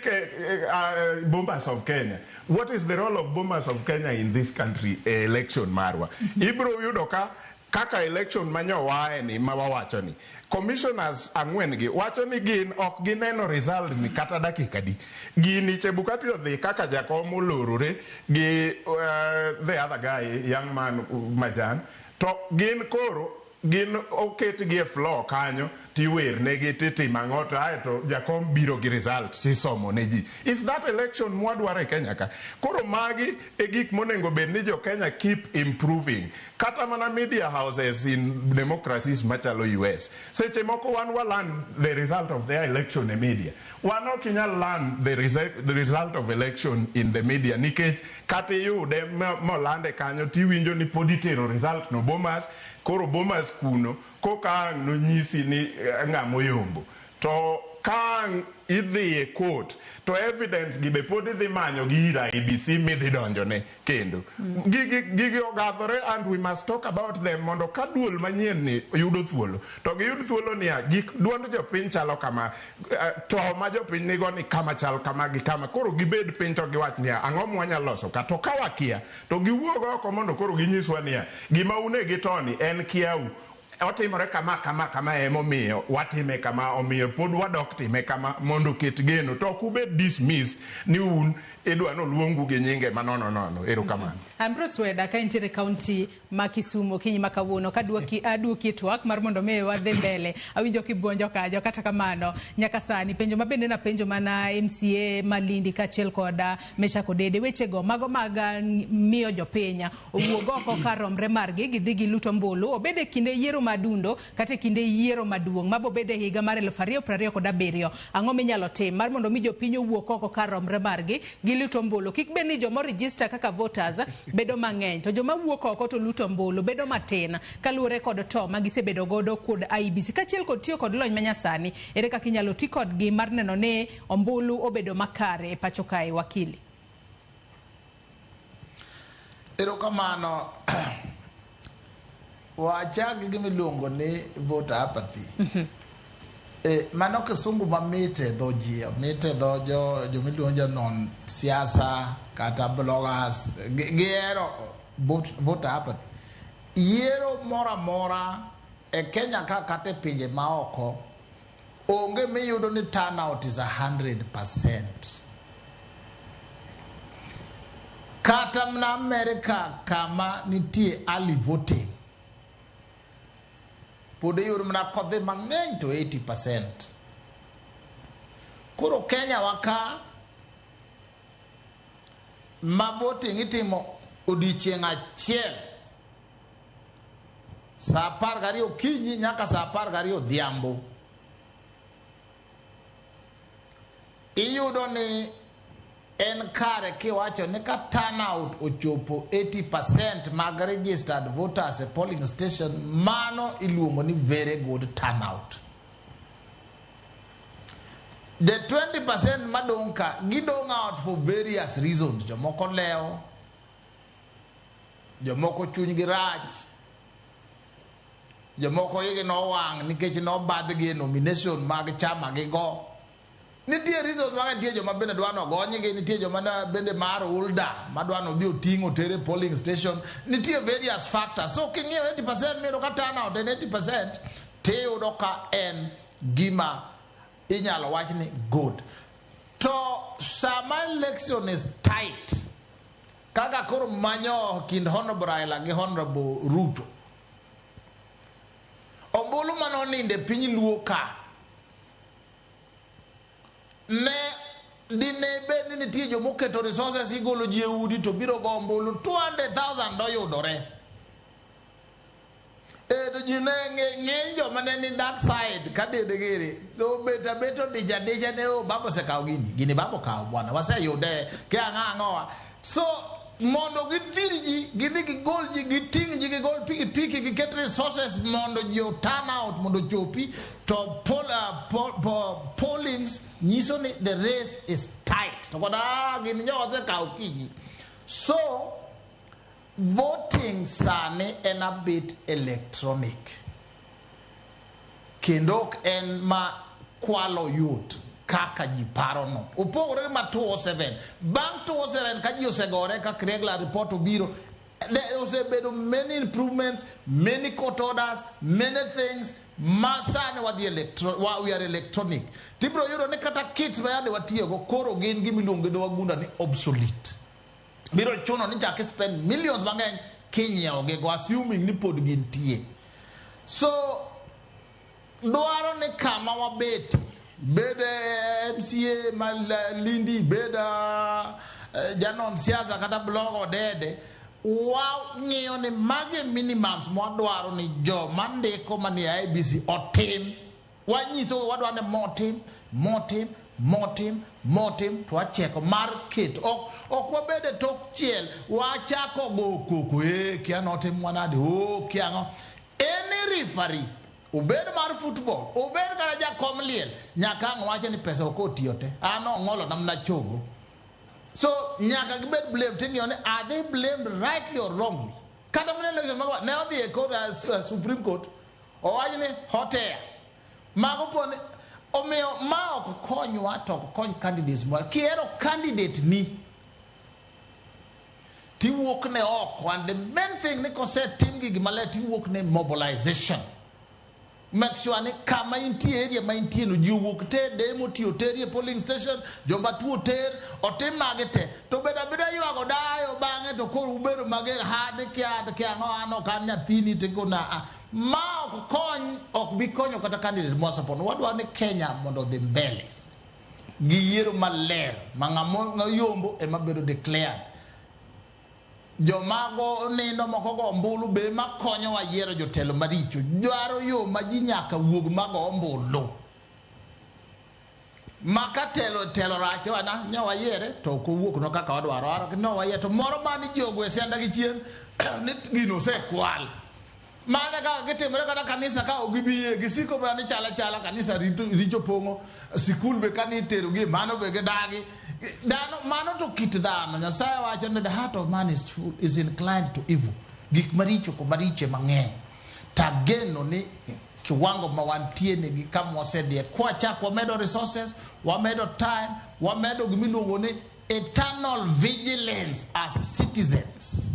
Bomas of Kenya, what is the role of Bomas of Kenya in this country e election marwa? Ibro yudo ka kaka election manyowae ni ma wawacho ni commissioners ang'wen gi wacho ni gin ok gineno result ni kata dakika di. Gini Chebukati odhi kaka jakom olorore gi the other guy, young man Majan, to gin koro gin oketgi e floor kanyo tiwernegi titimo ang'o, to aeto jakom biro gi result tisomo ne ji. Is that election mwadwaro e Kenya ka? Koro magi e gik monego bed ni jo Kenya keep improving. Kata mana media houses in democracies machalo US, seche moko wan wa learn the result of their election e media. Wan ok inyal learn the result of election in the media, nikech kata iyude molande kanyo tiwinjo ni pod itero result no Bomas. Koro Bomas kuno koka ang' nonyisi ni ng'ama oyombo, to ka ang' idhi e court to evidence gi be pod idhi manyo gi ir IEBC midhi donjone kendo. Gigi ogadhore and we must talk about them mondo ka duol manyien ni yudo thuolo to giyud thuolo niya gik duond jopiny chalo kama, to ma jopiny nigo ni kama chal kama gi kama. Koro gibed piny to giwach niya ang'o mwanyalo loso ka, to ka wakia to giwuog oko mondo koro ginyiswa niya gima une gi toni en kiau otimore kama kama kama, emomiyo watime kama, omiyo pod wadok time kama mondo oket geno, to ok ubed dismiss ni un idwa noluongu gi nyinge manono nono. Erokamano. Ambrose Weda, ka intiere kaunti ma Kisumu okinyi ma kawuono, kaduoki aduoki e twak mar mondo mi wadhi mbele. Awinjo kibuonjo kanyo, kata kamano nyaka sani penjo ma bende napenjo mana MCA Malindi kaachiel kod Meshack Odede, wechego mago mag miyo jopiny owuog oko kar romre margi gidhi gilut ombulu, obed e kinde yiero madundo kata e kinde yiero maduong' mabobed e higa mar 2027. Ang'o minyalo tim mar mondo mi jopiny owuok oko kar romre margi gilut ombulu? Kik bed ni joma register kaka voters bedo mang'eny to joma wuok oko to luto ombulu bedo matin kaluwore kod to ma gisebedo godo kod IEBC kaachiel kod tiyo kod lony manyasani. Ere kaka inyalo ti kodgi mar neno ni ombulu obedo makare e pacho kae, wakili? Erokamano. Wachak gi gima iluongo ni voter apathy. Mano kisungu mamit e dho ji, mit e dho jo jomiluongo jonon siasa kata bloggers, gihero voter apathy. Yiero moro amora e Kenya ka kata e pinje maoko onge miyudo ni turnout is 100%. Kata mana Amerika kama nitie early voting, pod iyudo mana kodhi mang'eny to 80%. Koro Kenya wa ka ma voting itimo odiechieng' achiel saa 12 okinyi nyaka saa 12 odhiambo, iyudo ni en kare kiwacho ni ka turnout ochopo 80% mag registered voters e polling station, mano iluongo ni very good turnout. The 20% madong' ka gidong' out for various reasons. Jomoko lewo, jomoko chunygi rach, jomoko igi nowang' nikech nobadhgi e nomination mag chama gigo. Nitie reasons mang'eny, nitie joma bende dwa nogonygi, nitie joma bende mar ulda madwa nodhi oting' oter e polling station. Nitie various factors. So king'iyo 80% miyudo ka turnout en 80%, tiyudo ka en gima inyalo wach ni good. To sama election is tight, kaka koro manyo kind Honorable Raila gi Honorable Ruto, ombulu manonindo e piny Luo ka, ne dine bed ni nitie jomoketo resources igolo ji e udi to biro go ombulu 200,000 doyudore. To ji ne ng'eny joma ne ni that side ka dede giri obet abet odich adicha ne o baba osekawo gini, gini baba okawo bwana, waseyude ke ang'o ang'owa. So mondo githir ji, gidhi gigol ji, giting' ji, gigol pikipiki, giket resources mondo ji o turn out mondo ochopi, to pollings nyiso ni the race is tight. To koda gini nyo osekawo kinyi. So voting sani en a bit electronic. Kendo ok en ma kwalo yot. kaka ji parono. Opogore gi ma 207. Bang' 207 ka ji osegore ka Kriegler report obiro, there osebedo many improvements, many court orders, many things ma sani wadhi we are electronic. Tibiro yudo ni kata kits ma yande watiyogo koro gin gimiluongo gi dho wagunda ni obsolete. Biro chuno ni chak spend millions mang'eny kinyiewo gigo assuming ni pod gintie. So dwaro ni kama wabete bed MCA ma Lindi, bed janon siasa kata blog odede, wang'iyo ni magi minimums mwadwaro ni joma ndiko manie IEBC otim. Wanyiso wadwaro ni motim, motim, motim, motim, to wacheko mar keto. Ok wabed e tok chiel, wachako go koko, kia notim wanade, oh, kia ang'o. Any referee, obed mar football, obed kata jakom liel, nyaka ang' wache ni pesa ok otiyo te. An ong'olo na mana chogo. So nyaka gibed blamed, ting'iyo ni are they blamed rightly or wrongly? Kata mana election mag ne odhi e court, Supreme Court, owach ni hot air. Mago poni, omiyo ma ok konywa to ok kony candidates mwa. Kihero candidate ni, tiwuok ne oko, and the main thing ni kosetim gigi maler tiwuok ne mobilization. Make sure ni kama intie, area ma intie no, ji owuok te, demo tiyo teri e polling station, joma tuo ter, otim mage te. To bed abeda ywago dayo bang'e to koro ubedo mager hade kia kia ang'o an ok an nyathini tikona a. Ma ok kony, ok bi konyo kata candidate mwa support. Wadwaro ni Kenya mondo odhi mbele gi yiero maler ma ng'ama yombo ema bedo declared. Jomago nindo moko go ombulu be makonyowa yiero jotelo maricho. Dwaro yo ma ji nyaka wuog mago ombulu. Ma ka telo telo rach wana ne wayiere to ok owuok no kaka wadwaro. Ara ne wayiere to moro mani ji ogwe sianda gi chien ni gino osekwal. Mana kaka gitimore kata kanisa ka ok gibi yie, gisiko mana ni chala chala kanisa richo pong'o, sikul be kani iterogi mano be gidagi. Dhano, mano to kit dhano. Nyasaye wacho ni the heart of man is, full, is inclined to evil. Gik maricho ko maricho mang'eny. Tageno ni kiwango ma wantie nigi kama wasedhiye. Kwachak wamedo resources, wamedo time, wamedo gimiluongo ni eternal vigilance as citizens.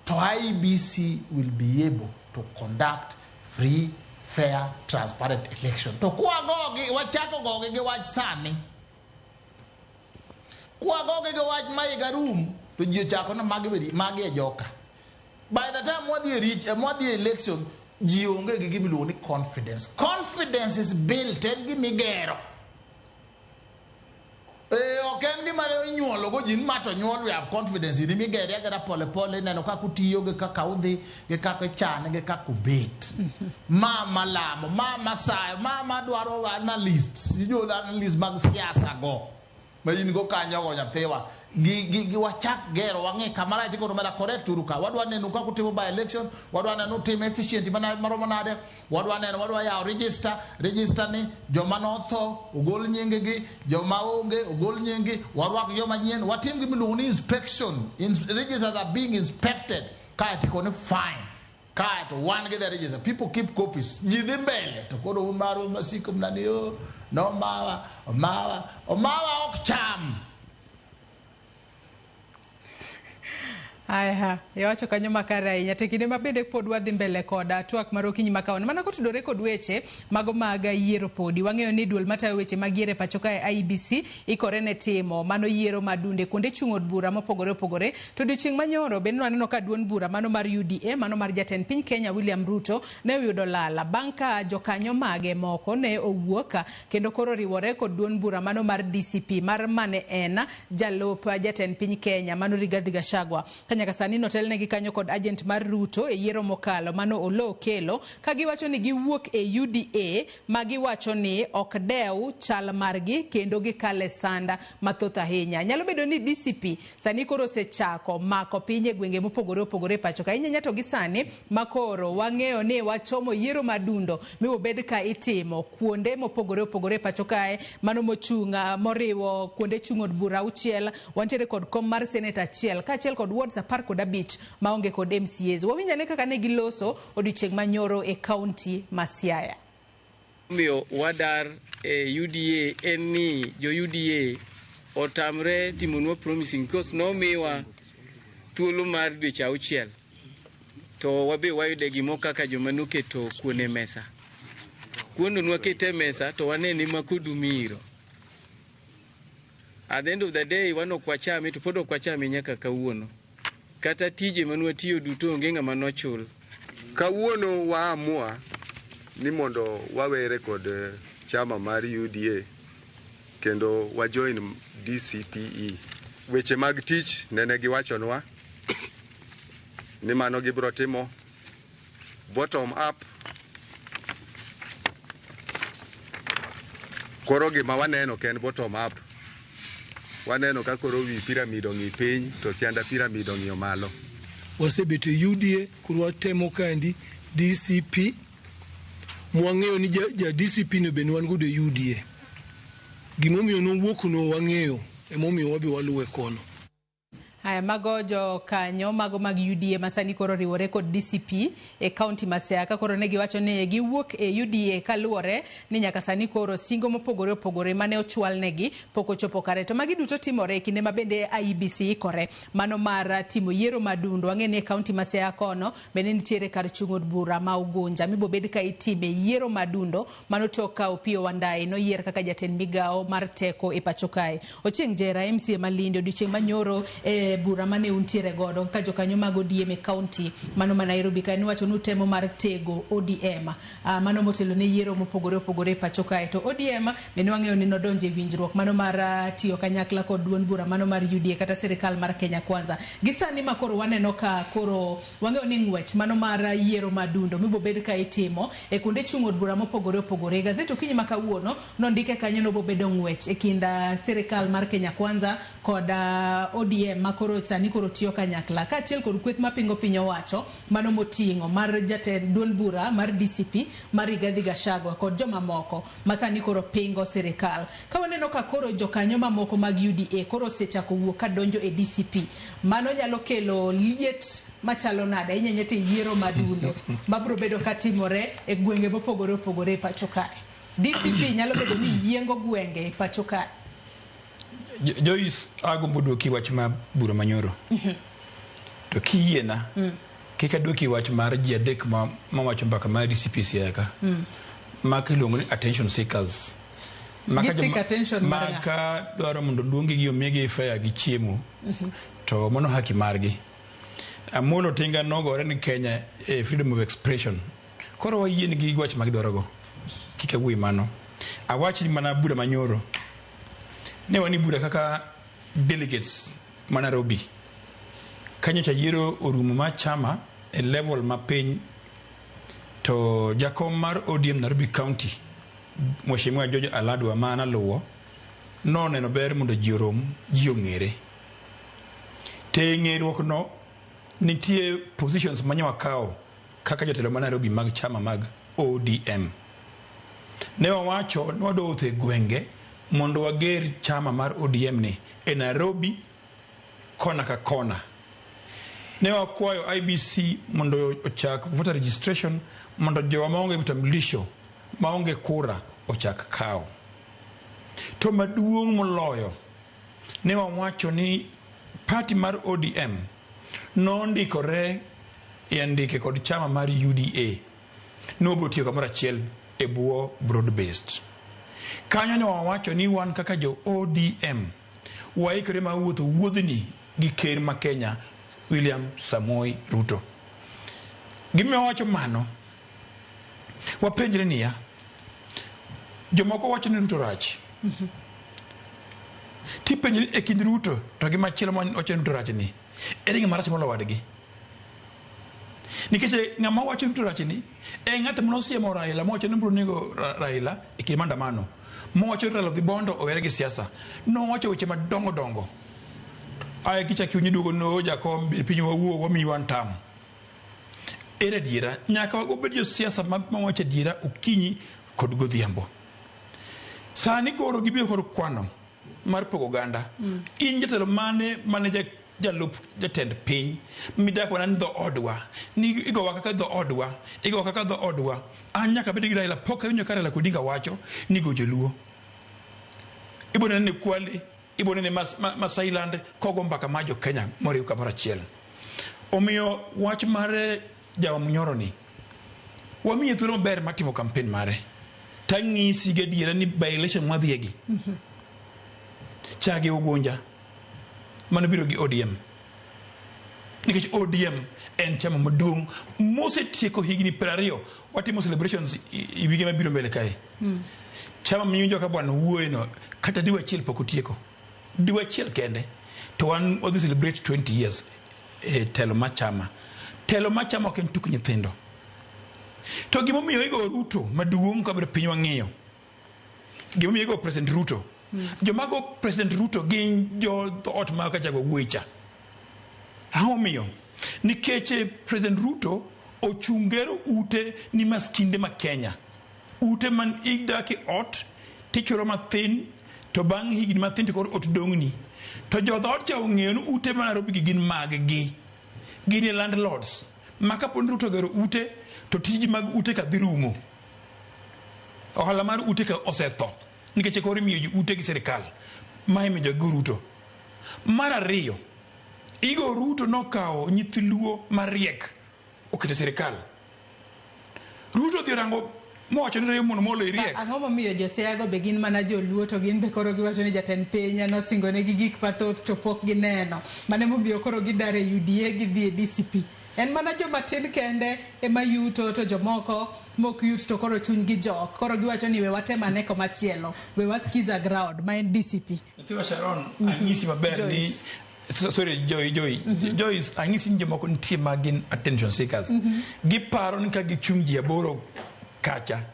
To IEBC will be able to conduct free, fair, transparent election. To kwagogi, wachako gogi gi wach sani. Kwagogi gi wach ma higa rum, to ji ochako ni magi bedi, magi e joka. By the time mwadhi e reach, mwadhi e election, ji onge gi gima iluongo ni confidence. Confidence is built, en gima igero. Ok en gima inyuolo go ji ni ma to nyuol we have confidence in migere agera pole pole ineno kaka utiyo gi kaka udhi gi kaka ichane gi kaka ubet. Ma malamo, ma masayo, ma madwaro analysts, inyuolo analysts mag siasa go. Ma in go kanyo go nyathiwa. Gi wachak gero wang'e kama rach koro mera correct uru ka. Wadwa neno kaka utimo by election, wadwa neno utimo efficient mana maromo nade, wadwa neno wadwa yawo register, register ni joma notho ogol nying-gi, joma onge ogol nying-gi, warwak joma nyien, watim gima iluongo ni inspection. Registers are being inspected. Kae to ikone fine. Kae to wan gi the register. People keep copies. Ji dhi mbele to koro un maru masiko mnani yo no mawa, omawa, omawa ok cham. Aya, iwacho kanyo makare ahinya. To e kinde ma bende pod wadhi mbele koda twak mar okinyi ma kawuono. Mana kotudore kod weche mago mag yiero podi. Wang'eyo ni duol matayo weche mag yiero e pacho kae IEBC ikore ne timo mano yiero madunde kuonde chung' od bura mopogore opogore. To odiochieng' manyoro bende waneno ka duond bura mano mar UDA mano mar jatend piny Kenya William Ruto ne oyudo lala bang' ka jokanyo mage moko ne owuok kendo koro riwore kod duond bura mano mar DCP mar mane en jalup jatend piny Kenya mano Rigathi Gachagua. Nyaka sani notelnegi kanyo kod agent mar Ruto e yiero mokalo mano Oloo Okello ka giwacho ni giwuok e UDA ma giwacho ni ok dew chal margi kendo gikale sanda mathoth ahinya. Nyalo bedo ni DCP sani koro osechako mako piny e gwenge mopogore opogore e pacho ka. Ahinya to gi sani makoro wang'eyo ni wachomo yiero madundo miwobed ka itimo kuonde mopogore opogore e pacho kae mano mochung' moriwo kuonde chung' od bura auchiel, wantiere kod kom mar senate achiel kaachiel kod wards 15 maonge kod MCAs. Wawinj ane kaka ne giloso odiochieng' manyoro e kaunti ma Siaya. Omiyo wadar e UDA en ni jo UDA otamre timonwa promising because nomiwa thuolo mar dweche auchiel to wabe wayude gimo kaka joma noketo kuon e mesa. Kuono nwakete e mesa to wane ni makodu miro. At the end of the day wan ok wachame to pod ok wachame nyaka kawuono. Kata tije manwatiyo duto onge ng'ama nochul. Kawuono waamua ni mondo wawere kod chama mar UDA kendo wajoin DCPE. Weche mag tich nene giwachonwa ni mano gibiro timo bottom up. Koro gima waneno ok en bottom up. Waneno ka koro wi pyramid ong'i piny to sianda pyramid ong'iyo malo. Wasebet e UDA koro watemo kaendi DCP mwang'eyo ni ja DCP no bende wan godo e UDA. Gimomiyo nowuok no wang'eyo emomiyo wabe waluwe kono. Haya, mago jokanyo mago mag UDA ma sani koro riwore kod DCP e kaunti ma Siaya. Koro ne giwacho ni giwuok e UDA kaluwore ni nyaka sani koro singo mopogore opogore mane ochwalnegi pok ochopo kare. To magi duto timore e kinde ma bende IEBC ikore mano mar timo yiero madundo. Wang'e ni e kaunti ma Siaya kono bende nitiere kar chung' od bura ma Ugunja mibobed ka itime yiero madundo mano tok ka Opiyo Wandayi noyier kaka jatend migawo mar teko e pacho kae. Ochieng' Jera MCA ma Lindi odiochieng' manyoro e bura mane untiere godo kaka jokanyo mag ODM e kaunti mano ma Nairobi kae niwacho ni utemo mar tego ODM mano motelo ne yiero mopogore opogore e pacho kae. To ODM bende wang'eyo ni nodonjo e winjruok mano mar tiyo kanyakla kod duond bura mano mar UDA kata sirikal mar Kenya Kwanza. Gi sani ma koro waneno ka koro wang'eyo ni ng'wech mano mar yiero madundo mibobed ka itimo e kuonde chung' od bura mopogore opogore. Gazeti okinyi ma kawuono nondike kanyo nobobedo ng'wech e kind sirikal mar Kenya Kwanza kod ODM ma koro sani koro tiyo kanyakla kaachiel kod kweth mapingo piny owacho mano moting'o mar jatend duond bura mar DCP mar Rigathi Gachagua kod jomamoko ma sani koro pingo sirikal. Ka waneno ka koro jokanyo mamoko mag UDA koro osechako wuok kadonjo e DCP, mano nyalo kelo liet machalo nade ahinya ahinya to e yiero madundo mabiro bedo katimore e gwenge mopogore opogore e pacho kae. DCP nyalo bedo ni yiengo gwenge e pacho kae. Joyce, agombo duoki wach ma bura manyoro. To kiyiena, kik aduoki wach mar ji adek ma mawacho mbaka mar DCP Siaya ka. Maka iluongo ni attention seekers. Maka Gi seek attention mar ng'a? Maka dwaro mondo luongi gi omigi fare gi chiemo. To mano haki margi. Amolo Tinga nogore ni Kenya e freedom of expression. Koro wayie gi wach ma gidwarogo. Kik awuoyi mano. Awach ni mana bura manyoro. Ne wan e bura kaka delegates ma Nairobi. Ka nyocha yiero orumo mar chama e level mapiny to jakom mar ODM Nairobi County Mheshimiwa George Aladwa ma an aluwo noneno ber mondo ji orom ji ong'ere. To e ng'eruok no nitie positions ma wakawo kaka jotelo ma Nairobi mag chama mag ODM. Ne wawacho ni wadwa wuotho e gwenge mondo wager chama mar ODM ni e Nairobi kona ka kona. Ne wakwayo IEBC mondo ochak voter registration mondo jowa maonge vitambulisho maonge kura ochak kawo. To maduong' moloyo ne wawacho ni party mar ODM nondikore e andike kod chama mar UDA nobiro tiyo kamoro achiel e bwo broad based. Kanyo ne wawacho ni wan kaka jo ODM waikore mar wuotho wuodhni gi ker ma Kenya William Samoei Ruto. Gimomiyo wawacho mano, wapenjre niya, jomoko wacho ni Ruto rach. Tipenjri e kind Ruto to gi machielo mawacho ni Ruto rach ni, ere ng'ama rach moloyo wadgi? Nikech ng'ama wacho ni Ruto rach ni e ng'at manosiemo Raila mowacho ni obiro nego Raila e kinde maandamano. Mowacho ni Raila odhi Bondo owere gi siasa. Nowacho weche madongo dongo. Ae kichak iwinjo iduogo no jakom piny wawuo wamiyi one term. Ere adiera? Nyaka wabed josiasa mawacho adiera okinyi kod godhiambo. Sani koro gibiro kod kwano mar pogo oganda. In jatelo mane mane ja jalup jatend piny midak mana ni dhoodwa ni igowa kaka dhoodwa igowa kaka dhoodwa an nyaka abed gi Raila pok awinjo ka Raila Odinga wacho ni go joluo ibo nene Kwale ibo nene Masailand kogo mbaka mar jo Kenya moriw kamoro achiel omiyo wach mar Jawa Munyoro ni wamiye thuolo maber mar timo campaign mare tang'isi gadiera ni by election mwadhiegi chage Ugunja mano biro gi ODM nikech ODM en chama maduong' mosetieko higni 20 watimo celebrations i wige mabiro mbele kae chama miwinjo ka bwana wuoye no kata dwe achiel pok otieko dwe achiel kende to wan wadhi celebrate 20 years e telo mar chama telo mar chama ok en tuk nyithindo to gimomiyo igo Ruto maduong' kabiro piny wang'iyo gimomiyo igo President Ruto joma go President Ruto gin jo dhoot ma Gachagua wuoye cha ang'o momiyo nikech President Ruto ochung' gero ute ni maskinde ma Kenya ute man idak e ot tichulo mathin to bang' higni mathin to koro ot dong'ni to jo dhoot cha ong'eyo ni ute ma Nairobi gi gin mag gi gin e landlords ma kapo ni Ruto ogero ute to tiji mag ute ka dhi rumo ohala mar ute ka osetho nikech koro imiyo ji ute gi sirikal ma imiyo gi Ruto mar ariyo Igo Ruto nokawo nyithi Luo mariek oketo e sirikal Ruto odhi orango mowacho ni Raymond Molo iriek Ang'o momiyo josiaya be gin mana joluo to gin be koro giwacho ni jatend piny nosingonegi gik mathoth to pok gineno. Mano emomiyo koro gidar e UDA gidhi e DCP. En mana joma tin kende ema yuto to jomoko mok yut to koro chunygi jok. Koro giwacho ni we watem ane komachielo, we wasikiza ground ma en DCP. Nyathiwa Sharon, anyisi maber ni Joyce. Sorry Joy, Joy. Joyce, anyisi ni jomoko nitie ma gin attention seekers. Giparo ni ka gichung' ji aboro kacha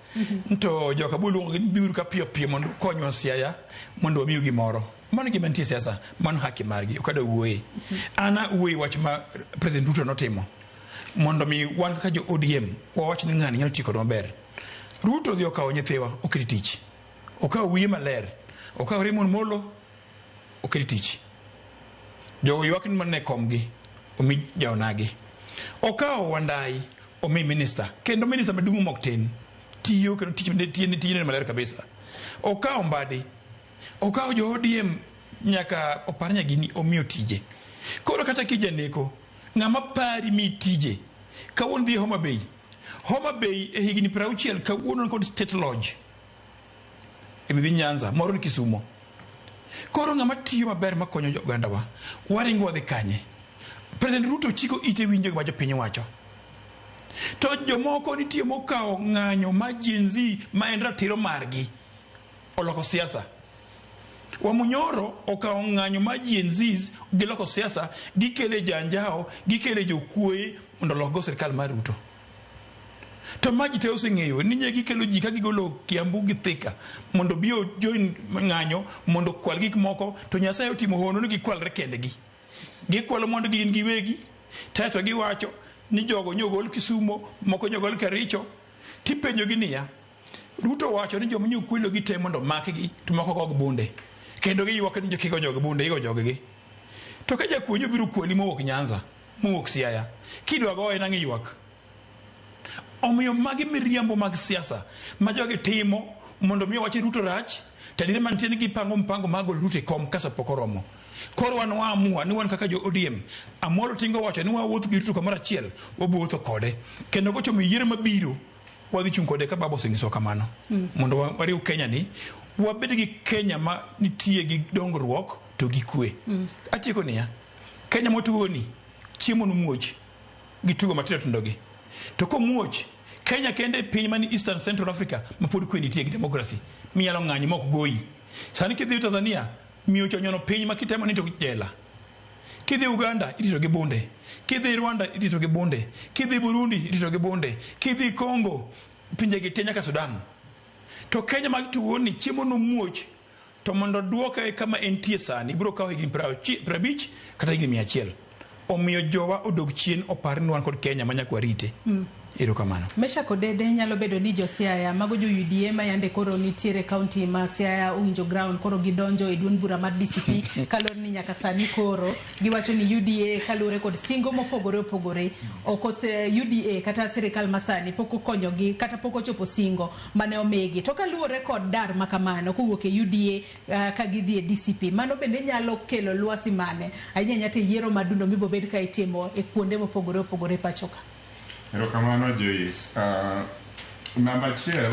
to joka biro luongo ni biuru ka piyo piyo mondo ukonywa Siaya mondo wamiu gimoro. Mano gima nitie e siasa, mano haki margi, ok adwa wuoye. An awuoye wach ma President Ruto notimo mondo mi wan kaka jo ODM wawach ni ng'ani nyalo tiyo kodwa maber. Ruto odhi okawo nyithiwa oketo e tich. Okawo wiye maler, okawo Raymond Molo oketo e tich. Jogo ywak ni mana e komgi omi jaonagi. Okawo Wandayi omi minister kendo minister maduong' mok tin tiyo kendo tich tiyone tiyone maler kabisa. Okawo Mbadi, okawo jo ODM nyaka Oparanya gini omiyo tije. Koro kata kijaneko ng'ama pari mi tije kawuono dhi Homa Bay. Homa Bay e higni 60 kawuono kod State Lodge e dhi Nyanza moro ni Kisumo. Koro ng'ama tiyo maber makonyo ogandawa waringo wadhi kanye? President Ruto chiko ite winjo gima jopiny wacho. To jomoko nitie mokawo ng'anyo ma Gen Z ma en ratiro margi oloko siasa. Wamunyoro okawo ng'anyo ma Gen Zs giloko siasa gikele janjao gikele jokuoye mondo olokgo sirikal mar Ruto. To ma ji te oseng'eyo ni nye gikelo ji ka gigolo Kiambu gi Thika mondo obi o join ng'anyo mondo okwal gik moko to Nyasaye otimo hono ni gikwalre kendgi. Gikwalo mwandu gin giwegi kaeto giwacho ni jogo nyogol Kisumo moko nyogol Kericho tipenjogi niya Ruto owacho ni joma nyokwelo gi te mondo omakgi to moko go gi bunde kendo giywak ni kigo jogi bunde igo joggi. To ka jakuo obiro kwali mowuok Nyanza mowuok Siaya kidwa goye nang'o iywak? Omiyo magi miriambo mag siasa ma jogi timo mondo mi owach ni Ruto rach to adiera mantie ni gipango mpango mar golo Ruto e kom ka sa pok oromo. Koro wan waamua ni wan kaka jo ODM, Amolo Tinga owacho ni wawuoth gi Ruto kamoro achiel, wabowuotho kode. Kendo kochomo yiero mabiro, wadhi chung' kode ka baba osenyisowa kamano. Mondo wariw Kenya ni, wabed gi Kenya ma nitie gi dongruok to gi kwe. Atieko niya, Kenya mwatugo ni, chiemo nomuoch gi tugo matindo tindo gi. To komuoch, Kenya kende e piny mani Eastern Central Africa ma pod kwe nitie gi democracy minyalo ng'anyo ma ok goyi. Sani kidhi Tanzania, miyo cha onyono piny ma kitemo ni to jela. Kidhi Uganda irito gi bunde. Kidhi Rwanda irito gi bunde. Kidhi Burundi irito gi bunde. Kidhi Congo, pinje gi te nyaka Sudan. To Kenya ma tuo ni chiemo nomuoch to mondo duoke kama entie sani biro kawo higni 50 kata higni 100. Omiyo jowa odog chien opar ni wan kod Kenya ma nyaka warite. Erokamano. Meshack Odede nyalo bedo ni jo Siaya mago jo UDA ma yande koro nitiere kaunti ma Siaya owinjo ground koro gidonjo e duond bura mar DCP kaluwore ni nyaka sani koro giwacho ni UDA kaluwore kod singo mopogore opogore ok ose UDA kata sirikal masani pok okonyogi kata pok ochopo singo mane omigi. To kaluwore kod dar ma kamano kowuok e UDA ka gidhi e DCP mano bende nyalo kelo lwasi mane ahinya ahinya to e yiero madundo mibobed ka itimo e kuonde mopogore opogore e pacho ka. Erokamano Joyce. Namba achiel,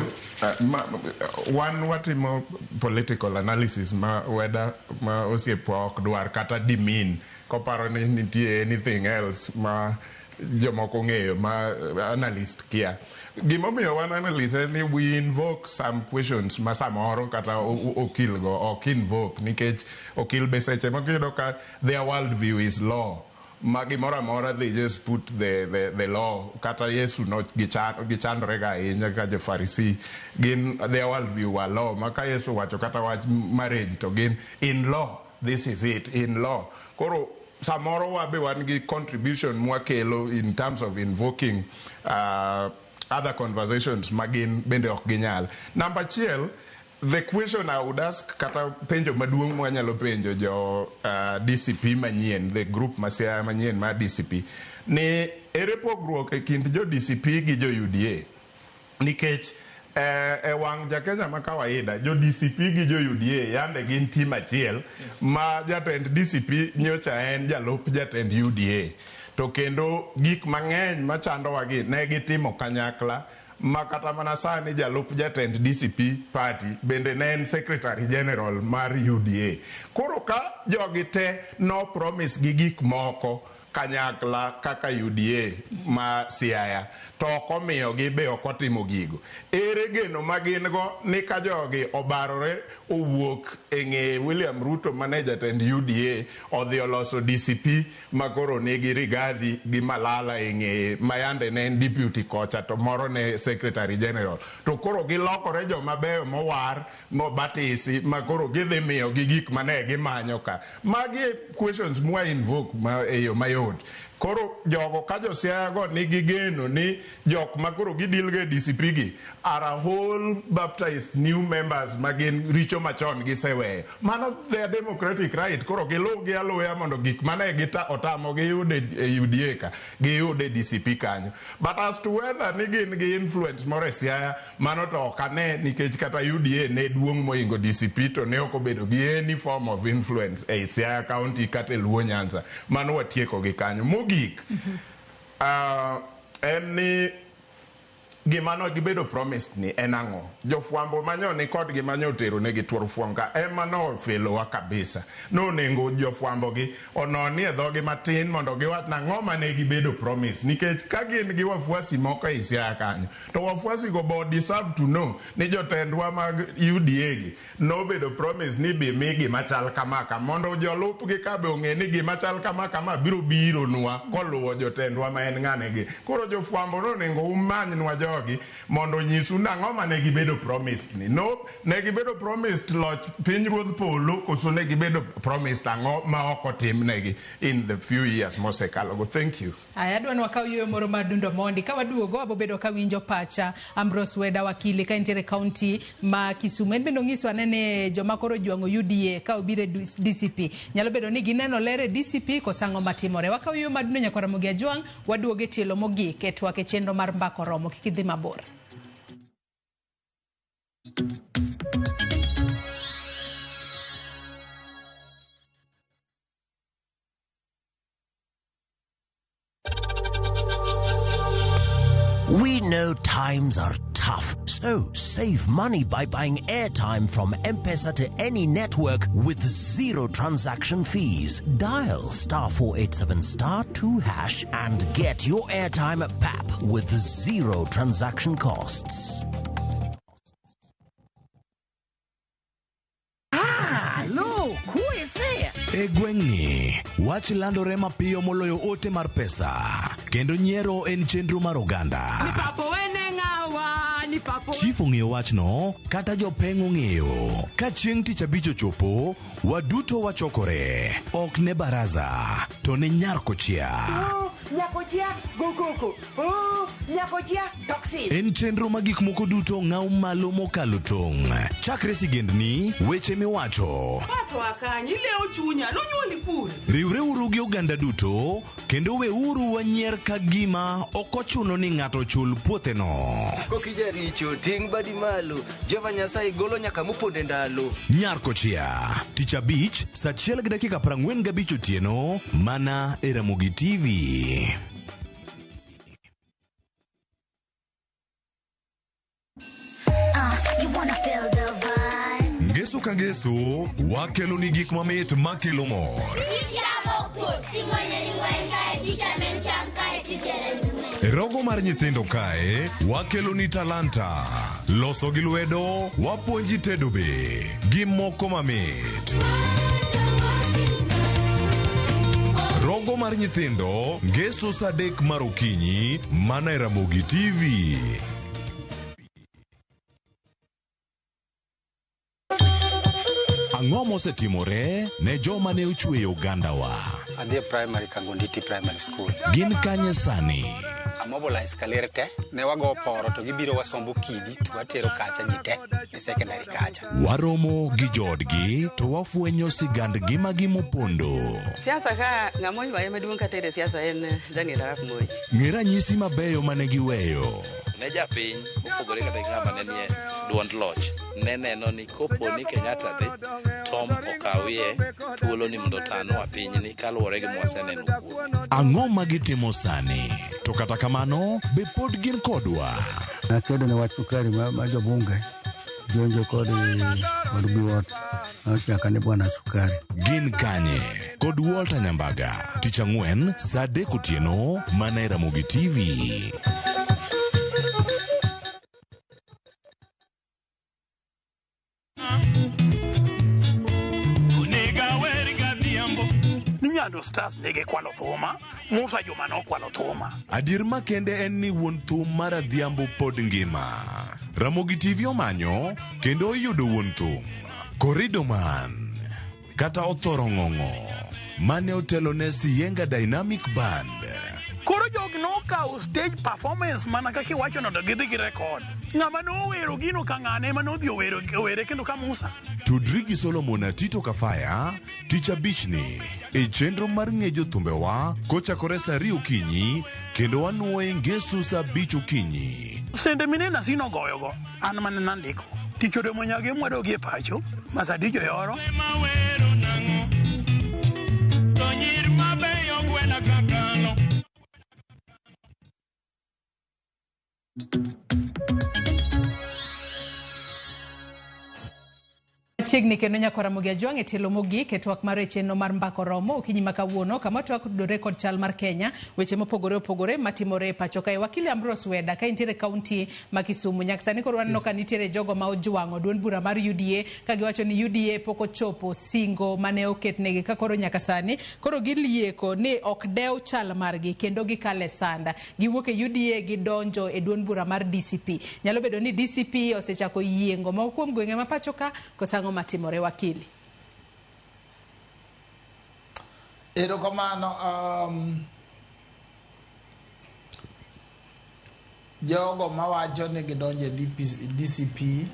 wan watimo political analysis ma weda ma osiepwa ok dwar kata demean koparo ni nitie anything else ma jomoko ong'eyo ma analyst kia. Gimomiyo wan analyst en ni we invoke some questions ma samoro kata okil go ok invoke nikech okil be seche moko iyudo ka their world view is law ma gimoro amora they just put the law kata Yesu no gichandore ga ahinya ka jo Pharisee gin their world view were law ma ka Yesu owacho kata wach marriage to gin in law this is it in law koro samoro wabe wan gi contribution mwakelo in terms of invoking other conversations ma gin bende ok ginyal. Namba achiel, the question I would ask kata penjo maduong' mwanyalo penjo jo DCP manyien, the group ma Siaya manyien mar DCP, ni ere pogruok e kind jo DCP gi jo UDA? Nikech e wang' ja Kenya ma kawaida, jo DCP gi jo UDA yande gin team achiel ma jatend DCP nyocha en jalup jatend UDA. To kendo gik mang'eny machandowa gi ne gitimo kanyakla ma kata mana sani jalup jatend DCP party bende ne en secretary general mar UDA. Koro ka jogi te no promise gi gik moko kanyakla kaka UDA ma Siaya to ok omiyogi be ok otimo gigo. Ere geno ma gin go ni ka jogi obarore owuok e ng'e William Ruto mane jatend UDA odhi oloso DCP ma koro nigi Rigathi gi Malala e ng'eye ma yande ne en deputy kocha to moro ne secretary general. To koro gilokore joma beyo mowar mobatisi ma koro gidhi miyogi gik mane gimanyo ka. Magi e questions mwa invoke ma e yo mayot. Koro jogo ka jo Siaya go nigi geno ni jok ma koro gidil go e DCP gi are a whole baptized new members ma gin richo machon giseweyo. Mano their democratic right. Koro giluw gi aluya mondo gik mane gita otamo giyud e UDA ka giyud e DCP kanyo. But as to whether ni gin gi influence moro e Siaya, mano to ok ane nikech kata UDA ne duong' mohingo DCP to ne ok obedo gi any form of influence ei Siaya County kata e Luo Nyanza. Mano watieko gi kanyo. Mogik, en ni gima no gibedo promised ni en ang'o? Jofwambo manyo ni kodgi manyo otero negi tuoro fwamb ka ema no felowa kabisa. Nonego jofwambo gi ononie e dhogi matin mondo giwach nang'o mane gibedo promise nikech ka gin gi wafuasi moko ei Siaya kanyo to wafuasi go bo deserve to know ni jotendwa mag UDA gi nobedo promise ni bi mi gima chal kama ka mondo jolupgi ka be ong'e ni gima chal kama kama biro biro nwa koluwo jotendwa ma en ng'ane gi. Koro jofwambo nonego umanynwa jogi mondo onyisu nang'o mane gibedo promised ni. No, ne gibedo promised loch piny ruodh polo koso ne gibedo promised ang'o ma ok otimnegi in the few years mosekalo go. Thank you. Aya, adwa ni wakaw yueyo moro mar dundo mondi. Ka waduogo, wabobedo ka winjo pacha Ambrose Weda wakili ka entiere kaunti ma Kisumu. En bende onyiso ane ni joma koro ojwang'o UDA ka obiro e DCP. Nyalo bedo ni gineno ler e DCP koso ang'o matimore. Wakaw yueyo mar dundo nyaka Ramogi Ajwang', waduogo e tielo mogik e twak e chenro mar Mbaka Oromo. Kik idhi mabor. We know times are tough, so save money by buying airtime from M-Pesa to any network with zero transaction fees. Dial star 487 star 2 hash and get your airtime at PAP with zero transaction costs. Ah, look, who is there? E gweng'ni, wach landore mapiyo moloyo ote mar pesa, kendo nyiero en chenro mar oganda. Papo wene ng'awa, ni papo Chief ong'eyo wachno, kata jopeng' ong'eyo. Ka chieng' tich abich ochopo, waduto wachokore. Ok ne baraza, to ne nyar kochia. Nyakochia go koko. Oh, nyakochia toxin. En chenro ma gik moko duto ng'aw malo mokalo tong'. Chakre sigendni, weche miwacho. Pato akanyi ilewo chunya nonyuoli kure. Riwreuru gi oganda duto kendo weuru wanyier ka gima ok ochuno ni ng'ato ochul puotheno. Kokijaricho ting' badi malo Jehova Nyasaye golo nyaka moponde ndalo. Nyarkochia, tich abich, saa achiel gi dakika 45 otieno, mana e Ramogi TV. You wanna feel the vibe. Ngeso ka ngeso, wakelo ni gik mamit makelo mor. E rogo mar nyithindo kae, wakelo ni talanta. Loso gi lwedo, wapuonji tedo be, gi moko mamit. Rogo mar nyithindo, ngeso saa 3 mar okinyi, mana e Ramogi TV. Ang'o mosetimore ne joma ne ochweyo ogandawa? Adhi e primary Kangonditi Primary School. Gin kanye sani? Amobilize kaler te, ne wago poro to gibiro wasombo kidi to watero kacha ji te e secondary kacha. Waromo gi joodgi to wafwenyo sigand ngimagi mopondo. Siasa ka ng'ama oywaye maduong' katere siasa en Daniel Arap Moi. Ng'e ranyisi mabeyo mane giweyo. Ne japiny mopogore kata gi ng'ama ne nie duond loch ne neno ni kopo ni Kenyatta dhi Tom okawie thuolo ni mondo otanwa pinyni kaluwore gi mwaseneno kuome. Ang'o ma gitimo sani? To kata kamano, be pod gin kodwa? Nakedo ne wach sukari ma jobunge jonjo kod biwot nochaka ni bwana sukari. Gin kanye? Kod Walter Nyambaga, tich ang'wen saa 3 otieno mana e Ramogi TV. Nyando Stars nigi kwalo thuma, Musa Juma nokwalo thuma. Adier makende en ni wuon thum mar Adhiambo pod ngima. Ramogi TV omanyo kendo oyudo wuon thum. Korido man kata Othoro Ng'ong'o mane otelo ne Siyenga Dynamic Band. Koro jogi nokawo stage performance mana kaka iwacho no to gidhi gi record. Ng'ama nowero gino ka ng'ane ema nodhi owere kendo ka Musa. Tudri gi Solomon Atito Kafaya tich abichni e chenro mar ng'e jothumbewa kochakore saa 2 okinyi kendo wanuoye ngeso saa 5 okinyi. Sende minena sino goyogo an mane nandiko. Tich odemo nyage mwadogi e pacho, Masadijo yoro. Chiegni kendo nyakora Ramogi Ajwang' e tielo mogik e twak mar e chenro mar Mbaka Oromo okinyi ma kawuono kama twak tudore kod chal mar Kenya, weche mopogore opogore matimore e pacho kae. Wakili Ambrose Weda ka intiere kaunti ma Kisumu, nyaka sani koro waneno ka nitiere jogo ma ojwang'o duond bura mar UDA ka giwacho ni UDA pok ochopo singo mane oketnegi ka koro nyaka sani koro gilieko ni ok dew chal margi kendo gikale sanda. Giwuok e UDA gidonjo e duond bura mar DCP. Nyalo bedo ni DCP osechako yiengo moko kuom gwenge ma pacho ka kosango matimore wakili. Erokamano. Jogo mawacho ni gidonjo e DCP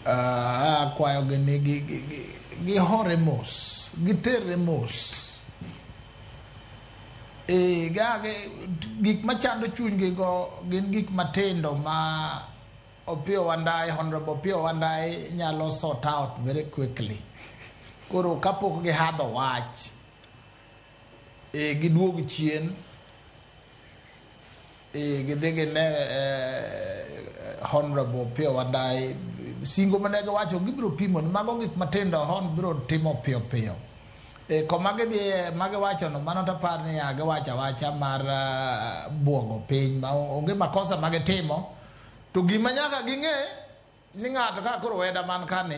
akwayogi ni gihore mos, giterre mos. Gik machando chunygi go gin gik matindo ma Opiyo Wandayi, Honorable Opiyo Wandayi nyalo sort out very quickly. Koro kapok gihadho wach, giduog chien, gidhi gine Honorable Opiyo Wandayi. Singo mane giwacho gibiro pimo ni mago gik matindo hon biro timo piyo piyo. Koma gidhiye magiwacho no mano tapar ni giwacho awacha mar buogo piny ma onge makosa magitimo. To gima nyaka ging'e ni ng'ato ka koro weda man kani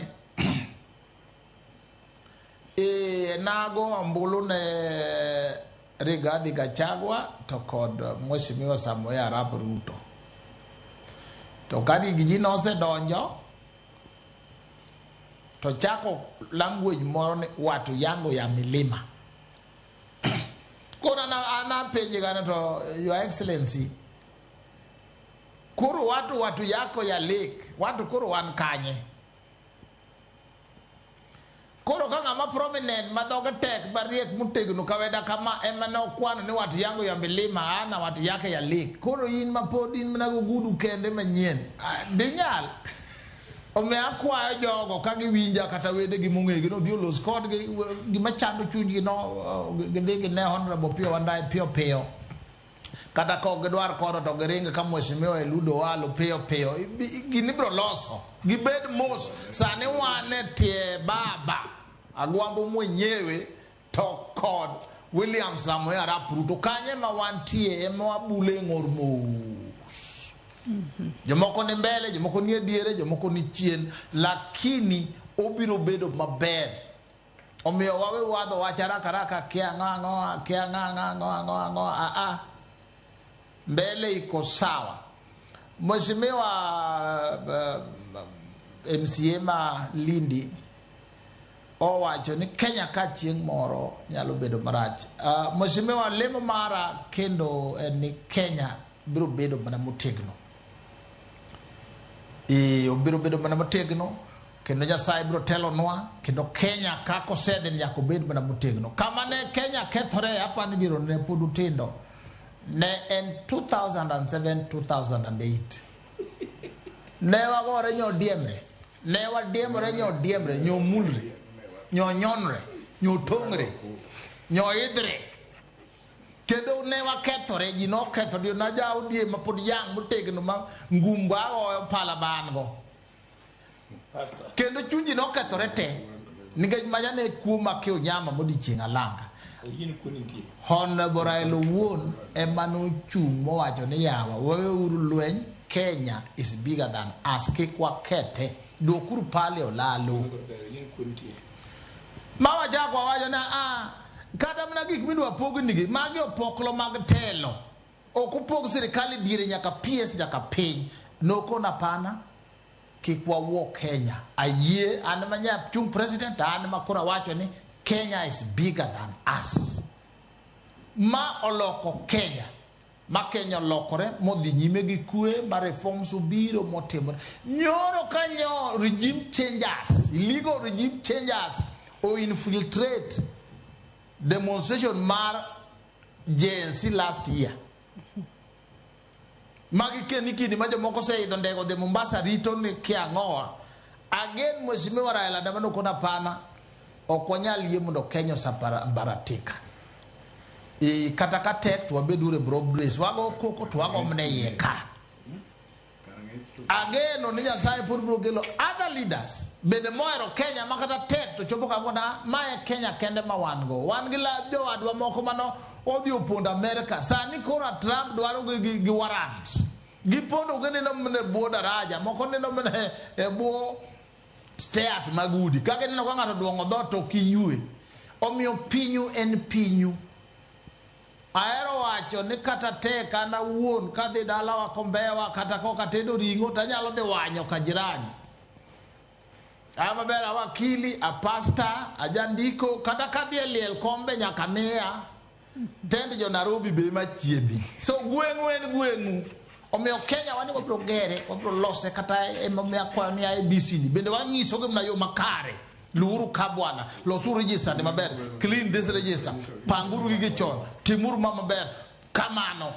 nago ombulu ne Rigathi Gachagua to kod Mheshimiwa Samoei Arap Ruto. To ka gigi nosedonjo to chako language moro ni watu yangu ya milima. Koro an apenje gana to Your Excellency, koro watu yako ya lake, watu koro wan kanye? Koro ka ng'ama prominent ma dhoge tek mariek motegno kaweda kama ema ne okwano ni watu yangu ya milima ana watu yake ya lake. Koro in ma pod in mana gogudu kende manyien. Dinyal. Omiyo akwayo jogo ka giwinja kata wedegi mong'egi no odhi olos kodgi gima chando chunygi no gidhi gine Honorable Opiyo Wandayi piyo piyo. Kata ka ok gidwar kodo to giring ka Mheshimiwa Eliud Owalo piyo piyo. Gini biro loso. Gibed mos. Sani wan e tie baba Agwambo mwenyewe to kod William Samoei Arap Ruto. Kanye ma wantie ema wabule ng'or mos. Jomoko ni mbele, jomoko ni e diere, jomoko ni chien, lakini obiro bedo maber. Omiyo wawe wadho wach haraka haraka kia ang'o ang'o, kia ang'o ang'o ang'o ang'o, a a. Mbele iko sawa. Mheshimiwa MCA ma Lindi owacho ni Kenya ka chieng' moro nyalo bedo marach. Mheshimiwa, lemo mara kendo en ni Kenya biro bedo mana motegno. Obiro bedo mana motegno kendo Nyasaye biro telonwa kendo Kenya kaka osedhi nyaka obed mana motegno. Kama ne Kenya kethore apani biro ne pod utindo ne en 2007 2008. Ne wagore nyodiemre. Ne wadiemore nyodiemre, nyomulre, nyonyonre, nyotongre, nyoidre. Kendo ne wakethore, ji noketho, dio na ja odie ma pod yang' motegno ma ngumba agoyo pala ban go. Kendo chuny ji nokethore te, nikech macha ne kuo ma kionyama modiochieng' alanga. Honorable Raila owuon ema nochung' mowacho ni yawa, waweuru lweny, Kenya is bigger than us, kik wakethe, duokuru pale olalo. Ma wachako wawacho na kata mana gik midwa pognigi, magi opoklo mag telo. Ok upog sirikal e diere nyaka PS nyaka piny. Nokona pana, kik wawuo Kenya. Ayie, an ema nya chung president, an ema koro awacho ni Kenya is bigger than us. Ma oloko Kenya. Ma Kenya olokore modhi nyime gi kwe, ma reforms obiro motimore. Nyoro ka nyo regime changers, illegal regime changers o infiltrate demonstration mar Gen Z last year. Magi keni kidi ma jomoko oseidho ndege odhi Mombasa rito ni kia ang'owa. Again Mheshimiwa Raila Adama nokona pana ok wanyal yie mondo Kenya osambaratika. Kata ka tek to wabeduru e broad base. Wago koko to wago mana iye ka. Ageno ni Nyasaye pod biro kelo other leaders bende mohero Kenya ma kata tek to chopo kama na mae Kenya kende ma wan go. Wan gi jowadwa moko mano odhi opondo Amerika. Sani koro Trump dwaro gi warrants. Gipondo gineno mana e bwo daraja, moko neno mana e bwo stairs mag udi. Ka gineno ka ng'ato duong'o dhoot to ok iyue. Omiyo pinyu en pinyu. Ahero wacho ni kata tek an awuon kadhi dalawa Kombewa kata kok atedo ring'o to anyalo dhi wanyo ka jirani. An maber a wakili, a pastor, a jandiko, kata kadhi e liel kombe nyaka miya. Tend jo Nairobi be ema chiembi. So gweng'u en gweng'u. Omiyo Kenya wani wabiro gere, wabiro lose kata emomiyo akwayo ni IEBC ni. Bende wanyisogi mana yo makare. Luuru ka bwana, losuru register ni maber, clean this register, panguru gige chon, timuru ma maber, kamano.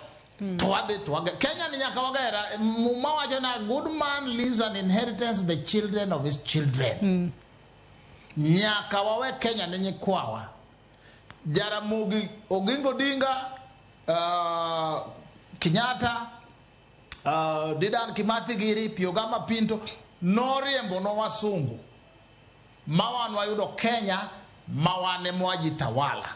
To wadhi to wage. Kenya ni nyaka wagera. Muma wacho na good man leaves an inheritance to the children of his children. Nyaka wawe Kenya ne nyikwawa. Jaramogi Oginga Odinga, Kenyatta, Dedan Kimathi Giri, Piogama Pinto, noriembo no wasungu. Ma wan wayudo Kenya, ma wan ema wajitawala.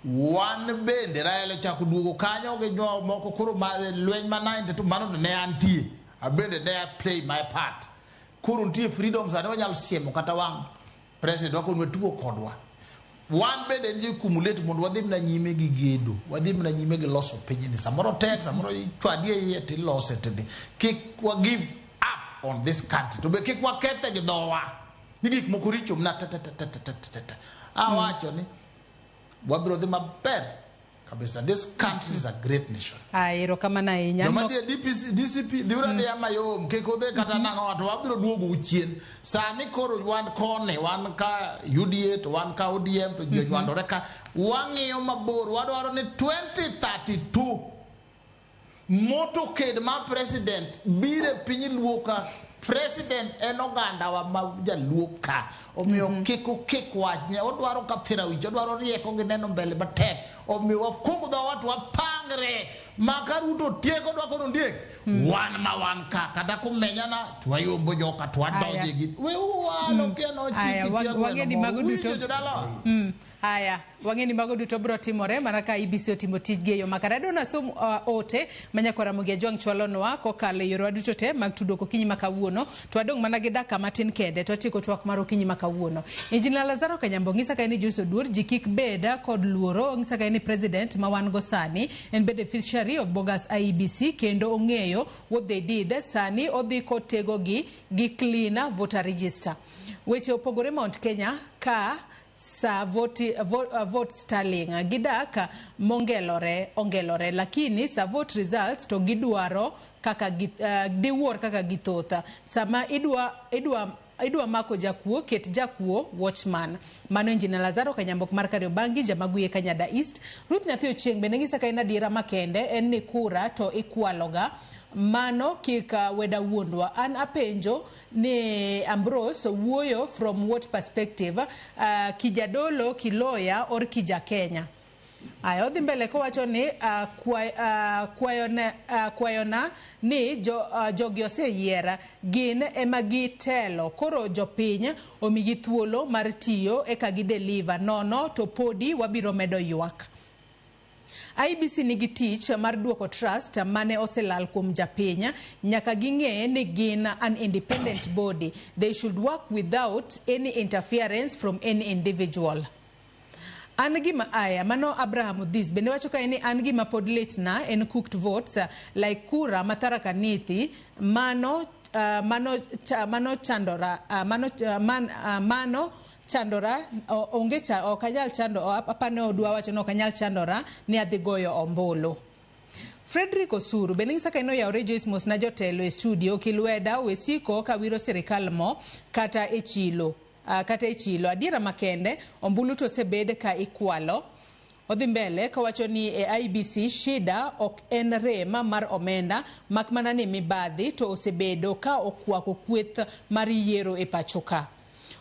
Wan bende Raila ochako duogo kanyo gi jomoko koro ma lweny ma 92 mano to ne antie. Abende ne I play my part. Koro nitie freedom sani wanyalo siemo kata wang' president wakoni tugo kodwa. Wan bende en accumulate mondo wadhi mana nyime gi gedo, wadhi mana nyime gi loso pinyni. Samoro tek, samoro ichwadi e iye tilose tidhi. Kik wa give up on this country. To be kik wakethe gi dhowa. Ni gik moko richo mana ta ta ta ta ta ta ta ta. Awacho ni wabiro dhi maber. Kabisa, this country is a great nation. Aya, erokamano ahinya. Joma dhi e DPC, DCP dhiuru adhiya mayom, kik udhi kata nang'o to wabiro duogo chien. Sani koro wan koni, wan ka UDA to wan ka ODM to ji onywandore ka wang'iyo mabor, wadwaro ni 2032 motorcade ma president biro e piny luo ka. President en oganda wa ma jaluo ka, omiyo kik ukik wach ne odwaro kathira wich, odwaro rieko gi neno mbele matek. Omiyo wakumb dhowa to wapangre ma ka Ruto tieko dwa kono ondiek wan ma wan ka kata kumenyana to wayombo joka to wadonje gi we uwalo kia Aya, nochiki kia wang'e ni gweno mago moro. duto Winjo jodalawa? Aya, wang'e ni mago duto biro timore mana ka IEBC otimo tijgi e yo makare. Adwa nasom ote ma nyakwar Ramogi Ajwang' chwalonwa kokalo e yorewa duto te mag tudruok okinyi ma kawuono. To wadong' mana gi dakika matin kende to watieko twak mar okinyi ma kawuono. Injinia Lazaro Kanyambo ng'isa ka ni Joyce Oduor ji kik bed kod luoro, ng'isa ka ni president ma wan go sani en beneficiary of bogus IEBC kendo ong'eyo what they did. Sani odhi kotego gi clean voter register. Weche opogore Mount Kenya ka sa vote tallying gidak mongelore ongelore, lakini sa vote results to gidwaro kaka gi, diwuor kaka githoth. Sama idwa mako jakuo, ket jakuo watchman. Mano Engineer Lazaro Kanyambok mar Kariobangi, Jamaguye, Kanyada East. Ruth Nyathi Ochieng' bende ng'isa ka en adiera makende en ni kura to ikwaloga mano kik weda wuondwa. An apenjo ni Ambrose wuoyo from what perspective, kijadolo, kiloya or kija Kenya? Aya, odhi mbele kowacho ni kwayona ni jogi oseyiera, gin ema gitelo, koro jopiny omigi thuolo mar tiyo eka gideliver, nono to podi wabiro medo ywak. IEBC nigi tich mar duoko trust mane oselal kuom japiny. Nyaka ging'e ni gin an independent body. They should work without any interference from any individual. An gima aya mano Abraham Odhis bende wacho kae ni an gima pod litna en cooked votes, like kura ma Tharaka Nithi mano chandora, mano chandora onge cha ok anyal chando apane odwa wacho ni ok anyal chandora ni adhi goyo ombulu. Frederick Osuru bende ng'isa ka en oyawre. Joyce, mos na jotelo e studio kilweda wesiko kawiro sirikal mo kata e chilo, kata e chilo adiera makende ombulu to osebed ka ikwalo. Odhi mbele kawacho ni e IEBC shida ok en rem mar omenda, mak mana ni mibadhi to osebedo ka okwako kweth mar yiero e pacho ka.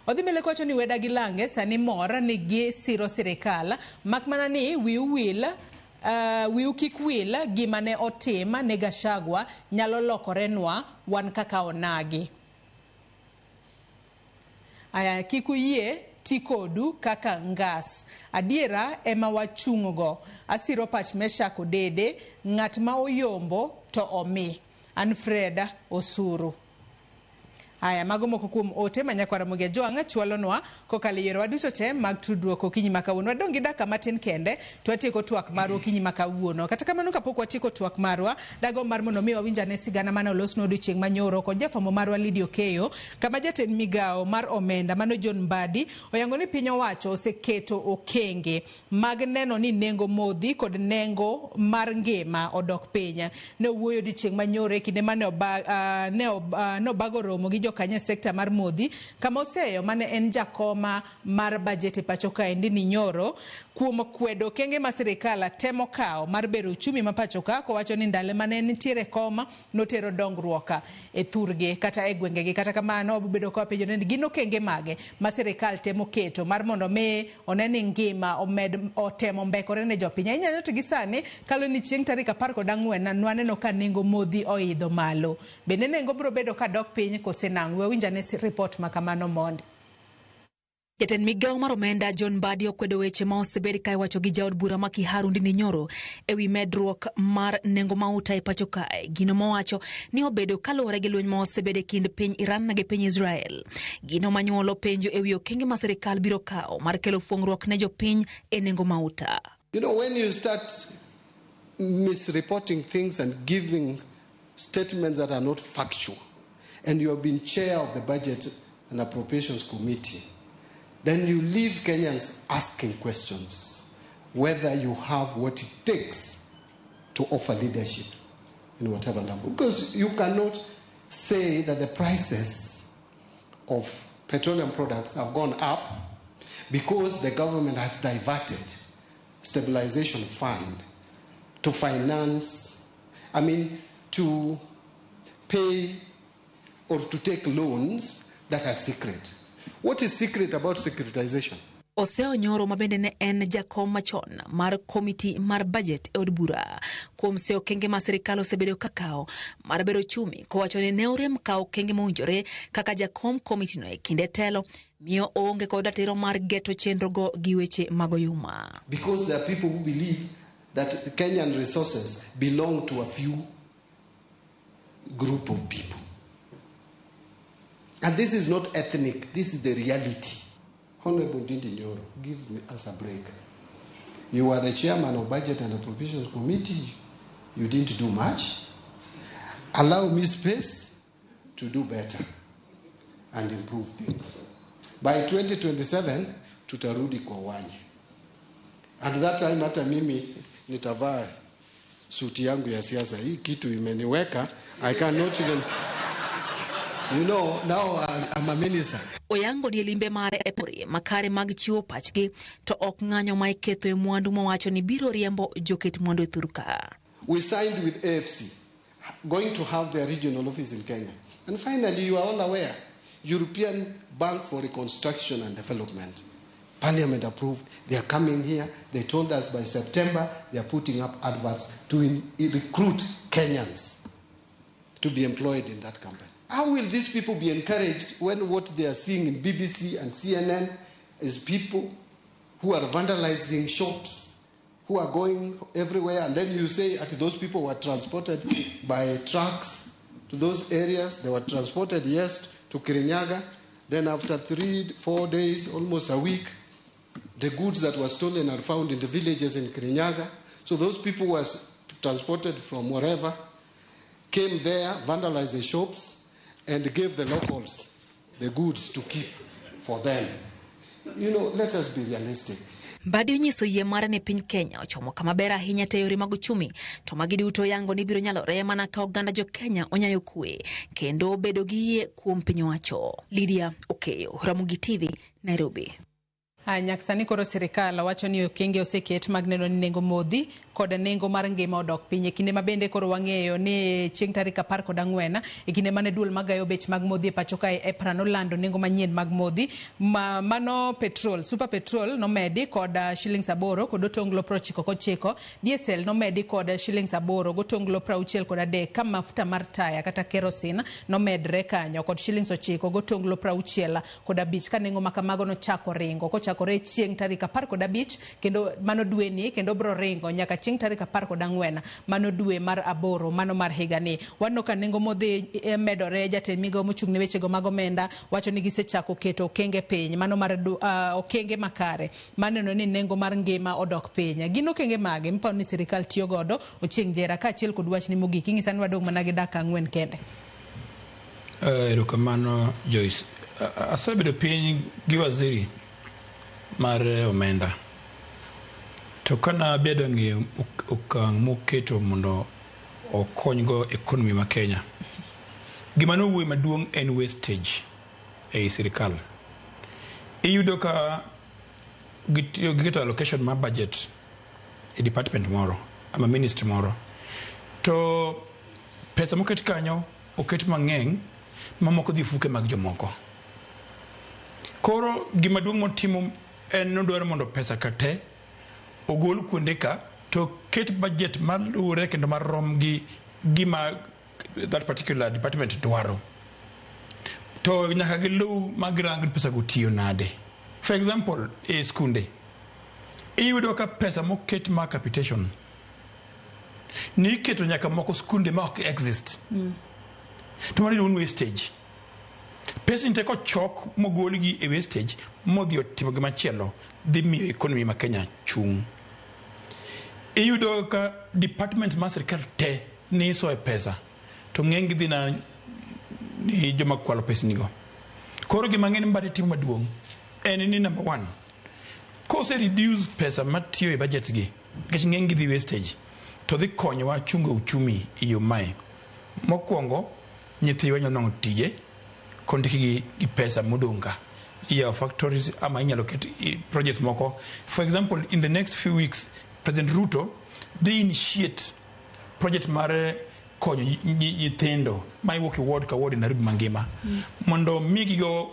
Odhi mbele kowacho ni weda gi lange sani mor ni gisiro sirikal, mak mana ni wiu wil, wiu kik wil gima ne otim ne Gachagua nyalo lokorenwa wan kaka onagi. Aya, kik uyie ti kodu kaka ngas. Adiera ema wachung'go. Asiro pach Meshak Odede, ng'at ma oyombo to omi. Alfred Osuru. Aya, mago moko kuom ote ma nyakwar Ramogi Ajwang' chwalonwa kokalo e yorewa duto te mag tudruok okinyi ma kawuono. Wadong' gi dakika matin kende to watieko twak marwa okinyi ma kawuono. Kata kamano, kapok watieko twak marwa, dagomb mar mondo mi wawinj ane sigana mane olosnwa odiochieng' manyoro kod jafwambo marwa Lydia Okeyo, kama jatend migawo mar omenda mano John Mbadi oyango ni piny owacho oseketo okenge mag neno ni nengo modhi kod nengo mar ngima odok piny. Ne owuoyo odiochieng' manyoro e kinde mane obago romo gi jokanyo e sekta mar modhi, kama oseyo mane en jakoma mar bajet e pacho kaendi ni nyoro kuom kwedo okenge ma sirikal temo kawo mar bero uchumi ma pacho ka, kowacho ni ndalo mane nitiere koma notero dongruok e thurgi kata e gwengegi. Kata kamano, obedo ka wapenjore ni gin okenge mage ma sirikal temo keto mar mondo mi one ni ngima omed otemo mbekore ne jopiny ahinya to gi sani kalo ni chieng' tarik 14 nwaneno ka nengo modhi oidho malo, bende nengo biro bedo ka dok piny kose nang'o? We winj ane ripot ma kamano mondi. Jatend migawo mar omenda John Mbadi okwedo weche ma osebed ka iwacho gi jaod bura ma Kiharu Ndindi Nyoro ewi medruok mar nengo mauta e pacho kae. Gino mowacho ni obedo kaluwore gi lweny ma osebed e kind piny Iran gi piny Israel. Gino manyuolo penjo ewi okenge ma sirikal biro kawo mar kelo fuong'ruok ne jopiny e nengo mauta. When you start misreporting things and giving statements that are not factual, and you have been chair of the Budget and Appropriations Committee, then you leave Kenyans asking questions. whether you have what it takes to offer leadership in whatever level. Because you cannot say that the prices of petroleum products have gone up because the government has diverted stabilization fund to finance, I mean, to pay or to take loans that are secret. What is secret about securitization? Oseo Nyoro ma bende ne en jakom machon mar komiti mar budget e od bura kuom seyo okenge ma sirikal osebedo ka kawo mar bero ochumi kowacho ni ne orem kawo okenge mowinjore kaka jakom komitino e kinde telo miyo oonge kod ratiro mar geto chenrogo gi weche mag oyuma. Because there are people who believe that Kenyan resources belong to a few group of people. And this is not ethnic, this is the reality. Honorable Ndindi Nyoro, give us a break. You are the chairman of Budget and Appropriations Committee. You didn't do much. Allow me space to do better and improve things. By 2027, tutarudi kwa uwanja. And that time hata mimi nitavaa suti yangu ya siasa. Hii kitu imeniweka. I cannot even... You know, now I'm a minister. Oyango ni limbe mare e pori makare mag chiwo pachgi to ok ng'anyo ma iketho e mwandu mawacho ni biro riembo joket mwandu e thurka. We signed with AFC, going to have their regional office in Kenya. And finally, you are all aware, European Bank for Reconstruction and Development. Parliament approved. They are coming here. They told us by September they are putting up adverts to recruit Kenyans to be employed in that company. How will these people be encouraged when what they are seeing in BBC and CNN is people who are vandalizing shops, who are going everywhere, and then you say that those people were transported by trucks to those areas. They were transported, yes, to Kirinyaga. Then after 3-4 days, almost a week, the goods that were stolen are found in the villages in Kirinyaga. So those people were transported from wherever, came there, vandalized the shops, and gave the locals the goods to keep for them. You know, let us be realistic. Mbadi onyiso yie mare ne piny Kenya ochomo kama ber ahinya te yore mag uchumi to magi duto yango ni biro nyalore mana ka oganda jo Kenya onyayo kwe kendo bedo gi yie kuom piny owacho. Lydia Okeyo, Ramogi TV, Nairobi. Nyaka sani koro sirikal wacho ni okenge oseket mag neno ni nengo modhi kod nengo mar ngima odok piny. E kinde ma bende koro wang'eyo ni chieng' tarik 14 e kinde mane duol magayo bech mag modhi e pacho kae EPRA nolando nengo manyien mag modhi mano petrol, super petrol nomedi kod shillings 8 kod otonglo 99, diesel nomedi kod shillings 8 gotonglo 63, ka mafuta mar taya kata kerosene nomedre kanyo kod shillings 9 gotonglo 65, ka nengo makamago nochako ringo kochakore chieng' tarik 15 kendo mano dwe ni kendo bro ringo nyaka chieng' tarik 14 mano dwe mar 8 mano mar higani. Waneno ka nengo modhi medore. Jatend migao mochung' ne wechego mag omenda wacho ni gisechako keto okenge piny mano mar okenge makare maneno ni nengo mar ngima odok piny. Gin okenge mage miparo ni sirikal tiyo godo Ochieng' Njera kaachiel kod wachni mogik? Ing'isa ni wadong' mana gi dakika 4 kende. Erokamano Joyce. Asebedo piny gi waziri mar omenda to kana bedo ng'iyo okang' moketo mondo okonygo economy ma Kenya, gima nowuoyo maduong' en wastage ei sirikal. Iyudo ka giketo allocation mar budget e department moro ama ministry moro, to pesa moket kanyo oket mang'eny mamoko dhi fuke mag jomoko. Koro gima duong' motimo en nodwaro mondo pesa ka te ogol kuonde ka to ket budget maluwore kendo marom gi gima that particular department dwaro, to nyaka giluw magirang ni pesa go tiyo nade. For example, e skunde iyudo ka pesa moket mar capitation ni iketo nyaka moko skunde ma ok exist. To mano iluongo ni wastage. Pesa ni te kochok mogolgi e wastage modhi otimo gimachielo dhi miyo economy ma Kenya chung'. Iyudo ka department mar sirikal te ni isoye pesa to ng'eny gi dhi na ni joma kwalo pesnigo. Koro gima ng'eny Mbadi timo maduong' en ni number 1 Kose reduce pesa matiyo e budget gi, nikech ng'eny gi dhi wastage, to dhi konyowa chungo uchumi e yo mae. Mokwongo, nyithiwa nyalo nwang'o tije kondikgi gi pesa modong' ka. Iyawo factories ama inyalo ket projects moko. For example, in the next few weeks, President Ruto dhi initiate project mar konyo nyithindo ma iwuok e ward ka ward e Nairobi mangima mondo migigo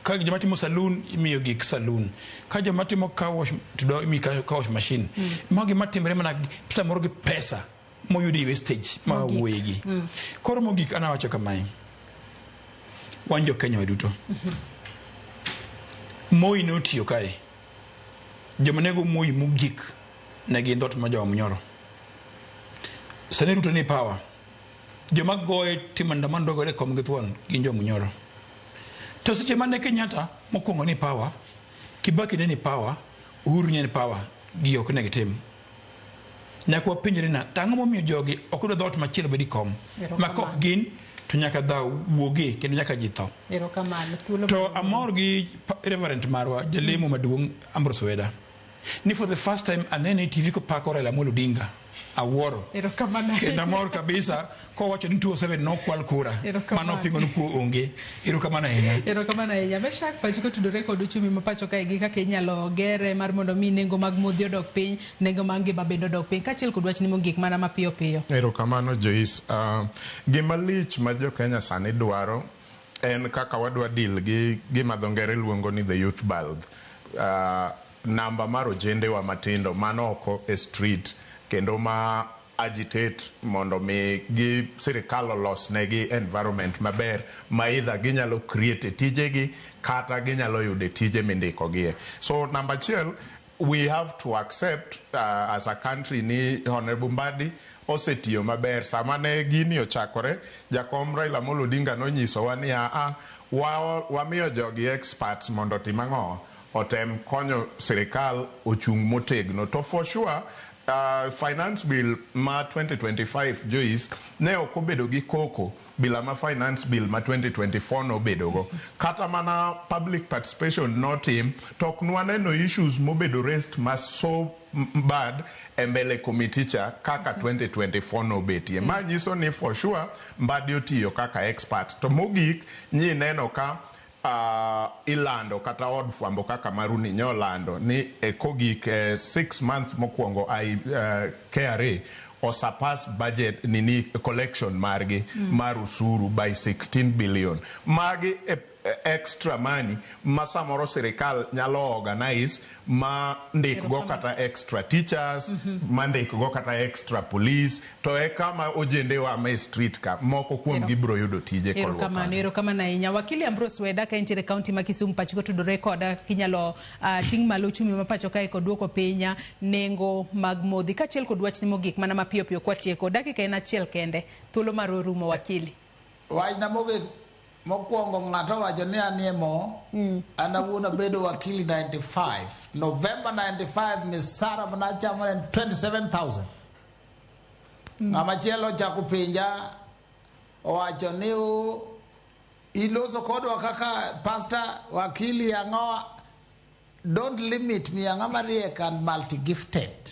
ka joma timo saloon imiyo gik saloon ka joma timo car wash to do imiyo car wash machine. Mago gima timre mana samoro gi pesa moyudi e wastage ma Mogik. wuoyegi. Koro mogik an awacho kamae, wan jo Kenya waduto, Moi notiyo kae, joma nego Moi mogik ne gin dhoot mar Joma Sani Ruto ni power, joma goye timo andamano dwa gore e kom gi thuon gin jo Munyoro. To seche mane Kenyatta mokwongo ni power, Kibaki ne ni power, Uhuru ne ni power, gi ok ne gitim. Nyaka wapenjre na, to ang'o momiyo jogi ok dwa dhoot machielo bed e kom? Ma kok gin to nyaka dhaw wuogie kendo nyaka ji tho. Erokamano. Thuolo To amor gi Reverend marwa, jalemo maduong' Ambrose Weda. Ni for the first time anene e TV kopako Raila Amolo Odinga. Awuoro. Erokamano. Kendo amor kabisa kowacho ni 207 nokwal kura. Erokamano. Mano pingo ni kuo onge. Erokamano ahinya. Erokamano ahinya. Meshak, pachi kotudore kod uchumi ma pacho kae gi kaka inyalo gere mar mondo mi nengo mag modhi odok piny, nengo mag ngima bende odok piny, kaachiel kod wachni mogik mana mapiyo piyo. Erokamano Joyce. Gima lich ma jo Kenya sani dwaro en kaka wadwa deal gi gima dho ngere luongo ni the youth bulge. Namba mar ojendewa matindo mano oko e street kendo ma agitate mondo mi gi sirikal olos negi environment maber ma either ginyalo create e tijegi kata ginyalo yudo e tije mindikogie. So namba achiel, we have to accept as a country ni Honorable Mbadi osetiyo maber. Sama ne gini ochakore, jakom Raila Amolo Odinga nonyisowa ni aa, wamiyo jogi experts mondo otim ang'o? Otem konyo sirikal ochung' motegno. To for sure, finance bill ma 2025 Joyce ne ok obedo gi koko bila ma finance bill ma 2024 nobedogo. Kata mana public participation notim, to ok nwaneno issues mobedo raised ma so bad e mbele committee cha kaka 2024 nobetie. Ma nyiso ni for sure Mbadi otiyo kaka expert. To mogik, nyi neno ka ilando kata od fwambo kaka maruni nyolando ni e kogik 6 months mokwongo KRA osurpass budget nini collection margi mar usuru by 16 billion. Magi e extra money ma samoro sirikal nyalo organize ma ndikgo kata extra teachers, ma ndikgo kata extra police, to e kama ojendewa ma e street ka moko kuom gi biro yudo tije koluwo Erokamano, kanyo. erokamano ahinya. Wakili Ambrose Weda ka entiere kaunti ma Kisumu pacho kotudore koda kinyalo ting' malo uchumi ma pacho kae kod duoko piny nengo mag modhi kaachiel kod wachni mogik mana mapiyo piyo kwatieko. Dakika en achiel kende, thuolo mar orumo wakili. Wachna mogik mokwongo, ng'ato wacho ni anie mo. An awuon abedo wakili 95 November 95, misara manachamo ne en 27,000. Ng'ama chielo ochako penja owacho ni iloso kodwa kaka pastor wakili ang'o. Don't limit me, ang'ama riek and multi gifted.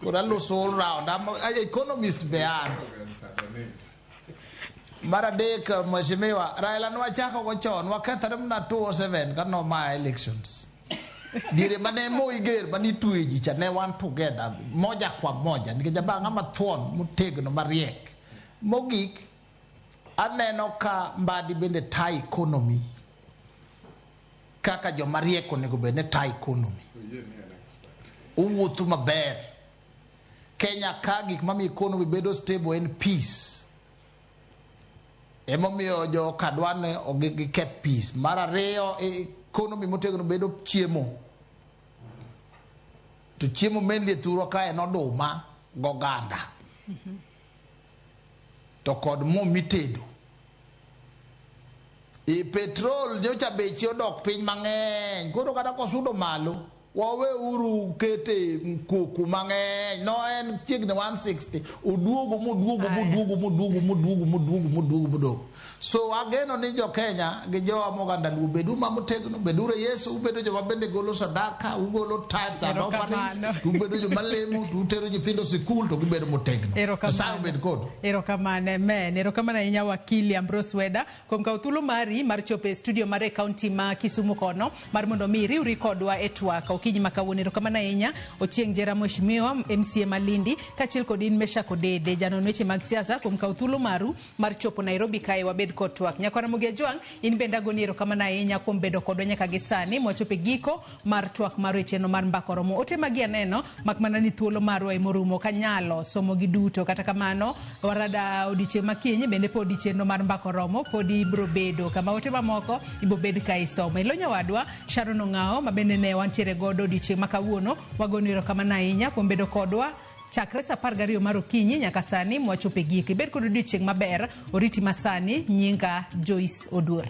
Koro aloso all round. I'm a economist be an. Mar adek, mheshimiwa Raila nwachako go chon, wakethore mana 207 ka nomaya elections. Diere mane Moi ger manitwe ji cha ne wan together moja kwa moja nikech aba ng'ama thuon motegno mariek. Mogik, aneno ka Mbadi bende ta economy kaka joma riek onego bed ni ta economy. Owuotho maber. Kenya ka gik mamiyo economy bedo stable en peace. Emomiyo jo kadwa ne ok giketh peace. Mar ariyo, economy motegno bedo chiemo. To chiemo mainly e thurwa ka en oduma goganda. To kod mo mitedo. E petrol nyocha beche odok piny mang'eny. Koro kata kosudo malo, Waweuru kete koko mang'eny. No en chiegni 160. Oduogo moduogo moduogo moduogo moduogo moduogo moduogo moduogo. So ageno ni jo Kenya gi jowa moganda Luo bedu ma motegno, beduru e Yesu, ubedo joma bende golo sadaka, ugolo tithes and offerings, Erokamano. to ubedo joma lemo, to utero nyithindo sikul to gibedo motegno. Erokamano. Nyasaye obed kodu. Erokamano, amen. Erokamano ahinya wakili Ambrose Weda kuom kawo thuolo mari mar chopo e studio mar e kaunti ma Kisumu kono mar mondo mi iriwri kodwa e twak okinyi ma kawuono. Erokamano ahinya Ochieng' Jera Mheshimiwa MCA Malindi kaachiel kod in Meshack Odede janon weche mag siasa kuom kawo thuolo maru mar chopo Nairobi kae wabed kod twak. Nyakwar Ramogi Ajwang', in bende agoni erokamano ahinya kuom bedo kodwa nyaka gi sani mwachopo e giko mar twak mar chenro mar Mbaka Oromo. Ote magi aneno mak mana ni thuolo marwa emorumo ok anyalo somo gi duto. Kata kamano warada odiochieng' ma kiny bende podi chenro mar Mbaka Oromo podi ibro bedo kama ote mamoko ibro bed ka isomo. Ilo nyawadwa Sharon Ong'ao ma bende ne wantiere godo odiochieng' ma kawuono wagoni erokamano ahinya kuom bedo kodwa chakre saa 12 mar okinyi nyaka sani mwachopo e giko. Ibed kod odiochieng' maber, oriti masani, nyinga Joyce Oduor.